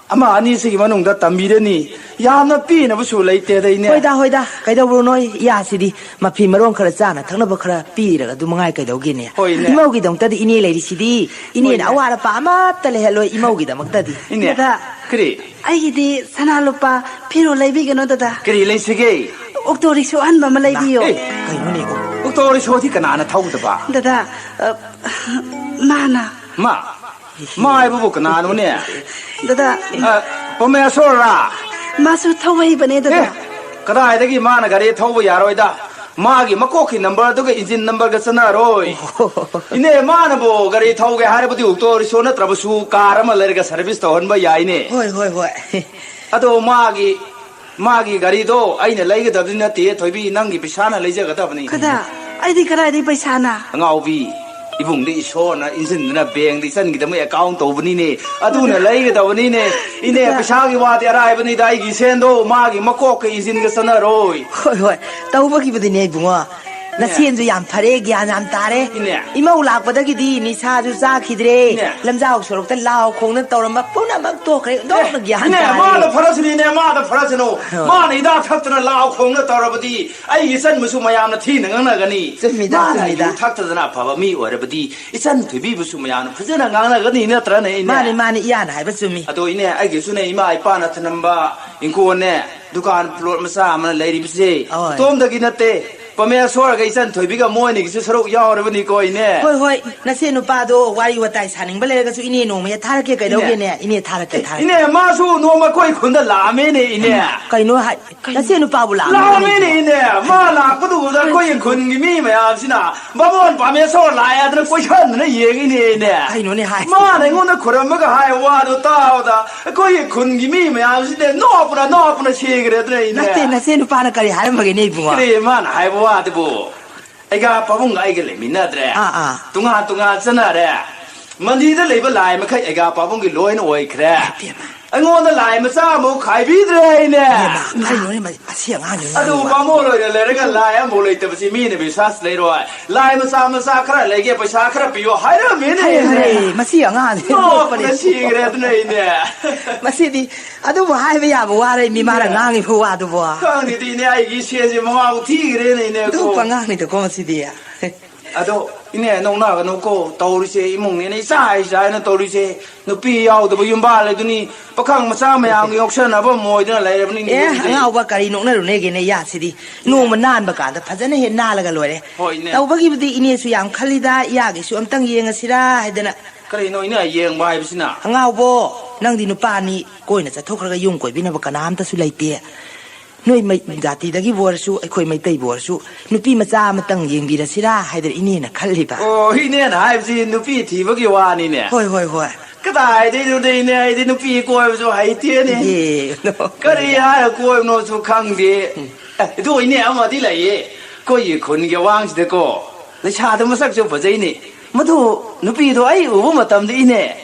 ꯑꯃ ꯑꯅꯤꯁꯤꯒꯤ ꯃꯅꯨꯡꯗ ꯇꯝꯕꯤꯔꯅꯤ꯫ ꯌꯥꯝꯅ ꯄꯤꯅꯕꯁꯨ ꯂꯩꯇꯦꯗ, ꯏꯅꯦ꯫ ꯍꯣꯏꯗ, ꯍꯣꯏꯗ, ꯀꯩꯗꯧꯔꯨꯅꯣꯏ? ꯏꯌꯥꯁꯤꯗꯤ ꯃꯐꯤ ꯃꯔꯣꯟ ꯈꯔ ꯆꯥꯅ ꯊꯛꯅꯕ ꯈꯔ ꯄꯤꯔꯒ ꯑꯗꯨ ꯃꯉꯥꯏ ꯀꯩꯗꯧꯒꯦꯅꯦ? ꯍꯣꯏꯅꯦ꯫ ꯏꯃꯧꯒꯤꯗꯃꯛꯇꯗꯤ ꯏꯅꯦ ꯂꯩꯔꯤꯁꯤꯗꯤ꯫ ꯏꯅꯦꯅ ꯍꯣꯏꯅꯦ꯫ ꯑꯋꯥꯠ ꯑꯄꯥ ꯑꯃꯠꯇ ꯂꯩꯍꯜꯂꯣꯏ ꯏꯃꯧꯒꯤꯗꯃꯛꯇꯗꯤ꯫ ꯏꯅꯦ꯫ ꯗꯗꯥ, ꯀꯔꯤ? ꯑꯩꯒꯤꯗꯤ ꯁꯅꯥ ꯂꯨꯄꯥ ꯐꯤꯔꯣꯜ ꯂꯩꯕꯤꯒꯅꯣ, ꯗꯗꯥ꯫ ꯀꯔꯤ ꯂꯩꯁꯤꯒꯦ? ꯑꯣꯛꯇꯣ ꯔꯤꯛꯁꯣ ꯑꯍꯟꯕ ꯑꯃ ꯂꯩꯕꯤꯌꯣ꯫ ꯑꯦ, ꯀꯩꯅꯣꯅꯦ? ꯑꯣꯛꯇꯣ ꯔꯤꯛꯁꯣꯗꯤ ꯀꯅꯥꯅ ꯊꯧꯒꯗꯕ? ꯗꯗꯥ, ꯑ, ꯃꯥꯅ꯫ ꯃꯥ? ꯃꯥ ꯍꯥꯏꯕꯕꯨ ꯀꯅꯥꯅꯣꯅꯦ? ꯗꯗꯥ꯫ ꯑ, ꯄꯔꯃꯦꯁꯣꯔꯔꯥ? ꯃꯥꯁꯨ ꯊꯧꯕ ꯍꯩꯕꯅꯦ, ꯗꯗꯥ꯫ ꯑꯦ, ꯀꯗꯥꯏꯗꯒꯤ ꯃꯥꯅ ꯒꯥꯔꯤ ꯊꯧꯕ ꯌꯥꯔꯣꯏꯗ? ꯃꯥꯒꯤ ꯃꯀꯣꯛꯀꯤ ꯅꯝꯕꯔꯗꯨꯒ ꯏꯟꯖꯤꯟ ꯅꯝꯕꯔꯒ ꯆꯠꯅꯔꯣꯏ꯫ ꯏꯅꯦ, ꯃꯥꯅꯕꯨ ꯒꯥꯔꯤ ꯊꯧꯒꯦ ꯍꯥꯏꯔꯕꯗꯤ ꯑꯣꯛꯇꯣ ꯔꯤꯛꯁꯣ ꯅꯠꯇ꯭ꯔꯕꯁꯨ ꯀꯥꯔ ꯑꯃ ꯂꯩꯔꯒ ꯁꯔꯚꯤꯁ ꯇꯧꯍꯟꯕ ꯌꯥꯏꯅꯦ꯫ ꯍꯣꯏ, ꯍꯣꯏ, ꯍꯣꯏ꯫ ꯑꯗꯣ ꯃꯥꯒꯤ, ꯃꯥꯒꯤ ꯒꯥꯔꯤꯗꯣ ꯑꯩꯅ ꯂꯩꯒꯗꯕꯗꯤ ꯅꯠꯇꯦ, ꯊꯣꯏꯕꯤ, ꯅꯪꯒꯤ ꯄꯩꯁꯥꯅ ꯂꯩꯖꯒꯗꯕꯅꯤ꯫ ꯀꯗꯥ? ꯑꯩꯗꯤ ꯀꯗꯥꯏꯗꯒꯤ ꯄꯩꯁꯥꯅ? ꯑꯉꯥꯎꯕꯤ, ꯏꯕꯨꯡꯗ ꯏꯁꯣꯔꯅ ꯏꯟꯁꯤꯟꯗꯨꯅ ꯕꯦꯡꯗ ꯏꯆꯟꯒꯤꯗꯃꯛ ꯑꯦꯀꯥꯎꯟ ꯇꯧꯕꯅꯤꯅꯦ, ꯑꯗꯨꯅ ꯂꯩꯒꯗꯕꯅꯤꯅꯦ꯫ ꯏꯅꯦ, ꯄꯩꯁꯥꯒꯤ ꯋꯥꯗꯤ ꯑꯔꯥꯏꯕꯅꯤꯗ, ꯑꯩꯒꯤ ꯁꯦꯟꯗꯣ ꯃꯥꯒꯤ ꯃꯀꯣꯛꯀ ꯏꯟꯖꯤꯟꯒ ꯆꯠꯅꯔꯣꯏ꯫ ꯍꯣꯏ, ꯍꯣꯏ, ꯇꯧꯕꯒꯤꯕꯨꯗꯤꯅꯦ ꯏꯕꯨꯡꯉꯣ, ꯅꯁꯦꯟꯁꯨ ꯌꯥꯝ ꯐꯔꯦ, ꯒ꯭ꯌꯥꯟ ꯌꯥꯝ ꯇꯥꯔꯦ꯫ ꯏꯅꯦ꯫ ꯏꯃꯧ ꯂꯥꯛꯄꯗꯒꯤꯗꯤ ꯅꯤꯁꯥꯁꯨ ꯆꯥꯈꯤꯗ꯭ꯔꯦ꯫ ꯏꯅꯦ꯫ ꯂꯝꯖꯥꯎ ꯁꯣꯔꯣꯛꯇ ꯂꯥꯎ ꯈꯣꯡꯅ ꯇꯧꯔꯝꯕ ꯄꯨꯝꯅꯃꯛ ꯇꯣꯛꯈ꯭ꯔꯦ, ꯑꯣꯟꯊꯣꯛꯅ ꯒ꯭ꯌꯥꯟ ꯏꯅꯦ, ꯇꯥꯔꯦ꯫ ꯃꯥꯅ ꯐꯔꯁꯤꯅꯤ, ꯏꯅꯦ, ꯃꯥꯅ ꯐꯔꯁꯤꯅꯨ꯫ ꯍꯣꯏ꯫ ꯃꯥꯅ ꯍꯤꯗꯥꯛ ꯊꯛꯇꯅ ꯂꯥꯎ ꯈꯣꯡꯅ ꯇꯧꯔꯕꯗꯤ ꯑꯩꯒꯤ ꯏꯆꯟꯕꯨꯁꯨ ꯃꯌꯥꯝꯅ ꯊꯤꯅ ꯉꯥꯡꯅꯒꯅꯤ꯫ ꯆꯨꯝꯃꯤꯗ, ꯃꯥꯅ ꯆꯨꯝꯃꯤꯗ꯫ ꯌꯨ ꯊꯛꯇꯗꯅ ꯑꯐꯕ ꯃꯤ ꯑꯣꯏꯔꯕꯗꯤ ꯏꯆꯟ ꯊꯣꯏꯕꯤꯕꯨꯁꯨ ꯃꯌꯥꯝꯅ ꯐꯖꯅ ꯉꯥꯡꯅꯒꯅꯤ, ꯅꯠꯇ꯭ꯔꯅꯦ, ꯏꯅꯦ? ꯃꯥꯅꯤ, ꯃꯥꯅꯤ, ꯏꯌꯥꯅ ꯍꯥꯏꯕ ꯆꯨꯝꯃꯤ꯫ ꯑꯗꯣ, ꯏꯅꯦ, ꯑꯩꯒꯤꯁꯨꯅꯦ, ꯏꯃꯥ ꯏꯄꯥꯅ ꯊꯅꯝꯕ ꯏꯪꯈꯣꯜꯅꯦ, ꯗꯨꯀꯥꯟ ꯄ꯭ꯂꯣꯠ ꯃꯆꯥ ꯑꯃꯅ ꯂꯩꯔꯤꯕꯁꯦ ꯍꯣꯏ꯫ ꯏꯇꯣꯝꯗꯒꯤ ꯅꯠꯇꯦ, ꯄꯔꯃꯦꯁꯣꯔꯒ ꯏꯆꯟ ꯊꯣꯏꯕꯤꯒ ꯃꯣꯏꯅꯤꯒꯤꯁꯨ ꯁꯔꯨꯛ ꯌꯥꯎꯔꯕꯅꯤꯀꯣ, ꯏꯅꯦ꯫ ꯍꯣꯏ, ꯍꯣꯏ, ꯅꯁꯦ ꯅꯨꯄꯥꯗꯣ ꯋꯥꯔꯤ ꯋꯥꯇꯥꯏ ꯁꯥꯅꯤꯡꯕ ꯂꯩꯔꯒꯁꯨ ꯏꯅꯦ ꯅꯣꯡꯃ ꯍꯦꯛ ꯊꯥꯔꯛꯀꯦ, ꯀꯩꯗꯧꯒꯦꯅꯦ? ꯏꯅꯦ꯫ ꯏꯅꯦ ꯊꯥꯔꯛꯀꯦ, ꯊꯥꯔꯛꯀꯦ꯫ ꯏꯅꯦ, ꯃꯥꯁꯨ ꯅꯣꯡꯃ ꯑꯩꯈꯣꯏ ꯈꯨꯟꯗ ꯂꯥꯛꯑꯝꯃꯦꯅꯦ, ꯏꯅꯦ꯫ ꯀꯩꯅꯣ ꯍꯥꯏ-, ꯅꯁꯦ ꯅꯨꯄꯥꯕꯨ ꯂꯥꯛꯑꯝꯃꯦ? ꯂꯥꯛꯑꯝꯃꯦꯅꯦ, ꯏꯅꯦ꯫ ꯃꯥ ꯂꯥꯛꯄꯗꯨ ꯎꯕꯗ ꯑꯩꯈꯣꯏꯒꯤ ꯈꯨꯟꯒꯤ ꯃꯤ ꯃꯌꯥꯝꯁꯤꯅ ꯕꯥꯃꯣꯟ ꯄꯥꯃꯦꯁꯣꯔ ꯂꯥꯛꯑꯦ ꯍꯥꯏꯗꯅ ꯀꯣꯏꯁꯟꯗꯅ ꯌꯦꯡꯉꯤꯅꯦ, ꯏꯅꯦ꯫ ꯀꯩꯅꯣꯅꯦ ꯍꯥꯏꯁꯤꯕꯣ? ꯃꯥꯅ ꯑꯩꯉꯣꯟꯗ ꯈꯨꯔꯝꯃꯒ ꯍꯥꯏ ꯋꯥꯗꯣ ꯇꯥꯕꯗ ꯑꯩꯈꯣꯏꯒꯤ ꯈꯨꯟꯒꯤ ꯃꯤ ꯃꯌꯥꯝꯁꯤꯅꯦ ꯅꯣꯛꯄꯅ, ꯅꯣꯛꯄꯅ ꯁꯤꯈ꯭ꯔꯦꯗꯅ, ꯏꯅꯦ꯫ ꯅꯠꯇꯦ, ꯅꯁꯦ ꯅꯨꯄꯥꯅ ꯀꯔꯤ ꯍꯥꯏꯔꯝꯕꯒꯦꯅꯦ, ꯏꯕꯨꯡꯉꯣ? ꯀꯔꯤ ꯃꯥꯅ ꯍꯥꯏꯕ ꯋꯥꯗꯨꯕꯨ? ꯑꯩꯒ ꯄꯥꯕꯨꯡꯒ ꯑꯩꯒ ꯂꯩꯃꯤꯟꯅꯗ꯭ꯔꯦ꯫ ꯑꯥ, ꯑꯥ꯫ ꯇꯣꯉꯥꯟ ꯇꯣꯉꯥꯟ ꯆꯠꯅꯔꯦ꯫ ꯃꯟꯗꯤꯔꯗ ꯂꯩꯕ ꯂꯥꯏ ꯃꯈꯩ ꯑꯩꯒ ꯄꯥꯕꯨꯡꯒꯤ ꯂꯣꯏꯅ ꯑꯣꯏꯈ꯭ꯔꯦ꯫ ꯏꯃꯥꯏ ꯄꯦꯝꯃ꯫ ꯑꯩꯉꯣꯟꯗ ꯂꯥꯏ ꯃꯆꯥ ꯑꯃꯨꯛ ꯈꯥꯏꯕꯤꯗ꯭ꯔꯦ ꯍꯥꯏꯅꯦ꯫ ꯏꯕꯦꯝꯃ, ꯀꯩꯅꯣꯅꯦ ꯃꯁꯤ, ꯑꯁꯤ ꯑꯉꯥꯡꯁꯤꯅ ꯑꯗꯨ ꯉꯥꯡꯉꯤꯕ? ꯕꯥꯃꯣꯟ ꯑꯣꯏꯅ ꯂꯩꯔꯒ ꯂꯥꯏ ꯑꯃꯐꯥꯎ ꯂꯩꯇꯕꯁꯤ ꯃꯤꯅ ꯕꯤꯁ꯭ꯋꯥꯁ ꯂꯩꯔꯣꯏ꯫ ꯂꯥꯏ ꯃꯆꯥ ꯃꯆꯥ ꯈꯔ ꯂꯩꯒꯦ, ꯄꯩꯁꯥ ꯈꯔ ꯄꯤꯌꯣ ꯍꯥꯏꯔꯝꯃꯤꯅꯦ꯫ ꯍꯥꯏꯔꯦ, ꯍꯥꯏꯔꯦ, ꯃꯁꯤ ꯑꯉꯥꯡꯁꯤ ꯅꯣꯛꯄꯅ ꯅꯣꯛꯄꯅꯦ꯫ ꯁꯤꯈ꯭ꯔꯦ ꯑꯗꯨꯅ ꯑꯩꯅꯦ꯫ ꯃꯁꯤꯗꯤ ꯑꯗꯨꯕꯨ ꯍꯥꯏꯕ ꯌꯥꯕ ꯋꯥꯔ ꯃꯤ ꯃꯥꯅ ꯏꯅꯦ꯫ ꯉꯥꯡꯉꯤꯕ ꯋꯥꯗꯨꯕꯣ꯫ ꯈꯪꯗꯦꯗꯤ ꯏꯅꯦ, ꯑꯩꯒꯤ ꯁꯦꯟꯁꯦ ꯃꯉꯥꯕꯨ ꯊꯤꯈ꯭ꯔꯦꯅꯦ ꯏꯅꯦ꯫ ꯑꯗꯨ ꯄꯉꯥꯡꯅꯤꯗꯀꯣ ꯃꯁꯤꯗꯤ꯫ ꯑꯗꯣ ꯏꯅꯦ, ꯅꯣꯛꯅꯒꯅꯨꯀꯣ, ꯇꯧꯔꯤꯁꯦ ꯏꯃꯨꯡꯅꯦꯅ ꯏꯆꯥ ꯏꯆꯥ ꯍꯥꯏꯅ ꯇꯧꯔꯤꯁꯦ꯫ ꯅꯨꯄꯤ ꯌꯥꯎꯗꯕ ꯌꯨꯝꯕꯥꯜ ꯑꯗꯨꯅꯤ ꯄꯥꯈꯪ ꯃꯆꯥ ꯃꯌꯥꯝꯒꯤ ꯉꯥꯎꯁꯟꯅꯕ ꯑꯃ ꯑꯣꯏꯗꯅ ꯂꯩꯔꯕꯅꯤ ꯑꯦ, ꯏꯅꯦ꯫ ꯑꯉꯥꯎꯕ ꯀꯔꯤ ꯅꯣꯛꯅꯔꯨꯅꯦꯒꯦꯅꯦ ꯌꯥꯁꯤꯗꯤ꯫ ꯅꯣꯡꯃ ꯅꯥꯟꯕ ꯀꯥꯟꯗ ꯐꯖꯅ ꯍꯦꯛ ꯅꯥꯜꯂꯒ ꯂꯣꯏꯔꯦ꯫ ꯍꯣꯏꯅꯦ꯫ ꯇꯧꯕꯒꯤꯕꯨꯗꯤ ꯏꯅꯦꯁꯨ ꯌꯥꯝ ꯈꯜꯂꯤꯗ, ꯏꯌꯥꯒꯤꯁꯨ ꯑꯝꯇꯪ ꯌꯦꯡꯉꯁꯤꯔꯥ ꯍꯥꯏꯗꯅ꯫ ꯀꯔꯤꯅꯣ ꯏꯅꯦ ꯌꯦꯡꯕ ꯍꯥꯏꯕꯁꯤꯅ? ꯑꯉꯥꯎꯕꯣ, ꯅꯪꯗꯤ ꯅꯨꯄꯥꯅꯤ, ꯀꯣꯏꯅ ꯆꯠꯊꯣꯛꯈ꯭ꯔꯒ ꯌꯨꯝ ꯀꯣꯏꯕꯤꯅꯕ ꯀꯅꯥꯝꯇꯁꯨ ꯂꯩꯇꯦ꯫ ꯅꯣꯏ ꯃꯩ-, ꯖꯥꯇꯤꯗꯒꯤꯕꯨ ꯑꯣꯏꯔꯁꯨ, ꯑꯩꯈꯣꯏ ꯃꯩꯇꯩꯕꯨ ꯑꯣꯏꯔꯁꯨ, ꯅꯨꯄꯤ ꯃꯆꯥ ꯑꯃꯇꯪ ꯌꯦꯡꯕꯤꯔꯁꯤꯔꯥ ꯍꯥꯏꯗꯅ ꯏꯅꯦꯅ ꯈꯜꯂꯤꯕ꯫ ꯑꯣ, ꯏꯅꯦꯅ ꯍꯥꯏꯕꯁꯤ ꯅꯨꯄꯤ ꯊꯤꯕꯒꯤ ꯋꯥꯅꯤꯅꯦ꯫ ꯍꯣꯏ, ꯍꯣꯏ, ꯍꯣꯏ꯫ ꯀꯗꯥꯏꯗꯩꯅꯣꯗ ꯏꯅꯦ, ꯑꯩꯗꯤ ꯅꯨꯄꯤ ꯀꯣꯏꯕꯁꯨ ꯍꯩꯇꯦꯅꯦ꯫ ꯏꯍꯦ, ꯀꯔꯤ ꯍꯥꯏꯔ ꯀꯣꯏꯕꯅꯣꯁꯨ ꯈꯪꯗꯦ꯫ ꯎꯝ꯫ ꯑꯦ, ꯑꯗꯨ ꯏꯅꯦ ꯑꯃꯗꯤ ꯂꯩꯌꯦ, ꯑꯩꯈꯣꯏꯒꯤ ꯈꯨꯟꯒꯤ ꯑꯋꯥꯡꯁꯤꯗꯀꯣ, ꯂꯩꯁꯥꯗꯨ ꯃꯁꯛꯁꯨ ꯐꯖꯩꯅꯦ꯫ ꯃꯗꯨ ꯅꯨꯄꯤꯗꯣ ꯑꯩ ꯎꯕ ꯃꯇꯝꯗ ꯏꯅꯦ,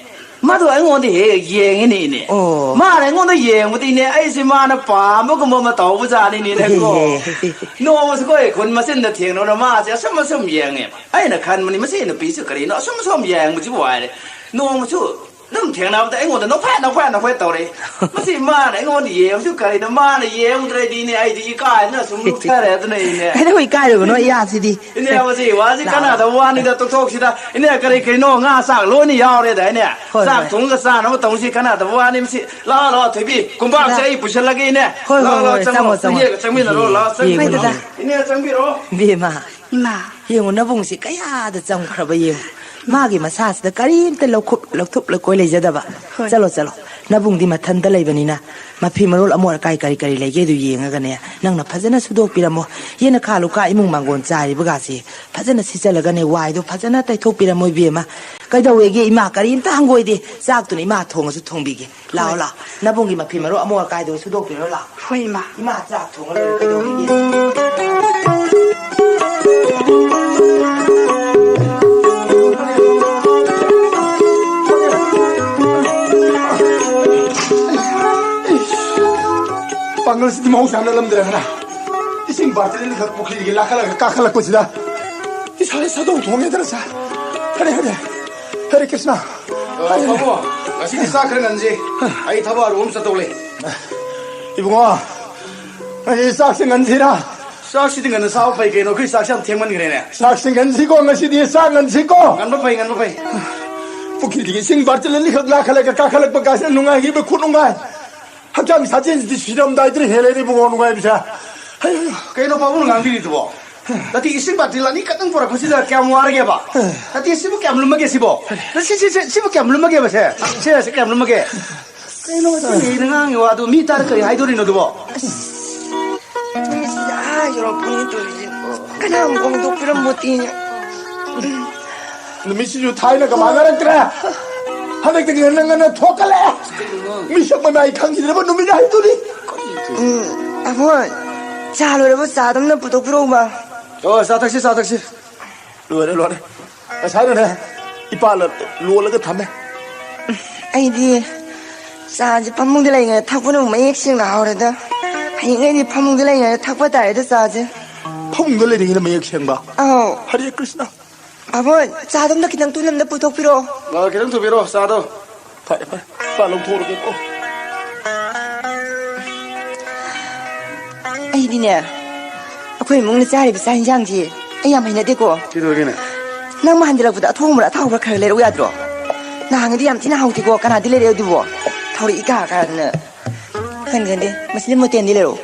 ꯃꯥꯗꯣ ꯑꯩꯉꯣꯟꯗ ꯍꯦꯛ ꯍꯦꯛ ꯌꯦꯡꯉꯤꯅꯦ ꯏꯅꯦ꯫ ꯑꯣ꯫ ꯃꯥꯅ ꯑꯩꯉꯣꯟꯗ ꯌꯦꯡꯕꯗ ꯏꯅꯦ, ꯑꯩꯁꯦ ꯃꯥꯅ ꯄꯥꯝꯕꯒꯨꯝꯕ ꯑꯃ ꯇꯧꯕꯖꯥꯠꯅꯤꯅꯦ ꯏꯅꯦꯀꯣ꯫ ꯏꯍꯦ꯫ ꯅꯣꯡꯃꯁꯨ ꯑꯩꯈꯣꯏ ꯈꯨꯟ ꯃꯆꯤꯟꯗ ꯊꯦꯡꯅꯕꯗ ꯃꯥꯁꯦ ꯑꯁꯨꯝ ꯑꯁꯨꯝ ꯌꯦꯡꯉꯦꯕ꯫ ꯑꯩꯅ ꯈꯟꯕꯅꯤ, "ꯃꯁꯤ ꯅꯨꯄꯤꯁꯨ ꯀꯔꯤꯅꯣ ꯑꯁꯨꯝ ꯑꯁꯨꯝ ꯌꯦꯡꯕꯁꯤꯕꯨ?" ꯍꯥꯏꯔꯦ꯫ ꯅꯣꯡꯃꯁꯨ ꯑꯗꯨꯝ ꯊꯦꯡꯅꯕꯗ ꯑꯩꯉꯣꯟꯗ ꯅꯣꯛꯐꯦꯠ ꯅꯣꯛꯐꯦꯠ ꯅꯣꯛꯐꯦꯠ ꯇꯧꯔꯦ꯫ ꯃꯁꯤ ꯃꯥꯅ ꯑꯩꯉꯣꯟꯗ ꯌꯦꯡꯕꯁꯨ ꯀꯔꯤꯅꯣ? ꯃꯥꯅ ꯌꯦꯡꯗ꯭ꯔꯗꯤ ꯏꯅꯦ, ꯑꯩꯗꯤ ꯏꯀꯥꯏꯗꯅ ꯁꯨꯝ ꯂꯨꯞꯊꯔꯦ ꯑꯗꯨꯅ ꯏꯅꯦ꯫ ꯀꯩꯗꯧ ꯏꯀꯥꯏꯔꯤꯕꯅꯣ ꯏꯌꯥꯁꯤꯗꯤ? ꯏꯅꯦ, ꯃꯁꯤ ꯋꯥꯁꯤ ꯂꯥꯛꯑꯣ꯫ ꯀꯥꯟꯅꯗꯕ ꯋꯥꯅꯤꯗ, ꯇꯣꯛꯊꯣꯛꯁꯤꯗ꯫ ꯏꯅꯦ, ꯀꯔꯤ ꯀꯔꯤꯅꯣ ꯉꯥ ꯆꯥꯛ ꯂꯣꯏꯅ ꯌꯥꯎꯔꯦꯗꯥꯏꯅꯦ? ꯍꯣꯏ, ꯆꯥꯛ ꯍꯣꯏ꯫ ꯊꯣꯡꯉꯒ ꯆꯥꯅꯕ ꯇꯧꯁꯤ, ꯀꯥꯟꯅꯗꯕ ꯋꯥꯅꯤ ꯃꯁꯤ꯫ ꯂꯥꯛꯑꯣ, ꯂꯥꯛꯑꯣ, ꯊꯣꯏꯕꯤ, ꯀꯣꯝꯄꯥꯛꯁꯦ ꯂꯥꯛꯑꯣ꯫ ꯑꯩ ꯄꯨꯁꯜꯂꯒꯦ ꯏꯅꯦ꯫ ꯍꯣꯏ, ꯍꯣꯏ, ꯂꯥꯛꯑꯣ, ꯂꯥꯛꯑꯣ, ꯍꯣꯏ, ꯆꯪꯉꯣ, ꯆꯪꯉꯣ, ꯆꯪꯉꯣ꯫ ꯏꯅꯦꯒ ꯆꯪꯃꯤꯟꯅꯔꯣ, ꯏꯍꯦ, ꯂꯥꯛꯑꯣ, ꯆꯪꯉꯣ, ꯏꯃꯥ꯫ ꯆꯪꯉꯣ꯫ ꯏꯅꯦ, ꯆꯪꯕꯤꯔꯣ꯫ ꯏꯕꯦꯝꯃ꯫ ꯏꯃꯥ꯫ ꯌꯦꯡꯉꯨ, ꯅꯕꯨꯡꯁꯤ ꯀꯌꯥꯗ ꯆꯪꯈ꯭ꯔꯕ ꯌꯦꯡꯉꯨ꯫ ꯃꯥꯒꯤ ꯃꯁꯥꯁꯤꯗ ꯀꯔꯤꯝꯇ ꯂꯧꯈꯨꯞ, ꯂꯧꯊꯨꯞ ꯂꯧꯀꯣꯏ ꯂꯩꯖꯗꯕ꯫ ꯍꯣꯏ꯫ ꯆꯠꯂꯣ, ꯆꯠꯂꯣ꯫ ꯅꯕꯨꯡꯗꯤ ꯃꯊꯟꯇ ꯂꯩꯕꯅꯤꯅ ꯃꯐꯤ ꯃꯔꯣꯜ ꯑꯃꯣꯠ ꯑꯀꯥꯏ ꯀꯔꯤ ꯀꯔꯤ ꯂꯩꯒꯦꯗꯨ ꯌꯦꯡꯉꯒꯅꯦ, ꯅꯪꯅ ꯐꯖꯅ ꯁꯨꯗꯣꯛꯄꯤꯔꯝꯃꯣ꯫ ꯌꯦꯟꯅꯈꯥ ꯂꯨꯈꯥ ꯏꯃꯨꯡ ꯃꯥꯡꯒꯣꯟ ꯆꯥꯏꯔꯤꯕꯒꯥꯁꯤ ꯐꯖꯅ ꯁꯤꯠꯆꯜꯂꯒꯅꯦ, ꯋꯥꯏꯗꯣ ꯐꯖꯅ ꯇꯩꯊꯣꯛꯄꯤꯔꯝꯃꯣ ꯏꯕꯦꯝꯃ꯫ ꯀꯩꯗꯧꯋꯦꯒꯦ ꯏꯃꯥ? ꯀꯔꯤꯝꯇ ꯍꯪꯒꯣꯏꯗꯦ꯫ ꯆꯥꯛꯇꯨꯅ ꯏꯃꯥ ꯊꯣꯡꯉꯁꯨ ꯊꯣꯡꯕꯤꯒꯦ꯫ ꯂꯥꯛꯑꯣ, ꯍꯣꯏ꯫ ꯂꯥꯛꯑꯣ꯫ ꯅꯕꯨꯡꯒꯤ ꯃꯐꯤ ꯃꯔꯣꯜ ꯑꯃꯣꯠ ꯑꯀꯥꯏꯗꯣ ꯁꯨꯗꯣꯛꯄꯤꯔꯣ ꯂꯥꯛꯑꯣ꯫ ꯍꯣꯏ, ꯏꯃꯥ꯫ ꯏꯃꯥ ꯆꯥꯛ ꯊꯣꯡꯉ ꯂꯣꯏꯔꯦ, ꯀꯩꯗꯧꯔꯤꯒꯦ? ꯄꯥꯡꯒꯜꯁꯤꯗꯤ ꯃꯍꯧꯁꯥ ꯅꯠꯂꯝꯗ꯭ꯔꯦ꯫ ꯍꯥꯏꯅ ꯏꯁꯤꯡ ꯕꯥꯔꯇꯤꯟ ꯑꯅꯤꯈꯛ ꯄꯨꯈ꯭ꯔꯤꯗꯒꯤ ꯂꯥꯈꯠꯂꯒ ꯀꯥꯈꯠꯂꯛꯄꯁꯤꯗ ꯏꯁꯥꯁꯦ ꯁꯥꯗꯣꯡ ꯊꯣꯡꯉꯦꯗꯅ ꯁꯥꯔ꯫ ꯍꯔꯦ ꯍꯔꯦ꯫ ꯍꯔꯦ ꯀ꯭ꯔꯤꯁꯅ꯫ ꯑ, ꯍꯔꯦ ꯍꯔꯦ꯫ ꯇꯥꯃꯣ, ꯉꯁꯤꯗꯤ ꯆꯥꯛ ꯈꯔ ꯉꯟꯁꯤ꯫ ꯑꯩ ꯊꯕꯛ ꯑꯔꯨꯕ ꯑꯃ ꯆꯠꯇꯧ ꯂꯩ꯫ ꯏꯕꯨꯡꯉꯣ, ꯉꯁꯤ ꯆꯥꯛꯁꯦ ꯉꯟꯁꯤꯔꯥ? ꯆꯥꯛꯁꯤꯗꯤ ꯉꯟꯅ ꯆꯥꯕ ꯐꯩ ꯀꯩꯅꯣ, ꯑꯩꯈꯣꯏ ꯆꯥꯛꯁꯦ ꯌꯥꯝ ꯊꯦꯡꯃꯟꯈ꯭ꯔꯦꯅꯦ꯫ ꯆꯥꯛꯁꯦ ꯉꯟꯁꯤꯀꯣ, ꯉꯁꯤꯗꯤ ꯆꯥꯛ ꯉꯟꯁꯤꯀꯣ꯫ ꯉꯟꯕ ꯐꯩ, ꯉꯟꯕ ꯐꯩ꯫ ꯄꯨꯈ꯭ꯔꯤꯗꯒꯤ ꯏꯁꯤꯡ ꯕꯥꯔꯇꯤꯟ ꯑꯅꯤꯈꯛ ꯂꯥꯈꯠꯂꯒ ꯀꯥꯈꯠꯂꯛꯄ ꯀꯥꯁꯤꯅ ꯅꯨꯡꯉꯥꯏꯈꯤꯕ ꯈꯨꯅꯨꯡꯉꯥꯏ꯫ ꯍꯛꯆꯥꯡ ꯁꯥꯖꯦꯜꯁꯤꯗꯤ ꯁꯤꯔꯝꯗꯥꯏꯗꯅ ꯍꯦꯜꯂꯦꯅꯦ ꯏꯕꯨꯡꯉꯣ ꯅꯨꯡꯉꯥꯏꯕꯁꯦ꯫ ꯍꯩ, ꯍꯩ꯫ ꯀꯩꯅꯣ ꯄꯥꯕꯨꯡꯅ ꯉꯥꯡꯕꯤꯔꯤꯗꯨꯕꯣ? ꯅꯠꯇꯦ, ꯏꯁꯤꯡ ꯕꯥꯔꯇꯤꯟ ꯑꯅꯤ ꯈꯛꯇꯪ ꯄꯨꯔꯛꯄꯁꯤꯗ ꯀꯌꯥꯝ ꯋꯥꯔꯒꯦꯕ? ꯅꯠꯇꯦ, ꯁꯤꯕꯨ ꯀꯌꯥꯝ ꯂꯨꯝꯃꯒꯦ ꯁꯤꯕꯣ? ꯁꯤ, ꯁꯤ, ꯁꯤ, ꯁꯤꯕꯨ ꯀꯌꯥꯝ ꯂꯨꯝꯃꯒꯦꯕ ꯁꯦ? ꯁꯦ, ꯁꯤ ꯀꯌꯥꯝ ꯂꯨꯝꯃꯒꯦ? ꯀꯩꯅꯣ ꯉꯁꯤ ꯑꯩꯅ ꯉꯥꯡꯉꯤ ꯋꯥꯗꯨ ꯃꯤ ꯇꯥꯔ ꯀꯔꯤ ꯍꯥꯏꯗꯣꯔꯤꯅꯣ ꯑꯗꯨꯕꯣ? ꯅꯨꯃꯤꯠꯁꯤꯗ ꯑꯥ ꯌꯧꯔꯛꯄꯅꯤ ꯇꯧꯔꯤꯁꯦ꯫ ꯀꯅꯥ ꯑꯃꯨꯛ ꯍꯧꯗꯣꯛꯄꯤꯔꯝꯃꯣꯇꯦꯅꯦ꯫ ꯅꯨꯃꯤꯠꯁꯤꯁꯨ ꯊꯥꯏꯅꯒ ꯃꯥꯟꯅꯔꯛꯇ꯭ꯔꯦ꯫ ꯍꯟꯗꯛꯇꯤ ꯉꯟꯅ ꯉꯟꯅ ꯊꯣꯛꯀꯠꯂꯛꯑꯦ꯫ ꯃꯤꯁꯛ ꯃꯃꯥꯏ ꯈꯪꯈꯤꯗ꯭ꯔꯕ ꯅꯨꯃꯤꯠ ꯍꯥꯏꯗꯨꯅꯤ꯫ ꯎꯝ, ꯑꯕꯣꯟ, ꯆꯥ ꯂꯣꯏꯔꯕ? ꯆꯥꯗꯨꯝꯅ ꯄꯨꯊꯣꯛꯄꯤꯔꯛꯎꯕ꯫ ꯑꯣ, ꯆꯥ ꯊꯛꯁꯤ, ꯆꯥ ꯊꯛꯁꯤ꯫ ꯂꯣꯏꯔꯦ, ꯂꯣꯏꯔꯦ꯫ ꯉꯁꯥꯏꯅꯅꯦ, ꯏꯄꯥꯅ ꯂꯣꯜꯂꯒ ꯊꯝꯃꯦ꯫ ꯑꯩꯗꯤ ꯆꯥꯁꯦ ꯐꯃꯨꯡꯗ ꯂꯩꯔꯤꯉꯩꯗ ꯊꯛꯄꯅ ꯑꯃꯨꯛ ꯃꯌꯦꯛ ꯁꯦꯡꯅ ꯍꯥꯎꯔꯦꯗ꯫ ꯍꯌꯦꯡꯈꯩꯗꯤ ꯐꯃꯨꯡꯗ ꯂꯩꯔꯤꯉꯩꯗ ꯊꯛꯄ ꯇꯥꯔꯦꯗ ꯆꯥꯁꯦ꯫ ꯐꯃꯨꯡꯗ ꯂꯩꯔꯤꯉꯩꯗ ꯃꯌꯦꯛ ꯁꯦꯡꯕ? ꯑꯧ꯫ ꯍꯔꯦ ꯀ꯭ꯔꯤꯁꯅ꯫ ꯑꯕꯣꯟ, ꯆꯥꯗꯣ ꯑꯝꯇ ꯈꯤꯇꯪ ꯇꯨꯜ ꯑꯝꯗ ꯄꯨꯊꯣꯛꯄꯤꯔꯛꯑꯣ꯫ ꯑ, ꯈꯤꯇꯪ ꯊꯨꯕꯤꯔꯣ, ꯆꯥꯗꯣ꯫ ꯐꯔꯦ, ꯐꯔꯦ, ꯆꯥ ꯂꯧꯊꯣꯛꯎꯔꯒꯦꯀꯣ꯫ ꯑꯩꯗꯤꯅꯦ, ꯑꯩꯈꯣꯏ ꯏꯃꯨꯡꯅ ꯆꯥꯔꯤꯕ ꯆꯥꯛ ꯌꯦꯟꯁꯥꯡꯁꯤ ꯑꯩ ꯌꯥꯝ ꯍꯩꯅꯗꯦꯀꯣ꯫ ꯀꯩꯗꯧꯔꯒꯦꯅꯦ? ꯅꯪ ꯍꯟꯖꯤꯜꯂꯛꯄꯗ ꯑꯊꯣꯡꯕ꯭ꯔꯥ ꯑꯊꯥꯎꯕ꯭ꯔꯥ ꯈꯔ ꯂꯩꯔꯛꯎ ꯌꯥꯗ꯭ꯔꯣ? ꯅꯍꯥꯟꯒꯤꯗꯤ ꯌꯥꯝ ꯊꯤꯅ ꯍꯥꯎꯈꯤꯀꯣ, ꯀꯅꯥꯗꯤ ꯂꯩꯔꯛꯑꯦ ꯑꯗꯨꯕꯣ? ꯊꯧꯔꯛꯏ ꯀꯥ ꯀꯥꯗꯅ꯫ ꯈꯪꯗꯦ, ꯈꯪꯗꯦ, ꯃꯁꯤꯗꯤ ꯃꯣꯇꯦꯟꯗꯤ ꯂꯩꯔꯛꯎ꯫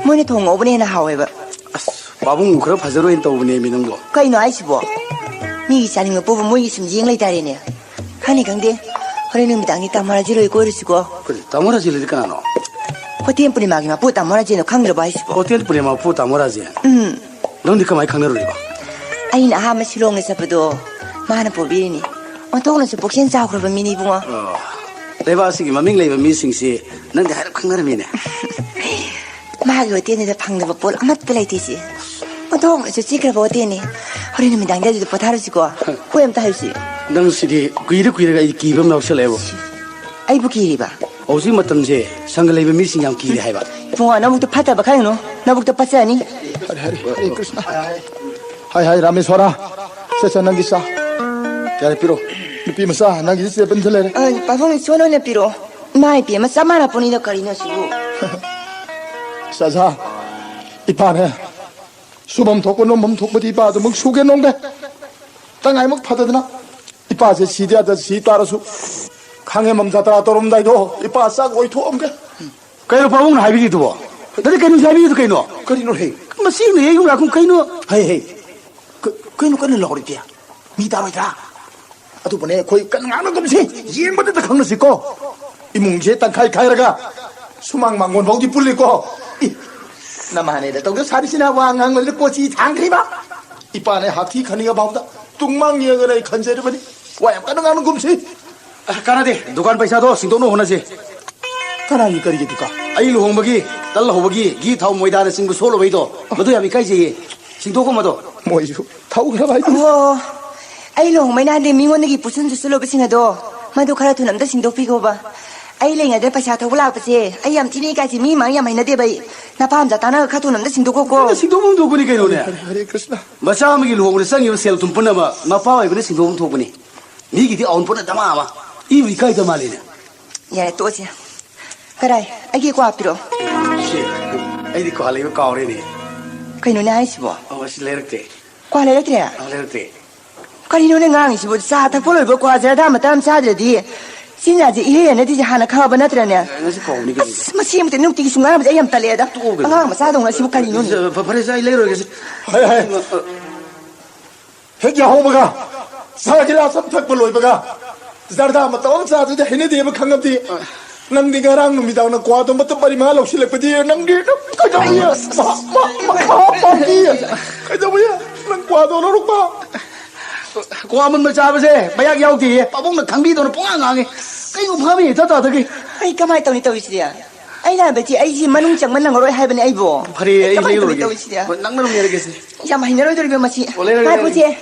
ꯃꯣꯏꯅ ꯊꯣꯡ ꯉꯧꯕꯅ ꯍꯦꯟꯅ ꯍꯥꯎꯋꯦꯕ꯫ ꯑꯁ, ꯄꯥꯕꯨꯡꯕꯨ ꯈꯔ ꯐꯖꯔꯣꯏꯅ ꯇꯧꯕꯅꯦꯃꯤ ꯅꯪꯕꯣ꯫ ꯀꯩꯅꯣ ꯍꯥꯏꯁꯤꯕꯣ? ꯃꯤꯒꯤ ꯆꯥꯅꯤꯡꯕ ꯄꯣꯠꯄꯨ ꯃꯣꯏꯒꯤ ꯁꯨꯝ ꯌꯦꯡ ꯂꯩꯇꯥꯔꯦꯅꯦ꯫ ꯈꯪꯅꯤ ꯈꯪꯗꯦ, ꯍꯣꯔꯦꯟ ꯅꯨꯃꯤꯗꯥꯡꯗꯤ ꯇꯥꯃꯣ ꯔꯥꯖꯦꯟ ꯍꯣꯏ ꯀꯣꯏꯔꯨꯁꯤꯀꯣ꯫ ꯀꯔꯤ, ꯇꯥꯃꯣ ꯔꯥꯖꯦꯟ ꯍꯥꯏꯗꯤ ꯀꯅꯥꯅꯣ? ꯍꯣꯇꯦꯜ ꯄꯨꯔꯅꯤꯃꯥꯒꯤ ꯃꯄꯨ ꯇꯥꯃꯣ ꯔꯥꯖꯦꯟꯗꯣ ꯈꯪꯗ꯭ꯔꯕꯣ ꯍꯥꯏꯁꯤꯕꯣ? ꯍꯣꯇꯦꯜ ꯄꯨꯔꯅꯤꯃꯥ ꯃꯄꯨ ꯇꯥꯃꯣ ꯔꯥꯖꯦꯟ? ꯎꯝ꯫ ꯅꯪꯗꯤ ꯀꯃꯥꯏ ꯈꯪꯅꯔꯨꯔꯤꯕ? ꯑꯩꯅ ꯑꯍꯥꯟꯕ ꯁꯤꯂꯣꯡꯗ ꯆꯠꯄꯗꯣ ꯃꯥꯅ ꯄꯨꯕꯤꯔꯤꯅꯤ꯫ ꯑꯣꯟꯊꯣꯛꯅꯁꯨ ꯄꯨꯛꯆꯦꯜ ꯆꯥꯎꯈ꯭ꯔꯕ ꯃꯤꯅꯤ ꯏꯕꯨꯡꯉꯣ꯫ ꯑꯣ꯫ ꯂꯩꯕꯥꯛ ꯑꯁꯤꯒꯤ ꯃꯃꯤꯡ ꯂꯩꯕ ꯃꯤꯁꯤꯡꯁꯤ ꯅꯪꯗꯤ ꯍꯥꯏꯔꯞ ꯈꯪꯅꯔꯝꯃꯤꯅꯦ꯫ ꯃꯥꯒꯤ ꯍꯣꯇꯦꯜꯗꯨꯗ ꯐꯪꯗꯕ ꯄꯣꯠ ꯑꯃꯠꯇ ꯂꯩꯇꯦ ꯏꯆꯦ꯫ ꯑꯣꯟꯊꯣꯛꯅꯁꯨ ꯆꯤꯛꯈ꯭ꯔꯕ ꯍꯣꯇꯦꯜꯅꯤ꯫ ꯍꯣꯔꯦꯟ ꯅꯨꯃꯤꯗꯥꯡꯗ ꯑꯗꯨꯗ ꯄꯣꯊꯥꯔꯨꯁꯤꯀꯣ꯫ ꯍꯣꯏ, ꯑꯝꯇ ꯍꯥꯏꯔꯨꯁꯤ꯫ ꯅꯪ ꯁꯤꯗꯤ ꯀꯨꯏꯔ ꯀꯨꯏꯔꯒ ꯑꯩ ꯀꯤꯕ ꯑꯃ ꯌꯥꯎꯁꯜꯂꯛꯑꯦꯕꯣ꯫ ꯑꯩꯕꯨ ꯀꯤꯔꯤꯕ? ꯍꯧꯖꯤꯛ ꯃꯇꯝꯁꯦ ꯁꯪꯒ ꯂꯩꯕ ꯃꯤꯁꯤꯡ ꯌꯥꯝ ꯀꯤꯔꯦ ꯍꯥꯏꯕ꯫ ꯏꯕꯨꯡꯉꯣ, ꯅꯕꯨꯛꯇ ꯐꯠꯇꯕ ꯈꯟꯒꯅꯨ, ꯅꯕꯨꯛꯇ ꯄꯠꯆꯅꯤ꯫ ꯍꯔꯦ, ꯍꯔꯦ, ꯍꯔꯦ ꯀ꯭ꯔꯤꯁꯅ꯫ ꯍꯥꯏ, ꯍꯥꯏ, ꯔꯥꯃꯦꯁ꯭ꯋꯔ, ꯁꯦ, ꯁꯦ, ꯅꯪꯒꯤ ꯆꯥ꯫ ꯌꯥꯔꯦ, ꯄꯤꯔꯣ꯫ ꯅꯨꯄꯤ ꯃꯆꯥ, ꯅꯪꯒꯤꯗꯤ ꯆꯦ ꯄꯟꯖ ꯂꯩꯔꯦ꯫ ꯑ, ꯄꯥꯕꯨꯡ, ꯏꯁꯣꯔ ꯑꯣꯏꯅ ꯄꯤꯔꯛꯑꯣ꯫ ꯏꯃꯥ ꯏꯕꯦꯝꯃ, ꯆꯞ ꯃꯥꯟꯅ ꯄꯣꯠꯅꯤꯗ, ꯀꯔꯤꯅꯣ ꯁꯤꯕꯨ? ꯁꯥꯖꯥ, ꯏꯄꯥꯅꯦ, ꯁꯨꯐꯝ ꯊꯣꯛꯄ ꯅꯣꯝꯐꯝ ꯊꯣꯛꯄꯗꯤ ꯏꯄꯥ ꯑꯗꯨꯃꯛ ꯁꯨꯒꯦ ꯅꯣꯝꯒꯦ꯫ ꯇꯉꯥꯏꯃꯛ ꯐꯗꯗꯅ ꯏꯄꯥꯁꯦ ꯁꯤꯗ ꯌꯥꯗ ꯁꯤ ꯇꯥꯔꯁꯨ, ꯈꯥꯡꯉꯦꯝꯕꯝ ꯖꯇ꯭ꯔꯥ ꯇꯧꯔꯝꯗꯥꯏꯗꯣ ꯏꯄꯥ ꯆꯥꯛ ꯑꯣꯏꯊꯣꯛꯑꯝꯒꯦ꯫ ꯀꯩꯅꯣ ꯄꯥꯕꯨꯡꯅ ꯍꯥꯏꯕꯤꯔꯤꯗꯨꯕꯣ? ꯅꯠꯇꯦ, ꯀꯩꯅꯣ ꯍꯥꯏꯕꯤꯔꯤꯗꯨ ꯀꯩꯅꯣ? ꯀꯔꯤꯅꯣ ꯍꯦ? ꯃꯁꯤ ꯌꯦꯡꯉꯨ ꯂꯥꯛꯀꯨꯝ ꯀꯩꯅꯣ? ꯍꯦ, ꯍꯦ, ꯀ-, ꯀꯩꯅꯣ ꯀꯟꯅ ꯂꯥꯎꯔꯤꯗꯤ? ꯃꯤ ꯇꯥꯔꯣꯏꯗ꯭ꯔꯥ? ꯑꯗꯨꯕꯨꯅꯦ, ꯑꯩꯈꯣꯏ ꯀꯟꯅ ꯉꯥꯡꯅꯒꯨꯝꯁꯤ, ꯌꯦꯡꯕꯗꯇ ꯈꯪꯅꯁꯤꯀꯣ꯫ ꯏꯃꯨꯡꯁꯦ ꯇꯪꯈꯥꯏ ꯈꯥꯏꯔꯒ ꯁꯨꯃꯥꯡ ꯃꯥꯡꯒꯣꯟ ꯐꯥꯎꯗꯤ ꯄꯨꯜꯂꯤꯀꯣ꯫ ꯏ, ꯅꯃꯥꯟꯅꯦꯗ ꯇꯧꯗ ꯁꯥꯔꯤꯁꯤꯅ ꯋꯥ ꯉꯥꯡꯕꯗ ꯀꯣꯆꯤ ꯊꯥꯡꯈ꯭ꯔꯤꯕ꯫ ꯏꯄꯥꯅꯦ ꯍꯥꯊꯤ ꯈꯟꯅꯤꯡꯉ ꯐꯥꯎꯗ ꯇꯨꯡ ꯃꯥꯡ ꯌꯦꯡꯉꯒ ꯑꯩ ꯈꯟꯖꯔꯤꯕꯅꯤ꯫ ꯋꯥ ꯌꯥꯝ ꯀꯟꯅ ꯉꯥꯡꯅꯒꯨꯝꯁꯤ꯫ ꯑ, ꯀꯥꯟꯅꯗꯦ꯫ ꯗꯨꯀꯥꯟ ꯄꯩꯁꯥꯗꯣ ꯁꯤꯡꯗꯣꯛꯅꯕ ꯍꯣꯠꯅꯁꯤ꯫ ꯀꯅꯥꯒꯤ ꯀꯔꯤꯒꯤ ꯗꯨꯀꯥꯟ? ꯑꯩ ꯂꯨꯍꯣꯡꯕꯒꯤ ꯇꯜ ꯍꯧꯕꯒꯤ ꯘꯤ, ꯊꯥꯎ, ꯃꯣꯏꯗꯥꯅꯆꯤꯡꯕ ꯁꯣꯛꯂꯨꯕꯩꯗꯣ, ꯃꯗꯨ ꯌꯥꯝ ꯏꯀꯥꯏꯖꯩꯌꯦ꯫ ꯁꯤꯡꯗꯣꯛꯈꯣ ꯃꯗꯣ꯫ ꯃꯣꯏꯁꯨ ꯊꯧꯈ꯭ꯔꯕ ꯍꯥꯏꯗꯨꯅꯤ꯫ ꯑꯣ, ꯑꯩ ꯂꯨꯍꯣꯡꯕꯩ ꯅꯍꯥꯟꯗꯤ ꯃꯤꯉꯣꯟꯗꯒꯤ ꯄꯨꯠꯁꯟ ꯆꯨꯠꯁꯜꯂꯨꯕꯁꯤꯡ ꯑꯗꯣ, ꯃꯗꯨ ꯈꯔ ꯊꯨꯅ ꯑꯝꯇ ꯁꯤꯡꯗꯣꯛꯄꯤꯈꯣꯕ꯫ ꯑꯩ ꯂꯩꯉꯩꯗ ꯄꯩꯁꯥ ꯊꯧꯕ ꯂꯥꯛꯄꯁꯦ ꯑꯩ ꯌꯥꯝ ꯊꯤꯅ ꯏꯀꯥꯏꯁꯤ, ꯃꯤ ꯃꯥꯡ ꯌꯥꯝ ꯍꯩꯅꯗꯦꯕ ꯑꯩ꯫ ꯅꯄꯥꯝꯆꯥ ꯇꯥꯟꯅꯔꯒ ꯈꯔ ꯊꯨꯅ ꯑꯝꯇ ꯁꯤꯡꯗꯣꯛꯈꯣꯀꯣ꯫ ꯑꯗꯨ ꯁꯤꯡꯗꯣꯛꯐꯝ ꯊꯣꯛꯄꯅꯤ ꯀꯩꯅꯣꯅꯦ꯫ ꯍꯔꯦ, ꯍꯔꯦ ꯀ꯭ꯔꯤꯁꯅ꯫ ꯃꯆꯥ ꯑꯃꯒꯤ ꯂꯨꯍꯣꯡꯕꯗ ꯆꯪꯉꯤꯕ ꯁꯦꯜ ꯊꯨꯝ ꯄꯨꯝꯅꯃꯛ ꯃꯄꯥ ꯑꯣꯏꯕꯅ ꯁꯤꯡꯗꯣꯛꯐꯝ ꯊꯣꯛꯄꯅꯤ꯫ ꯃꯤꯒꯤꯗꯤ ꯑꯥꯎꯟ ꯄꯨꯟꯅ ꯗꯃꯥ ꯑꯃ꯫ ꯏꯕꯨ ꯏꯀꯥꯏꯗ ꯃꯥꯜꯂꯦꯅꯦ꯫ ꯌꯥꯔꯦ, ꯇꯣꯛꯑꯁꯤ꯫ ꯀꯔꯥꯏ, ꯑꯩꯒꯤ ꯀ꯭ꯋꯥ ꯄꯤꯔꯛꯑꯣ꯫ ꯁꯤ, ꯑꯩꯗꯤ ꯀ꯭ꯋꯥ ꯂꯩꯕ ꯀꯥꯎꯔꯦꯅꯦ꯫ ꯀꯩꯅꯣꯅꯦ ꯍꯥꯏꯁꯤꯕꯣ? ꯑꯣ, ꯑꯁꯤ ꯂꯩꯔꯛꯇꯦ꯫ ꯀ꯭ꯋꯥ ꯂꯩꯔꯛꯇ꯭ꯔꯦ? ꯑ, ꯂꯩꯔꯛꯇꯦ꯫ ꯀꯔꯤꯅꯣꯅꯦ ꯉꯥꯡꯉꯤꯁꯤꯕꯣ? ꯆꯥ ꯊꯛꯄ ꯂꯣꯏꯕ ꯀ꯭ꯋꯥ ꯖꯔꯗꯥ ꯃꯇꯥ ꯑꯃ ꯆꯥꯗ꯭ꯔꯗꯤ ꯆꯤꯟꯖꯥꯛꯁꯦ ꯏꯍꯩ ꯍꯩꯅꯗ꯭ꯔꯤꯁꯦ ꯍꯥꯟꯅ ꯈꯪꯉꯕ ꯅꯠꯇ꯭ꯔꯅꯦ? ꯑꯦ, ꯉꯁꯤ ꯀꯥꯎꯕꯅꯤ ꯀꯩꯅꯣ꯫ ꯑꯁ, ꯃꯁꯤ ꯑꯃꯨꯛꯇ ꯅꯨꯡꯇꯤꯒꯤ ꯁꯨꯝ ꯉꯥꯡꯕꯁꯦ ꯑꯩ ꯌꯥꯝ ꯇꯜꯂꯛꯑꯦꯗ꯫ ꯇꯣꯛꯑꯣ ꯀꯩꯅꯣ꯫ ꯑꯉꯥꯡ ꯃꯆꯥꯗꯧꯅ ꯁꯤꯕꯨ ꯀꯔꯤꯅꯣꯅꯦ? ꯐ-, ꯐꯔꯦꯁꯦ, ꯑꯩ ꯂꯩꯔꯣꯏꯒꯦꯁꯦ꯫ ꯍꯥꯏ, ꯍꯥꯏ꯫ ꯍꯦꯛ ꯌꯥꯍꯧꯕꯒ, ꯆꯥ ꯒꯤꯂꯥꯁ ꯑꯃ ꯊꯛꯄ ꯂꯣꯏꯕꯒ, ꯖꯔꯗꯥ ꯃꯇꯧ ꯑꯃ ꯆꯥꯗꯨꯗꯤ ꯍꯩꯅꯗꯦꯕ ꯈꯪꯉꯕꯗꯤ꯫ ꯅꯪꯗꯤ ꯉꯔꯥꯡ ꯅꯨꯃꯤꯗꯥꯡꯅ ꯀ꯭ꯋꯥꯗꯣ ꯃꯇꯨꯝ ꯃꯔꯤ ꯃꯉꯥ ꯂꯧꯁꯤꯜꯂꯛꯄꯗꯤ, ꯅꯪꯗꯤ ꯀꯩꯗꯧꯕ ꯌꯥ-, ꯃꯍꯥ-, ꯃꯍꯥ-, ꯃꯍꯥ-, ꯃꯍꯥ ꯄꯥꯄꯤ꯫ ꯀꯩꯗꯧꯕ ꯌꯥ-, ꯅꯪ ꯀ꯭ꯋꯥꯗꯣ ꯂꯧꯔꯛꯄ꯫ ꯀ꯭ꯋꯥ ꯑꯃꯨꯟꯕ ꯆꯥꯕꯁꯦ ꯃꯌꯥꯛ ꯌꯥꯎꯗꯦꯌꯦ꯫ ꯄꯥꯕꯨꯡꯅ ꯈꯪꯕꯤꯗꯧꯅ ꯄꯨꯡꯉꯥꯡ ꯉꯥꯡꯉꯦ꯫ ꯀꯩꯅꯣ ꯐꯥꯕꯤ ꯏꯊꯥ ꯊꯥꯗꯒꯩ꯫ ꯑꯩ ꯀꯃꯥꯏ ꯇꯧꯅꯤ ꯇꯧꯔꯤꯁꯤꯗꯤ? ꯑꯩꯅ ꯍꯥꯏꯕꯗꯤ ꯑꯩꯁꯤ ꯃꯅꯨꯡ ꯆꯪꯕ ꯅꯪꯉꯔꯣꯏ ꯍꯥꯏꯕꯅꯦ ꯑꯩꯕꯨ꯫ ꯐꯔꯦ, ꯑꯩ ꯑꯩ ꯀꯃꯥꯏ ꯇꯧꯅꯤ ꯂꯩꯔꯨꯔꯒꯦ꯫ ꯇꯧꯔꯤꯁꯤꯗꯤ? ꯍꯣꯏ, ꯅꯪꯅ ꯑꯗꯨꯝ ꯂꯩꯔꯒꯦꯁꯦ꯫ ꯌꯥꯝ ꯍꯩꯅꯔꯣꯏꯗꯧꯔꯤꯕ ꯃꯁꯤ꯫ ꯑꯣ, ꯂꯩꯔꯒꯦ, ꯉꯥꯏꯈꯣ, ꯂꯩꯔꯒꯦ꯫ ꯆꯦ꯫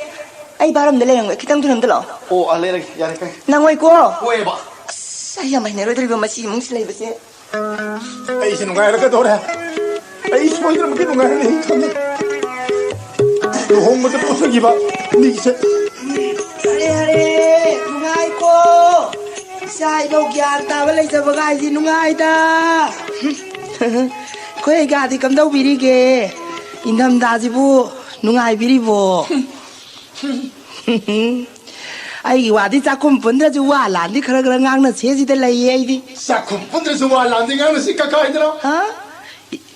ꯑꯩ ꯕꯥꯠꯔꯨꯝꯗ ꯂꯩꯔꯝꯒꯦ꯫ ꯈꯤꯇꯪ ꯊꯨꯅ ꯑꯝꯇ ꯂꯥꯛꯑꯣ꯫ ꯑꯣ, ꯑꯥ, ꯂꯩꯔꯒꯦ꯫ ꯌꯥꯔꯦ, ꯀꯥꯏ꯫ ꯅꯪꯉꯣꯏꯀꯣ? ꯍꯣꯏꯑꯕ꯫ ꯑꯁ, ꯑꯩ ꯌꯥꯝ ꯍꯩꯅꯔꯣꯏꯗꯧꯔꯤꯕ ꯃꯁꯤ ꯏꯃꯨꯡꯁꯤ ꯂꯩꯕꯁꯦ꯫ ꯑꯩꯁꯦ ꯅꯨꯡꯉꯥꯏꯔꯛꯀꯗꯧꯔꯦ꯫ ꯑꯩ ꯁꯣꯏꯗꯅꯃꯛꯀꯤ ꯅꯨꯡꯉꯥꯏꯔꯅꯤ, ꯑꯩ ꯈꯪꯉꯤ꯫ ꯂꯨꯍꯣꯡꯕꯗ ꯄꯨꯊꯈꯤꯕ ꯃꯤꯁꯦ꯫ ꯑꯔꯦ, ꯑꯔꯦ, ꯅꯨꯡꯉꯥꯏꯀꯣ꯫ ꯏꯆꯥ ꯏꯅꯧ ꯒ꯭ꯌꯥꯟ ꯇꯥꯕ ꯂꯩꯖꯕꯒꯥꯏꯁꯤ ꯅꯨꯡꯉꯥꯏꯗ꯫ ꯑꯩꯈꯣꯏ ꯑꯩꯒꯥꯗꯤ ꯀꯝꯗꯧꯕꯤꯔꯤꯒꯦ? ꯏꯪꯊꯝꯊꯥꯁꯤꯕꯨ ꯅꯨꯡꯉꯥꯏꯕꯤꯔꯤꯕꯣ? ꯑꯩꯒꯤ ꯋꯥꯗꯤ ꯆꯥꯛꯈꯨꯝ ꯄꯨꯟꯗ꯭ꯔꯁꯨ ꯋꯥ ꯂꯥꯟꯗꯤ ꯈꯔ ꯈꯔ ꯉꯥꯡꯅꯁꯦ ꯁꯤꯗ ꯂꯩꯌꯦ ꯑꯩꯗꯤ꯫ ꯆꯥꯛꯈꯨꯝ ꯄꯨꯟꯗ꯭ꯔꯁꯨ ꯋꯥ ꯂꯥꯟꯗꯤ ꯉꯥꯡꯅꯁꯤ ꯀꯀꯥ ꯍꯥꯏꯗꯅ꯫ ꯍꯥ?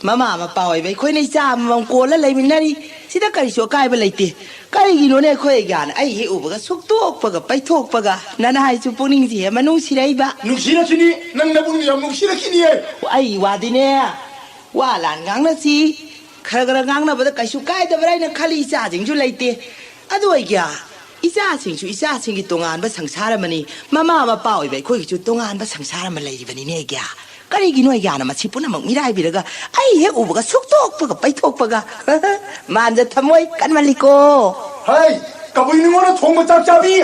ꯃꯃꯥ ꯃꯄꯥ ꯑꯣꯏꯕ ꯑꯩꯈꯣꯏꯅ ꯏꯆꯥ ꯑꯃꯃꯝ ꯀꯣꯜꯂ ꯂꯩꯃꯤꯟꯅꯔꯤ꯫ ꯁꯤꯗ ꯀꯔꯤꯁꯨ ꯑꯀꯥꯏꯕ ꯂꯩꯇꯦ꯫ ꯀꯔꯤꯒꯤꯅꯣꯅꯦ ꯑꯩꯈꯣꯏ ꯑꯩꯒꯥꯅ ꯑꯩ ꯍꯦꯛ ꯎꯕꯒ ꯁꯨꯛꯇꯣꯛꯄꯒ ꯄꯩꯊꯣꯛꯄꯒ? ꯅꯅꯥꯏꯁꯨ ꯄꯨꯛꯅꯤꯡꯁꯤ ꯍꯦꯟꯅ ꯅꯨꯡꯁꯤꯔꯛꯏꯕ꯫ ꯅꯨꯡꯁꯤꯔꯛꯈꯤꯅꯤ, ꯅꯪ ꯅꯕꯨꯡꯗꯣ ꯌꯥꯝ ꯅꯨꯡꯁꯤꯔꯛꯈꯤꯅꯤꯌꯦ꯫ ꯑꯩ ꯋꯥꯗꯤꯅꯦ, ꯋꯥ ꯂꯥꯟ ꯉꯥꯡꯅꯁꯤ, ꯈꯔ ꯈꯔ ꯉꯥꯡꯅꯕꯗ ꯀꯩꯁꯨ ꯀꯥꯏꯗꯕ꯭ꯔꯥ ꯍꯥꯏꯅ ꯈꯜꯂꯤ꯫ ꯏꯆꯥꯁꯤꯡꯁꯨ ꯂꯩꯇꯦ꯫ ꯑꯗꯨ ꯑꯩꯒ꯭ꯌꯥ, ꯏꯆꯥꯁꯤꯡꯁꯨ ꯏꯆꯥꯁꯤꯡꯒꯤ ꯇꯣꯉꯥꯟꯕ ꯁꯪꯁꯥꯔ ꯑꯃꯅꯤ, ꯃꯃꯥ ꯃꯄꯥ ꯑꯣꯏꯕ ꯑꯩꯈꯣꯏꯒꯤꯁꯨ ꯇꯣꯉꯥꯟꯕ ꯁꯪꯁꯥꯔ ꯑꯃ ꯂꯩꯔꯤꯕꯅꯤꯅꯦ ꯑꯩꯒ꯭ꯌꯥ꯫ ꯀꯔꯤꯒꯤꯅꯣ ꯑꯩꯒ꯭ꯌꯥꯅ ꯃꯁꯤ ꯄꯨꯝꯅꯃꯛ ꯃꯤꯔꯥꯏꯕꯤꯔꯒ ꯑꯩ ꯍꯦꯛ ꯎꯕꯒ ꯁꯨꯛꯇꯣꯛꯄꯒ ꯄꯩꯊꯣꯛꯄꯒ? ꯃꯥꯟꯖ ꯊꯃꯣꯏ ꯀꯟꯃꯜꯂꯤꯀꯣ꯫ ꯍꯩ, ꯀꯕꯨꯏ ꯅꯤꯉꯣꯜꯅ ꯊꯣꯡꯕ ꯆꯥꯛ ꯆꯥꯕꯤ꯫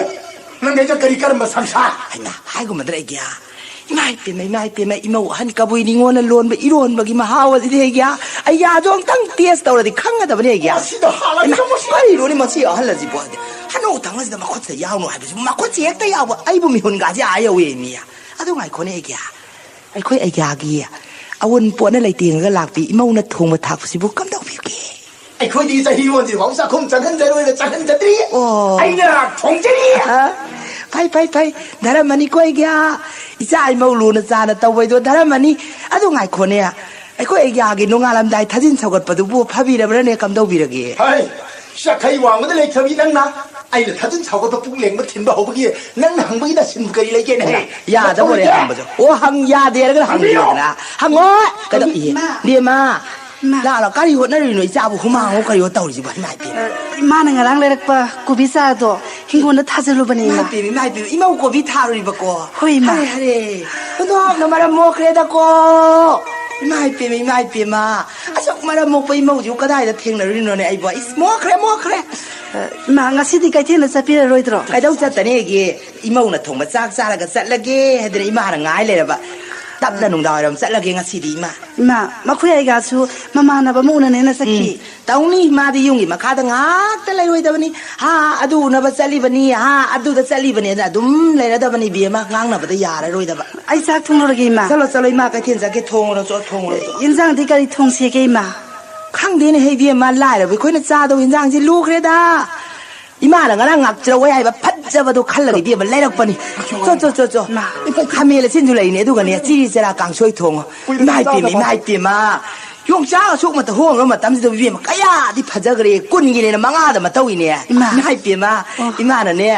ꯅꯪ ꯑꯩꯒ ꯀꯔꯤ ꯀꯔꯝꯕ ꯁꯪꯁꯥꯔ? ꯍꯩꯃꯥ, ꯍꯥꯏꯒꯨꯝꯕꯗꯅ ꯑꯩꯒ꯭ꯌꯥ꯫ ꯏꯃꯥ ꯏꯄꯦꯝꯃ, ꯏꯃꯥ ꯏꯄꯦꯝꯃ, ꯏꯃꯧ ꯑꯍꯟ ꯀꯕꯨꯏ ꯅꯤꯉꯣꯜꯅ ꯂꯣꯟꯕ ꯏꯔꯣꯟꯕꯒꯤ ꯃꯍꯥꯎ ꯑꯁꯤꯗꯤ ꯑꯩꯒ꯭ꯌꯥ꯫ ꯑꯩꯒ꯭ꯌꯥꯁꯨ ꯑꯝꯇꯪ ꯇꯦꯁ ꯇꯧꯔꯗꯤ ꯈꯪꯒꯗꯕꯅꯤ ꯑꯩꯒ꯭ꯌꯥ꯫ ꯃꯁꯤꯗ ꯍꯥꯜꯂꯒ ꯍꯩꯃꯥ, ꯃꯁꯤ ꯀꯔꯤꯅꯣꯅꯦ ꯃꯁꯤ ꯑꯍꯜ ꯑꯁꯤꯕꯨ? ꯍꯅꯨ ꯊꯪꯅꯁꯤꯗ ꯃꯈꯨꯠꯁꯤꯗ ꯌꯥꯎꯅꯨ ꯍꯥꯏꯕꯁꯤꯕꯨ ꯃꯈꯨꯠꯁꯤ ꯍꯦꯛꯇ ꯌꯥꯎꯕ꯫ ꯑꯩꯕꯨ ꯃꯤꯍꯨꯟꯒꯥꯁꯦ ꯑꯥ ꯌꯧꯋꯦ ꯃꯤ꯫ ꯑꯗꯨ ꯉꯥꯏꯈꯣꯅꯦ ꯑꯩꯒ꯭ꯌꯥ꯫ ꯑꯩꯈꯣꯏ ꯑꯩꯒ꯭ꯌꯥꯒꯤ ꯑꯋꯨꯟꯄꯣꯠꯅ ꯂꯩꯇꯦꯡꯉꯒ ꯂꯥꯛꯄꯤ ꯏꯃꯧꯅ ꯊꯣꯡꯕ ꯊꯥꯛꯄꯁꯤꯕꯨ ꯀꯝꯗꯧꯕꯤꯕꯒꯦ? ꯑꯩꯈꯣꯏꯗꯤ ꯆꯍꯤ ꯑꯣꯟꯗ꯭ꯔꯤꯐꯥꯎ ꯆꯥꯛꯈꯨꯝ ꯆꯪꯍꯟꯖꯔꯣꯏꯗ, ꯆꯪꯍꯟꯖꯗ꯭ꯔꯤ꯫ ꯑꯣ꯫ ꯑꯩꯅ ꯊꯣꯡꯖꯔꯤ꯫ ꯑ, ꯐꯩ, ꯐꯩ, ꯐꯩ꯫ ꯙꯔꯃꯅꯤꯀꯣ ꯑꯩꯒ꯭ꯌꯥ꯫ ꯏꯆꯥ ꯏꯃꯧ ꯂꯨꯅ ꯆꯥꯅ ꯇꯧꯕꯩꯗꯣ ꯙꯔꯃꯅꯤ꯫ ꯑꯗꯨ ꯉꯥꯏꯈꯣꯅꯦ, ꯑꯩꯈꯣꯏ ꯑꯩꯒ꯭ꯌꯥꯒꯤ ꯅꯣꯡꯉꯥꯜꯂꯝꯗꯥꯏ ꯊꯥꯖꯤꯟ ꯁꯧꯒꯠꯄꯗꯨꯕꯨ ꯐꯕꯤꯔꯕ꯭ꯔꯅꯦ, ꯀꯝꯗꯧꯕꯤꯔꯒꯦ? ꯍꯩ, ꯆꯈꯩ ꯋꯥꯡꯃꯗ ꯂꯩꯈ꯭ꯔꯕꯤ ꯅꯪꯅ ꯑꯩꯅ ꯊꯥꯖꯤꯟ ꯁꯧꯒꯠꯄ ꯄꯨꯛ ꯂꯦꯡꯕ ꯊꯤꯟꯕ ꯍꯧꯕꯒꯤ ꯅꯪꯅ ꯍꯪꯕꯒꯤ ꯅꯁꯤꯟꯕꯨ ꯀꯔꯤ ꯂꯩꯒꯦꯅꯦ? ꯍꯩꯃꯥ, ꯌꯥꯗꯕ ꯑꯣꯏꯔꯦ ꯅꯊꯧ ꯂꯩꯇꯦ꯫ ꯍꯪꯕꯁꯨ꯫ ꯑꯣ, ꯍꯪ ꯌꯥꯗꯦ ꯍꯥꯏꯔꯒ ꯍꯪꯕꯤꯔꯣꯗꯅ꯫ ꯍꯪꯉꯣ꯫ ꯀꯩꯗꯧ-, ꯏꯍꯦ, ꯏꯃꯥ꯫ ꯏꯕꯦꯝꯃ꯫ ꯏꯃꯥ꯫ ꯂꯥꯛꯂꯣ, ꯀꯔꯤ ꯍꯣꯠꯅꯔꯤꯅꯣ? ꯏꯆꯥꯕꯨ ꯍꯨꯃꯥꯡ ꯑꯃꯨꯛ ꯀꯔꯤꯅꯣ ꯇꯧꯔꯤꯁꯤꯕꯣ? ꯏꯃꯥ ꯏꯄꯦꯝꯃ꯫ ꯑ, ꯏꯃꯥꯅ ꯉꯔꯥꯡ ꯂꯩꯔꯛꯄ ꯀꯣꯕꯤ ꯆꯥꯔꯗꯣ ꯍꯤꯡꯒꯣꯜꯗ ꯊꯥꯖꯤꯜꯂꯨꯕꯅꯦ, ꯏꯃꯥ ꯏꯃꯥ꯫ ꯏꯄꯦꯝꯃ, ꯏꯃꯥ ꯏꯄꯦꯝꯃ, ꯏꯃꯧ ꯀꯣꯕꯤ ꯊꯥꯔꯨꯔꯤꯕꯀꯣ? ꯍꯣꯏ, ꯏꯃꯥ꯫ ꯍꯔꯦ, ꯍꯔꯦ꯫ ꯍꯨꯟꯗꯣꯛꯅ ꯃꯔꯝ ꯃꯣꯛꯈ꯭ꯔꯦꯗꯀꯣ꯫ ꯏꯃꯥ ꯏꯄꯦꯝꯃ, ꯏꯃꯥ ꯏꯄꯦꯝꯃ꯫ ꯑꯁꯨꯛ ꯃꯔꯝ ꯃꯣꯛꯄ ꯏꯃꯧꯁꯤꯕꯨ ꯀꯗꯥꯏꯗ ꯊꯦꯡꯅꯔꯨꯔꯤꯅꯣꯅꯦ ꯑꯩꯕꯣ? ꯏꯁ, ꯃꯣꯛꯈ꯭ꯔꯦ, ꯃꯣꯛꯈ꯭ꯔꯦ꯫ ꯑ, ꯏꯃꯥ, ꯉꯁꯤꯗꯤ ꯀꯩꯊꯦꯜꯗ ꯆꯠꯄꯤꯔꯔꯣꯏꯗ꯭ꯔꯣ? ꯀꯩꯗꯧ ꯆꯠꯇꯅꯦꯒꯦ? ꯏꯃꯧꯅ ꯊꯣꯡꯕ ꯆꯥꯛ ꯆꯥꯔꯒ ꯆꯠꯂꯒꯦ ꯍꯥꯏꯗꯅ ꯏꯃꯥꯅ ꯉꯥꯏ ꯂꯩꯔꯕ꯫ ꯇꯞꯅ ꯅꯨꯡꯗꯥꯡꯋꯥꯏꯔꯝ ꯆꯠꯂꯒꯦ ꯉꯁꯤꯗꯤ, ꯏꯃꯥ꯫ ꯏꯃꯥ, ꯃꯈꯣꯏ ꯑꯩꯒꯁꯨ ꯃꯃꯥꯟꯅꯕ ꯑꯃ ꯎꯅꯅꯦꯅ ꯆꯠꯈꯤ꯫ ꯎꯝ꯫ ꯇꯧꯅꯤ, ꯃꯥꯗꯤ ꯌꯨꯝꯒꯤ ꯃꯈꯥꯗ ꯉꯥꯛꯇ ꯂꯩꯔꯣꯏꯗꯕꯅꯤ꯫ ꯍꯥ, ꯑꯗꯨ ꯎꯅꯕ ꯆꯠꯂꯤꯕꯅꯤ, ꯍꯥ, ꯑꯗꯨꯗ ꯆꯠꯂꯤꯕꯅꯤ, ꯑꯗꯨꯅ ꯑꯗꯨꯝ ꯂꯩꯔꯗꯕꯅꯤ, ꯏꯕꯦꯝꯃ, ꯉꯥꯡꯅꯕꯗ ꯌꯥꯔꯔꯣꯏꯗꯕ꯫ ꯑꯩ ꯆꯥꯛ ꯊꯣꯡꯂꯨꯔꯒꯦ, ꯏꯃꯥ꯫ ꯆꯠꯂꯣ, ꯆꯠꯂꯣ, ꯏꯃꯥ ꯀꯩꯊꯦꯜ ꯆꯠꯀꯦ, ꯊꯣꯡꯉꯨꯔꯣ, ꯆꯣ, ꯊꯣꯡꯉꯨꯔꯣ, ꯆꯣ꯫ ꯏꯟꯖꯥꯡꯗꯤ ꯀꯔꯤ ꯊꯣꯡꯁꯤꯒꯦ, ꯏꯃꯥ? ꯈꯪꯗꯦꯅꯦ, ꯍꯦ, ꯏꯕꯦꯝꯃ, ꯂꯥꯏꯔꯕ ꯑꯩꯈꯣꯏꯅ ꯆꯥꯗꯧ ꯏꯟꯖꯥꯡꯁꯤ ꯂꯨꯈ꯭ꯔꯦꯗ꯫ ꯏꯃꯥꯅ ꯉꯔꯥꯡ ꯉꯥꯛꯆꯔꯧ ꯍꯥꯏꯕ ꯐꯖꯕꯗꯣ ꯈꯜꯂꯒ ꯏꯕꯦꯝꯃ ꯂꯩꯔꯛꯄꯅꯤ꯫ ꯆꯣ, ꯆꯣ, ꯆꯣ, ꯆꯣ꯫ ꯃꯥ꯫ ꯈꯥꯃꯦꯟ ꯑꯁꯤꯟꯁꯨ ꯂꯩꯔꯤꯅꯦ, ꯑꯗꯨꯒꯅꯦ, ꯆꯤꯔꯤ ꯆꯤꯔꯥ ꯀꯥꯡꯁꯣꯏ ꯊꯣꯡꯉꯣ꯫ ꯀꯨꯏꯔꯦ ꯏꯃꯥ ꯏꯄꯦꯝꯃ, ꯆꯥꯗꯕ꯫ ꯏꯃꯥ ꯏꯄꯦꯝꯃ꯫ ꯌꯣꯡꯆꯥꯛ ꯑꯁꯨꯛ ꯃꯇ ꯍꯣꯡꯉꯕ ꯃꯇꯝꯁꯤꯗ ꯏꯕꯦꯝꯃ ꯀꯌꯥꯗꯤ ꯐꯖꯈ꯭ꯔꯦ꯫ ꯀꯨꯟꯒꯤꯅꯦꯅ ꯃꯉꯥꯗ ꯃꯇꯧꯏꯅꯦ꯫ ꯏꯃꯥ꯫ ꯏꯃꯥ ꯏꯄꯦꯝꯃ, ꯑꯣ꯫ ꯏꯃꯥꯅꯅꯦ,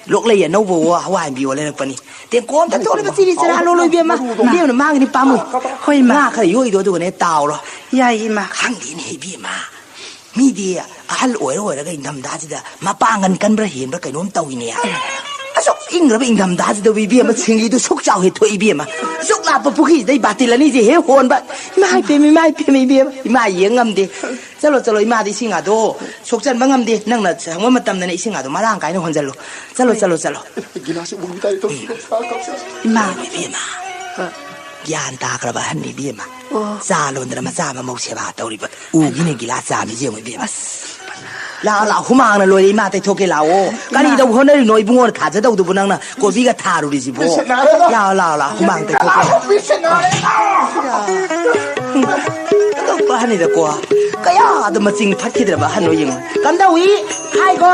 ꯂꯣꯛꯂꯩ ꯑꯅꯧꯕꯋꯣ, ꯍꯋꯥꯏ ꯃꯨꯕꯤꯋꯣ ꯂꯩꯔꯛꯄꯅꯤ꯫ ꯇꯦꯡꯀꯣꯠ ꯑꯝꯇ ꯊꯣꯛꯂꯤꯕ ꯆꯤꯔꯤ ꯆꯤꯔꯥ ꯂꯣꯜꯂꯣ ꯏꯕꯦꯝꯃ꯫ ꯃꯔꯨꯗꯣ꯫ ꯏꯕꯦꯝꯃ ꯃꯥꯡꯒꯤꯅꯤ ꯄꯥꯝꯃꯨꯏ꯫ ꯍꯣꯏ, ꯏꯃꯥ꯫ ꯉꯥ ꯈꯔ ꯌꯣꯛꯏꯗꯣ ꯑꯗꯨꯒꯅꯦ ꯇꯥꯎꯔꯣ꯫ ꯌꯥꯏ, ꯏꯃꯥ꯫ ꯈꯪꯗꯦꯅꯦ ꯏꯕꯦꯝꯃ꯫ ꯃꯤꯗꯤ ꯑꯍꯜ ꯑꯣꯏꯔ ꯑꯣꯏꯔꯒ ꯏꯪꯊꯝꯊꯥꯁꯤꯗ ꯃꯄꯥꯡꯒꯜ ꯀꯟꯕ꯭ꯔꯥ ꯍꯦꯟꯕ꯭ꯔꯥ ꯀꯩꯅꯣꯝ ꯇꯧꯏꯅꯦ꯫ ꯑꯁꯨꯛ ꯏꯪꯈ꯭ꯔꯕ ꯏꯪꯊꯝꯊꯥꯁꯤꯗꯕꯨ ꯏꯕꯦꯝꯃ ꯁꯤꯡꯂꯤꯗꯨ ꯁꯨꯛ ꯆꯥꯎ ꯍꯦꯛ ꯊꯣꯛꯏ ꯏꯕꯦꯝꯃ꯫ ꯑꯁꯨꯛ ꯂꯥꯞꯄ ꯄꯨꯈ꯭ꯔꯤꯁꯤꯗ ꯑꯩ ꯕꯥꯇꯤꯜ ꯑꯅꯤꯁꯦ ꯍꯦꯛ ꯍꯣꯟꯕ꯫ ꯏꯃꯥ ꯏꯄꯦꯝꯃ, ꯏꯃꯥ ꯏꯄꯦꯝꯃ, ꯏꯕꯦꯝꯃ꯫ ꯏꯃꯥ ꯌꯦꯡ ꯉꯝꯗꯦ꯫ ꯆꯠꯂꯣ, ꯆꯠꯂꯣ, ꯏꯃꯥꯗꯤ ꯏꯁꯤꯡ ꯑꯗꯣ ꯁꯣꯛꯆꯟꯕ ꯉꯝꯗꯦ꯫ ꯅꯪꯅ ꯁꯪꯕ ꯃꯇꯝꯗꯅꯦ ꯏꯁꯤꯡ ꯑꯗꯣ ꯃꯔꯥꯡ ꯀꯥꯏꯅ ꯍꯣꯟꯖꯜꯂꯨ꯫ ꯆꯠꯂꯣ, ꯆꯠꯂꯣ, ꯆꯠꯂꯣ꯫ ꯒꯤꯂꯥꯁꯁꯦ ꯎꯕꯤ ꯇꯥꯔꯦ, ꯇꯧꯔꯤꯁꯦ꯫ ꯏꯃꯥ꯫ ꯏꯕꯦꯝꯃ꯫ ꯒ꯭ꯌꯥꯟ ꯇꯥꯈ꯭ꯔꯕ ꯑꯍꯟꯅꯤ ꯏꯕꯦꯝꯃ꯫ ꯑꯣ꯫ ꯆꯥ ꯂꯣꯟꯗꯅ ꯃꯆꯥ ꯃꯃꯧ ꯁꯦꯕꯥ ꯇꯧꯔꯤꯕ꯫ ꯎꯒꯤꯅꯦ ꯒꯤꯂꯥꯁ ꯆꯥꯝꯃꯤꯁꯦ ꯌꯦꯡꯉꯨ ꯏꯕꯦꯝꯃ꯫ ꯑꯁ꯫ ꯂꯥꯛꯑꯣ, ꯂꯥꯛꯑꯣ, ꯍꯨꯃꯥꯡꯅ ꯂꯣꯏꯔꯦ ꯏꯃꯥ, ꯇꯩꯊꯣꯛꯀꯦ ꯂꯥꯛꯑꯣ꯫ ꯏꯃꯥ꯫ ꯀꯔꯤꯗꯧ ꯍꯣꯠꯅꯔꯤꯅꯣ ꯏꯕꯨꯡꯉꯣ ꯊꯥꯖꯗꯧꯗꯨꯕꯨ ꯅꯪꯅ ꯀꯣꯕꯤꯒ ꯊꯥꯔꯨꯔꯤꯁꯤꯕꯣ? ꯃꯤꯠꯁꯦ ꯅꯥꯔꯦꯗ꯫ ꯂꯥꯛꯑꯣ, ꯂꯥꯛꯑꯣ, ꯂꯥꯛꯑꯣ, ꯍꯨꯃꯥꯡ ꯇꯩꯊꯣꯛꯀꯦ꯫ ꯃꯤꯠꯁꯦ ꯅꯥꯔꯦꯗ꯫ ꯑꯇꯣꯞꯄ ꯑꯍꯟꯅꯤꯗꯀꯣ, ꯀꯌꯥꯗ ꯃꯆꯤꯡ ꯐꯠꯈꯤꯗ꯭ꯔꯕ ꯑꯍꯟꯅꯣ ꯌꯦꯡꯉꯨ꯫ ꯀꯝꯗꯧꯏ? ꯈꯥꯏꯒꯣ꯫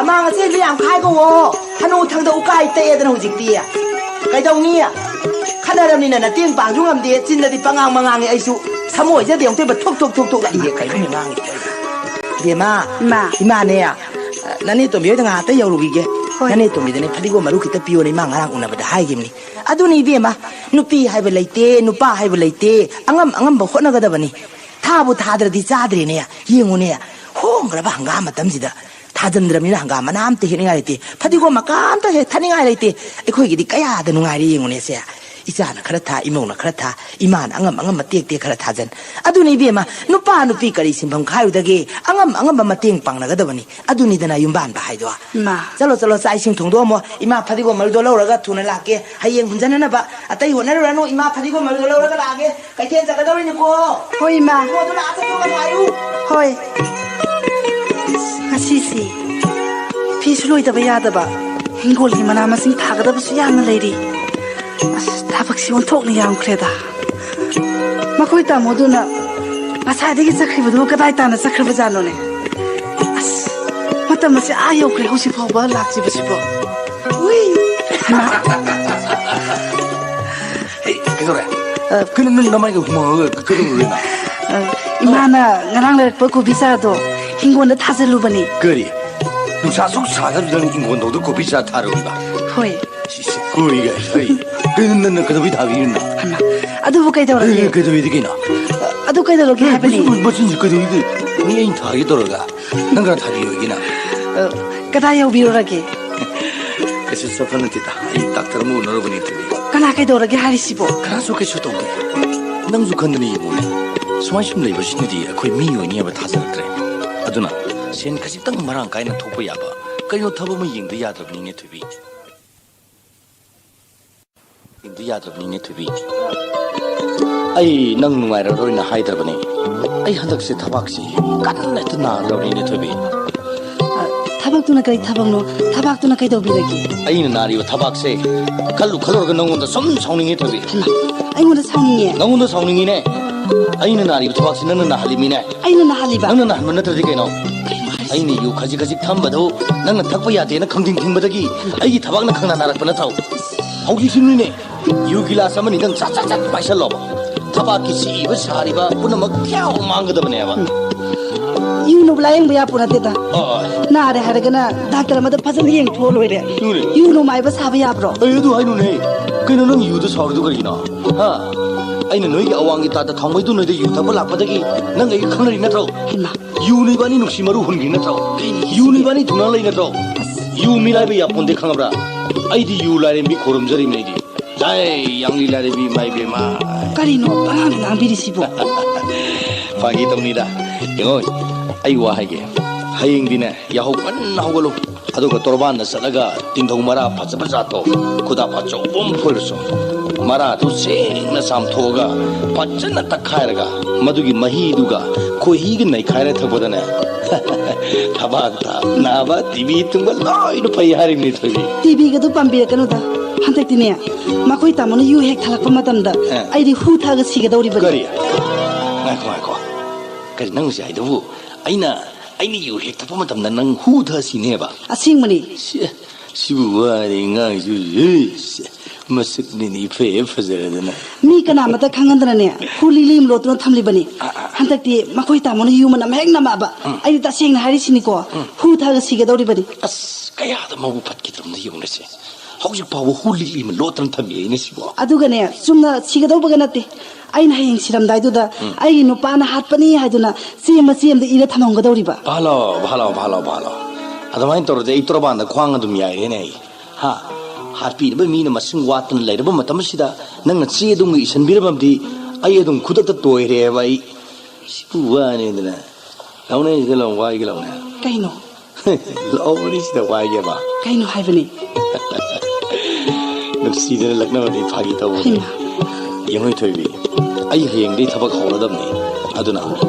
ꯑꯃꯥꯡ ꯑꯁꯦꯡꯕ ꯌꯥꯝ ꯈꯥꯏꯒꯣꯋꯣ꯫ ꯍꯅꯨ ꯊꯪꯗ ꯎꯀꯥꯏ ꯇꯛꯑꯦꯗꯅ ꯍꯧꯖꯤꯛꯇꯤ꯫ ꯀꯩꯗꯧꯅꯤ? ꯈꯠꯅꯔꯕꯅꯤꯅ ꯅꯇꯦꯡ ꯄꯥꯡꯁꯨ ꯉꯝꯗꯦ, ꯆꯤꯟꯗꯗꯤ ꯄꯉꯥꯡ ꯃꯉꯥꯡꯉꯦ ꯑꯩꯁꯨ꯫ ꯁꯃꯣꯏꯖꯗꯦ ꯑꯃꯨꯛꯇꯣꯏꯕ ꯊꯨꯛ ꯊꯨꯛ ꯊꯨꯛ ꯊꯨꯛ ꯂꯥꯛꯏꯍꯦ, ꯀꯩꯅꯣꯅꯦ ꯉꯥꯡꯉꯤꯗꯣ? ꯏꯕꯦꯝꯃ, ꯏꯃꯥ꯫ ꯏꯃꯥꯅꯦ, ꯅꯅꯦ ꯇꯣꯝꯕꯤ ꯍꯣꯏꯗ ꯉꯥꯏꯍꯥꯛꯇ ꯌꯧꯔꯨꯈꯤꯒꯦ꯫ ꯍꯣꯏ꯫ ꯅꯅꯦ ꯇꯣꯝꯕꯤꯗꯅꯦ ꯐꯗꯤꯒꯣꯝ ꯃꯔꯨ ꯈꯤꯇ ꯄꯤꯌꯣꯅ ꯏꯃꯥ ꯉꯔꯥꯡ ꯎꯅꯕꯗ ꯍꯥꯏꯈꯤꯕꯅꯤ꯫ ꯑꯗꯨꯅꯤ ꯏꯕꯦꯝꯃ, ꯅꯨꯄꯤ ꯍꯥꯏꯕ ꯂꯩꯇꯦ, ꯅꯨꯄꯥ ꯍꯥꯏꯕ ꯂꯩꯇꯦ, ꯑꯉꯝ ꯑꯉꯝꯕ ꯍꯣꯠꯅꯒꯗꯕꯅꯤ꯫ ꯊꯥꯕꯨ ꯊꯥꯗ꯭ꯔꯗꯤ ꯆꯥꯗ꯭ꯔꯦꯅꯦ꯫ ꯌꯦꯡꯉꯨꯅꯦ, ꯍꯣꯡꯈ꯭ꯔꯕ ꯍꯪꯒꯥꯝ ꯃꯇꯝꯁꯤꯗ ꯊꯥꯖꯤꯟꯗ꯭ꯔꯕꯅꯤꯅ ꯍꯪꯒꯥꯝ ꯃꯅꯥ ꯑꯝꯇ ꯍꯦꯛꯅꯤꯡꯉꯥꯏ ꯂꯩꯇꯦ, ꯐꯗꯤꯒꯣꯝ ꯃꯀꯥ ꯑꯝꯇ ꯍꯦꯛ ꯊꯥꯅꯤꯡꯉꯥꯏ ꯂꯩꯇꯦ꯫ ꯑꯩꯈꯣꯏꯒꯤꯗꯤ ꯀꯌꯥꯗ ꯅꯨꯡꯉꯥꯏꯔꯦ ꯌꯦꯡꯉꯨꯅꯦ ꯁꯦ꯫ ꯏꯆꯥꯅ ꯈꯔ ꯊꯥ, ꯏꯃꯧꯅ ꯈꯔ ꯊꯥ, ꯏꯃꯥꯅ ꯑꯉꯝ ꯑꯉꯝꯕ ꯇꯦꯛ ꯇꯦꯛ ꯈꯔ ꯊꯥꯖꯟ꯫ ꯑꯗꯨꯅꯤ ꯏꯕꯦꯝꯃ, ꯅꯨꯄꯥ ꯅꯨꯄꯤ ꯀꯔꯤ ꯁꯤꯟꯐꯝ ꯈꯥꯏꯔꯨꯗꯒꯦ? ꯑꯉꯝ ꯑꯉꯝꯕ ꯃꯇꯦꯡ ꯄꯥꯡꯅꯒꯗꯕꯅꯤ꯫ ꯑꯗꯨꯅꯤꯗꯅ ꯌꯨꯝꯕꯥꯟꯕ ꯍꯥꯏꯗꯣ꯫ ꯏꯃꯥ꯫ ꯆꯠꯂꯣ, ꯆꯠꯂꯣ, ꯆꯥꯛ ꯏꯁꯤꯡ ꯊꯣꯡꯗꯣꯛꯑꯝꯃꯣ꯫ ꯏꯃꯥ ꯐꯗꯤꯒꯣꯝ ꯃꯔꯨꯗꯣ ꯂꯧꯔꯒ ꯊꯨꯅ ꯂꯥꯛꯀꯦ꯫ ꯍꯌꯦꯡ ꯍꯨꯟꯖꯟꯅꯅꯕ꯫ ꯑꯇꯩ ꯍꯣꯠꯅꯔꯨꯔꯅꯨ꯫ ꯏꯃꯥ ꯐꯗꯤꯒꯣꯝ ꯃꯔꯨꯗꯣ ꯂꯧꯔꯒ ꯂꯥꯛꯑꯒꯦ꯫ ꯀꯩꯊꯦꯜ ꯆꯠꯀꯗꯧꯔꯤꯅꯤꯀꯣ꯫ ꯍꯣꯏ, ꯏꯃꯥ꯫ ꯏꯃꯣꯗꯣ ꯂꯥꯛꯑ ꯆꯠꯊꯣꯛꯑꯒ ꯉꯥꯏꯌꯨ꯫ ꯍꯣꯏ꯫ ꯉꯁꯤꯁꯤ ꯐꯤꯁꯨ ꯂꯣꯏꯗꯕ ꯌꯥꯗꯕ, ꯍꯤꯡꯒꯣꯜꯒꯤ ꯃꯅꯥ ꯃꯁꯤꯡ ꯊꯥꯒꯗꯕꯁꯨ ꯌꯥꯝꯅ ꯂꯩꯔꯤ꯫ ꯑꯁ, ꯊꯕꯛꯁꯤ ꯑꯣꯟꯊꯣꯛꯅ ꯌꯥꯝꯈ꯭ꯔꯦꯗ꯫ ꯃꯈꯣꯏ ꯇꯥꯃꯣꯗꯨꯅ ꯉꯁꯥꯏꯗꯒꯤ ꯆꯠꯈ꯭ꯔꯤꯕꯗꯨꯕꯨ ꯀꯗꯥꯏ ꯇꯥꯟꯅ ꯆꯠꯈ꯭ꯔꯕꯖꯥꯠꯅꯣꯅꯦ? ꯑꯁ, ꯃꯇꯝ ꯑꯁꯤ ꯑꯥ ꯌꯧꯈ꯭ꯔꯦ, ꯍꯧꯖꯤꯛ ꯐꯥꯎꯕ ꯂꯥꯛꯇ꯭ꯔꯤꯕꯁꯤꯕꯣ꯫ ꯎꯏ! ꯍꯩꯃꯥ! ꯍꯦ, ꯀꯩꯗꯧꯔꯦ? ꯑ, ꯀꯩꯅꯣ, ꯅꯪ ꯅꯃꯥꯏꯒ ꯍꯨꯃꯥꯡ ꯀꯩꯗꯧꯔꯨꯔꯦ ꯅꯪ? ꯑ, ꯏꯃꯥꯅ ꯉꯔꯥꯡ ꯂꯩꯔꯛꯄ ꯀꯣꯕꯤ ꯆꯥꯔꯗꯣ ꯍꯤꯡꯒꯣꯜꯗ ꯊꯥꯖꯤꯜꯂꯨꯕꯅꯤ꯫ ꯀꯔꯤ? ꯅꯨꯡꯁꯥ ꯑꯁꯨꯛ ꯁꯥꯈ꯭ꯔꯕꯗ ꯅꯪ ꯍꯤꯡꯒꯣꯜꯗꯧꯗ ꯀꯣꯕꯤ ꯆꯥꯔ ꯊꯥꯔꯨꯔꯤꯕ? ꯍꯣꯏ꯫ ꯁꯤꯁꯦ ꯀꯣꯏꯒ ꯍꯩ꯫ ꯀꯩꯅꯣ, ꯅꯪꯅ ꯀꯩꯗꯧꯕꯩ ꯊꯥꯕꯤꯔꯤꯅꯣ? ꯍꯩꯃꯥ, ꯑꯗꯨꯕꯨ ꯀꯩꯗꯧꯔꯒꯦ? ꯑꯦ, ꯀꯩꯗꯧꯋꯤꯗꯤ ꯀꯩꯅꯣ? ꯑꯗꯨ ꯀꯩꯗꯧꯔꯒꯦ ꯑꯦ, ꯍꯥꯏꯕꯅꯤ? ꯃꯆꯤꯟ, ꯃꯆꯤꯟꯁꯤ ꯀꯩꯗꯧꯋꯤꯗꯤ? ꯃꯤ ꯑꯩꯅ ꯊꯥꯒꯦ ꯇꯧꯔꯒ ꯅꯪ ꯀꯅꯥ ꯊꯥꯕꯤꯌꯣ ꯍꯥꯏꯒꯦꯅ? ꯑ, ꯀꯗꯥꯏ ꯌꯧꯕꯤꯔꯨꯔꯒꯦ? ꯀꯩꯁꯨ ꯆꯠꯄ ꯅꯠꯇꯦꯗ꯫ ꯑꯩ ꯗꯥꯛꯇꯔ ꯑꯃ ꯎꯅꯔꯨꯕꯅꯤ, ꯊꯣꯏꯕꯤ꯫ ꯀꯅꯥ ꯀꯩꯗꯧꯔꯒꯦ ꯍꯥꯏꯔꯤꯁꯤꯕꯣ? ꯀꯅꯥꯁꯨ ꯀꯩꯁꯨ ꯇꯧꯗꯦ꯫ ꯅꯪꯁꯨ ꯈꯟꯗꯅ ꯌꯦꯡꯉꯨꯅꯦ꯫ ꯁꯨꯃꯥꯏ ꯁꯨꯝ ꯂꯩꯕꯁꯤꯅꯗꯤ ꯑꯩꯈꯣꯏ ꯃꯤ ꯑꯣꯏꯅꯤ ꯍꯥꯏꯕ ꯊꯥꯖꯔꯛꯇ꯭ꯔꯦ꯫ ꯑꯗꯨꯅ ꯁꯦꯟ ꯈꯖꯤꯛꯇꯪ ꯃꯔꯥꯡ ꯀꯥꯏꯅ ꯊꯣꯛꯄ ꯌꯥꯕ ꯀꯩꯅꯣ ꯊꯕꯛ ꯑꯃ ꯌꯦꯡꯗ ꯌꯥꯗ꯭ꯔꯕꯅꯤꯅꯦ, ꯊꯣꯏꯕꯤ꯫ ꯌꯦꯡꯗ ꯌꯥꯗ꯭ꯔꯕꯅꯤꯅꯦ, ꯊꯣꯏꯕꯤ꯫ ꯑꯩ ꯅꯪ ꯅꯨꯡꯉꯥꯏꯔꯔꯣꯏꯅ ꯍꯥꯏꯗ꯭ꯔꯕꯅꯦ꯫ ꯑꯩ ꯍꯟꯗꯛꯁꯦ ꯊꯕꯥꯛꯁꯤ ꯀꯟꯅ ꯍꯦꯛꯇ ꯅꯥꯒꯗꯧꯔꯤꯅꯦ, ꯊꯣꯏꯕꯤ꯫ ꯑ, ꯊꯕꯛꯇꯨꯅ ꯀꯔꯤ ꯊꯕꯛꯅꯣ? ꯊꯕꯥꯛꯇꯨꯅ ꯀꯩꯗꯧꯕꯤꯔꯒꯦ? ꯑꯩꯅ ꯅꯥꯔꯤꯕ ꯊꯕꯥꯛꯁꯦ ꯈꯜꯂꯨ ꯈꯜꯂꯨꯔꯒ ꯅꯪꯉꯣꯟꯗ ꯁꯨꯝ ꯁꯥꯎꯅꯤꯡꯉꯦ, ꯊꯣꯏꯕꯤ꯫ ꯍꯩꯃꯥ, ꯑꯩꯉꯣꯟꯗ ꯁꯥꯎꯅꯤꯡꯉꯦ? ꯅꯪꯉꯣꯟꯗ ꯁꯥꯎꯅꯤꯡꯉꯤꯅꯦ꯫ ꯑꯩꯅ ꯅꯥꯔꯤꯕ ꯊꯕꯥꯛꯁꯦ ꯅꯪꯅ ꯅꯥꯍꯜꯂꯤꯃꯤꯅꯦ꯫ ꯑꯩꯅ ꯅꯥꯍꯜꯂꯤꯕ? ꯅꯪꯅ ꯅꯥꯍꯟꯕ ꯅꯠꯇ꯭ꯔꯗꯤ ꯀꯩꯅꯣ? ꯀꯩꯅꯣ ꯍꯥꯏꯁꯤꯕꯣ? ꯑꯩꯅ ꯌꯨ ꯈꯖꯤꯛ ꯈꯖꯤꯛ ꯊꯛꯑꯝꯕꯗꯨ ꯅꯪꯅ ꯊꯛꯄ ꯌꯥꯗꯦꯅ ꯈꯪꯗꯤꯡ ꯊꯤꯡꯕꯗꯒꯤ ꯑꯩꯒꯤ ꯊꯕꯥꯛꯅ ꯈꯪꯅꯥ ꯅꯥꯔꯛꯄ ꯅꯠꯇ꯭ꯔꯣ? ꯍꯧꯖꯤꯛꯁꯨꯅꯤꯅꯦ, ꯌꯨ ꯒꯤꯂꯥꯁ ꯑꯃꯅꯤꯗꯪ ꯆꯠ ꯆꯠ ꯆꯠ ꯄꯥꯏꯁꯜꯂꯣꯕ꯫ ꯊꯕꯥꯛꯀꯤ ꯁꯤꯏꯕ ꯁꯥꯔꯤꯕ ꯄꯨꯝꯅꯃꯛ ꯐ꯭ꯌꯥꯎ ꯃꯥꯡꯒꯗꯕꯅꯦꯕ꯫ ꯌꯨ ꯅꯧꯕ ꯂꯥꯌꯦꯡꯕ ꯌꯥꯄꯣ ꯅꯠꯇꯦꯗ꯫ ꯑꯣ꯫ ꯅꯥꯔꯦ ꯍꯥꯏꯔꯒꯅ ꯗꯥꯛꯇꯔ ꯑꯃꯗ ꯐꯖꯅ ꯌꯦꯡꯊꯣꯛꯑ ꯂꯣꯏꯔꯦ꯫ ꯌꯨꯅꯦ꯫ ꯌꯨ ꯅꯧ ꯃꯥꯏꯕ ꯁꯥꯕ ꯌꯥꯕ꯭ꯔꯣ? ꯑꯩ ꯑꯗꯨ ꯍꯥꯏꯅꯨꯅꯦ꯫ ꯀꯩꯅꯣ ꯅꯪ ꯌꯨꯗ ꯁꯥꯎꯔꯤꯗꯨ ꯀꯔꯤꯒꯤꯅꯣ? ꯍꯥ? ꯑꯩꯅ ꯅꯣꯏꯒꯤ ꯑꯋꯥꯡꯒꯤ ꯇꯥꯇ ꯊꯥꯎꯃꯩꯗꯨ ꯅꯣꯏꯗ ꯌꯨ ꯊꯛꯄ ꯂꯥꯛꯄꯗꯒꯤ ꯅꯪ ꯑꯩꯒ ꯈꯪꯅꯔꯤ ꯅꯠꯇ꯭ꯔꯣ? ꯍꯩꯃꯥ꯫ ꯌꯨꯅ ꯏꯕꯥꯅꯤ ꯅꯨꯡꯁꯤ ꯃꯔꯨ ꯍꯨꯟꯈ꯭ꯔꯤ ꯅꯠꯇ꯭ꯔꯣ? ꯀꯩꯅꯣ ꯍꯥꯏꯁꯤꯕꯣ? ꯌꯨꯅ ꯏꯕꯥꯅꯤ ꯊꯨꯡꯅ ꯂꯩ ꯅꯠꯇ꯭ꯔꯣ? ꯑꯁ꯫ ꯌꯨ ꯃꯤꯂꯥꯏꯕ ꯌꯥꯄꯣꯟꯇꯦ ꯈꯪꯉꯕ꯭ꯔꯥ? ꯑꯩꯗꯤ ꯌꯨ ꯂꯥꯏꯔꯦꯝꯕꯤ ꯈꯣꯏꯔꯨꯝꯖꯔꯤꯕꯅꯦ ꯑꯩꯗꯤ꯫ ꯇꯥꯏ, ꯌꯥꯡꯂꯤ ꯂꯥꯏꯔꯦꯝꯕꯤ ꯏꯃꯥ ꯏꯕꯦꯝꯃ꯫ ꯀꯔꯤꯅꯣ ꯄꯉꯥꯡꯗ ꯉꯥꯡꯕꯤꯔꯤꯁꯤꯕꯣ? ꯐꯥꯒꯤ ꯇꯧꯅꯤꯗ꯫ ꯌꯦꯡꯉꯣ, ꯑꯩ ꯋꯥ ꯍꯥꯏꯒꯦ꯫ ꯍꯌꯦꯡꯗꯤꯅꯦ, ꯌꯥꯍꯧ ꯉꯟꯅ ꯍꯧꯒꯠꯂꯨ꯫ ꯑꯗꯨꯒ ꯇꯣꯔꯕꯥꯟꯗ ꯆꯠꯂꯒ ꯇꯤꯡꯊꯧ ꯃꯔꯥ ꯐꯖ ꯐꯖꯥꯠꯇꯣ, ꯈꯨꯗꯥꯞ ꯑꯆꯧꯕ ꯑꯃ ꯐꯣꯏꯔꯨꯁꯣ꯫ ꯃꯔꯥꯗꯨ ꯁꯦꯡꯅ ꯆꯥꯝꯊꯣꯛꯑꯒ ꯐꯖꯅ ꯇꯛꯈꯥꯏꯔꯒ ꯃꯗꯨꯒꯤ ꯃꯍꯤꯗꯨꯒ ꯈꯣꯏꯍꯤꯒ ꯅꯩꯈꯥꯏꯔ ꯊꯛꯄꯗꯅꯦ, ꯊꯕꯥꯛꯇ ꯅꯥꯕ, ꯇꯤꯕꯤ ꯇꯨꯡꯕ ꯂꯣꯏꯅ ꯐꯩ ꯍꯥꯏꯔꯤꯕꯅꯤ, ꯊꯣꯏꯕꯤ꯫ ꯇꯤꯕꯤꯒꯗꯨ ꯄꯥꯝꯕꯤꯔꯛꯀꯅꯨꯗ꯫ ꯍꯟꯗꯛꯇꯤꯅꯦ, ꯃꯈꯣꯏ ꯇꯥꯃꯣꯅ ꯌꯨ ꯍꯦꯛ ꯊꯛꯂꯛꯄ ꯃꯇꯝꯗ ꯑꯦ꯫ ꯑꯩꯗꯤ ꯍꯨ ꯊꯛꯑꯒ ꯁꯤꯒꯗꯧꯔꯤꯕꯅꯤ꯫ ꯀꯔꯤ? ꯉꯥꯏꯈꯣ, ꯉꯥꯏꯈꯣ꯫ ꯀꯔꯤ ꯅꯪ ꯍꯧꯖꯤꯛ ꯍꯥꯏꯗꯨꯕꯨ? ꯑꯩꯅ, ꯑꯩꯅ ꯌꯨ ꯍꯦꯛ ꯊꯛꯄ ꯃꯇꯝꯗ ꯅꯪ ꯍꯨ ꯊꯛꯑ ꯁꯤꯅꯦꯕ? ꯑꯁꯦꯡꯕꯅꯤ꯫ ꯁꯤ, ꯁꯤꯕꯨ ꯋꯥꯔꯦ ꯑꯉꯥꯡꯁꯨ, ꯏꯁ, ꯃꯁꯛꯅꯤꯅꯦ ꯏꯐ ꯍꯦꯛ ꯐꯖꯔꯗꯅ꯫ ꯃꯤ ꯀꯅꯥꯃꯠꯇ ꯈꯪꯍꯟꯗꯅꯅꯦ, ꯍꯨ ꯂꯤꯛꯂꯤ ꯑꯃ ꯂꯣꯠꯇꯨꯅ ꯊꯝꯂꯤꯕꯅꯤ꯫ ꯑ, ꯑ꯫ ꯍꯟꯗꯛꯇꯤ ꯃꯈꯣꯏ ꯇꯥꯃꯣꯅ ꯌꯨ ꯃꯅꯝ ꯍꯦꯛ ꯅꯝꯃꯛꯑꯕ, ꯎꯝ꯫ ꯑꯩꯗꯤ ꯇꯁꯦꯡꯅ ꯍꯥꯏꯔꯤꯁꯤꯅꯤꯀꯣ, ꯎꯝ꯫ ꯍꯨ ꯊꯛꯑꯒ ꯁꯤꯒꯗꯧꯔꯤꯕꯅꯤ꯫ ꯑꯁ, ꯀꯌꯥꯗ ꯃꯕꯨꯛ ꯐꯠꯈꯤꯗ꯭ꯔꯕꯅꯣ ꯌꯦꯡꯉꯨꯅꯦꯁꯦ꯫ ꯍꯧꯖꯤꯛ ꯐꯥꯎꯕ ꯍꯨ ꯂꯤꯛꯂꯤ ꯑꯃ ꯂꯣꯠꯇꯅ ꯊꯝꯃꯤ ꯑꯩꯅ ꯁꯤꯕꯣ꯫ ꯑꯗꯨꯒꯅꯦ, ꯆꯨꯝꯅ ꯁꯤꯒꯗꯧꯕꯒ ꯅꯠꯇꯦ꯫ ꯑꯩꯅ ꯍꯌꯦꯡ ꯁꯤꯔꯝꯗꯥꯏꯗꯨꯗ ꯎꯝ꯫ ꯑꯩꯒꯤ ꯅꯨꯄꯥꯅ ꯍꯥꯠꯄꯅꯤ ꯍꯥꯏꯗꯨꯅ ꯆꯦ ꯃꯆꯦ ꯑꯃꯗ ꯏꯔ ꯊꯝꯃꯝꯒꯗꯧꯔꯤꯕ꯫ ꯚꯥꯂꯣ, ꯚꯥꯂꯣ, ꯚꯥꯂꯣ, ꯚꯥꯂꯣ꯫ ꯑꯗꯨꯃꯥꯏꯅ ꯇꯧꯔꯗꯤ ꯑꯩ ꯇꯣꯔꯕꯥꯟꯗ ꯈ꯭ꯋꯥꯡ ꯑꯗꯨꯝ ꯌꯥꯏꯔꯦꯅꯦ ꯑꯩ꯫ ꯍꯥ? ꯍꯥꯠꯄꯤꯅꯕ ꯃꯤꯅ ꯃꯁꯤꯡ ꯋꯥꯠꯇꯅ ꯂꯩꯔꯕ ꯃꯇꯝ ꯑꯁꯤꯗ ꯅꯪꯅ ꯆꯦ ꯑꯗꯨꯝꯒ ꯏꯁꯤꯟꯕꯤꯔꯝꯃꯕꯗꯤ ꯑꯩ ꯑꯗꯨꯝ ꯈꯨꯗꯛꯇ ꯇꯣꯏꯔꯦꯕ ꯑꯩ꯫ ꯁꯤꯕꯨ ꯋꯥꯅꯦꯗꯅ꯫ ꯂꯥꯎꯅꯦ, ꯁꯤꯗ ꯂꯥꯎ, ꯋꯥꯏꯒꯦ ꯂꯥꯎꯅꯦ꯫ ꯀꯩꯅꯣ? ꯂꯥꯎꯕꯅꯤ ꯁꯤꯗ ꯋꯥꯏꯒꯦꯕ꯫ ꯀꯩꯅꯣ ꯍꯥꯏꯕꯅꯤ? ꯅꯨꯡꯁꯤꯗꯅ ꯂꯛꯅꯕꯅꯤ, ꯐꯥꯒꯤ ꯇꯧꯕꯅꯤ꯫ ꯍꯩꯃꯥ꯫ ꯌꯦꯡꯉꯨ ꯊꯣꯏꯕꯤ, ꯑꯩ ꯍꯌꯦꯡꯗꯩ ꯊꯕꯛ ꯍꯧꯔꯗꯕꯅꯤ꯫ ꯑꯗꯨꯅ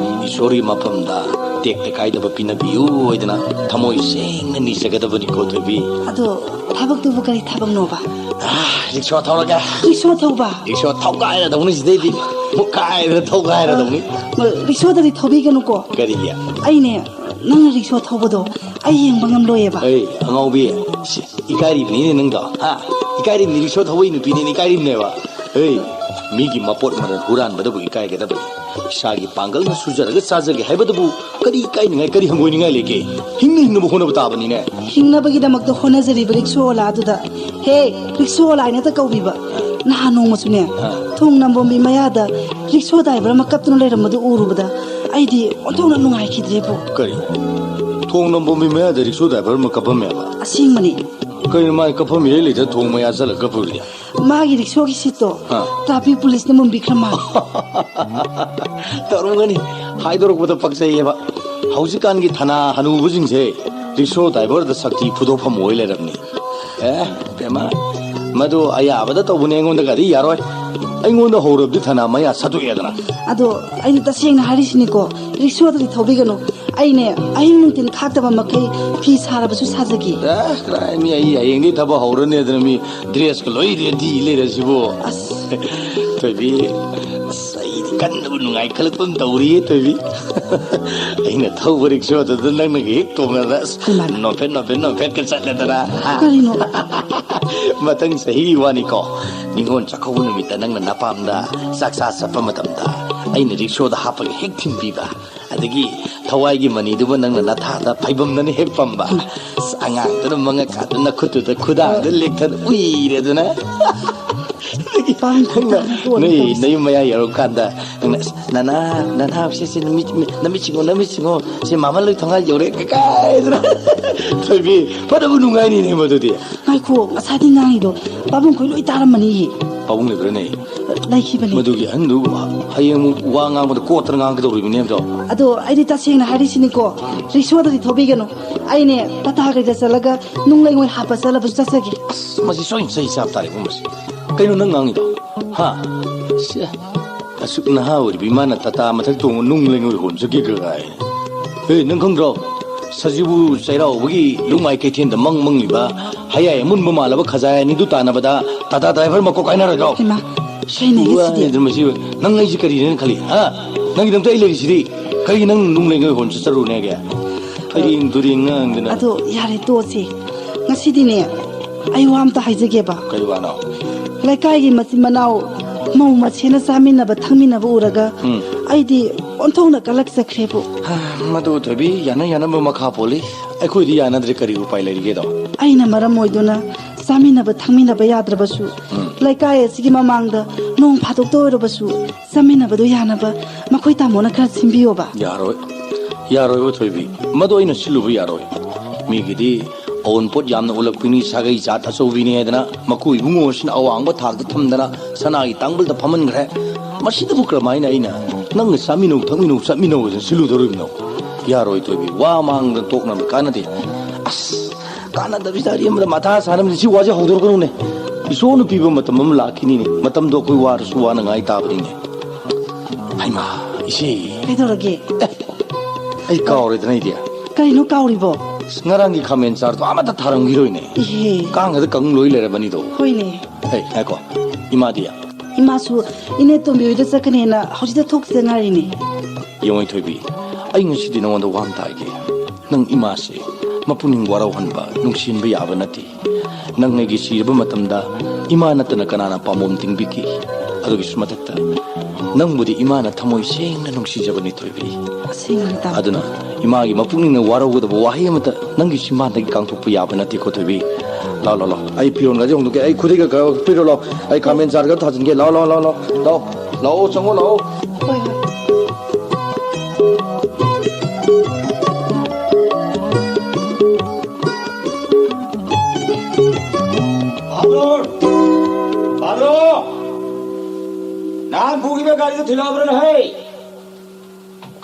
ꯏꯁꯣꯔꯒꯤ ꯃꯐꯝꯗ ꯇꯦꯛꯇ ꯀꯥꯏꯗꯕ ꯄꯤꯅꯕꯤꯌꯨ ꯍꯥꯏꯗꯅ ꯊꯃꯣꯏ ꯁꯦꯡꯅ ꯅꯤꯖꯒꯗꯕꯅꯤꯀꯣ ꯊꯣꯏꯕꯤ꯫ ꯑꯗꯣ ꯊꯕꯛꯇꯨꯕꯨ ꯀꯔꯤ ꯊꯕꯛꯅꯣꯕ? ꯑꯥ, ꯔꯤꯛꯁꯣ ꯊꯧꯔꯒꯦ꯫ ꯔꯤꯛꯁꯣ ꯊꯧꯕ? ꯔꯤꯛꯁꯣ ꯊꯧꯒꯥꯏꯔꯗꯧꯅꯤ ꯁꯤꯗꯩꯗꯤ꯫ ꯃꯨꯛꯈꯥꯏꯗꯅ ꯊꯧꯒꯥꯏꯔꯗꯧꯅꯤ꯫ ꯃ-, ꯔꯤꯛꯁꯣꯗꯗꯤ ꯊꯧꯕꯤꯒꯅꯨꯀꯣ꯫ ꯀꯔꯤꯒꯤ? ꯑꯩꯅꯦ, ꯅꯪꯅ ꯔꯤꯛꯁꯣ ꯊꯧꯕꯗꯣ ꯑꯩ ꯌꯦꯡꯕ ꯉꯝꯂꯣꯏꯌꯦꯕ꯫ ꯑꯩ ꯑꯉꯥꯎꯕꯤ, ꯁꯤ, ꯏꯀꯥꯏꯔꯤꯕꯅꯤꯅꯦ ꯅꯪꯗꯣ, ꯍꯥ? ꯏꯀꯥꯏꯔꯤꯕꯅꯤ, ꯔꯤꯛꯁꯣ ꯊꯧꯕꯩ ꯅꯨꯄꯤꯅꯦꯅ ꯏꯀꯥꯏꯔꯤꯕꯅꯦꯕ꯫ ꯑꯩ, ꯃꯤꯒꯤ ꯃꯄꯣꯠ ꯃꯔꯜ ꯍꯨꯔꯥꯟꯕꯗꯕꯨ ꯏꯀꯥꯏꯒꯗꯕꯅꯤ꯫ ꯏꯁꯥꯒꯤ ꯄꯥꯡꯒꯜꯅ ꯁꯨꯖꯔꯒ ꯆꯥꯖꯒꯦ ꯍꯥꯏꯕꯗꯕꯨ ꯀꯔꯤ ꯏꯀꯥꯏꯅꯤꯡꯉꯥꯏ, ꯀꯔꯤ ꯍꯪꯒꯣꯏꯅꯤꯡꯉꯥꯏ ꯂꯩꯒꯦ? ꯍꯤꯡꯅ ꯍꯤꯡꯅꯕ ꯍꯣꯠꯅꯕ ꯇꯥꯕꯅꯤꯅꯦ꯫ ꯍꯤꯡꯅꯕꯒꯤꯗꯃꯛꯇ ꯍꯣꯠꯅꯖꯔꯤꯕ ꯔꯤꯛꯁꯣ ꯑꯣꯂꯥ ꯑꯗꯨꯗ, ꯍꯦ, ꯔꯤꯛꯁꯣ ꯑꯣꯂꯥ ꯍꯥꯏꯅ ꯍꯦꯛꯇ ꯀꯧꯕꯤꯕ꯫ ꯅꯍꯥꯟ ꯅꯣꯡꯃꯁꯨꯅꯦ, ꯑꯥ꯫ ꯊꯣꯡ ꯅꯝꯕꯣꯝꯕꯤ ꯃꯌꯥꯗ ꯔꯤꯛꯁꯣ ꯗ꯭ꯔꯥꯏꯚꯔ ꯑꯃ ꯀꯞꯇꯨꯅ ꯂꯩꯔꯝꯕꯗꯨ ꯎꯔꯨꯕꯗ ꯑꯩꯗꯤ ꯑꯣꯟꯊꯣꯛꯅ ꯅꯨꯡꯉꯥꯏꯈꯤꯗ꯭ꯔꯦꯕꯨ꯫ ꯀꯔꯤ? ꯊꯣꯡ ꯅꯝꯕꯣꯝꯕꯤ ꯃꯌꯥꯗ ꯔꯤꯛꯁꯣ ꯗ꯭ꯔꯥꯏꯚꯔ ꯑꯃ ꯀꯞꯄꯝꯃꯦꯕ? ꯑꯁꯦꯡꯕꯅꯤ꯫ ꯀꯩꯅꯣ ꯃꯥꯅ ꯀꯞꯐꯝ ꯏꯔꯩ ꯂꯩꯇ ꯊꯣꯡ ꯃꯌꯥ ꯆꯠꯂꯒ ꯀꯞꯄꯨꯔꯤꯗꯤ? ꯃꯥꯒꯤ ꯔꯤꯛꯁꯣꯒꯤ ꯁꯤꯠꯇꯣ ꯑꯥ꯫ ꯇ꯭ꯔꯥꯐꯤꯛ ꯄꯨꯂꯤꯁꯅ ꯃꯨꯟꯕꯤꯈ꯭ꯔ ꯃꯥꯜꯂꯦ꯫ ꯇꯧꯔꯝꯒꯅꯤ꯫ ꯍꯥꯏꯗꯣꯔꯛꯄꯗ ꯄꯛꯆꯩꯌꯦꯕ꯫ ꯍꯧꯖꯤꯛꯀꯥꯟꯒꯤ ꯊꯅꯥ ꯍꯅꯨꯕꯁꯤꯡꯁꯦ ꯔꯤꯛꯁꯣ ꯗ꯭ꯔꯥꯏꯚꯔꯗ ꯁꯛꯇꯤ ꯐꯨꯗꯣꯛꯐꯝ ꯑꯣꯏ ꯂꯩꯔꯕꯅꯤ꯫ ꯑꯦ, ꯕꯦꯝꯃ, ꯃꯗꯨ ꯑꯌꯥꯕꯗ ꯇꯧꯕꯅꯦ, ꯑꯩꯉꯣꯟꯗꯒꯗꯤ ꯌꯥꯔꯣꯏ꯫ ꯑꯩꯉꯣꯟꯗ ꯍꯧꯔꯕꯗꯤ ꯊꯅꯥ ꯃꯌꯥ ꯁꯠꯇꯣꯛꯑꯦꯗꯅ꯫ ꯑꯗꯣ ꯑꯩꯅ ꯇꯁꯦꯡꯅ ꯍꯥꯏꯔꯤꯁꯤꯅꯤꯀꯣ, ꯔꯤꯛꯁꯣꯗꯗꯤ ꯊꯧꯕꯤꯒꯅꯨ꯫ ꯑꯩꯅꯦ, ꯑꯍꯤꯡ ꯅꯨꯡꯊꯤꯜ ꯈꯥꯛꯇꯕ ꯃꯈꯩ ꯐꯤ ꯁꯥꯔꯕꯁꯨ ꯁꯥꯖꯒꯦ꯫ ꯑꯦ, ꯀꯗꯥꯏ ꯃꯤ, ꯑꯩ ꯍꯌꯦꯡꯗꯤ ꯊꯕꯛ ꯍꯧꯔꯅꯤ ꯑꯗꯨꯅ ꯃꯤ ꯗ꯭ꯔꯦꯁꯀ ꯂꯣꯏ ꯔꯦꯗꯤ ꯂꯩꯔꯁꯤꯕꯨ꯫ ꯑꯁ꯫ ꯊꯣꯏꯕꯤ, ꯑꯁ, ꯑꯩꯗꯤ ꯀꯟꯅꯕꯨ ꯅꯨꯡꯉꯥꯏ ꯈꯜꯂꯛꯄ ꯑꯃ ꯇꯧꯔꯤꯌꯦ, ꯊꯣꯏꯕꯤ꯫ ꯑꯩꯅ ꯊꯧꯕ ꯔꯤꯛꯁꯣꯗꯨꯗ ꯅꯪꯅꯒ ꯍꯦꯛ ꯇꯣꯡꯉꯒ, ꯑꯁ, ꯍꯩꯃꯥ꯫ ꯅꯣꯐꯦꯠ, ꯅꯣꯐꯦꯠ, ꯅꯣꯐꯦꯠꯀ ꯆꯠꯂꯗꯅ, ꯍꯥ? ꯀꯔꯤꯅꯣ? ꯃꯊꯪ ꯆꯍꯤꯒꯤ ꯋꯥꯅꯤꯀꯣ, ꯅꯤꯉꯣꯜ ꯆꯥꯛꯀꯧꯕ ꯅꯨꯃꯤꯠꯇ ꯅꯪꯅ ꯅꯄꯥꯝꯗ ꯆꯥꯛ ꯆꯥ ꯆꯠꯄ ꯃꯇꯝꯗ ꯑꯩꯅ ꯔꯤꯛꯁꯣꯗ ꯍꯥꯞꯄꯒ ꯍꯦꯛ ꯊꯤꯟꯕꯤꯕ꯫ ꯑꯗꯒꯤ ꯊꯋꯥꯏꯒꯤ ꯃꯅꯤꯗꯨꯕꯨ ꯅꯪꯅ ꯅꯊꯥꯗ ꯐꯩꯕꯝꯗꯅ ꯍꯦꯛ ꯄꯝꯕ꯫ ꯑꯁ, ꯑꯉꯥꯡꯗꯨꯅ ꯃꯉꯛꯀꯥꯗꯨ ꯅꯈꯨꯠꯇꯨꯗ ꯈꯨꯗꯥꯡꯗ ꯂꯦꯛꯊꯅ ꯎꯏꯔꯦꯗꯅ꯫ ꯑꯗꯒꯤ ꯄꯥꯡ ꯅꯪꯅ ꯈꯨꯗꯥꯡ ꯅꯣꯏ ꯇꯣꯟ ꯅꯌꯨꯝ ꯃꯌꯥ ꯌꯧꯔꯀꯥꯟꯗ ꯅꯪꯅ, "ꯑꯁ, ꯅꯅꯥ, ꯅꯅꯥ, ꯁꯤ, ꯁꯤ, ꯅꯃꯤꯠ, ꯅꯃꯤꯠ ꯁꯤꯡꯉꯣ, ꯅꯃꯤꯠ ꯁꯤꯡꯉꯣ, ꯁꯤ ꯃꯥꯃ ꯂꯣꯏ ꯊꯣꯡꯒꯥꯟ ꯌꯧꯔꯦ" ꯀꯥꯏꯗꯅ꯫ ꯊꯣꯏꯕꯤ, ꯐꯅꯕꯨ ꯅꯨꯡꯉꯥꯏꯅꯤꯅꯦ ꯃꯗꯨꯗꯤ꯫ ꯉꯥꯏꯈꯣ, ꯉꯁꯥꯏꯗꯤ ꯉꯥꯡꯉꯤꯗꯣ ꯄꯥꯕꯨꯡ ꯈꯣꯏ ꯂꯣꯏ ꯇꯥꯔꯝꯃꯅꯤꯌꯦ꯫ ꯄꯥꯕꯨꯡ ꯂꯩꯕ꯭ꯔꯥꯅꯦ? ꯂꯩꯈꯤꯕꯅꯤ꯫ ꯃꯗꯨꯒꯤ ꯑꯍꯟꯗꯨ ꯍꯌꯦꯡ ꯑꯃꯨꯛ ꯋꯥ ꯉꯥꯡꯕꯗ ꯀꯣꯠꯇꯅ ꯉꯥꯡꯒꯗꯧꯔꯤꯕꯅꯦ ꯑꯗꯣ꯫ ꯑꯗꯣ ꯑꯩꯗꯤ ꯇꯁꯦꯡꯅ ꯍꯥꯏꯔꯤꯁꯤꯅꯤꯀꯣ, ꯔꯤꯛꯁꯣꯗꯗꯤ ꯊꯧꯕꯤꯒꯅꯨ꯫ ꯑꯩꯅꯦ ꯇꯥꯇꯥ ꯒꯥꯔꯤꯗ ꯆꯠꯂꯒ ꯅꯨꯡ ꯂꯩꯉꯣꯏ ꯍꯥꯞꯄ ꯆꯠꯂꯕꯁꯨ ꯆꯠꯆꯒꯦ꯫ ꯑꯁ, ꯃꯁꯤ ꯁꯣꯏꯅ ꯆꯩ ꯆꯥꯕ ꯇꯥꯔꯦ ꯏꯕꯨꯡ ꯃꯁꯤ꯫ ꯀꯩꯅꯣ ꯅꯪ ꯉꯥꯡꯉꯤꯗꯣ? ꯍꯥ? ꯁꯦ, ꯑꯁꯨꯛ ꯅꯍꯥ ꯑꯣꯏꯔꯤꯕ ꯏꯃꯥꯅ ꯇꯥꯇꯥ ꯃꯊꯛ ꯇꯣꯡꯉ ꯅꯨꯡ ꯂꯩꯉꯣꯏ ꯍꯣꯟ ꯆꯠꯈꯤꯒ ꯀꯥꯏ꯫ ꯍꯦ, ꯅꯪ ꯈꯪꯗ꯭ꯔꯣ? ꯁꯖꯤꯕꯨ ꯆꯩꯔꯥꯎꯕꯒꯤ ꯂꯨꯛꯃꯥꯏ ꯀꯩꯊꯦꯜꯗ ꯃꯪ ꯃꯪꯂꯤꯕ ꯍꯌꯥꯏ ꯑꯃꯨꯟꯕ ꯃꯥꯜꯂꯕ ꯈꯖꯥꯏ ꯑꯅꯤꯗꯨ ꯇꯥꯟꯅꯕꯗ ꯇꯥꯇꯥ ꯗ꯭ꯔꯥꯏꯚꯔ ꯃꯀꯣꯛ ꯀꯥꯏꯅꯔꯣꯏꯗ꯭ꯔꯣ? ꯍꯩꯃꯥ, ꯁꯣꯏꯅꯦ ꯉꯁꯤꯗꯤ꯫ ꯋꯥꯅꯤꯗ ꯃꯁꯤ, ꯅꯪ ꯑꯩꯁꯦ ꯀꯔꯤꯅꯦꯅ ꯈꯜꯂꯤ? ꯍꯥ? ꯅꯪꯒꯤꯗꯃꯛꯇ ꯑꯩ ꯂꯩꯔꯤꯁꯤꯗꯤ꯫ ꯀꯔꯤ ꯅꯪ ꯅꯨꯡ ꯂꯩꯉꯣꯏ ꯍꯣꯟ ꯆꯠꯆꯔꯨꯅꯦꯒꯦ? ꯐꯩꯔꯦꯡ ꯇꯨꯔꯦꯡ ꯉꯥꯡꯗꯅ꯫ ꯑꯗꯣ ꯌꯥꯔꯦ, ꯇꯣꯛꯑꯁꯤ꯫ ꯉꯁꯤꯗꯤꯅꯦ, ꯑꯩ ꯋꯥ ꯑꯝꯇ ꯍꯥꯏꯖꯒꯦꯕ꯫ ꯀꯔꯤ ꯋꯥꯅꯣ? ꯂꯩꯀꯥꯏꯒꯤ ꯃꯆꯤꯟ ꯃꯅꯥꯎ ꯃꯧ ꯃꯁꯦꯅ ꯆꯥꯃꯤꯟꯅꯕ ꯊꯛꯃꯤꯟꯅꯕ ꯎꯔꯒ ꯎꯝ꯫ ꯑꯩꯗꯤ ꯑꯣꯟꯊꯣꯛꯅ ꯀꯂꯛꯆꯈ꯭ꯔꯦꯕꯨ꯫ ꯍꯥ, ꯃꯗꯨ ꯊꯣꯏꯕꯤ, ꯌꯥꯅ ꯌꯥꯅꯕ ꯃꯈꯥ ꯄꯣꯜꯂꯤ꯫ ꯑꯩꯈꯣꯏꯗꯤ ꯌꯥꯅꯗ꯭ꯔꯦ, ꯀꯔꯤ ꯎꯄꯥꯏ ꯂꯩꯔꯤꯒꯦꯗꯣ? ꯑꯩꯅ ꯃꯔꯝ ꯑꯣꯏꯗꯨꯅ ꯆꯥꯃꯤꯟꯅꯕ ꯊꯛꯃꯤꯟꯅꯕ ꯌꯥꯗ꯭ꯔꯕꯁꯨ, ꯎꯝ꯫ ꯂꯩꯀꯥꯏ ꯑꯁꯤꯒꯤ ꯃꯃꯥꯡꯗ ꯅꯣꯡ ꯐꯥꯗꯣꯛꯇ ꯑꯣꯏꯔꯕꯁꯨ ꯆꯥꯃꯤꯟꯅꯕꯗꯣ ꯌꯥꯅꯕ ꯃꯈꯣꯏ ꯇꯥꯃꯣꯅ ꯈꯔ ꯁꯤꯟꯕꯤꯌꯣꯕ꯫ ꯌꯥꯔꯣꯏ, ꯌꯥꯔꯣꯏꯕ ꯊꯣꯏꯕꯤ, ꯃꯗꯨ ꯑꯩꯅ ꯁꯤꯜꯂꯨꯕ ꯌꯥꯔꯣꯏ꯫ ꯃꯤꯒꯤꯗꯤ ꯑꯑꯣꯟꯄꯣꯠ ꯌꯥꯝꯅ ꯎꯠꯂꯛꯄꯤꯅꯤ, ꯁꯥꯒꯩ ꯖꯥꯠ ꯑꯆꯧꯕꯤꯅꯤ ꯍꯥꯏꯗꯅ ꯃꯀꯨ ꯏꯕꯨꯡꯉꯣꯁꯤꯅ ꯑꯋꯥꯡꯕ ꯊꯥꯛꯇ ꯊꯝꯗꯅ ꯁꯅꯥꯒꯤ ꯇꯥꯡꯕꯜꯗ ꯐꯝꯍꯟꯈ꯭ꯔꯦ꯫ ꯃꯁꯤꯗꯕꯨ ꯀꯔꯝꯍꯥꯏꯅ ꯑꯩꯅ ꯅꯪꯒ ꯆꯥꯃꯤꯟꯅꯧ ꯊꯛꯃꯤꯟꯅꯧ ꯆꯠꯃꯤꯟꯅꯧ ꯍꯥꯏꯗꯅ ꯁꯤꯜꯂꯨꯗꯧꯔꯤꯕꯅꯣ? ꯌꯥꯔꯣꯏ ꯊꯣꯏꯕꯤ, ꯋꯥ ꯃꯥꯡꯗꯅ ꯇꯣꯛꯅꯕ ꯀꯥꯟꯅꯗꯦ꯫ ꯑꯁ, ꯀꯥꯟꯅꯗꯕꯤ ꯆꯥꯔꯤ ꯑꯃꯗ ꯃꯊꯥ ꯁꯥꯅꯕꯗꯤ ꯁꯤ ꯋꯥꯁꯦ ꯍꯧꯗꯣꯔꯛꯀꯅꯨꯅꯦ꯫ ꯏꯁꯣꯔꯅ ꯄꯤꯕ ꯃꯇꯝ ꯑꯃ ꯂꯥꯛꯈꯤꯅꯤꯅꯦ, ꯃꯇꯝꯗꯣ ꯑꯩꯈꯣꯏ ꯋꯥꯔꯁꯨ ꯋꯥꯅ ꯉꯥꯏ ꯇꯥꯕꯅꯤꯅꯦ꯫ ꯍꯩꯃꯥ, ꯏꯆꯦ꯫ ꯀꯩꯗꯧꯔꯒꯦ? ꯑꯩ ꯀꯥꯎꯔꯦꯗꯅ ꯑꯩꯗꯤ꯫ ꯀꯔꯤꯅꯣ ꯀꯥꯎꯔꯤꯕꯣ? ꯑꯁ, ꯉꯔꯥꯡꯒꯤ ꯈꯥꯃꯦꯟ ꯆꯥꯔꯗꯣ ꯑꯃꯠꯇ ꯊꯥꯔꯝꯈꯤꯔꯣꯏꯅꯦ꯫ ꯏꯍꯦ꯫ ꯀꯥꯡ ꯑꯗ ꯀꯪ ꯂꯣꯏ ꯂꯩꯔꯕꯅꯤꯗꯣ꯫ ꯍꯣꯏꯅꯦ꯫ ꯍꯦ, ꯉꯥꯏꯈꯣ꯫ ꯏꯃꯥꯗꯤ? ꯏꯃꯥꯁꯨ ꯏꯅꯦ ꯇꯣꯝꯕꯤ ꯍꯣꯏꯗ ꯆꯠꯀꯅꯦꯅ ꯍꯧꯖꯤꯛꯇ ꯊꯣꯛꯈꯤꯗ ꯉꯥꯏꯔꯤꯅꯦ꯫ ꯌꯦꯡꯉꯣ ꯊꯣꯏꯕꯤ, ꯑꯩ ꯉꯁꯤꯗꯤ ꯅꯉꯣꯟꯗ ꯋꯥ ꯑꯃ ꯇꯥꯒꯦ꯫ ꯅꯪ ꯏꯃꯥꯁꯦ ꯃꯄꯨꯛꯅꯤꯡ ꯋꯥꯔꯧꯍꯟꯕ, ꯅꯨꯡꯁꯤꯍꯟꯕ ꯌꯥꯕ ꯅꯠꯇꯦ꯫ ꯅꯪ ꯑꯩꯒꯤ ꯁꯤꯔꯕ ꯃꯇꯝꯗ ꯏꯃꯥ ꯅꯠꯇꯅ ꯀꯅꯥꯅ ꯄꯥꯝꯕꯣꯝ ꯇꯤꯡꯕꯤꯒꯦ? ꯑꯗꯨꯒꯤꯁꯨ ꯃꯊꯛꯇ ꯅꯪꯕꯨꯗꯤ ꯏꯃꯥꯅ ꯊꯃꯣꯏ ꯁꯦꯡꯅ ꯅꯨꯡꯁꯤꯖꯕꯅꯤ ꯊꯣꯏꯕꯤ꯫ ꯑꯁꯦꯡꯕꯅꯤ ꯇꯥꯃꯣ꯫ ꯑꯗꯨꯅ ꯏꯃꯥꯒꯤ ꯃꯄꯨꯛꯅꯤꯡꯅ ꯋꯥꯔꯧꯒꯗꯕ ꯋꯥꯍꯩ ꯑꯃꯠꯇ ꯅꯪꯒꯤ ꯆꯤꯟꯕꯥꯟꯗꯒꯤ ꯀꯥꯡꯊꯣꯛꯄ ꯌꯥꯕ ꯅꯠꯇꯦꯀꯣ ꯊꯣꯏꯕꯤ꯫ ꯂꯥꯎ, ꯂꯥꯎ, ꯂꯥꯎ꯫ ꯑꯩ ꯐꯤꯔꯣꯟꯒꯁꯦ ꯍꯣꯡꯗꯣꯛꯀꯦ꯫ ꯑꯩ ꯈꯨꯗꯩꯒ ꯈꯔ ꯄꯤꯔꯣ ꯂꯥꯎ꯫ ꯑꯩ ꯈꯥꯃꯦꯟ ꯆꯥꯔꯒ ꯊꯥꯖꯤꯟꯒꯦ꯫ ꯂꯥꯎ, ꯂꯥꯎ, ꯂꯥꯎ, ꯂꯥꯎ꯫ ꯂꯥꯎ꯫ ꯂꯥꯛꯑꯣ, ꯆꯪꯉꯣ, ꯂꯥꯛꯑꯣ꯫ ꯍꯣꯏ, ꯍꯣꯏ꯫ ꯕꯍꯥꯗꯨꯔ! ꯕꯍꯥꯗꯨꯔ! ꯅꯍꯥꯟ ꯄꯨꯈꯤꯕ ꯒꯥꯔꯤꯗꯨ ꯊꯤꯜꯂꯛꯑꯕ꯭ꯔꯥ ꯅꯍꯩ?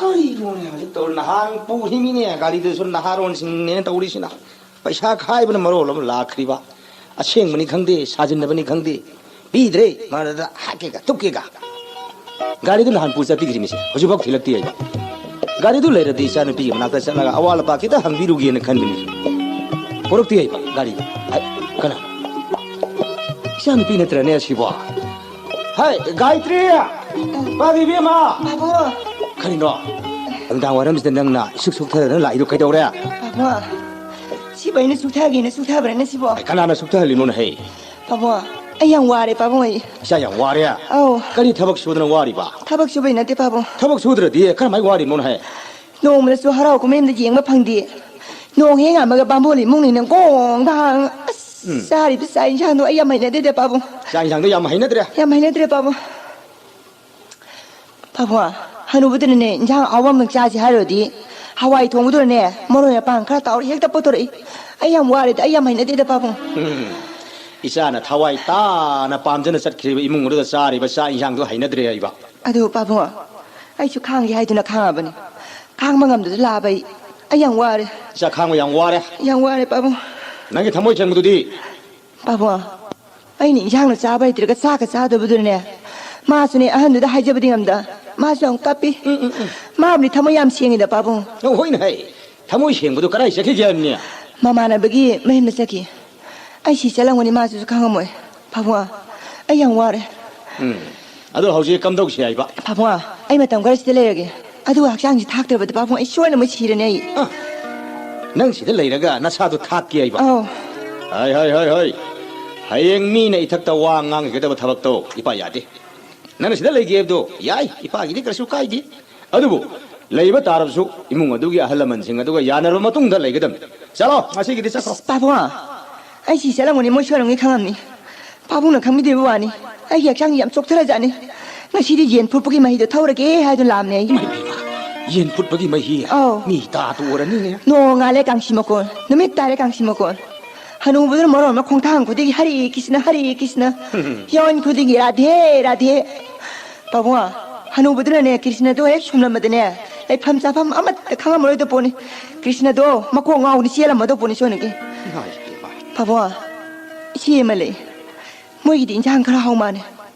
ꯀꯔꯤꯅꯣꯅꯦ ꯍꯧꯖꯤꯛ ꯇꯧꯔꯤ? ꯅꯍꯥꯟ ꯄꯨꯈꯤꯕꯅꯤꯅꯦ ꯒꯥꯔꯤꯗꯨꯁꯨ, ꯅꯍꯥꯔꯣꯟꯁꯤꯡꯅꯦꯅ ꯇꯧꯔꯤꯁꯤꯅ꯫ ꯄꯩꯁꯥ ꯈꯥꯏꯕꯅ ꯃꯔꯣꯜ ꯑꯃ ꯂꯥꯛꯈ꯭ꯔꯤꯕ꯫ ꯑꯁꯦꯡꯕꯅꯤ ꯈꯪꯗꯦ, ꯁꯥꯖꯤꯟꯅꯕꯅꯤ ꯈꯪꯗꯦ꯫ ꯄꯤꯗ꯭ꯔꯦ, ꯃꯥꯗ ꯍꯥꯠꯀꯦꯒ ꯇꯨꯞꯀꯦꯒ꯫ ꯒꯥꯔꯤꯗꯨ ꯅꯍꯥꯟ ꯄꯨ ꯆꯠꯄꯤꯈ꯭ꯔꯤꯃꯤꯁꯦ, ꯍꯧꯖꯤꯛꯐꯥꯎ ꯊꯤꯜꯂꯛꯇꯦ ꯍꯥꯏꯕ꯫ ꯒꯥꯔꯤꯗꯨ ꯂꯩꯔꯗꯤ ꯏꯆꯥꯅꯨꯄꯤꯒꯤ ꯃꯅꯥꯛꯇ ꯆꯠꯂꯒ ꯑꯋꯥꯠ ꯑꯄꯥ ꯈꯤꯇ ꯍꯪꯕꯤꯔꯨꯒꯦꯅ ꯈꯟꯕꯅꯤ꯫ ꯄꯨꯔꯛꯇꯦ ꯍꯥꯏꯕ ꯒꯥꯔꯤꯗꯨ꯫ ꯑꯩ, ꯀꯅꯥ? ꯏꯆꯥꯅꯨꯄꯤ ꯅꯠꯇ꯭ꯔꯅꯦ ꯑꯁꯤꯕꯣ? ꯍꯥꯏ, ꯒꯥꯌꯇ꯭ꯔꯤ! ꯄꯥꯕꯤ ꯏꯕꯦꯝꯃ! ꯕꯥꯕꯨ! ꯀꯔꯤꯅꯣ? ꯅꯨꯡꯗꯥꯡ ꯋꯥꯏꯔꯝꯁꯤꯗ ꯅꯪꯅ ꯏꯁꯨꯛ ꯁꯨꯛꯊꯗꯅ ꯂꯥꯛꯏꯗꯨ ꯀꯩꯗꯧꯔꯦ? ꯕꯥꯕꯨ, ꯁꯤꯕꯨ ꯑꯩꯅ ꯁꯨꯛꯊꯒꯦꯅ ꯁꯨꯛꯊꯕ꯭ꯔꯅꯦ ꯁꯤꯕꯣ? ꯑꯩ ꯀꯅꯥꯅ ꯁꯨꯛꯊꯍꯜꯂꯤꯅꯣꯅꯦ ꯍꯦ? ꯄꯥꯕꯨꯡ, ꯑꯩ ꯌꯥꯝ ꯋꯥꯔꯦ ꯄꯥꯕꯨꯡ ꯑꯩ꯫ ꯏꯆꯥ ꯌꯥꯝ ꯋꯥꯔꯦ? ꯑꯧ꯫ ꯀꯔꯤ ꯊꯕꯛ ꯁꯨꯗꯅ ꯋꯥꯔꯤꯕ? ꯊꯕꯛ ꯁꯨꯕꯩ ꯅꯠꯇꯦ ꯄꯥꯕꯨꯡ꯫ ꯊꯕꯛ ꯁꯨꯗ꯭ꯔꯗꯤ ꯀꯔꯝꯍꯥꯏ ꯋꯥꯔꯤꯕꯅꯣꯅꯦ ꯍꯦ? ꯅꯣꯡꯃꯗꯁꯨ ꯍꯔꯥꯎ ꯀꯨꯝꯍꯩ ꯑꯝꯗ ꯌꯦꯡꯕ ꯐꯪꯗꯦ꯫ ꯅꯣꯡ ꯍꯦꯛ ꯉꯥꯟꯕꯒ ꯕꯥꯝꯕꯣꯟ ꯏꯃꯨꯡꯅꯤꯅ ꯒꯣꯡꯗ ꯍꯥꯡ-, ꯑꯁ, ꯎꯝ꯫ ꯆꯥꯔꯤꯕ ꯆꯥꯛ ꯏꯟꯁꯥꯡꯗꯣ ꯑꯩ ꯌꯥꯝ ꯍꯩꯅꯗꯦꯗ ꯄꯥꯕꯨꯡ꯫ ꯆꯥꯛ ꯏꯟꯁꯥꯡꯗꯣ ꯌꯥꯝ ꯍꯩꯅꯗ꯭ꯔꯦ? ꯌꯥꯝ ꯍꯩꯅꯗ꯭ꯔꯦ ꯄꯥꯕꯨꯡ꯫ ꯄꯥꯕꯨꯡ, ꯍꯅꯨꯕꯗꯨꯅꯅꯦ ꯏꯟꯁꯥꯡ ꯑꯍꯥꯎꯕ ꯑꯃ ꯆꯥꯁꯤ ꯍꯥꯏꯔꯨꯔꯗꯤ ꯍꯋꯥꯏ ꯊꯣꯡꯕꯗꯨꯅꯅꯦ ꯃꯔꯣꯏ ꯃꯄꯥꯡ ꯈꯔ ꯇꯧꯔ ꯍꯦꯛꯇ ꯄꯨꯊꯣꯔꯛꯏ꯫ ꯑꯩ ꯌꯥꯝ ꯋꯥꯔꯦꯗ, ꯑꯩ ꯌꯥꯝ ꯍꯩꯅꯗꯦꯗ, ꯄꯥꯕꯨꯡ꯫ ꯎꯝ꯫ ꯏꯆꯥꯅ ꯊꯋꯥꯏ ꯇꯥꯅ ꯄꯥꯝꯖꯅ ꯆꯠꯈ꯭ꯔꯤꯕ ꯏꯃꯨꯡ ꯑꯗꯨꯗ ꯆꯥꯔꯤꯕ ꯆꯥꯛ ꯏꯟꯁꯥꯡꯗꯨ ꯍꯩꯅꯗ꯭ꯔꯦ ꯍꯥꯏꯕ꯫ ꯑꯗꯨ, ꯄꯥꯕꯨꯡ, ꯑꯩꯁꯨ ꯈꯥꯡꯒꯦ ꯍꯥꯏꯗꯨꯅ ꯈꯥꯡꯉꯕꯅꯤ꯫ ꯈꯥꯡꯕ ꯉꯝꯗꯗꯅ ꯂꯥꯛꯑꯕ ꯑꯩ꯫ ꯑꯩ ꯌꯥꯝ ꯋꯥꯔꯦ꯫ ꯏꯆꯥ ꯈꯥꯡꯕ ꯌꯥꯝ ꯋꯥꯔꯦ꯫ ꯌꯥꯝ ꯋꯥꯔꯦ, ꯄꯥꯕꯨꯡ꯫ ꯅꯪꯒꯤ ꯊꯃꯣꯏ ꯁꯦꯡꯕꯗꯨꯗꯤ? ꯄꯥꯕꯨꯡ, ꯑꯩꯅ ꯏꯟꯁꯥꯡꯅ ꯆꯥꯕ ꯍꯩꯇ꯭ꯔꯒ ꯆꯥꯛꯀ ꯆꯥꯗꯕꯗꯨꯅꯅꯦ, ꯃꯥꯁꯨꯅꯦ ꯑꯍꯟꯗꯨꯗ ꯍꯥꯏꯖꯕꯗꯤ ꯉꯝꯗ, ꯃꯥꯁꯨ ꯌꯥꯝ ꯀꯞꯄꯤ꯫ ꯎꯝ, ꯎꯝ, ꯎꯝ꯫ ꯃꯥꯕꯨꯗꯤ ꯊꯃꯣꯏ ꯌꯥꯝ ꯁꯦꯡꯉꯤꯗ, ꯄꯥꯕꯨꯡ꯫ ꯍꯣꯏꯅꯦ ꯍꯦ, ꯊꯃꯣꯏ ꯁꯦꯡꯕꯗꯨ ꯀꯗꯥꯏ ꯆꯠꯈꯤꯒꯦ ꯍꯥꯏꯕꯅꯤ? ꯃꯃꯥꯟꯅꯕꯒꯤ ꯃꯌꯨꯝꯗ ꯆꯠꯈꯤ꯫ ꯑꯩ ꯁꯤ ꯆꯠꯂꯝꯒꯅꯤ ꯃꯥꯁꯨ ꯈꯪꯉꯝꯃꯣꯏ꯫ ꯄꯥꯕꯨꯡ, ꯑꯩ ꯌꯥꯝ ꯋꯥꯔꯦ꯫ ꯎꯝ꯫ ꯑꯗꯣ ꯍꯧꯖꯤꯛ ꯀꯝꯗꯧꯁꯤ ꯍꯥꯏꯕ? ꯄꯥꯕꯨꯡ, ꯑꯩ ꯃꯇꯝ ꯈꯔ ꯁꯤꯗ ꯂꯩꯔꯒꯦ꯫ ꯑꯗꯨꯒ ꯍꯛꯆꯥꯡꯁꯤ ꯊꯥꯛꯇ꯭ꯔꯕꯗ, ꯄꯥꯕꯨꯡ, ꯑꯩ ꯁꯣꯏꯗꯅꯃꯛ ꯁꯤꯔꯅꯤ ꯑꯩ꯫ ꯑ, ꯅꯪ ꯁꯤꯗ ꯂꯩꯔꯒ ꯅꯁꯥꯗꯣ ꯊꯥꯛꯀꯦ ꯍꯥꯏꯕ? ꯑꯧ꯫ ꯍꯣꯏ, ꯍꯣꯏ, ꯍꯣꯏ, ꯍꯣꯏ꯫ ꯍꯌꯦꯡ ꯃꯤꯅ ꯏꯊꯛꯇ ꯋꯥ ꯉꯥꯡꯈꯤꯒꯗꯕ ꯊꯕꯛꯇꯣ ꯏꯄꯥ ꯌꯥꯗꯦ꯫ ꯅꯪꯅ ꯁꯤꯗ ꯂꯩꯒꯦ ꯍꯥꯏꯕꯗꯣ ꯌꯥꯏ, ꯏꯄꯥꯒꯤꯗꯤ ꯀꯔꯤꯁꯨ ꯀꯥꯏꯗꯦ꯫ ꯑꯗꯨꯕꯨ ꯂꯩꯕ ꯇꯥꯔꯕꯁꯨ ꯏꯃꯨꯡ ꯑꯗꯨꯒꯤ ꯑꯍꯜ ꯂꯃꯟꯁꯤꯡ ꯑꯗꯨꯒ ꯌꯥꯅꯔꯕ ꯃꯇꯨꯡꯗ ꯂꯩꯒꯗꯕꯅꯤ꯫ ꯆꯠꯂꯣ, ꯉꯁꯤꯒꯤꯗꯤ ꯆꯠꯈ꯭ꯔꯣ꯫ ꯑꯁ, ꯄꯥꯕꯨꯡ, ꯑꯩ ꯁꯤ ꯆꯠꯂꯝꯒꯅꯤ, ꯃꯣꯏ ꯁꯣꯏꯔꯝꯒꯅꯤ ꯈꯪꯉꯝꯅꯤ꯫ ꯄꯥꯕꯨꯡꯅ ꯈꯪꯕꯤꯗꯕ ꯋꯥꯅꯤ꯫ ꯑꯩꯒꯤ ꯍꯛꯆꯥꯡꯁꯤ ꯌꯥꯝ ꯆꯣꯛꯊꯔꯖꯥꯠꯅꯤ꯫ ꯉꯁꯤꯗꯤ ꯌꯦꯟ ꯐꯨꯠꯄꯒꯤ ꯃꯍꯤꯗꯣ ꯊꯧꯔꯒꯦ ꯍꯥꯏꯗꯨꯅ ꯂꯥꯛꯑꯝꯅꯦ ꯑꯩ꯫ ꯏꯃꯥ, ꯏꯃꯥ, ꯏꯃꯥ, ꯌꯦꯟ ꯐꯨꯠꯄꯒꯤ ꯃꯍꯤ? ꯑꯧ꯫ ꯃꯤ ꯇꯥ ꯇꯣꯛꯑꯔꯅꯤꯅꯦ꯫ ꯅꯣꯡ ꯉꯥꯜꯂꯦ ꯀꯥꯡꯁꯤ ꯃꯀꯣꯟ, ꯅꯨꯃꯤꯠ ꯇꯥꯔꯦ ꯀꯥꯡꯁꯤ ꯃꯀꯣꯟ꯫ ꯍꯅꯨꯕꯗꯨꯅ ꯃꯔꯣꯟ ꯑꯃ ꯈꯣꯡꯊꯥꯡ ꯈꯨꯗꯤꯡꯒꯤ "ꯍꯔꯦ ꯀ꯭ꯔꯤꯁꯅ, ꯍꯔꯦ ꯀ꯭ꯔꯤꯁꯅ"꯫ ꯌꯥꯎꯟ ꯈꯨꯗꯤꯡꯒꯤ "ꯔꯥꯙꯦ, ꯔꯥꯙꯦ"꯫ ꯄꯥꯕꯨꯡ, ꯍꯅꯨꯕꯗꯨꯅꯅꯦ ꯀ꯭ꯔꯤꯁꯅꯗꯣ ꯍꯦꯛ ꯁꯨꯝꯂꯝꯕꯗꯅꯦ, ꯂꯩꯐꯝ ꯆꯥꯐꯝ ꯑꯃꯠꯇ ꯈꯪꯉꯝꯃꯔꯣꯏꯗꯧ ꯄꯣꯠꯅꯤ꯫ ꯀ꯭ꯔꯤꯁꯅꯗꯣ ꯃꯀꯣꯛ ꯉꯥꯎꯅ ꯆꯦꯜꯂꯝꯃꯗꯧ ꯄꯣꯠꯅꯤ ꯁꯣꯏꯅꯀꯤ꯫ ꯏꯃꯥ, ꯏꯃꯥ꯫ ꯄꯥꯕꯨꯡ, ꯏꯆꯦ ꯑꯃ ꯂꯩ꯫ ꯃꯣꯏꯒꯤꯗꯤ ꯏꯟꯁꯥꯡ ꯈꯔ ꯍꯥꯎ ꯃꯥꯜꯂꯦ꯫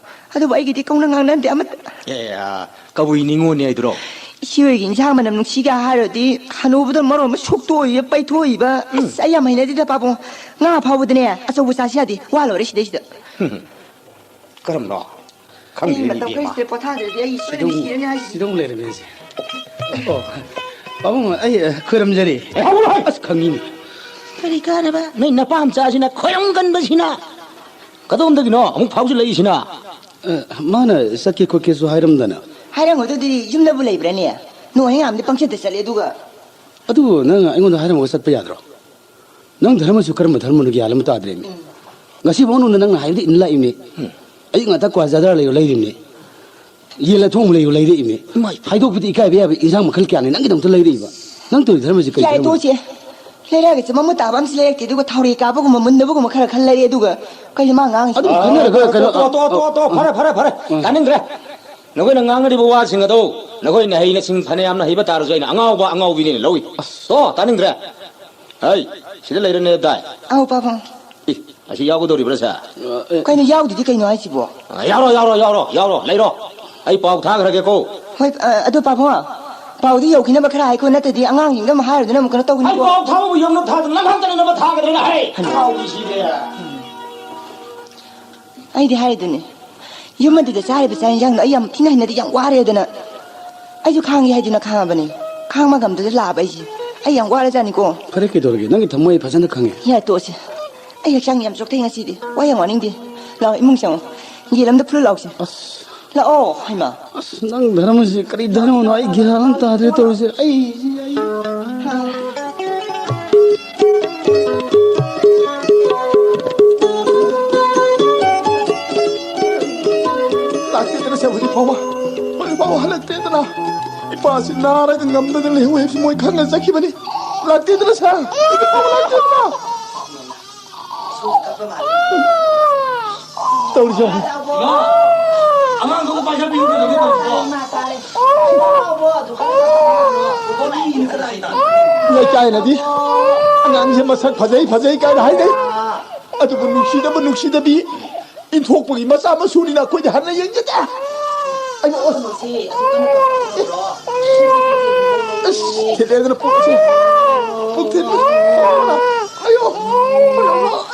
ꯑꯗꯨꯕꯨ ꯑꯩꯒꯤꯗꯤ ꯀꯧꯅ ꯉꯥꯡꯅꯗꯦ ꯑꯃꯠꯇ꯫ ꯑꯦ, ꯑ, ꯀꯕꯨꯏ ꯅꯤꯉꯣꯜꯅꯦ ꯍꯥꯏꯗꯨꯔꯣ? ꯏꯆꯦ ꯍꯣꯏꯒꯤ ꯏꯟꯁꯥꯡ ꯃꯅꯝ ꯅꯨꯡꯁꯤꯒ ꯍꯥꯏꯔꯨꯔꯗꯤ ꯍꯅꯨꯕꯗꯣ ꯃꯔꯣꯟ ꯑꯃ ꯁꯨꯛꯇꯣꯛꯏꯕ, ꯄꯩꯊꯣꯛꯏꯕ꯫ ꯎꯝ꯫ ꯑꯁ, ꯑꯩ ꯌꯥꯝ ꯍꯩꯅꯗꯦꯗ, ꯄꯥꯕꯨꯡ꯫ ꯉꯥ ꯐꯥꯎꯕꯗꯅꯦ ꯑꯆꯧꯕ ꯆꯥꯁꯤ ꯌꯥꯗꯦ꯫ ꯋꯥ ꯂꯣꯏꯔꯦ ꯁꯤꯗꯩꯁꯤꯗ꯫ ꯀꯔꯝꯕꯅꯣ? ꯈꯪꯗꯦꯅꯦ, ꯃꯇꯝ ꯈꯔ ꯏꯕꯦꯝꯃ꯫ ꯁꯤꯗ ꯄꯣꯊꯥꯗ꯭ꯔꯗꯤ ꯑꯩ ꯁꯣꯏꯗꯅ ꯁꯤꯗꯧ-, ꯁꯤꯔꯅꯤ ꯍꯥꯏꯁꯤꯅꯤ꯫ ꯁꯤꯗꯧ ꯂꯩꯔꯝꯃꯦ ꯑꯩꯁꯦ꯫ ꯑꯣ, ꯄꯥꯕꯨꯡ, ꯑꯩ, ꯑ, ꯈꯣꯏꯔꯝꯖꯔꯤ꯫ ꯑꯦ, ꯍꯧꯔꯣ, ꯍꯧꯔꯣ꯫ ꯑꯁ, ꯈꯪꯉꯤꯅꯦ꯫ ꯀꯔꯤ ꯀꯥꯟꯅꯕ? ꯅꯣꯏ ꯅꯄꯥꯝꯆꯥꯁꯤꯅ ꯈꯣꯏꯔꯝꯒꯟꯕꯁꯤꯅ꯫ ꯀꯗꯣꯝꯗꯒꯤꯅꯣ ꯑꯃꯨꯛ ꯐꯥꯎꯁꯨ ꯂꯩꯏꯁꯤꯅ? ꯑ, ꯃꯥꯅ ꯆꯠꯀꯦ ꯈꯣꯠꯀꯦꯁꯨ ꯍꯥꯏꯔꯝꯗꯅ꯫ ꯍꯥꯏꯔꯝꯒꯗꯨꯗꯤ ꯌꯨꯝꯗꯕꯨ ꯂꯩꯕ꯭ꯔꯥꯅꯦ? ꯅꯣꯡ ꯍꯦꯛ ꯉꯥꯝꯗꯤ ꯄꯪꯆꯠꯇ ꯆꯠꯂꯦ ꯑꯗꯨꯒ꯫ ꯑꯗꯨꯕꯨ ꯅꯪ ꯑꯩꯉꯣꯟꯗ ꯍꯥꯏꯔꯝꯃꯒ ꯆꯠꯄ ꯌꯥꯗ꯭ꯔꯣ? ꯅꯪ ꯙꯔꯃꯁꯨ ꯀꯔꯝꯕ ꯙꯔꯃꯅꯣ ꯒ꯭ꯌꯥꯟ ꯑꯃ ꯇꯥꯗ꯭ꯔꯦꯃꯤ꯫ ꯎꯝ꯫ ꯉꯁꯤ ꯐꯥꯎ ꯅꯉꯣꯟꯗ ꯅꯪꯅ ꯍꯥꯏꯕꯗꯤ ꯏꯟ ꯂꯥꯛꯏꯕꯅꯤ꯫ ꯎꯝ꯫ ꯑꯌꯨꯛ ꯉꯟꯇꯥ ꯀ꯭ꯋꯥ ꯆꯥꯗꯔ ꯂꯩꯌꯣ ꯂꯩꯔꯤꯕꯅꯤ꯫ ꯌꯦꯟ ꯑꯊꯣꯡꯕ ꯂꯩꯌꯣ ꯂꯩꯔꯛꯏꯕꯅꯤ꯫ ꯏꯃꯥꯏ꯫ ꯍꯥꯏꯗꯣꯛꯄꯗꯤ ꯏꯀꯥꯏꯕ ꯌꯥꯕ ꯏꯟꯁꯥꯡ ꯃꯈꯜ ꯀꯌꯥꯅꯤ ꯅꯪꯒꯤꯗꯃꯛꯇ ꯂꯩꯔꯛꯏꯕ꯫ ꯅꯪ ꯇꯧꯔꯤ ꯙꯔꯃꯁꯤ ꯀꯔꯤ ꯌꯥꯔꯦ, ꯙꯔꯃꯅꯣ? ꯇꯣꯛꯁꯦ꯫ ꯂꯩꯔꯛꯑꯒ ꯃꯃꯨꯠ ꯇꯥꯕ ꯑꯃꯁꯨ ꯂꯩꯔꯛꯇꯦ, ꯑꯗꯨꯒ ꯊꯥꯎꯔꯦꯛ ꯀꯥꯞꯄꯒꯨꯝꯕ ꯃꯨꯟꯗꯕꯒꯨꯝꯕ ꯈꯔ ꯈꯔ ꯂꯩꯔꯛꯑꯦ, ꯑꯗꯨꯒ ꯀꯩꯅꯣ ꯃꯥ ꯉꯥꯡꯉꯤꯁꯤꯕꯣ? ꯑꯗꯨ ꯈꯟꯅꯔꯒ ꯀꯩꯅꯣ, ꯇꯣ, ꯇꯣ, ꯇꯣ, ꯇꯣ, ꯐꯔꯦ, ꯐꯔꯦ, ꯐꯔꯦ꯫ ꯎꯝ꯫ ꯇꯥꯅꯤꯡꯗ꯭ꯔꯦ꯫ ꯅꯈꯣꯏꯅ ꯉꯥꯡꯅꯔꯤꯕ ꯋꯥꯁꯤꯡ ꯑꯗꯣ, ꯅꯈꯣꯏꯅ ꯍꯩꯅ ꯁꯤꯡ ꯐꯅ ꯌꯥꯝꯅ ꯍꯩꯕ ꯇꯥꯔꯁꯨ, ꯑꯩꯅ ꯑꯉꯥꯎꯕ ꯑꯉꯥꯎꯕꯤꯅꯦꯅ ꯂꯧꯏ꯫ ꯑꯁ꯫ ꯇꯣ, ꯇꯥꯅꯤꯡꯗ꯭ꯔꯦ꯫ ꯍꯩ, ꯁꯤꯗ ꯂꯩꯔꯅꯦ ꯗꯥꯏ꯫ ꯑꯧ, ꯄꯥꯕꯨꯡ꯫ ꯏ, ꯑꯁꯤ ꯌꯥꯎꯒꯗꯧꯔꯤꯕ꯭ꯔꯥ, ꯁꯦ? ꯑ, ꯑꯦ꯫ ꯀꯩꯅꯣ, ꯌꯥꯎꯗ꯭ꯔꯗꯤ ꯀꯩꯅꯣ ꯍꯥꯏꯁꯤꯕꯣ? ꯑ, ꯌꯥꯎꯔꯣ, ꯌꯥꯎꯔꯣ, ꯌꯥꯎꯔꯣ, ꯌꯥꯎꯔꯣ, ꯂꯩꯔꯣ꯫ ꯑꯩ ꯄꯥꯎ ꯊꯥꯈ꯭ꯔꯒꯦꯀꯣ꯫ ꯍꯣꯏ, ꯑ, ꯑꯗꯣ ꯄꯥꯕꯨꯡ, ꯄꯥꯎꯗꯤ ꯌꯧꯈꯤꯅꯕ ꯈꯔ ꯍꯥꯏꯀꯣ, ꯅꯠꯇ꯭ꯔꯗꯤ ꯑꯉꯥꯡꯁꯤꯡꯗ ꯑꯃꯨꯛ ꯍꯥꯏꯔꯨꯗꯅ ꯑꯃꯨꯛ ꯀꯩꯅꯣ ꯑꯩ ꯇꯧꯒꯅꯤꯀꯣ꯫ ꯄꯥꯎ ꯊꯥꯕꯕꯨ ꯌꯧꯅ ꯊꯥꯗꯅ ꯅꯪ ꯈꯛꯇꯅ ꯅꯕ ꯊꯥꯒꯗ꯭ꯔꯦꯅ ꯍꯥꯏ꯫ ꯍꯩꯃꯥ꯫ ꯑꯉꯥꯎꯕꯤꯁꯤꯗꯤ꯫ ꯑꯩꯗꯤ ꯍꯥꯏꯔꯤꯗꯨꯅꯤ, ꯌꯨꯝ ꯑꯗꯨꯗ ꯆꯥꯔꯤꯕ ꯆꯥꯛ ꯌꯦꯟꯁꯥꯡꯗꯣ ꯑꯩ ꯌꯥꯝ ꯊꯤꯅ ꯍꯩꯅꯗꯦ, ꯌꯥꯝ ꯋꯥꯔꯦꯗꯅ꯫ ꯑꯩꯁꯨ ꯈꯥꯡꯒꯦ ꯍꯥꯏꯗꯨꯅ ꯈꯥꯡꯉꯕꯅꯤ, ꯈꯥꯡꯕ ꯉꯝꯗꯗꯅ ꯂꯥꯛꯑꯕ ꯑꯩꯁꯦ꯫ ꯑꯩ ꯌꯥꯝ ꯋꯥꯔꯖꯥꯠꯅꯤꯀꯣ꯫ ꯐꯔꯦ, ꯀꯩꯗꯧꯔꯒꯦ? ꯅꯪꯒꯤ ꯊꯃꯣꯏ ꯑꯩ ꯐꯖꯅ ꯈꯪꯉꯦ꯫ ꯌꯥꯔꯦ, ꯇꯣꯛꯑꯁꯤ꯫ ꯑꯩ ꯍꯛꯆꯥꯡ ꯌꯥꯝ ꯆꯣꯛꯊꯩ ꯉꯁꯤꯗꯤ, ꯋꯥ ꯌꯥꯝ ꯋꯥꯅꯤꯡꯗꯦ꯫ ꯂꯥꯛꯑꯣ, ꯏꯃꯨꯡ ꯆꯪꯉꯣ, ꯌꯦꯟ ꯑꯝꯗ ꯐꯨꯠꯂꯨ ꯂꯥꯛꯑꯣꯁꯦ꯫ ꯑꯁ꯫ ꯂꯥꯛꯑꯣ, ꯍꯩꯃꯥ꯫ ꯑꯁ, ꯅꯪ ꯙꯔꯃꯁꯤ ꯀꯔꯤ ꯙꯔꯃꯅꯣ? ꯑꯩ ꯒ꯭ꯌꯥꯟ ꯑꯃ ꯇꯥꯗ꯭ꯔꯦ ꯇꯧꯔꯤꯁꯦ꯫ ꯑꯩ, ꯑꯩ꯫ ꯂꯥꯛꯇꯦꯗꯅ ꯁꯦ, ꯍꯧꯖꯤꯛ ꯐꯥꯎꯕ, ꯍꯧꯖꯤꯛ ꯐꯥꯎꯕ ꯍꯜꯂꯛꯇꯦꯗꯅ꯫ ꯏꯄꯥꯁꯤ ꯅꯥꯔꯒ ꯉꯝꯗꯗꯅ ꯂꯩꯍꯧꯋꯦ ꯍꯥꯏꯕꯁꯤ ꯃꯣꯏ ꯈꯪꯅ ꯆꯠꯈꯤꯕꯅꯤ꯫ ꯂꯥꯛꯇꯦꯗꯅ ꯁꯦ, ꯍꯧꯖꯤꯛ ꯐꯥꯎꯕ ꯂꯥꯛꯇꯦꯗꯅ꯫ ꯇꯧꯔꯤꯁꯦ ꯌꯦꯡꯉꯨ꯫ ꯂꯩꯀꯥꯏꯅꯗꯤ ꯑꯉꯥꯡꯁꯦ ꯃꯁꯛ ꯐꯖꯩ, ꯐꯖꯩ ꯀꯥꯏꯅ ꯍꯥꯏꯅꯩ꯫ ꯑꯗꯨꯕꯨ ꯅꯨꯡꯁꯤꯗꯕ, ꯅꯨꯡꯁꯤꯗꯕꯤ ꯏꯟꯊꯣꯛꯄꯒꯤ ꯃꯆꯥ ꯃꯁꯨꯅꯤꯅ ꯑꯩꯈꯣꯏꯗꯤ ꯍꯟꯅ ꯌꯦꯡꯖꯗꯦ꯫ ꯑꯩꯕꯨ ꯑꯁ꯫ ꯑꯁ, ꯊꯤꯜꯂꯦꯗꯅ ꯄꯨꯛꯁꯦ꯫ ꯄꯨꯛ ꯊꯤꯜꯂꯦ꯫ ꯑꯌꯣ꯫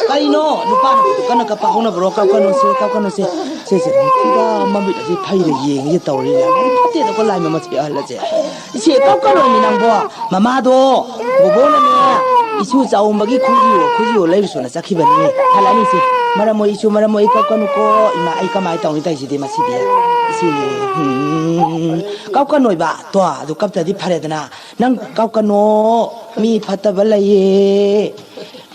ꯀꯩꯅꯣ? ꯅꯨꯄꯥꯅ ꯀꯟꯅ ꯀꯞꯄ ꯍꯧꯅꯕ꯭ꯔꯣ? ꯀꯞꯀꯅꯨꯁꯦ, ꯀꯞꯀꯅꯨꯁꯦ꯫ ꯁꯦ, ꯁꯦ, ꯈꯨꯗꯥ ꯃꯃꯤꯠ ꯑꯁꯤ ꯐꯩꯔ ꯌꯦꯡꯉꯤꯁꯦ ꯇꯧꯔꯤ꯫ ꯌꯥꯝ ꯐꯠꯇꯦꯗꯀꯣ, ꯂꯥꯏ ꯃꯃꯠꯁꯦ ꯄꯤꯛꯍꯜꯂꯁꯦ꯫ ꯏꯆꯦ, ꯀꯞꯀꯅꯣꯃꯤ ꯅꯪꯕꯣ꯫ ꯃꯃꯥꯗꯣ, ꯕꯣꯕꯣꯅꯅꯦ, ꯏꯁꯨ ꯆꯥꯎꯝꯕꯒꯤ ꯈꯨꯖꯤꯌꯣ, ꯈꯨꯖꯤꯌꯣ ꯂꯩꯔꯨꯁꯣꯅ ꯆꯠꯈꯤꯕꯅꯤ꯫ ꯍꯜꯂꯛꯑꯅꯤ ꯏꯆꯦ꯫ ꯃꯔꯝ ꯃꯣꯏ ꯏꯁꯨ, ꯃꯔꯝ ꯃꯣꯏ ꯀꯞꯀꯅꯨꯀꯣ꯫ ꯏꯃꯥ, ꯑꯩ ꯀꯃꯥꯏꯅ ꯇꯧꯅꯤ ꯇꯧꯔꯤꯁꯤꯗꯤ ꯃꯁꯤꯗꯤ? ꯏꯆꯦ, ꯎꯝ, ꯀꯞꯀꯅꯣꯏꯕ꯫ ꯇꯣ, ꯑꯗꯨ ꯀꯞꯇ꯭ꯔꯗꯤ ꯐꯔꯦꯗꯅ꯫ ꯅꯪ ꯀꯞꯀꯅꯣ, ꯃꯤ ꯐꯠꯇꯕ ꯂꯩꯌꯦ꯫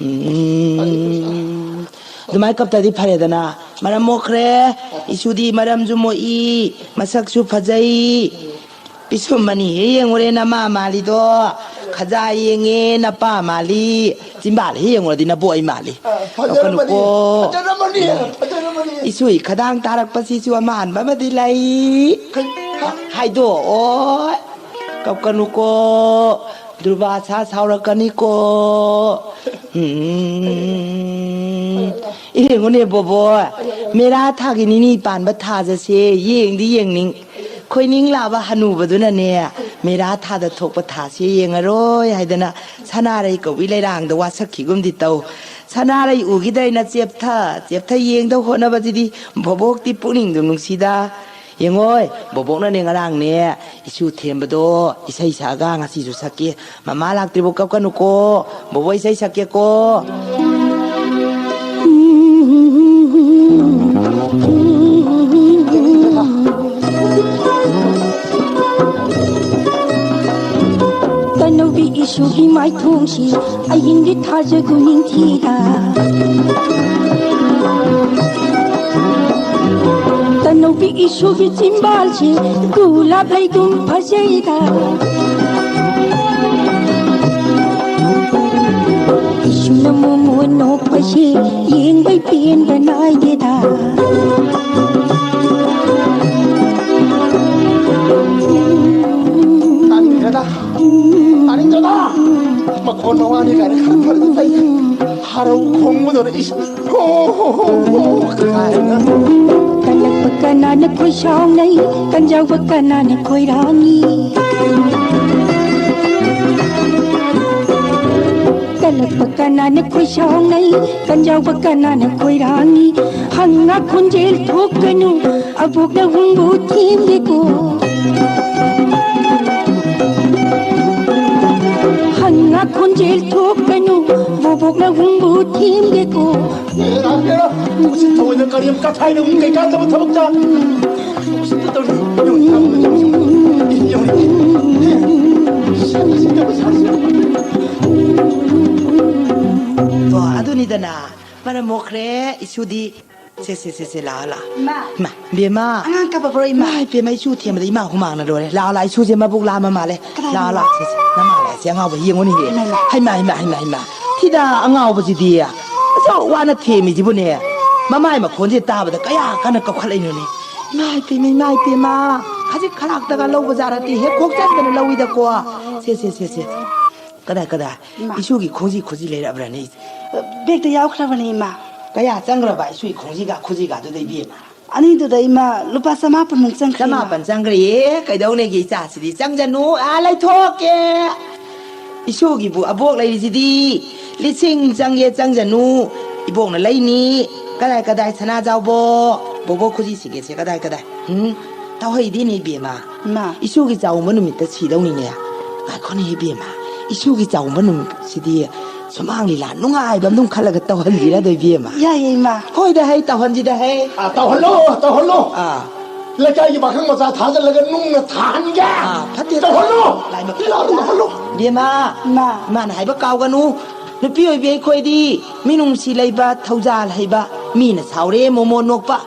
ꯎꯝ, ꯑꯗꯨꯃꯥꯏꯅ ꯀꯞꯇ꯭ꯔꯗꯤ ꯐꯔꯦꯗꯅ꯫ ꯃꯔꯝ ꯃꯣꯛꯈ꯭ꯔꯦ꯫ ꯏꯁꯨꯗꯤ ꯃꯔꯝꯁꯨ ꯃꯣꯛꯏ, ꯃꯁꯛꯁꯨ ꯐꯖꯩ꯫ ꯄꯤꯁꯨꯝ ꯑꯅꯤ ꯍꯦꯛ ꯌꯦꯡꯉꯨꯔꯦ ꯅꯃꯥ ꯃꯥꯜꯂꯤꯗꯣ꯫ ꯈꯖꯥ ꯌꯦꯡꯉꯦ ꯅꯄꯥ ꯃꯥꯜꯂꯤ, ꯆꯤꯝꯕꯥꯜ ꯍꯦꯛ ꯌꯦꯡꯉꯨꯔꯗꯤ ꯅꯕꯣꯛ ꯑꯩ ꯃꯥꯜꯂꯤ꯫ ꯑ, ꯐꯖꯔꯝꯃꯅꯤ, ꯀꯞꯀꯅꯨꯀꯣ꯫ ꯐꯖꯔꯝꯃꯅꯤ, ꯐꯖꯔꯝꯃꯅꯤ꯫ ꯏꯁꯨꯏ ꯈꯗꯥꯡ ꯇꯥꯔꯛꯄꯁꯤꯁꯨ ꯑꯃꯥꯟꯕ ꯑꯃꯗꯤ ꯂꯩ꯫ ꯀꯩ? ꯍꯥꯏꯗꯣꯛꯑꯣ꯫ ꯀꯞꯀꯅꯨꯀꯣ꯫ ꯗꯨꯔꯕꯥꯁꯥ ꯁꯥꯎꯔꯛꯀꯅꯤꯀꯣ꯫ ꯎꯝ꯫ ꯌꯦꯡꯉꯨꯅꯦ ꯕꯣꯕꯣ, ꯃꯦꯔꯥ ꯊꯥꯒꯤ ꯅꯤꯅꯤ ꯄꯥꯟꯕ ꯊꯥꯖꯁꯦ ꯌꯦꯡꯗꯤ ꯌꯦꯡꯅꯤꯡ, ꯈꯣꯏꯅꯤꯡ ꯂꯥꯕ ꯍꯅꯨꯕꯗꯨꯅꯅꯦ, ꯃꯦꯔꯥ ꯊꯥꯗ ꯊꯣꯛꯄ ꯊꯥꯁꯦ ꯌꯦꯡꯉꯔꯣꯏ ꯍꯥꯏꯗꯅ ꯁꯅꯥꯔꯩ ꯀꯧꯕꯤ ꯂꯩꯔꯥꯡꯗ ꯋꯥꯁꯛꯈꯤꯒꯨꯝꯗꯤ ꯇꯧ꯫ ꯁꯅꯥꯔꯩ ꯎꯈꯤꯗ꯭ꯔꯦꯅ ꯆꯦꯞꯊ ꯆꯦꯞꯊ ꯌꯦꯡꯗꯧ ꯍꯣꯠꯅꯕꯁꯤꯗꯤ ꯕꯣꯕꯣꯛꯇꯤ ꯄꯨꯛꯅꯤꯡꯗꯨ ꯅꯨꯡꯁꯤꯗ꯫ ꯌꯦꯡꯉꯣꯏ, ꯕꯣꯕꯣꯛꯅꯅꯦ ꯉꯔꯥꯡꯅꯦ, ꯏꯁꯨ ꯊꯦꯝꯕꯗꯣ ꯏꯁꯩ ꯁꯛꯑꯒ ꯉꯁꯤꯁꯨ ꯁꯛꯀꯦ꯫ ꯃꯃꯥ ꯂꯥꯛꯇ꯭ꯔꯤꯕꯧ ꯀꯞꯀꯅꯨꯀꯣ꯫ ꯕꯣꯕꯣꯛ ꯏꯁꯩ ꯁꯛꯀꯦꯀꯣ꯫ ꯇꯅꯧꯕꯤ ꯏꯁꯨꯒꯤ ꯃꯥꯏꯊꯣꯡꯁꯤ ꯑꯍꯤꯡꯒꯤ ꯊꯥꯖꯒꯨ ꯅꯤꯡꯊꯤꯗ꯫ ꯇꯅꯧꯕꯤ ꯏꯁꯨꯒꯤ ꯆꯤꯝꯕꯥꯜꯁꯤ ꯒꯨꯂꯥꯞ ꯂꯩꯒꯨꯝ ꯐꯖꯩꯗ꯫ ꯏꯁꯨꯅ ꯃꯣꯃꯣꯟ ꯅꯣꯛꯄꯁꯤ ꯌꯦꯡꯕꯩ ꯄꯦꯟꯕ ꯅꯥꯏꯗꯦꯗ꯫ ꯇꯥꯅꯤꯡꯗ꯭ꯔꯦꯗ꯫ ꯇꯥꯅꯤꯡꯗ꯭ꯔꯦꯗ꯫ ꯃꯈꯣꯟ ꯃꯋꯥꯅꯤ ꯀꯥꯏꯅ ꯈꯔ ꯐꯔꯗꯤ ꯐꯩ꯫ ꯍꯔꯧ ꯈꯣꯡꯕꯗꯧꯅ ꯏꯁ꯫ ꯍꯣ, ꯍꯣ, ꯍꯣ, ꯍꯣ ꯀꯥꯏꯅ꯫ ꯀꯜꯂꯛꯄ ꯀꯅꯥꯅ ꯈꯣꯏꯁꯥꯎꯅꯩ? ꯀꯟꯖꯥꯎꯕ ꯀꯅꯥꯅ ꯈꯣꯏꯔꯥꯡꯉꯤ? ꯀꯜꯂꯛꯄ ꯀꯅꯥꯅ ꯈꯣꯏꯁꯥꯎꯅꯩ? ꯀꯟꯖꯥꯎꯕ ꯀꯅꯥꯅ ꯈꯣꯏꯔꯥꯡꯉꯤ? ꯍꯪꯉ ꯈꯣꯟꯖꯦꯜ ꯊꯣꯛꯀꯅꯨ, ꯑꯕꯣꯛꯅ ꯍꯨꯝꯕꯨ ꯊꯦꯝꯒꯦꯀꯣ꯫ ꯍꯪꯉ ꯈꯣꯟꯖꯦꯜ ꯊꯣꯛꯀꯅꯨ, ꯕꯣꯕꯣꯛꯅ ꯍꯨꯝꯕꯨ ꯊꯦꯝꯒꯦꯀꯣ꯫ ꯍꯦꯔꯥ, ꯍꯦꯔꯥ, ꯎꯁꯤꯠ ꯊꯑꯣꯏꯗꯅ ꯀꯔꯤ ꯑꯃ ꯀꯊꯥꯏꯅ ꯎ ꯀꯩꯀꯥꯟꯗꯕ ꯊꯕꯛꯇ꯫ ꯎꯁꯤꯠꯇ ꯇꯧꯔꯤ꯫ ꯌꯧꯔꯤ, ꯌꯧꯔꯤ, ꯌꯧꯔꯤ꯫ ꯑꯣ, ꯑꯗꯨꯅꯤꯗꯅ꯫ ꯃꯔꯝ ꯃꯣꯛꯈ꯭ꯔꯦ, ꯏꯁꯨꯗꯤ꯫ ꯁꯦ, ꯁꯦ, ꯁꯦ, ꯁꯦ, ꯂꯥꯛꯑꯣ, ꯂꯥꯛꯑꯣ꯫ ꯏꯃꯥ꯫ ꯏꯃꯥ, ꯏꯕꯦꯝꯃ꯫ ꯑꯉꯥꯡ ꯀꯞꯄꯕ꯭ꯔꯣ, ꯏꯃꯥ? ꯏꯃꯥ, ꯏꯕꯦꯝꯃ, ꯏꯁꯨ ꯊꯦꯝꯕꯗ ꯏꯃꯥ ꯍꯨꯃꯥꯡꯅ ꯂꯣꯏꯔꯦ꯫ ꯂꯥꯛꯑꯣ, ꯂꯥꯛꯑꯣ, ꯏꯁꯨꯁꯦ ꯃꯕꯨꯛ ꯂꯥꯝꯃ ꯃꯥꯜꯂꯦ꯫ ꯀꯗꯥꯏꯗꯅꯣ? ꯂꯥꯛꯑꯣ, ꯂꯥꯛꯑꯣ, ꯁꯦ, ꯁꯦ, ꯅꯃꯥ ꯂꯥꯛꯑꯦ, ꯁꯦ, ꯑꯉꯥꯎꯕ ꯌꯦꯡꯉꯨꯅꯦ, ꯍꯦ꯫ ꯏꯃꯥ, ꯏꯃꯥ꯫ ꯍꯩꯃꯥ, ꯍꯩꯃꯥ, ꯍꯩꯃꯥ꯫ ꯁꯤꯗ ꯑꯉꯥꯎꯕꯁꯤꯗꯤ ꯑꯁꯨꯛ ꯋꯥꯅ ꯊꯦꯝꯃꯤꯁꯤꯕꯨꯅꯦ, ꯃꯃꯥꯏ ꯃꯈꯣꯟꯁꯦ ꯇꯥꯕꯗ ꯀꯌꯥ ꯀꯟꯅ ꯀꯞꯈꯠꯂꯛꯏꯅꯣꯅꯦ꯫ ꯏꯃꯥ, ꯏꯕꯦꯝꯃ, ꯏꯃꯥ, ꯏꯕꯦꯝꯃ꯫ ꯈꯖꯤꯛ ꯈꯔꯥꯛꯇꯒ ꯂꯧꯕ ꯖꯥꯠ ꯅꯠꯇꯦ, ꯍꯦꯛ ꯈꯣꯛꯆꯟꯗꯅ ꯂꯧꯏꯗꯀꯣ꯫ ꯁꯦ, ꯁꯦ, ꯁꯦ, ꯁꯦ꯫ ꯀꯗꯥꯏ, ꯀꯗꯥꯏ? ꯏꯃꯥ꯫ ꯏꯁꯨꯒꯤ ꯈꯣꯡꯖꯤ, ꯈꯣꯡꯖꯤ ꯂꯩꯔꯛꯑꯕ꯭ꯔꯅꯦ? ꯕꯦꯛꯇ ꯌꯥꯎꯈ꯭ꯔꯕꯅꯦ, ꯏꯃꯥ꯫ ꯀꯌꯥ ꯆꯪꯈ꯭ꯔꯕ ꯏꯁꯨꯒꯤ ꯈꯣꯡꯖꯤꯒ ꯈꯨꯖꯤꯒꯗꯨꯗ, ꯏꯕꯦꯝꯃ? ꯑꯅꯤꯗꯨꯗ, ꯏꯃꯥ, ꯂꯨꯄꯥ ꯆꯃꯥꯄꯟꯃꯨꯛ ꯆꯪꯈ꯭ꯔꯦ, ꯏꯃꯥ꯫ ꯆꯃꯥꯄꯟ ꯆꯪꯈ꯭ꯔꯦꯌꯦ? ꯀꯩꯗꯧꯅꯦꯒꯦ ꯏꯆꯥꯁꯤꯗꯤ? ꯆꯪꯖꯅꯨ, ꯑꯥ, ꯂꯩꯊꯣꯛꯀꯦ꯫ ꯏꯁꯨꯒꯤꯕꯨ ꯑꯕꯣꯛ ꯂꯩꯔꯤꯁꯤꯗꯤ꯫ ꯂꯤꯁꯤꯡ ꯆꯪꯒꯦ ꯆꯪꯖꯅꯨ, ꯏꯕꯣꯛꯅ ꯂꯩꯅꯤ꯫ ꯀꯗꯥꯏ, ꯀꯗꯥꯏ, ꯁꯅꯥꯖꯥꯎꯕꯣ? ꯕꯣꯕꯣꯛ ꯈꯨꯖꯤ ꯁꯤꯒꯦꯁꯦ, ꯀꯗꯥꯏ, ꯀꯗꯥꯏ? ꯎꯝ? ꯇꯧꯍꯩꯗꯦꯅꯦ, ꯏꯕꯦꯝꯃ꯫ ꯏꯃꯥ꯫ ꯏꯁꯨꯒꯤ ꯆꯥꯎꯝꯕ ꯅꯨꯃꯤꯠꯇ ꯁꯤꯗꯧꯅꯤꯅꯦ꯫ ꯉꯥꯏꯈꯣꯅꯦ, ꯏꯕꯦꯝꯃ꯫ ꯏꯁꯨꯒꯤ ꯆꯥꯎꯝꯕ ꯅꯨꯃꯤꯠꯁꯤꯗꯤ ꯁꯨꯃꯥꯡ ꯂꯤꯂꯥ ꯅꯨꯡꯉꯥꯏꯕ ꯑꯃ ꯑꯗꯨꯝ ꯈꯜꯂꯒ ꯇꯧꯍꯟꯁꯤꯔꯗꯣ, ꯏꯕꯦꯝꯃ? ꯌꯥꯏꯌꯦ, ꯏꯃꯥ꯫ ꯍꯣꯏꯗ ꯍꯩ, ꯇꯧꯍꯟꯁꯤꯗ ꯍꯩ꯫ ꯑꯥ, ꯇꯧꯍꯜꯂꯣ, ꯇꯧꯍꯜꯂꯣ꯫ ꯑꯥ꯫ ꯂꯩꯀꯥꯏꯒꯤ ꯄꯥꯈꯪ ꯃꯆꯥ ꯊꯥꯖꯤꯜꯂꯒ ꯅꯨꯡꯅ ꯊꯥꯍꯟꯒꯦ꯫ ꯑꯥ, ꯐꯠꯇꯦ꯫ ꯇꯧꯍꯜꯂꯣ꯫ ꯂꯥꯏ ꯃꯈꯜ ꯂꯥ-, ꯇꯧꯍꯜꯂꯣ꯫ ꯏꯕꯦꯝꯃ, ꯏꯃꯥ꯫ ꯏꯃꯥꯅ ꯍꯥꯏꯕ ꯀꯥꯎꯒꯅꯨ꯫ ꯅꯨꯄꯤ ꯑꯣꯏꯕꯤ ꯑꯩꯈꯣꯏꯗꯤ ꯃꯤꯅꯨꯡꯁꯤ ꯂꯩꯕ, ꯊꯧꯖꯥꯜ ꯍꯩꯕ, ꯃꯤꯅ ꯁꯥꯎꯔꯦ ꯃꯣꯃꯣꯟ ꯅꯣꯛꯄ꯫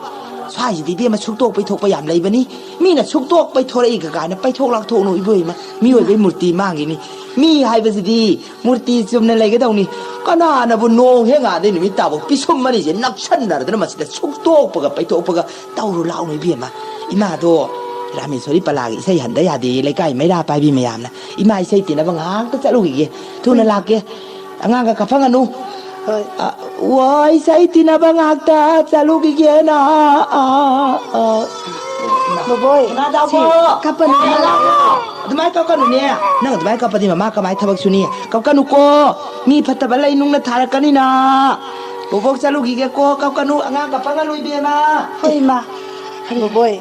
ꯁ꯭ꯋꯥꯏꯁꯤꯗꯤ ꯏꯕꯦꯝꯃ ꯁꯨꯛꯇꯣꯛꯄꯩ ꯊꯣꯛꯄ ꯌꯥꯝ ꯂꯩꯕꯅꯤ꯫ ꯃꯤꯅ ꯁꯨꯛꯇꯣꯛꯄꯩ ꯊꯣꯔꯛꯏꯒ ꯀꯥꯏꯅ ꯄꯩꯊꯣꯛ ꯂꯥꯛꯊꯣꯛꯎꯅꯨ ꯏꯕꯦꯝꯃ꯫ ꯃꯤꯑꯣꯏꯕꯩ ꯃꯨꯔꯇꯤ ꯃꯥꯡꯈꯤꯅꯤ꯫ ꯃꯤ ꯍꯥꯏꯕꯁꯤꯗꯤ ꯃꯨꯔꯇꯤ ꯆꯨꯝꯅ ꯂꯩꯒꯗꯧꯅꯤ꯫ ꯀꯅꯥꯅꯕꯨ ꯅꯣꯡ ꯍꯦꯛ ꯉꯥꯗꯩ ꯅꯨꯃꯤꯠ ꯇꯥꯕ ꯄꯤꯁꯨꯝ ꯑꯅꯤꯁꯦ ꯅꯞꯁꯟꯅꯔꯗꯅ ꯃꯁꯤꯗ ꯁꯨꯛꯇꯣꯛꯄꯒ ꯄꯩꯊꯣꯛꯄꯒ ꯇꯧꯔꯨ ꯂꯥꯛꯎꯅꯨ ꯏꯕꯦꯝꯃ꯫ ꯏꯃꯥꯗꯣ ꯔꯥꯃꯦꯁꯣꯔꯤ ꯄꯂꯥꯒꯤ ꯏꯁꯩ ꯍꯟꯗ ꯌꯥꯗꯦ, ꯂꯩꯀꯥꯏ ꯃꯩꯔꯥ ꯄꯥꯏꯕꯤ ꯃꯌꯥꯝꯅ꯫ ꯏꯃꯥ ꯏꯁꯩ ꯇꯤꯟꯅꯕ ꯉꯥꯏꯍꯥꯛꯇ ꯆꯠꯂꯨꯈꯤꯒꯦ꯫ ꯊꯨꯅ ꯂꯥꯛꯀꯦ꯫ ꯑꯉꯥꯡꯒ ꯀꯞꯐꯪꯒꯅꯨ꯫ ꯍꯣꯏ꯫ ꯑ, ꯋꯥ, ꯏꯁꯩ ꯇꯤꯟꯅꯕ ꯉꯥꯛꯇ ꯆꯠꯂꯨꯈꯤꯒꯦꯅ꯫ ꯑ, ꯑ, ꯕꯣꯕꯣꯏ, ꯁꯅꯥꯖꯥꯎꯕꯣ! ꯁꯤ ꯀꯞꯄꯅꯨ꯫ ꯑꯗꯨꯃꯥꯏꯅ ꯀꯞꯀꯅꯨꯅꯦ꯫ ꯅꯪ ꯑꯗꯨꯃꯥꯏꯅ ꯀꯞꯄꯗꯤ ꯃꯃꯥ ꯀꯃꯥꯏꯅ ꯊꯕꯛ ꯁꯨꯅꯤ? ꯀꯞꯀꯅꯨꯀꯣ꯫ ꯃꯤ ꯐꯠꯇꯕ ꯂꯩ ꯅꯨꯡꯅ ꯊꯥꯔꯛꯀꯅꯤꯅ꯫ ꯕꯣꯕꯣꯛ ꯆꯠꯂꯨꯈꯤꯒꯦꯀꯣ꯫ ꯀꯞꯀꯅꯨ꯫ ꯑꯉꯥꯡ ꯀꯞꯄꯒ ꯂꯣꯏꯕꯦꯝꯃ꯫ ꯍꯣꯏ, ꯏꯃꯥ꯫ ꯕꯣꯕꯣꯏ,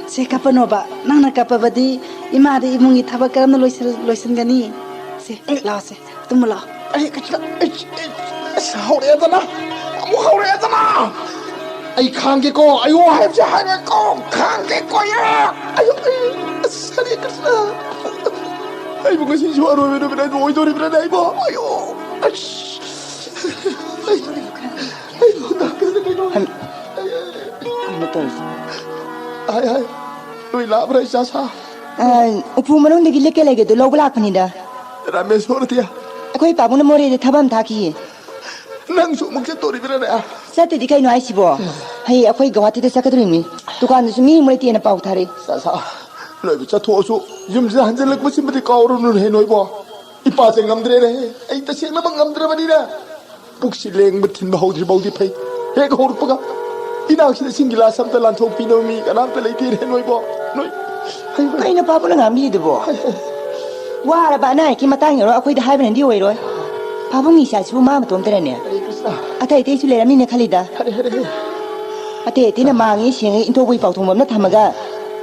ꯁꯦ ꯀꯞꯄꯅꯣꯕ꯫ ꯅꯪꯅ ꯀꯞꯄꯕꯗꯤ ꯏꯃꯥꯗꯤ ꯏꯃꯨꯡꯒꯤ ꯊꯕꯛ ꯀꯔꯝꯅ ꯂꯣꯏꯁꯤꯜ-, ꯂꯣꯏꯁꯤꯟꯒꯅꯤ? ꯁꯦ, ꯂꯥꯛꯑꯣꯁꯦ꯫ ꯇꯨꯝꯃꯨ ꯂꯥꯛꯑꯣ꯫ ꯑꯩ, ꯑꯩ, ꯑꯩ, ꯑꯁ, ꯍꯧꯔꯛꯑꯦꯗꯅ꯫ ꯑꯃꯨꯛ ꯍꯧꯔꯛꯑꯦꯗꯅ꯫ ꯑꯩ ꯈꯥꯡꯒꯦꯀꯣ꯫ ꯑꯌꯣ ꯍꯥꯏꯕꯁꯦ ꯍꯥꯏꯔꯣꯏꯀꯣ꯫ ꯈꯥꯡꯒꯦꯀꯣ꯫ ꯑꯌꯣ, ꯑꯩ, ꯑꯁ, ꯍꯔꯦ ꯀ꯭ꯔꯤꯁꯅ꯫ ꯑꯩꯕꯨ ꯉꯁꯤꯁꯨ ꯑꯔꯣꯏꯕ ꯅꯨꯃꯤꯠ ꯑꯗꯨ ꯑꯣꯏꯗꯣꯔꯤꯕ꯭ꯔꯥꯅꯦ ꯑꯩꯕꯨ? ꯑꯌꯣ, ꯑꯁ꯫ ꯑꯩ, ꯑꯩꯕꯨ ꯅꯥꯀꯟꯗ ꯀꯩꯅꯣ꯫ ꯍꯥꯏ, ꯍꯥꯏ꯫ ꯅꯣꯏ ꯂꯥꯛꯄ꯭ꯔꯥ, ꯏꯆꯥ ꯁꯥ? ꯑ, ꯎꯄꯨ ꯃꯅꯨꯡꯗꯒꯤ ꯂꯤꯛꯀꯦ ꯂꯩꯒꯦꯗꯣ ꯂꯧꯕ ꯂꯥꯛꯄꯅꯤꯗ꯫ ꯔꯥꯃꯦꯁꯣꯔꯗꯤ? ꯑꯩꯈꯣꯏ ꯄꯥꯕꯨꯡꯅ ꯃꯣꯔꯦꯗ ꯊꯕꯛ ꯑꯃ ꯊꯥꯈꯤꯌꯦ꯫ ꯅꯪꯁꯨ ꯑꯃꯨꯛ ꯆꯠꯇꯣꯔꯤꯕ꯭ꯔꯥꯅꯦ? ꯆꯠꯇꯗꯤ ꯀꯩꯅꯣ ꯍꯥꯏꯁꯤꯕꯣ? ꯍꯌꯦꯡ ꯑꯩꯈꯣꯏ ꯒꯧꯍꯥꯇꯤꯗ ꯆꯠꯀꯗꯧꯔꯤꯕꯅꯤ꯫ ꯗꯨꯀꯥꯟꯗꯁꯨ ꯃꯤ ꯑꯃꯨꯛ ꯂꯩꯇꯦꯅ ꯄꯥꯎ ꯊꯥꯔꯛꯏ꯫ ꯏꯆꯥ ꯁꯥ, ꯅꯣꯏꯕꯨ ꯆꯠꯊꯣꯛꯑꯁꯨ ꯌꯨꯝꯁꯤꯗ ꯍꯟꯖꯤꯜꯂꯛꯄꯁꯤꯃꯗꯤ ꯀꯥꯎꯔꯨꯅꯨꯅꯦ ꯅꯣꯏꯕꯣ꯫ ꯏꯄꯥꯁꯦ ꯉꯝꯗ꯭ꯔꯦꯅꯦ꯫ ꯑꯩ ꯇꯁꯦꯡꯅꯃꯛ ꯉꯝꯗ꯭ꯔꯕꯅꯤꯅꯦ꯫ ꯄꯨꯛꯁꯤ ꯂꯦꯡꯕ ꯊꯤꯟꯕ ꯍꯧꯗ꯭ꯔꯤ ꯐꯥꯎꯗꯤ ꯐꯩ꯫ ꯍꯦꯛ ꯍꯧꯔꯛꯄꯒ ꯏꯅꯥꯛꯁꯤꯗ ꯏꯁꯤꯡ ꯒꯤꯂꯥꯁ ꯑꯝꯇ ꯂꯥꯟꯊꯣꯛꯄꯤꯅꯕ ꯃꯤ ꯀꯅꯥꯝꯇ ꯂꯩꯇꯦꯅꯦ ꯅꯣꯏꯕꯣ꯫ ꯅꯣꯏ, ꯍꯩ, ꯍꯩ꯫ ꯀꯩꯅꯣ ꯄꯥꯕꯨꯡꯅ ꯉꯥꯡꯕꯤꯔꯤꯗꯨꯕꯣ? ꯍꯩ, ꯍꯩ꯫ ꯋꯥꯔꯕ ꯑꯅꯥ ꯑꯌꯦꯛꯀꯤ ꯃꯇꯥꯡ ꯌꯧꯔ ꯑꯩꯈꯣꯏꯗ ꯍꯥꯏꯕꯅꯗꯤ ꯑꯣꯏꯔꯣꯏ꯫ ꯄꯥꯕꯨꯡꯒꯤ ꯏꯆꯥꯁꯤꯕꯨ ꯃꯥ ꯃꯇꯣꯝꯇꯔꯅꯦ? ꯍꯔꯦ ꯀ꯭ꯔꯤꯁꯅ꯫ ꯑꯇꯩ ꯑꯇꯩꯁꯨ ꯂꯩꯔꯝꯅꯤꯅꯦ ꯈꯜꯂꯤꯗ꯫ ꯍꯔꯦ, ꯍꯔꯦ, ꯍꯔꯦ꯫ ꯑꯇꯩ ꯑꯇꯩꯅ ꯃꯥꯡꯉꯤ ꯁꯦꯡꯉꯤ ꯏꯟꯊꯣꯛꯄꯒꯤ ꯄꯥꯎꯊꯣꯡꯕ ꯑꯃꯅ ꯊꯝꯃꯒ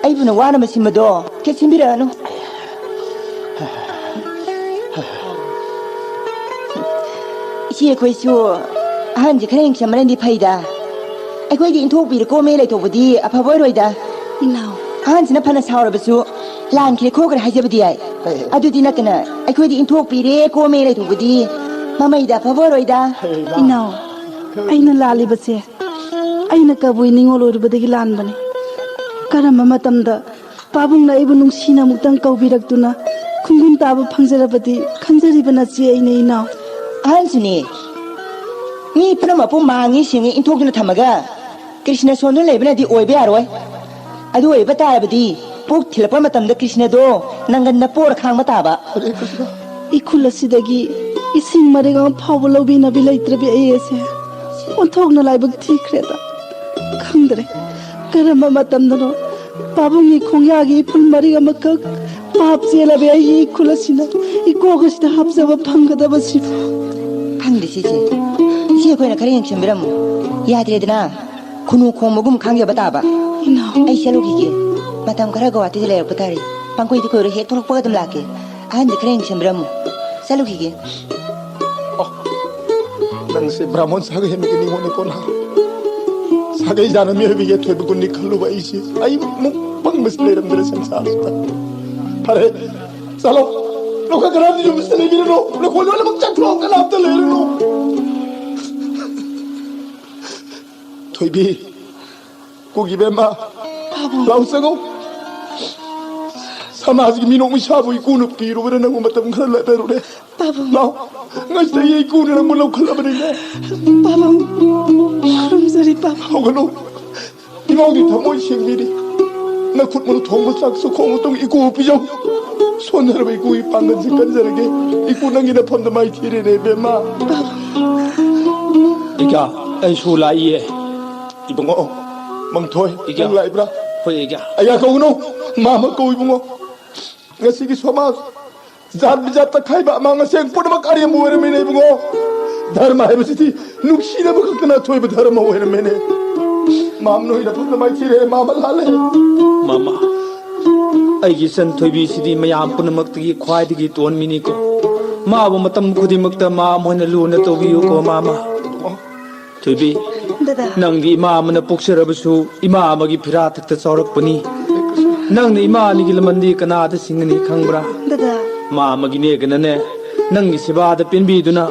ꯑꯩꯕꯨꯅ ꯋꯥꯅꯕ ꯁꯤꯟꯕꯗꯣ ꯀꯦꯠꯁꯤꯟꯕꯤꯔꯛꯑꯅꯨ꯫ ꯏꯆꯦ ꯑꯩꯈꯣꯏꯁꯨ ꯑꯍꯟꯁꯦ ꯈꯔ ꯌꯦꯡꯁꯟꯕꯅꯗꯤ ꯐꯩꯗ꯫ ꯑꯩꯈꯣꯏꯗꯤ ꯏꯟꯊꯣꯛꯄꯤꯔꯦ ꯀꯣꯝꯃꯦ ꯂꯩꯊꯣꯛꯄꯗꯤ ꯑꯐꯕ ꯑꯣꯏꯔꯣꯏꯗ꯫ ꯏꯅꯥꯎ꯫ ꯑꯍꯟꯁꯤꯅ ꯐꯅ ꯁꯥꯎꯔꯕꯁꯨ ꯂꯥꯟꯈ꯭ꯔꯦ ꯈꯣꯠꯈ꯭ꯔꯦ ꯍꯥꯏꯖꯕꯗꯤ ꯌꯥꯏ꯫ ꯍꯣꯏ꯫ ꯑꯗꯨꯗꯤ ꯅꯠꯇꯅ ꯑꯩꯈꯣꯏꯗꯤ ꯏꯟꯊꯣꯛꯄꯤꯔꯦ ꯀꯣꯝꯃꯦ ꯂꯩꯊꯣꯛꯄꯗꯤ ꯃꯃꯩꯗ ꯑꯐꯕ ꯑꯣꯏꯔꯣꯏꯗ꯫ ꯍꯣꯏ, ꯏꯃꯥ꯫ ꯏꯅꯥꯎ, ꯑꯩꯅ ꯂꯥꯜꯂꯤꯕꯁꯦ ꯑꯩꯅ ꯀꯕꯨꯏ ꯅꯤꯡꯉꯣꯜ ꯑꯣꯏꯔꯨꯕꯗꯒꯤ ꯂꯥꯟꯕꯅꯤ꯫ ꯀꯔꯝꯕ ꯃꯇꯝꯗ ꯄꯥꯕꯨꯡꯅ ꯑꯩꯕꯨ ꯅꯨꯡꯁꯤꯅ ꯑꯃꯨꯛꯇꯪ ꯀꯧꯕꯤꯔꯛꯇꯨꯅ ꯈꯨꯡꯒꯨꯟ ꯇꯥꯕ ꯐꯪꯖꯔꯕꯗꯤ ꯈꯟꯖꯔꯤꯕ ꯅꯆꯦ ꯑꯩꯅ ꯏꯅꯥꯎ꯫ ꯑꯍꯟꯁꯤꯅꯤ꯫ ꯃꯤ ꯄꯨꯝꯅꯃꯛꯄꯨ ꯃꯥꯡꯉꯤ ꯁꯦꯡꯉꯤ ꯏꯟꯊꯣꯛꯇꯨꯅ ꯊꯝꯃꯒ ꯀ꯭ꯔꯤꯁꯅ ꯁꯣꯟꯗꯨꯅ ꯂꯩꯕꯅꯗꯤ ꯑꯣꯏꯕ ꯌꯥꯔꯣꯏ꯫ ꯑꯗꯨ ꯑꯣꯏꯕ ꯇꯥꯔꯕꯗꯤ ꯄꯣꯛ ꯊꯤꯜꯂꯛꯄ ꯃꯇꯝꯗ ꯀ꯭ꯔꯤꯁꯅꯗꯣ ꯅꯪꯒꯟꯗ ꯄꯣꯔ ꯈꯥꯡꯕ ꯇꯥꯕ꯫ ꯍꯔꯦ ꯀ꯭ꯔꯤꯁꯅ꯫ ꯏꯈꯨꯜ ꯑꯁꯤꯗꯒꯤ ꯏꯁꯤꯡ ꯃꯔꯤꯛ ꯑꯃ ꯐꯥꯎꯕ ꯂꯧꯕꯤꯅꯕꯤ ꯂꯩꯇ꯭ꯔꯕꯤ ꯑꯩ ꯑꯁꯦ ꯑꯣꯟꯊꯣꯛꯅ ꯂꯥꯏꯕꯛ ꯊꯤꯈ꯭ꯔꯦꯗ꯫ ꯈꯪꯗ꯭ꯔꯦ ꯀꯔꯝꯕ ꯃꯇꯝꯗꯅꯣ ꯄꯥꯕꯨꯡꯒꯤ ꯈꯣꯡꯌꯥꯒꯤ ꯏꯐꯨꯜ ꯃꯔꯤꯛ ꯑꯃꯈꯛ ꯄꯥꯞ ꯆꯦꯜꯂꯕꯤ ꯑꯩꯒꯤ ꯏꯈꯨꯜ ꯑꯁꯤꯅ ꯏꯀꯣꯛ ꯑꯁꯤꯗ ꯍꯥꯞꯆꯕ ꯐꯪꯒꯗꯕꯁꯤꯕꯨ꯫ ꯈꯪꯗꯦ ꯁꯤꯁꯦ꯫ ꯏꯆꯦ ꯑꯩꯈꯣꯏꯅ ꯈꯔ ꯌꯦꯡꯁꯤꯟꯕꯤꯔꯝꯃꯨ꯫ ꯌꯥꯗ꯭ꯔꯦꯗꯅ꯫ ꯈꯨꯅꯨ ꯈꯣꯡꯕꯒꯨꯝ ꯈꯥꯡꯖꯕ ꯇꯥꯕ꯫ ꯏꯅꯥꯎ꯫ ꯑꯩ ꯆꯠꯂꯨꯈꯤꯒꯦ꯫ ꯃꯇꯝ ꯈꯔ ꯒꯧꯍꯥꯇꯤꯗ ꯂꯩꯔꯛꯄ ꯇꯥꯔꯦ꯫ ꯄꯪꯀꯣꯏꯗꯤ ꯀꯣꯏꯔꯣꯏ, ꯍꯦꯛ ꯊꯣꯛꯂꯛꯄꯒ ꯑꯗꯨꯝ ꯂꯥꯛꯀꯦ꯫ ꯑꯍꯟꯁꯦ ꯈꯔ ꯌꯦꯡꯁꯤꯟꯕꯤꯔꯝꯃꯨ꯫ ꯆꯠꯂꯨꯈꯤꯒꯦ꯫ ꯑꯣ, ꯅꯪꯁꯦ ꯕ꯭ꯔꯥꯍꯃꯣꯟ ꯁꯥꯒꯩ ꯑꯃꯒꯤ ꯅꯤꯉꯣꯜꯅꯤꯀꯣ ꯅꯍꯥ꯫ ꯁꯥꯒꯩ ꯖꯥꯠ ꯑꯃ ꯃꯤꯑꯣꯏꯕꯒꯤ ꯑꯊꯣꯏꯕ ꯒꯨꯟꯅꯤ ꯈꯜꯂꯨꯕ ꯑꯩꯁꯦ, ꯑꯩꯃꯨꯛ ꯄꯪꯕꯁꯤ ꯂꯩꯔꯝꯗ꯭ꯔꯦ ꯁꯪꯁꯥꯔꯁꯤꯗ꯫ ꯐꯔꯦ, ꯆꯠꯂꯣ꯫ ꯂꯧꯈꯠ ꯀꯅꯥꯝꯇ ꯌꯨꯝꯁꯤꯗ ꯂꯩꯕꯤꯔꯨꯅꯨ꯫ ꯅꯈꯣꯏ ꯂꯣꯏꯅꯃꯛ ꯆꯠꯈ꯭ꯔꯣ, ꯀꯅꯥꯝꯇ ꯂꯩꯔꯨꯅꯨ꯫ ꯊꯣꯏꯕꯤ, ꯀꯨꯒꯤ ꯕꯦꯝꯃ, ꯄꯥꯕꯨꯡ꯫ ꯂꯥꯎ ꯆꯪꯉꯣ꯫ ꯁꯃꯥꯖꯒꯤ ꯃꯤꯅꯣꯛ ꯃꯩꯁꯥꯕꯨ ꯏꯀꯨꯅ ꯄꯤꯔꯨꯕꯗ ꯅꯪꯕꯨ ꯃꯇꯝ ꯈꯔ ꯂꯦꯞꯍꯜꯂꯨꯔꯦ꯫ ꯄꯥꯕꯨꯡ꯫ ꯂꯥꯎ, ꯉꯁꯤꯗꯒꯤ ꯏꯀꯨꯅ ꯅꯪꯕꯨ ꯂꯧꯈꯠꯂꯕꯅꯤꯅꯦ꯫ ꯄꯥꯕꯨꯡ, ꯈꯨꯔꯨꯝꯖꯔꯤ, ꯄꯥꯕꯨꯡ꯫ ꯍꯧꯒꯠꯂꯨ꯫ ꯏꯃꯧꯗꯤ ꯊꯃꯣꯏ ꯁꯦꯡꯕꯤꯔꯤ꯫ ꯅꯈꯨꯠ ꯃꯅꯨꯡ ꯊꯣꯡꯕ ꯆꯥꯛ ꯆꯥꯛꯈꯣꯝ ꯑꯃꯇꯪ ꯏꯀꯨꯕꯨ ꯄꯤꯖꯧ꯫ ꯁꯣꯟꯊꯔꯕ ꯏꯀꯨꯒꯤ ꯄꯥꯡꯒꯜꯁꯦ ꯀꯟꯖꯔꯒꯦ꯫ ꯏꯀꯨ ꯅꯪꯒꯤ ꯅꯐꯝꯗ ꯃꯥꯏ ꯊꯤꯔꯦꯅꯦ ꯏꯕꯦꯝꯃ꯫ ꯏꯀꯥ, ꯑꯩꯁꯨ ꯂꯥꯛꯏꯌꯦ꯫ ꯏꯕꯨꯡꯉꯣ, ꯃꯪꯊꯣꯏ, ꯏꯀꯥ꯫ ꯅꯪ ꯂꯥꯛꯏꯕ꯭ꯔꯥ? ꯍꯣꯏ, ꯏꯀꯥ꯫ ꯑꯌꯥ ꯀꯧꯒꯅꯨ, ꯃꯥꯃ ꯀꯧ ꯏꯕꯨꯡꯉꯣ꯫ ꯉꯁꯤꯒꯤ ꯁꯃꯥꯖ ꯖꯥꯠ ꯕꯤꯖꯥꯠ ꯇꯛꯈꯥꯏꯕ ꯑꯃꯥꯡ ꯑꯁꯦꯡ ꯄꯨꯝꯅꯃꯛ ꯑꯔꯦꯝꯕ ꯑꯣꯏꯔꯝꯃꯤꯅꯦ ꯏꯕꯨꯡꯉꯣ꯫ ꯙꯔꯃ ꯍꯥꯏꯕꯁꯤꯗꯤ ꯅꯨꯡꯁꯤꯅꯕ ꯈꯛꯇꯅ ꯑꯊꯣꯏꯕ ꯙꯔꯃ ꯑꯣꯏꯔꯝꯃꯦꯅꯦ꯫ ꯃꯥꯝ ꯅꯣꯏꯅ ꯐꯖꯅ ꯃꯥꯏꯊꯤꯔꯦ, ꯃꯥꯃ ꯂꯥꯜꯂꯦ꯫ ꯃꯥꯃ, ꯑꯩꯒꯤ ꯏꯆꯟ ꯊꯣꯏꯕꯤꯁꯤꯗꯤ ꯃꯌꯥꯝ ꯄꯨꯝꯅꯃꯛꯇꯒꯤ ꯈ꯭ꯋꯥꯏꯗꯒꯤ ꯇꯣꯟꯕꯤꯅꯤꯀꯣ꯫ ꯃꯥꯕꯨ ꯃꯇꯝ ꯈꯨꯗꯤꯡꯃꯛꯇ ꯃꯥ ꯑꯃ ꯑꯣꯏꯅ ꯂꯨꯅ ꯇꯧꯕꯤꯌꯨꯀꯣ, ꯃꯥꯃ꯫ ꯊꯣꯏꯕꯤ, ꯗꯗꯥ꯫ ꯅꯪꯗꯤ ꯏꯃꯥ ꯑꯃꯅ ꯄꯣꯛꯆꯔꯕꯁꯨ, ꯏꯃꯥ ꯑꯃꯒꯤ ꯐꯤꯔꯥꯊꯛꯇ ꯆꯥꯎꯔꯛꯄꯅꯤ꯫ ꯅꯪꯅ ꯏꯃꯥ ꯑꯅꯤꯒꯤ ꯂꯃꯟꯗꯤ ꯀꯅꯥꯗ ꯁꯤꯡꯒꯅꯤ ꯈꯪꯕ꯭ꯔꯥ? ꯗꯗꯥ꯫ ꯃꯥ ꯑꯃꯒꯤꯅꯦꯒꯅꯅꯦ, ꯅꯪꯒꯤ ꯁꯦꯕꯥꯗ ꯄꯦꯟꯕꯤꯗꯨꯅ,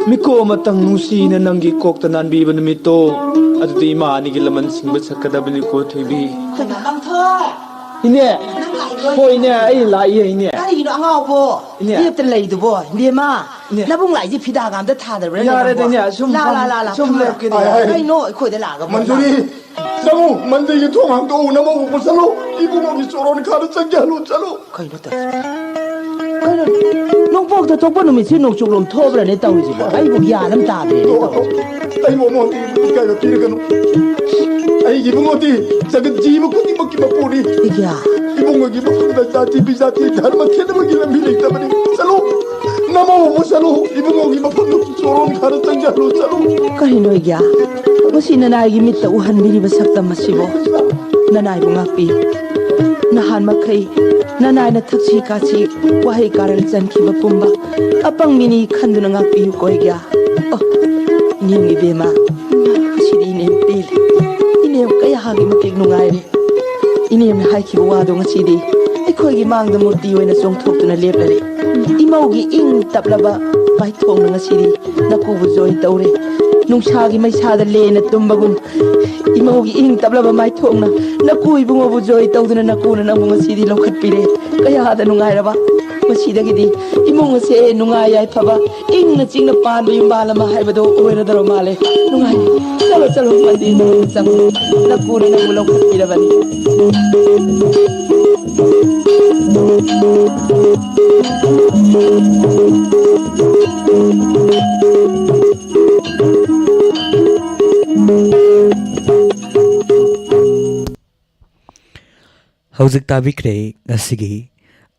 ꯃꯤꯀꯨꯞ ꯑꯃꯇꯪ ꯅꯨꯡꯁꯤꯅ ꯅꯪꯒꯤ ꯀꯣꯛꯇ ꯅꯥꯟꯕꯤꯕ ꯅꯨꯃꯤꯠꯇꯣ, ꯑꯗꯨꯗꯤ ꯏꯃꯥ ꯑꯅꯤꯒꯤ ꯂꯃꯟ ꯁꯤꯡꯕ ꯁꯛꯀꯗꯕꯅꯤꯀꯣ, ꯊꯣꯏꯕꯤ꯫ ꯗꯗꯥ꯫ ꯃꯥꯝꯊꯣꯏ! ꯏꯅꯦ! ꯅꯪ ꯂꯥꯛꯏꯔꯣ? ꯍꯣꯏ, ꯏꯅꯦ, ꯑꯩ ꯂꯥꯛꯏꯌꯦ, ꯏꯅꯦ꯫ ꯀꯔꯤꯒꯤꯅꯣ ꯑꯉꯥꯎꯕꯣ? ꯏꯅꯦ꯫ ꯂꯦꯞꯇꯅ ꯂꯩꯗꯨꯕꯣ? ꯏꯕꯦꯝꯃ, ꯏꯅꯦ꯫ ꯅꯕꯨꯡ ꯂꯥꯛꯏꯁꯦ ꯐꯤꯗꯥꯒ ꯑꯝꯇ ꯊꯥꯗꯕ꯭ꯔꯥ ꯌꯥꯔꯦꯗ, ꯅꯪꯕꯣ? ꯏꯅꯦ, ꯑꯁꯨꯝ ꯂꯥ, ꯂꯥ, ꯐꯝ-, ꯂꯥ, ꯂꯥ, ꯁꯨꯝ ꯐꯝꯃꯣ꯫ ꯂꯦꯞꯀꯦꯗ, ꯍꯥꯏ, ꯍꯥꯏ꯫ ꯌꯥꯔꯦ꯫ ꯀꯩꯅꯣ ꯑꯩꯈꯣꯏꯗ ꯂꯥꯛꯑꯒ ꯃꯟꯖꯨꯔꯤ, ꯆꯪꯉꯨ, ꯃꯟꯖꯨꯔꯤ ꯊꯣꯡ ꯍꯥꯡꯗꯣꯛꯎ, ꯅꯃꯧ ꯎꯕ ꯆꯠꯂꯨ, ꯏꯕꯨꯡꯉꯣꯒꯤ ꯆꯣꯔꯣꯟ ꯈꯥꯗ ꯆꯪꯖꯍꯜꯂꯨ, ꯆꯠꯂꯨ꯫ ꯀꯩꯅꯣ ꯇꯧꯔꯤꯁꯤꯕꯣ? ꯀꯩꯅꯣ? ꯅꯣꯡꯄꯣꯛꯇ ꯊꯣꯛꯄ ꯅꯨꯃꯤꯠꯁꯤ ꯅꯣꯡꯆꯨꯞꯂꯣꯝ ꯊꯣꯛꯑꯕ꯭ꯔꯅꯦ ꯇꯧꯔꯤꯁꯤꯕꯣ? ꯑꯩꯕꯨ ꯒ꯭ꯌꯥꯟ ꯑꯃ ꯇꯥꯗ꯭ꯔꯦꯅꯦ ꯇꯧꯔꯤꯁꯤꯕꯣ꯫ ꯑꯩꯕꯨ ꯑꯃꯨꯛ ꯏꯀꯥꯏꯕ ꯄꯤꯔꯒꯅꯨ꯫ ꯑꯩꯒꯤ ꯏꯕꯨꯡꯉꯣꯗꯤ ꯖꯒꯠ ꯖꯤꯕ ꯈꯨꯗꯤꯡꯃꯛꯀꯤ ꯃꯄꯨꯅꯤ꯫ ꯏꯕꯦꯝꯃ꯫ ꯏꯕꯨꯡꯉꯣꯒꯤ ꯃꯐꯝꯗ ꯖꯥꯇꯤ ꯕꯤꯖꯥꯇꯤ, ꯙꯔꯃ ꯈꯦꯠꯅꯕꯒꯤ ꯂꯝꯕꯤ ꯂꯩꯇꯕꯅꯤ꯫ ꯆꯠꯂꯨ, ꯅꯃꯧ ꯑꯃꯨꯛ ꯆꯠꯂꯨ, ꯏꯕꯨꯡꯉꯣꯒꯤ ꯃꯐꯝꯗ ꯆꯣꯔꯣꯟ ꯈꯥꯗ ꯆꯪꯖꯍꯜꯂꯨ, ꯆꯠꯂꯨ꯫ ꯀꯔꯤꯅꯣ ꯏꯒ꯭ꯌꯥ? ꯃꯁꯤ ꯅꯅꯥꯏꯒꯤ ꯃꯤꯠꯇ ꯎꯍꯟꯕꯤꯔꯤꯕ ꯁꯛꯇꯝ ꯑꯁꯤꯕꯨ? ꯅꯅꯥꯏꯕꯨ ꯉꯥꯛꯄꯤꯌꯨ꯫ ꯅꯍꯥꯟ ꯃꯈꯩ ꯅꯅꯥꯏꯅ ꯊꯛꯁꯤ ꯈꯥꯁꯤ ꯋꯥꯍꯩ ꯀꯥꯔꯟ ꯆꯟꯈꯤꯕ ꯄꯨꯝꯕ ꯑꯄꯪꯕꯤꯅꯤ ꯈꯟꯗꯨꯅ ꯉꯥꯛꯄꯤꯌꯨꯀꯣ ꯏꯒ꯭ꯌꯥ꯫ ꯑꯣ, ꯏꯅꯦꯝ ꯏꯕꯦꯝꯃ, ꯉꯁꯤꯗꯤ ꯏꯅꯦꯝ ꯄꯦꯜꯂꯦ꯫ ꯏꯅꯦꯝ ꯀꯌꯥꯒꯤ ꯃꯇꯤꯛ ꯅꯨꯡꯉꯥꯏꯔꯦ꯫ ꯏꯅꯦꯝꯅ ꯍꯥꯏꯈꯤꯕ ꯋꯥꯗꯣ ꯉꯁꯤꯗꯤ ꯑꯩꯈꯣꯏꯒꯤ ꯃꯥꯡꯗ ꯃꯨꯔꯇꯤ ꯑꯣꯏꯅ ꯆꯣꯡꯊꯣꯛꯇꯨꯅ ꯂꯦꯞꯂꯔꯦ꯫ ꯏꯃꯧꯒꯤ ꯏꯪ ꯇꯞꯂꯕ ꯃꯥꯏꯊꯣꯡꯅ ꯉꯁꯤꯗꯤ ꯅꯀꯨꯕꯨ ꯖꯣꯏ ꯇꯧꯔꯦ꯫ ꯅꯨꯡꯁꯥꯒꯤ ꯃꯩꯁꯥꯗ ꯂꯦꯟꯅ ꯇꯨꯝꯕꯒꯨꯝ, ꯏꯃꯧꯒꯤ ꯏꯪ ꯇꯞꯂꯕ ꯃꯥꯏꯊꯣꯡꯅ ꯅꯀꯨ ꯏꯕꯨꯡꯉꯣꯕꯨ ꯖꯣꯏ ꯇꯧꯗꯨꯅ ꯅꯀꯨꯅ ꯅꯪꯕꯨ ꯉꯁꯤꯗꯤ ꯂꯧꯈꯠꯄꯤꯔꯦ꯫ ꯀꯌꯥꯗ ꯅꯨꯡꯉꯥꯏꯔꯕ! ꯃꯁꯤꯗꯒꯤꯗꯤ ꯏꯃꯨꯡ ꯑꯁꯦ ꯅꯨꯡꯉꯥꯏ ꯌꯥꯏꯐꯕ, ꯏꯪꯅ ꯆꯤꯛꯅ ꯄꯥꯟꯕ ꯌꯨꯝꯕꯥꯜ ꯑꯃ ꯍꯥꯏꯕꯗꯣ ꯑꯣꯏꯔꯗꯧꯔ ꯃꯥꯜꯂꯦ꯫ ꯅꯨꯡꯉꯥꯏ꯫ ꯆꯠꯂꯣ, ꯆꯠꯂꯣ, ꯃꯟꯗꯤꯔꯗ ꯑꯣꯏꯅ ꯆꯪꯉꯣ꯫ ꯅꯀꯨꯅ ꯅꯪꯕꯨ ꯂꯧꯈꯠꯄꯤꯔꯕꯅꯤ꯫ ꯍꯧꯖꯤꯛ ꯇꯥꯕꯤꯈ꯭ꯔꯦ ꯉꯁꯤꯒꯤ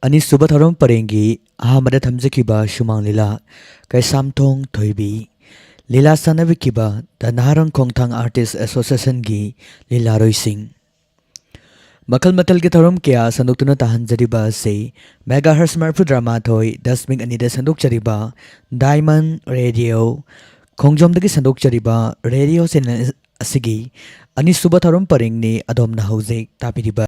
ꯑꯅꯤꯁꯨꯕ ꯊꯧꯔꯝ ꯄꯔꯦꯡꯒꯤ ꯑꯍꯥꯟꯕꯗ ꯊꯝꯖꯈꯤꯕ ꯁꯨꯃꯥꯡ ꯂꯤꯂꯥ ꯀꯩꯁꯥꯝꯊꯣꯡ ꯊꯣꯏꯕꯤ, ꯂꯤꯂꯥ ꯁꯥꯟꯅꯕꯤꯈꯤꯕ ꯗ ꯅꯍꯥꯔꯣꯜ ꯈꯣꯡꯊꯥꯡ ꯑꯥꯔꯇꯤꯁ ꯑꯦꯁꯣꯁꯤꯌꯦꯁꯟꯒꯤ ꯂꯤꯂꯥꯔꯣꯏꯁꯤꯡ꯫ ꯃꯈꯜ ꯃꯊꯦꯜꯒꯤ ꯊꯧꯔꯝ ꯀꯌꯥ ꯁꯟꯗꯣꯛꯇꯨꯅ ꯇꯥꯍꯟꯖꯔꯤꯕ ꯑꯁꯤ ꯃꯦꯒꯥ ꯍꯔꯁ ꯃꯔꯤꯐꯨꯇꯔꯥꯃꯥꯊꯣꯏ ꯗꯁꯃꯤꯛ ꯑꯅꯤꯗ ꯁꯟꯗꯣꯛꯆꯔꯤꯕ ꯗꯥꯏꯃꯟ ꯔꯦꯗꯤꯑꯣ ꯈꯣꯡꯖꯣꯝꯗꯒꯤ ꯁꯟꯗꯣꯛꯆꯔꯤꯕ ꯔꯦꯗꯤꯑꯣ ꯆꯦꯅꯦꯜ ꯑꯁꯤꯒꯤ ꯑꯅꯤꯁꯨꯕ ꯊꯧꯔꯝ ꯄꯔꯤꯡꯅꯤ꯫ ꯑꯗꯣꯝꯅ ꯍꯧꯖꯤꯛ ꯇꯥꯕꯤꯔꯤꯕ